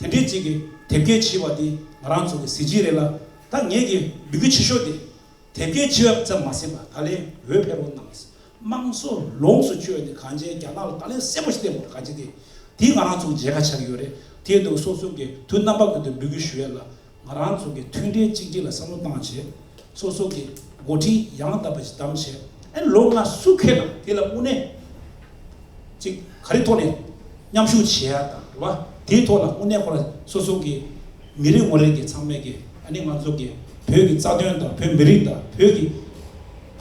དེ་འདྲའི་ཅིག་གི་དེབ་སྐྱེལ་བྱས་པ་དེ་ང་རང་ཚོ་གི་གཟི་བརྗིད་རེད་ལ། ད་ངེད་ཀྱི་འབོད་སྐུལ་ཆེ་ཤོས་དེ། དེབ་སྐྱེལ་བྱས་པ་ཙམ་མ་ཟད་པ་ད་ལན་འོས་འཕེན་རོགས་གནང་། དམངས་གཙོ་ལོངས་སུ་སྤྱོད་ནས་གང་ཅི་རྒྱ་ནག་ལ་ད་ལན་གསལ་པོ་ཞིག་བསྟན་དགོས་རེད། གང་ཅི་དེ། དེ་ང་རང་ཚོ་གི་མཇལ་ཁ་ཆགས་ཀྱི་ཡོད་རེད། དེ་དུས་སོ་སོ་གི་དུས་རྣམ་པ་ཀུན་ཏུ་འབོད་སྐུལ་ཞུ་ཡ་ལ། ང་རང་ཚོ་གི་མཐུན་སྒྲིལ་གཅིག་སྒྲིལ་ལ་བསམ་བློ་བཏང་བྱས། སོ་སོ་གི་འགོ་ཁྲིད་ཡང་དག་པ་ཞིག་བདམས་བྱས། ཨ་ནི་ལོ་ལྔ་སུ་འཁེལ་དང་དེ་ལ་དངོས་གནས་ཅིག་ག་རེ་ཐོག་ནས་མཉམ་ཞུགས་བྱེད་ཡ་དང་རེད་བ། དེའི་ཐོག་ལ་དངོས་གནས་ཁོ་རང་སོ་སོ་གི་མི་རེ་ངོ་རེ་གི་ཚང་མས་གི་ཨ་ནི་ང་ཚོ་གི་བོད་ཀྱི་རྩ་དོན་དང་བོད་མི་རིགས་དང་བོད་ཀྱི་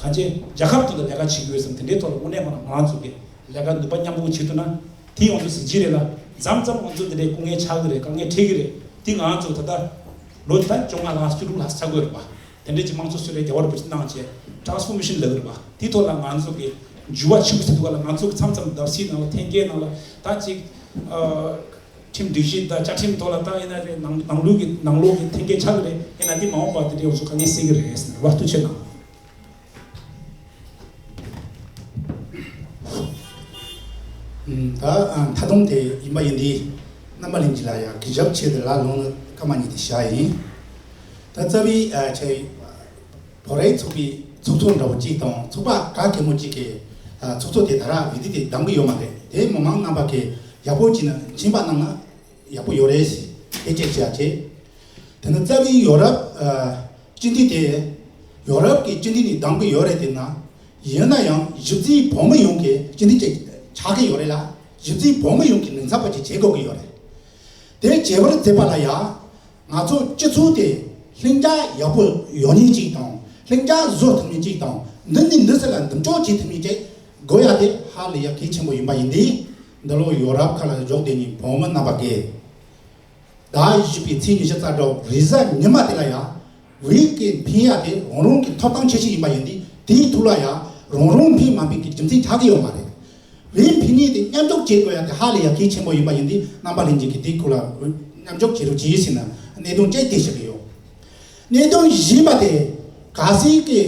གང་ཅི་རྒྱལ་ཁབ་ཐོག་ཏུ་ལས་ཀ་བྱེད་ཀྱི་ཡོད་བསམ་དེ་འདྲའི་ཐོག་ལ་དངོས་གནས་ཁོ་རང་ང་རང་ཚོ་གི་ལས་ཀ་ནུས་པ་མཉམ་སྤུངས་བྱེད་ཐུབ་ན། དེ་ཡོངས་སུ་གཟི་བརྗིད་རེད་ལ། མཚམས་མཚམས་ང་ཚོ་འདི་འདྲའི་སྐུ་ངལ་ཆགས་ཀྱི་རེད། དཀའ་ངལ་འཕྲད་ཀྱི་རེད། དེ་ང་ཚོ་ད་ལྟ་ལོ་ད་བཅོ་ལྔ་ལྷག་བཅུ་དྲུག་ལྷག་ཆགས་ཀྱི་རེད་པ། དེ་འདྲའི་ཅིག་དམངས་གཙོ་སྲོལ་རྒྱུན་འགྱུར་བ་འགྲོ་ཕྱིན་བཏང་བྱས་ཊ་རན་སི་ཕོར་མེ་ཤན་ལབ་ཀྱི་རེད་པ། དེ་ཐོག་ལ་ང་ཚོ་གི་འགྱུར་བ་ཆེན་པོ་ཞིག་འདུག་ག་ལ། ང་ཚོ་གི་མཚམས་མཚམས་བརྡབ་གསིག་ནང་ལ་འཐེན་འཁྱེར་ནང་ལ་ད་ཅིག་ཨ་ཁྲིམས་སྒྲིག་གཞི་དང་བཅའ་ཁྲིམས་ཐོག་ལ་ད་ཡིན་ན་རེད། ནང་ནང་ལུགས་ཀྱི་ནང་ལོགས་ཀྱི་འཐེན་འཁྱེར་ཆགས་ཀྱི་རེད། ཡིན་ན་དེ་མ་འོངས་པ་དེ་འདྲའི་ཡོངས་སུ་དཀའ་ངལ་སེལ་གྱི་རེད་ཟེར་ནས་རེད་པ། ཐུགས་རྗེ་གནང་། ད་མཐའ་སྡོམ་དེ་ཡིན་པ་ཡིན་དུས། རྣམ་པ་ལྷན་རྒྱས་ལ་ཡང་གུས་ཞབས་ཆེད་དུ་ལ་ལུང་སྐར་མ་གཉིས་དེ་བཞག་ཡིན། ད་རྩ་བའི་ཨ་ཆེ་བོད་རིགས་ཚོགས་པའི་ཚོགས་གཙོ་འདྲ་བོ་གཅིག་དང་ཚོགས་པ་ག་གེ་མོ་གཅིག་གི་ཨ་ཚོགས་གཙོ་དེ་ད་ར་བི་དི་དེ་འདང་གི་ཡོད་མ་རེད། དེ་མི་མང་རྣམ་པ་གི་ཡག་པོ་བྱས་ན་མཁྱེན་པ་གནང་ན་ཡག་པོ་ཡོད་རེད་ཟེར། དེ་ཅིག་བྱས་ཡ་ཆེ། དེ་ནི་རྩ་བའི་ཡོ་རོབ་ཨ་སྤྱི་འཐུས་དེ་ཡོ་རོབ་ཀྱི་སྤྱི་འཐུས་ནས་འདང་གི་ཡོད་རེད། དེ་ན་ཡིན་ན་ཡང་གཞི་རྩའི་བོད་མི་ཡོངས་ཀྱི་སྤྱི་འཐུས་ཅིག་ཆགས་ཀྱི་ཡོད་རེད་ལ། གཞི་རྩའི་བོད་མི་ཡོངས་ཀྱི་མིང་ཚབ་པ་ཅིག་བྱེད་དགོས་ཀྱི་ཡོད་རེད། དེ་བྱེད་པར་བྱེད་པ་ལ་ཡང་ང་ཚོ་སྤྱི་ཚོགས་དེ་ལྷིང་འཇགས་ཡག་པོ་ཡོང་མཁན་ཅིག་དང་། ལྷིང་འཇགས་བཟོ་ཐུབ་མཁན་ཅིག་དང་། འདི་ནས་འདི་ཟེར་ལ་འདུམ་འགྲིག་བྱེད་ཐུབ་མཁན་ཅིག་དགོས་ཡ་དེ་ཧ་ལས་ཡ་གལ་ཆེན་པོ་ཡིན་པ་ཡིན་དུས། འདི་ལོ་ཡོ་རོབ་ཁ་ལ་བཞུགས་བསྡད་མཁན་བོད་མི་རྣམ་པ་གིས། ཟླ་བཞི་པའི་ཚེས་ཉི་ཤུ་རྩ་དྲུག་རེས་གཟའ་ཉི་མ་དེ་ལ་ཡ། འོས་ཀྱི་འཕེན་ཡ་དེ་རང་རང་གི་ཐོབ་ཐང་ཆེ་ཤོས་ཡིན་པ་ཡིན་དུས། དེའི་ཐོག་ལ་ཡ་རང་རང་འཕེན་མ་འཕེན་གྱི་རྒྱུ་མཚན་ཆགས་ཀྱི་ཡོད་མ་རེད། འོས་འཕེན་མཁན་དེ་མཉམ་འཇོག་བྱེད་དགོས་ཡ་དེ་ཧ་ལས་ཡ་གལ་ཆེན་པོ་ཡིན་པ་ཡིན་དུས། རྣམ་པ་ལྷན་རྒྱས་ཀྱིས་དེའི་སྐོར་ལ་མཉམ་འཇོག་བྱེད་རོགས་གྱིས་ཟེར་ནས་གནད་དོན་གཅིག་དེ་བཤད་ཀྱི་ཡོད། གནད་དོན་གཞན་པ་དེ་གལ་སྲིད་ཀྱི་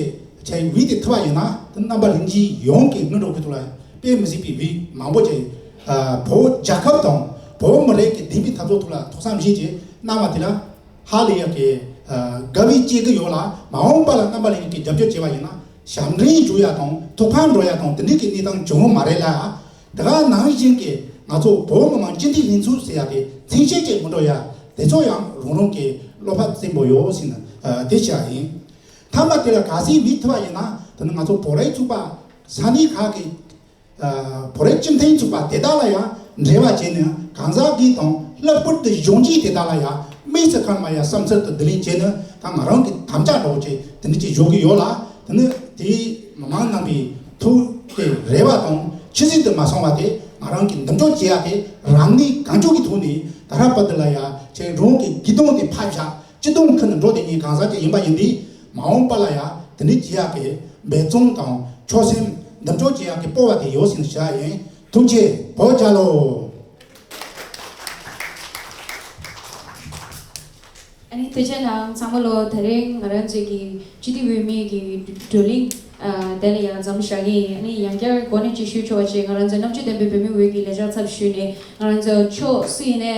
ཆ་འོས་དེ་ཐུབ་པ་ཡིན་ན། དེ་རྣམ་པ་ལྷན་རྒྱས་ཡོངས་ཀྱི་སྔོན་འགྲོ་གི་ཐོག་ལ་དཔེ་མི་སྲིད་པའི་འོས་མང་པོ་ཅིག་ཨ་བོད་རྒྱལ་ཁབ་དང་བོད་མི་རིགས་ཀྱི་བདེན་པའི་འཐབ་རྩོད་ཐོག་ལ་ཐུགས་བསམ་བཞེས་ཀྱི་གནང་བ་དེ་ལ་ཧ་ལས་ཡག་གི་ཨ་དགའ་བའི་སྐྱེ་གི་ཡོད་ལ། མ་འོངས་པ་ལ་རྣམ་པ་ལྷན་རྒྱས་ཀྱིས་རྒྱབ་སྐྱོར་བྱས་པ་ཡིན་ན་ཞབས་འདྲེན་འགྲོ་ཡ་དང་ཐུགས་ཕམ་འགྲོ་ཡ་དང་དེ་འདྲའི་གི་གནས་སྟངས་བྱུང་གི་མ་རེད་ལ། དེ་ག་ནང་བཞིན་གྱི་ང་ཚོ་བོད་མི་མང་སྤྱི་འཐུས་ལྷན་ཚོགས་ཟེར་ཡ་དེ་མཚན་ཤས་ཅིག་མི་འགྲོ་ཡ་དེ་ཚོ་ཡང་རང་རང་གི་བློ་ཕམ་བཙན་པོ་ཡོད་ཟེར་ནས་ཨ་དེ་བཤད་ཡིན། མཐའ་མ་དེ་ལ་གལ་སྲིད་འོས་ཐུབ་པ་ཡིན་ན། དེ་ནི་ང་ཚོ་བོད་རིགས་ཚོགས་པ་ས་གནས་ཁག་གི་ཨ་བོད་རིགས་སྤྱི་མཐུན་ཚོགས་པ་དེ་དག་ལ་ཡང་འབྲེལ་བ་བྱས་ནས་གང་ཟག་གི་དང་། ལྷག་པར་དུ་གཞོན་སྐྱེས་དེ་དག་ལ་ཡང་མི་ ཚེ་ཁར་མ་ཡ་བསམ་ཚུལ་དུ་བསྡུ་ལེན་བྱས་ནས་ད་ང་རང་གི་དམ་བཅའ་འདྲ་བོ་ཅིག་དེ་འདྲ་ཅིག་བཞག་གི་ཡོད་ལ། དེ་ནི་དེའི་མི་མང་རྣམ་པའི་ཐུགས་དེ་རེ་བ་དང་ཆུད་ཟོས་དུ་མ་སོང་བ་དེ་ང་རང་གི་འདེམས་སྒྲུག་བྱེད་ཡ་དེ་རང་ནུས་གང་ལྕོགས་ཀྱི་ཐོག་ནས་ད་ར་པ་དེ་ལ་ཡ་ཁྱེད་རང་གི་སྒེར་དོན་དེ་ཕར་བཞག་སྤྱི་དོན་ཁུར་ནས་འགྲོ་དེ་ཉིད་གང་ཟག་ཅིག་ཡིན་པ་ཡིན་དུས་མ་འོངས་པ་ལ་ཡ་དེ་འདྲ་བྱེད་ཡ་གི་འབད་བརྩོན་དང་ཆོད་སེམས་འདེམས་སྒྲུག་བྱེད་ཡ་གི་སྤོབས་པ་དེ་ཡོད་ཟིན་བྱ་ཡིན། ཐུགས་རྗེ་བོད་རྒྱལ་ལོ། ཨ་ནི་ཐུགས་རྗེ་གནང་ཚང་མ་ལོ། དེ་རིང་ང་རང་ཚོའི་གི་སྤྱི་འཐུས་འོས་མི་གི་བགྲོ་གླེང་ཨ་དེ་ལ་ཡང་མཚམས་བཞག་གི་ཡིན། ཨ་ནི་ཡང་བསྐྱར་འགོ་ནས་ཅིག་ཞུ་ཆོག་པ་ཅིག་ང་རང་ཚོའི་རྣམ་དཔྱོད་ལྡན་པའི་བོད་མི་འོས་ཀྱི་ལས་བྱ་ཚབ་ཞུས་ནས་ང་རང་ཚོ་ཕྱོགས་སུ་ཡིན་ནའི་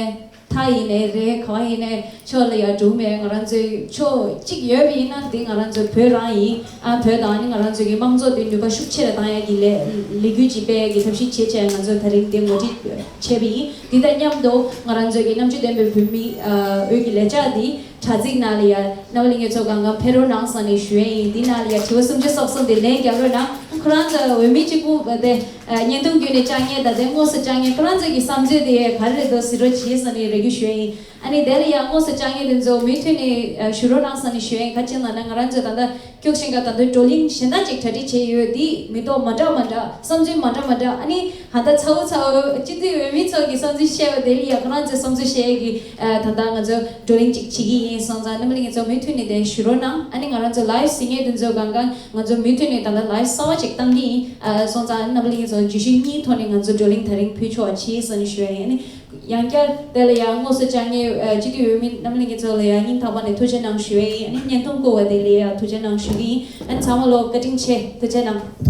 མཐའ་ཡིན་ནའི་རེད། ག་བ་ཡིན་ནའི་ཕྱོགས་ལ་ཡང་འགྲོ་མེད། ང་རང་ཚོའི་ཕྱོགས་གཅིག་ཡོད་པ་ཡིན་ན་དེ་ང་རང་ཚོའི་བོད་རང་ཡིན། ཨ་བོད་དང་ཨ་ནི་ང་རང་ཚོའི་གི་དམངས་གཙོ་དེ་ནུས་པ་ཤུགས་ཆེ་རུ་བཏང་ཡ་གི་ལས་ལས་འགུལ་ཅིག་སྤེལ་ཡ་གི་ཐབས་ཤེས་བྱེད་བྱས་ང་ཚོ་དེ་རིང་དེ་ངོ་སྤྲོད་བྱས་པ་ཡིན། དེ་དང་མཉམ་དུ་ང་རང་ཚོའི་གི་རྣམ་དཔྱོད་ལྡན་པའི་བོད་མི་ཨ་འོས་ཀྱི་ལས་བྱ་འདི་དྲ་ཚིགས་ནང་ལ་ཡ་རྣམ་པ་ལྷན་རྒྱས་ཚོ་གང་གང་ཕེབས་རོགས་གནང་ཟེར་ནས་ཞུ་ཡས་ཡིན། འདི་ནང་ལ་ཡ་དྲི་བ་སུམ་ཅུ་སོ་གསུམ་དེ་ལན་རྒྱག་རོགས་གནང་། ཁོ་རང་ཚོ་འོས་མི་གཅིག་པུ་དེ་བརྙན་ཐུང་བརྒྱུད་ནས་བཅར་མཁན་དང་དེ་དངོས་སུ་བཅར་མཁན་ཁོ་རང་ཚོ་གི་བསམ་ཚུལ་དེ་ག་རེ་རེད་འདུག་གཟིགས་རོགས་བྱེད་ཟེར་ནས་རེ་སྐུལ་ཞུ་ཡས་ཡིན། ཨ་ནི་དེ་ལ་ཡང་དངོས་སུ་བཅར་མཁན་དེ་ཚོ་མུ་མཐུད་ནས་ཞུ་རོགས་གནང་ཟེར་ནས་ཞུ་ཡས་ཡིན། ག་ཅི་ལབ་ན་ང་རང་ཚོ་ད་ལྟ་སྐྱོད་བཞིན་ག་ད་དུང་བགྲོ་གླེང་གཞན་དག་ཅིག་གྲ་སྒྲིག་བྱས་ཡོད། དེ་མི་ཐོག་མ་འདྲ་མ་འདྲ་བསམ་ཚུལ་མ་འདྲ་མ་འདྲ། ཨ་ནི་ཧ་ད་ཚ་བོ་ཚ་བོ་སྤྱི་འཐུས་འོས་མི་ཚོ་གི་བསམ་ཚུལ་བཤད་པ་དེ་ལ་ཡ་ཁོ་རང་ཚོའི་བསམ་ཚུལ་བཤད་ཡས་ཀྱི་ད་ལྟ་ང་ཚོ་བགྲོ་གླེང་ཅིག་བྱེད་ཀྱི་ཡིན། སོང་ཙང་རྣམ་པ་ལྷན་རྒྱས་ཚོ་མུ་མཐུད་ནས་དེ་ཞུ་རོགས་གནང་། ཨ་ནི་ང་རང་ཚོ་ལའིབ་གཟིགས་མཁན་དེ་ཚོ་གང་གང་ང་ཚོ་མུ་མཐུད་ནས་ད་ལྟ་ལའིབ་གསར་པ་ཅིག་བཏང་གི་ཡིན། ཨ་སོང་ཙང་རྣམ་པ་ལྷན་རྒྱས་ཚོ་བརྗོད་གཞི་གཉིས་ཐོག་ནས་ང་ཚོ་བགྲོ་གླེང་དེ་རིང་ཕུལ་ཆོག་པ་བྱེད་ཟེར་ནས་ཞུ་ཡ་ཡིན། ཨ་ནི་ཡང་བསྐྱར་དེ་ལ་ཡང་དངོས་སུ་བཅར་མཁན་ཨ་སྤྱི་འཐུས་འོས་མི་རྣམ་པ་ལྷན་རྒྱས་ཚོ་ལ་ཡང་སྙིང་ཐག་པ་ནས་ཐུགས་རྗེ་གནང་ཞུ་ཡ་ཡིན། ཨ་ནི་བརྙན་ཐུང་བསྐུར་བ་དེ་ལ་ཡང་ཐུགས་རྗེ་གནང་ཞུ་གི་ཡིན། ཨ་ནི་ཚང་མ་ལོ་བཀའ་དྲིན་ཆེ། ཐུགས་རྗེ་གནང་།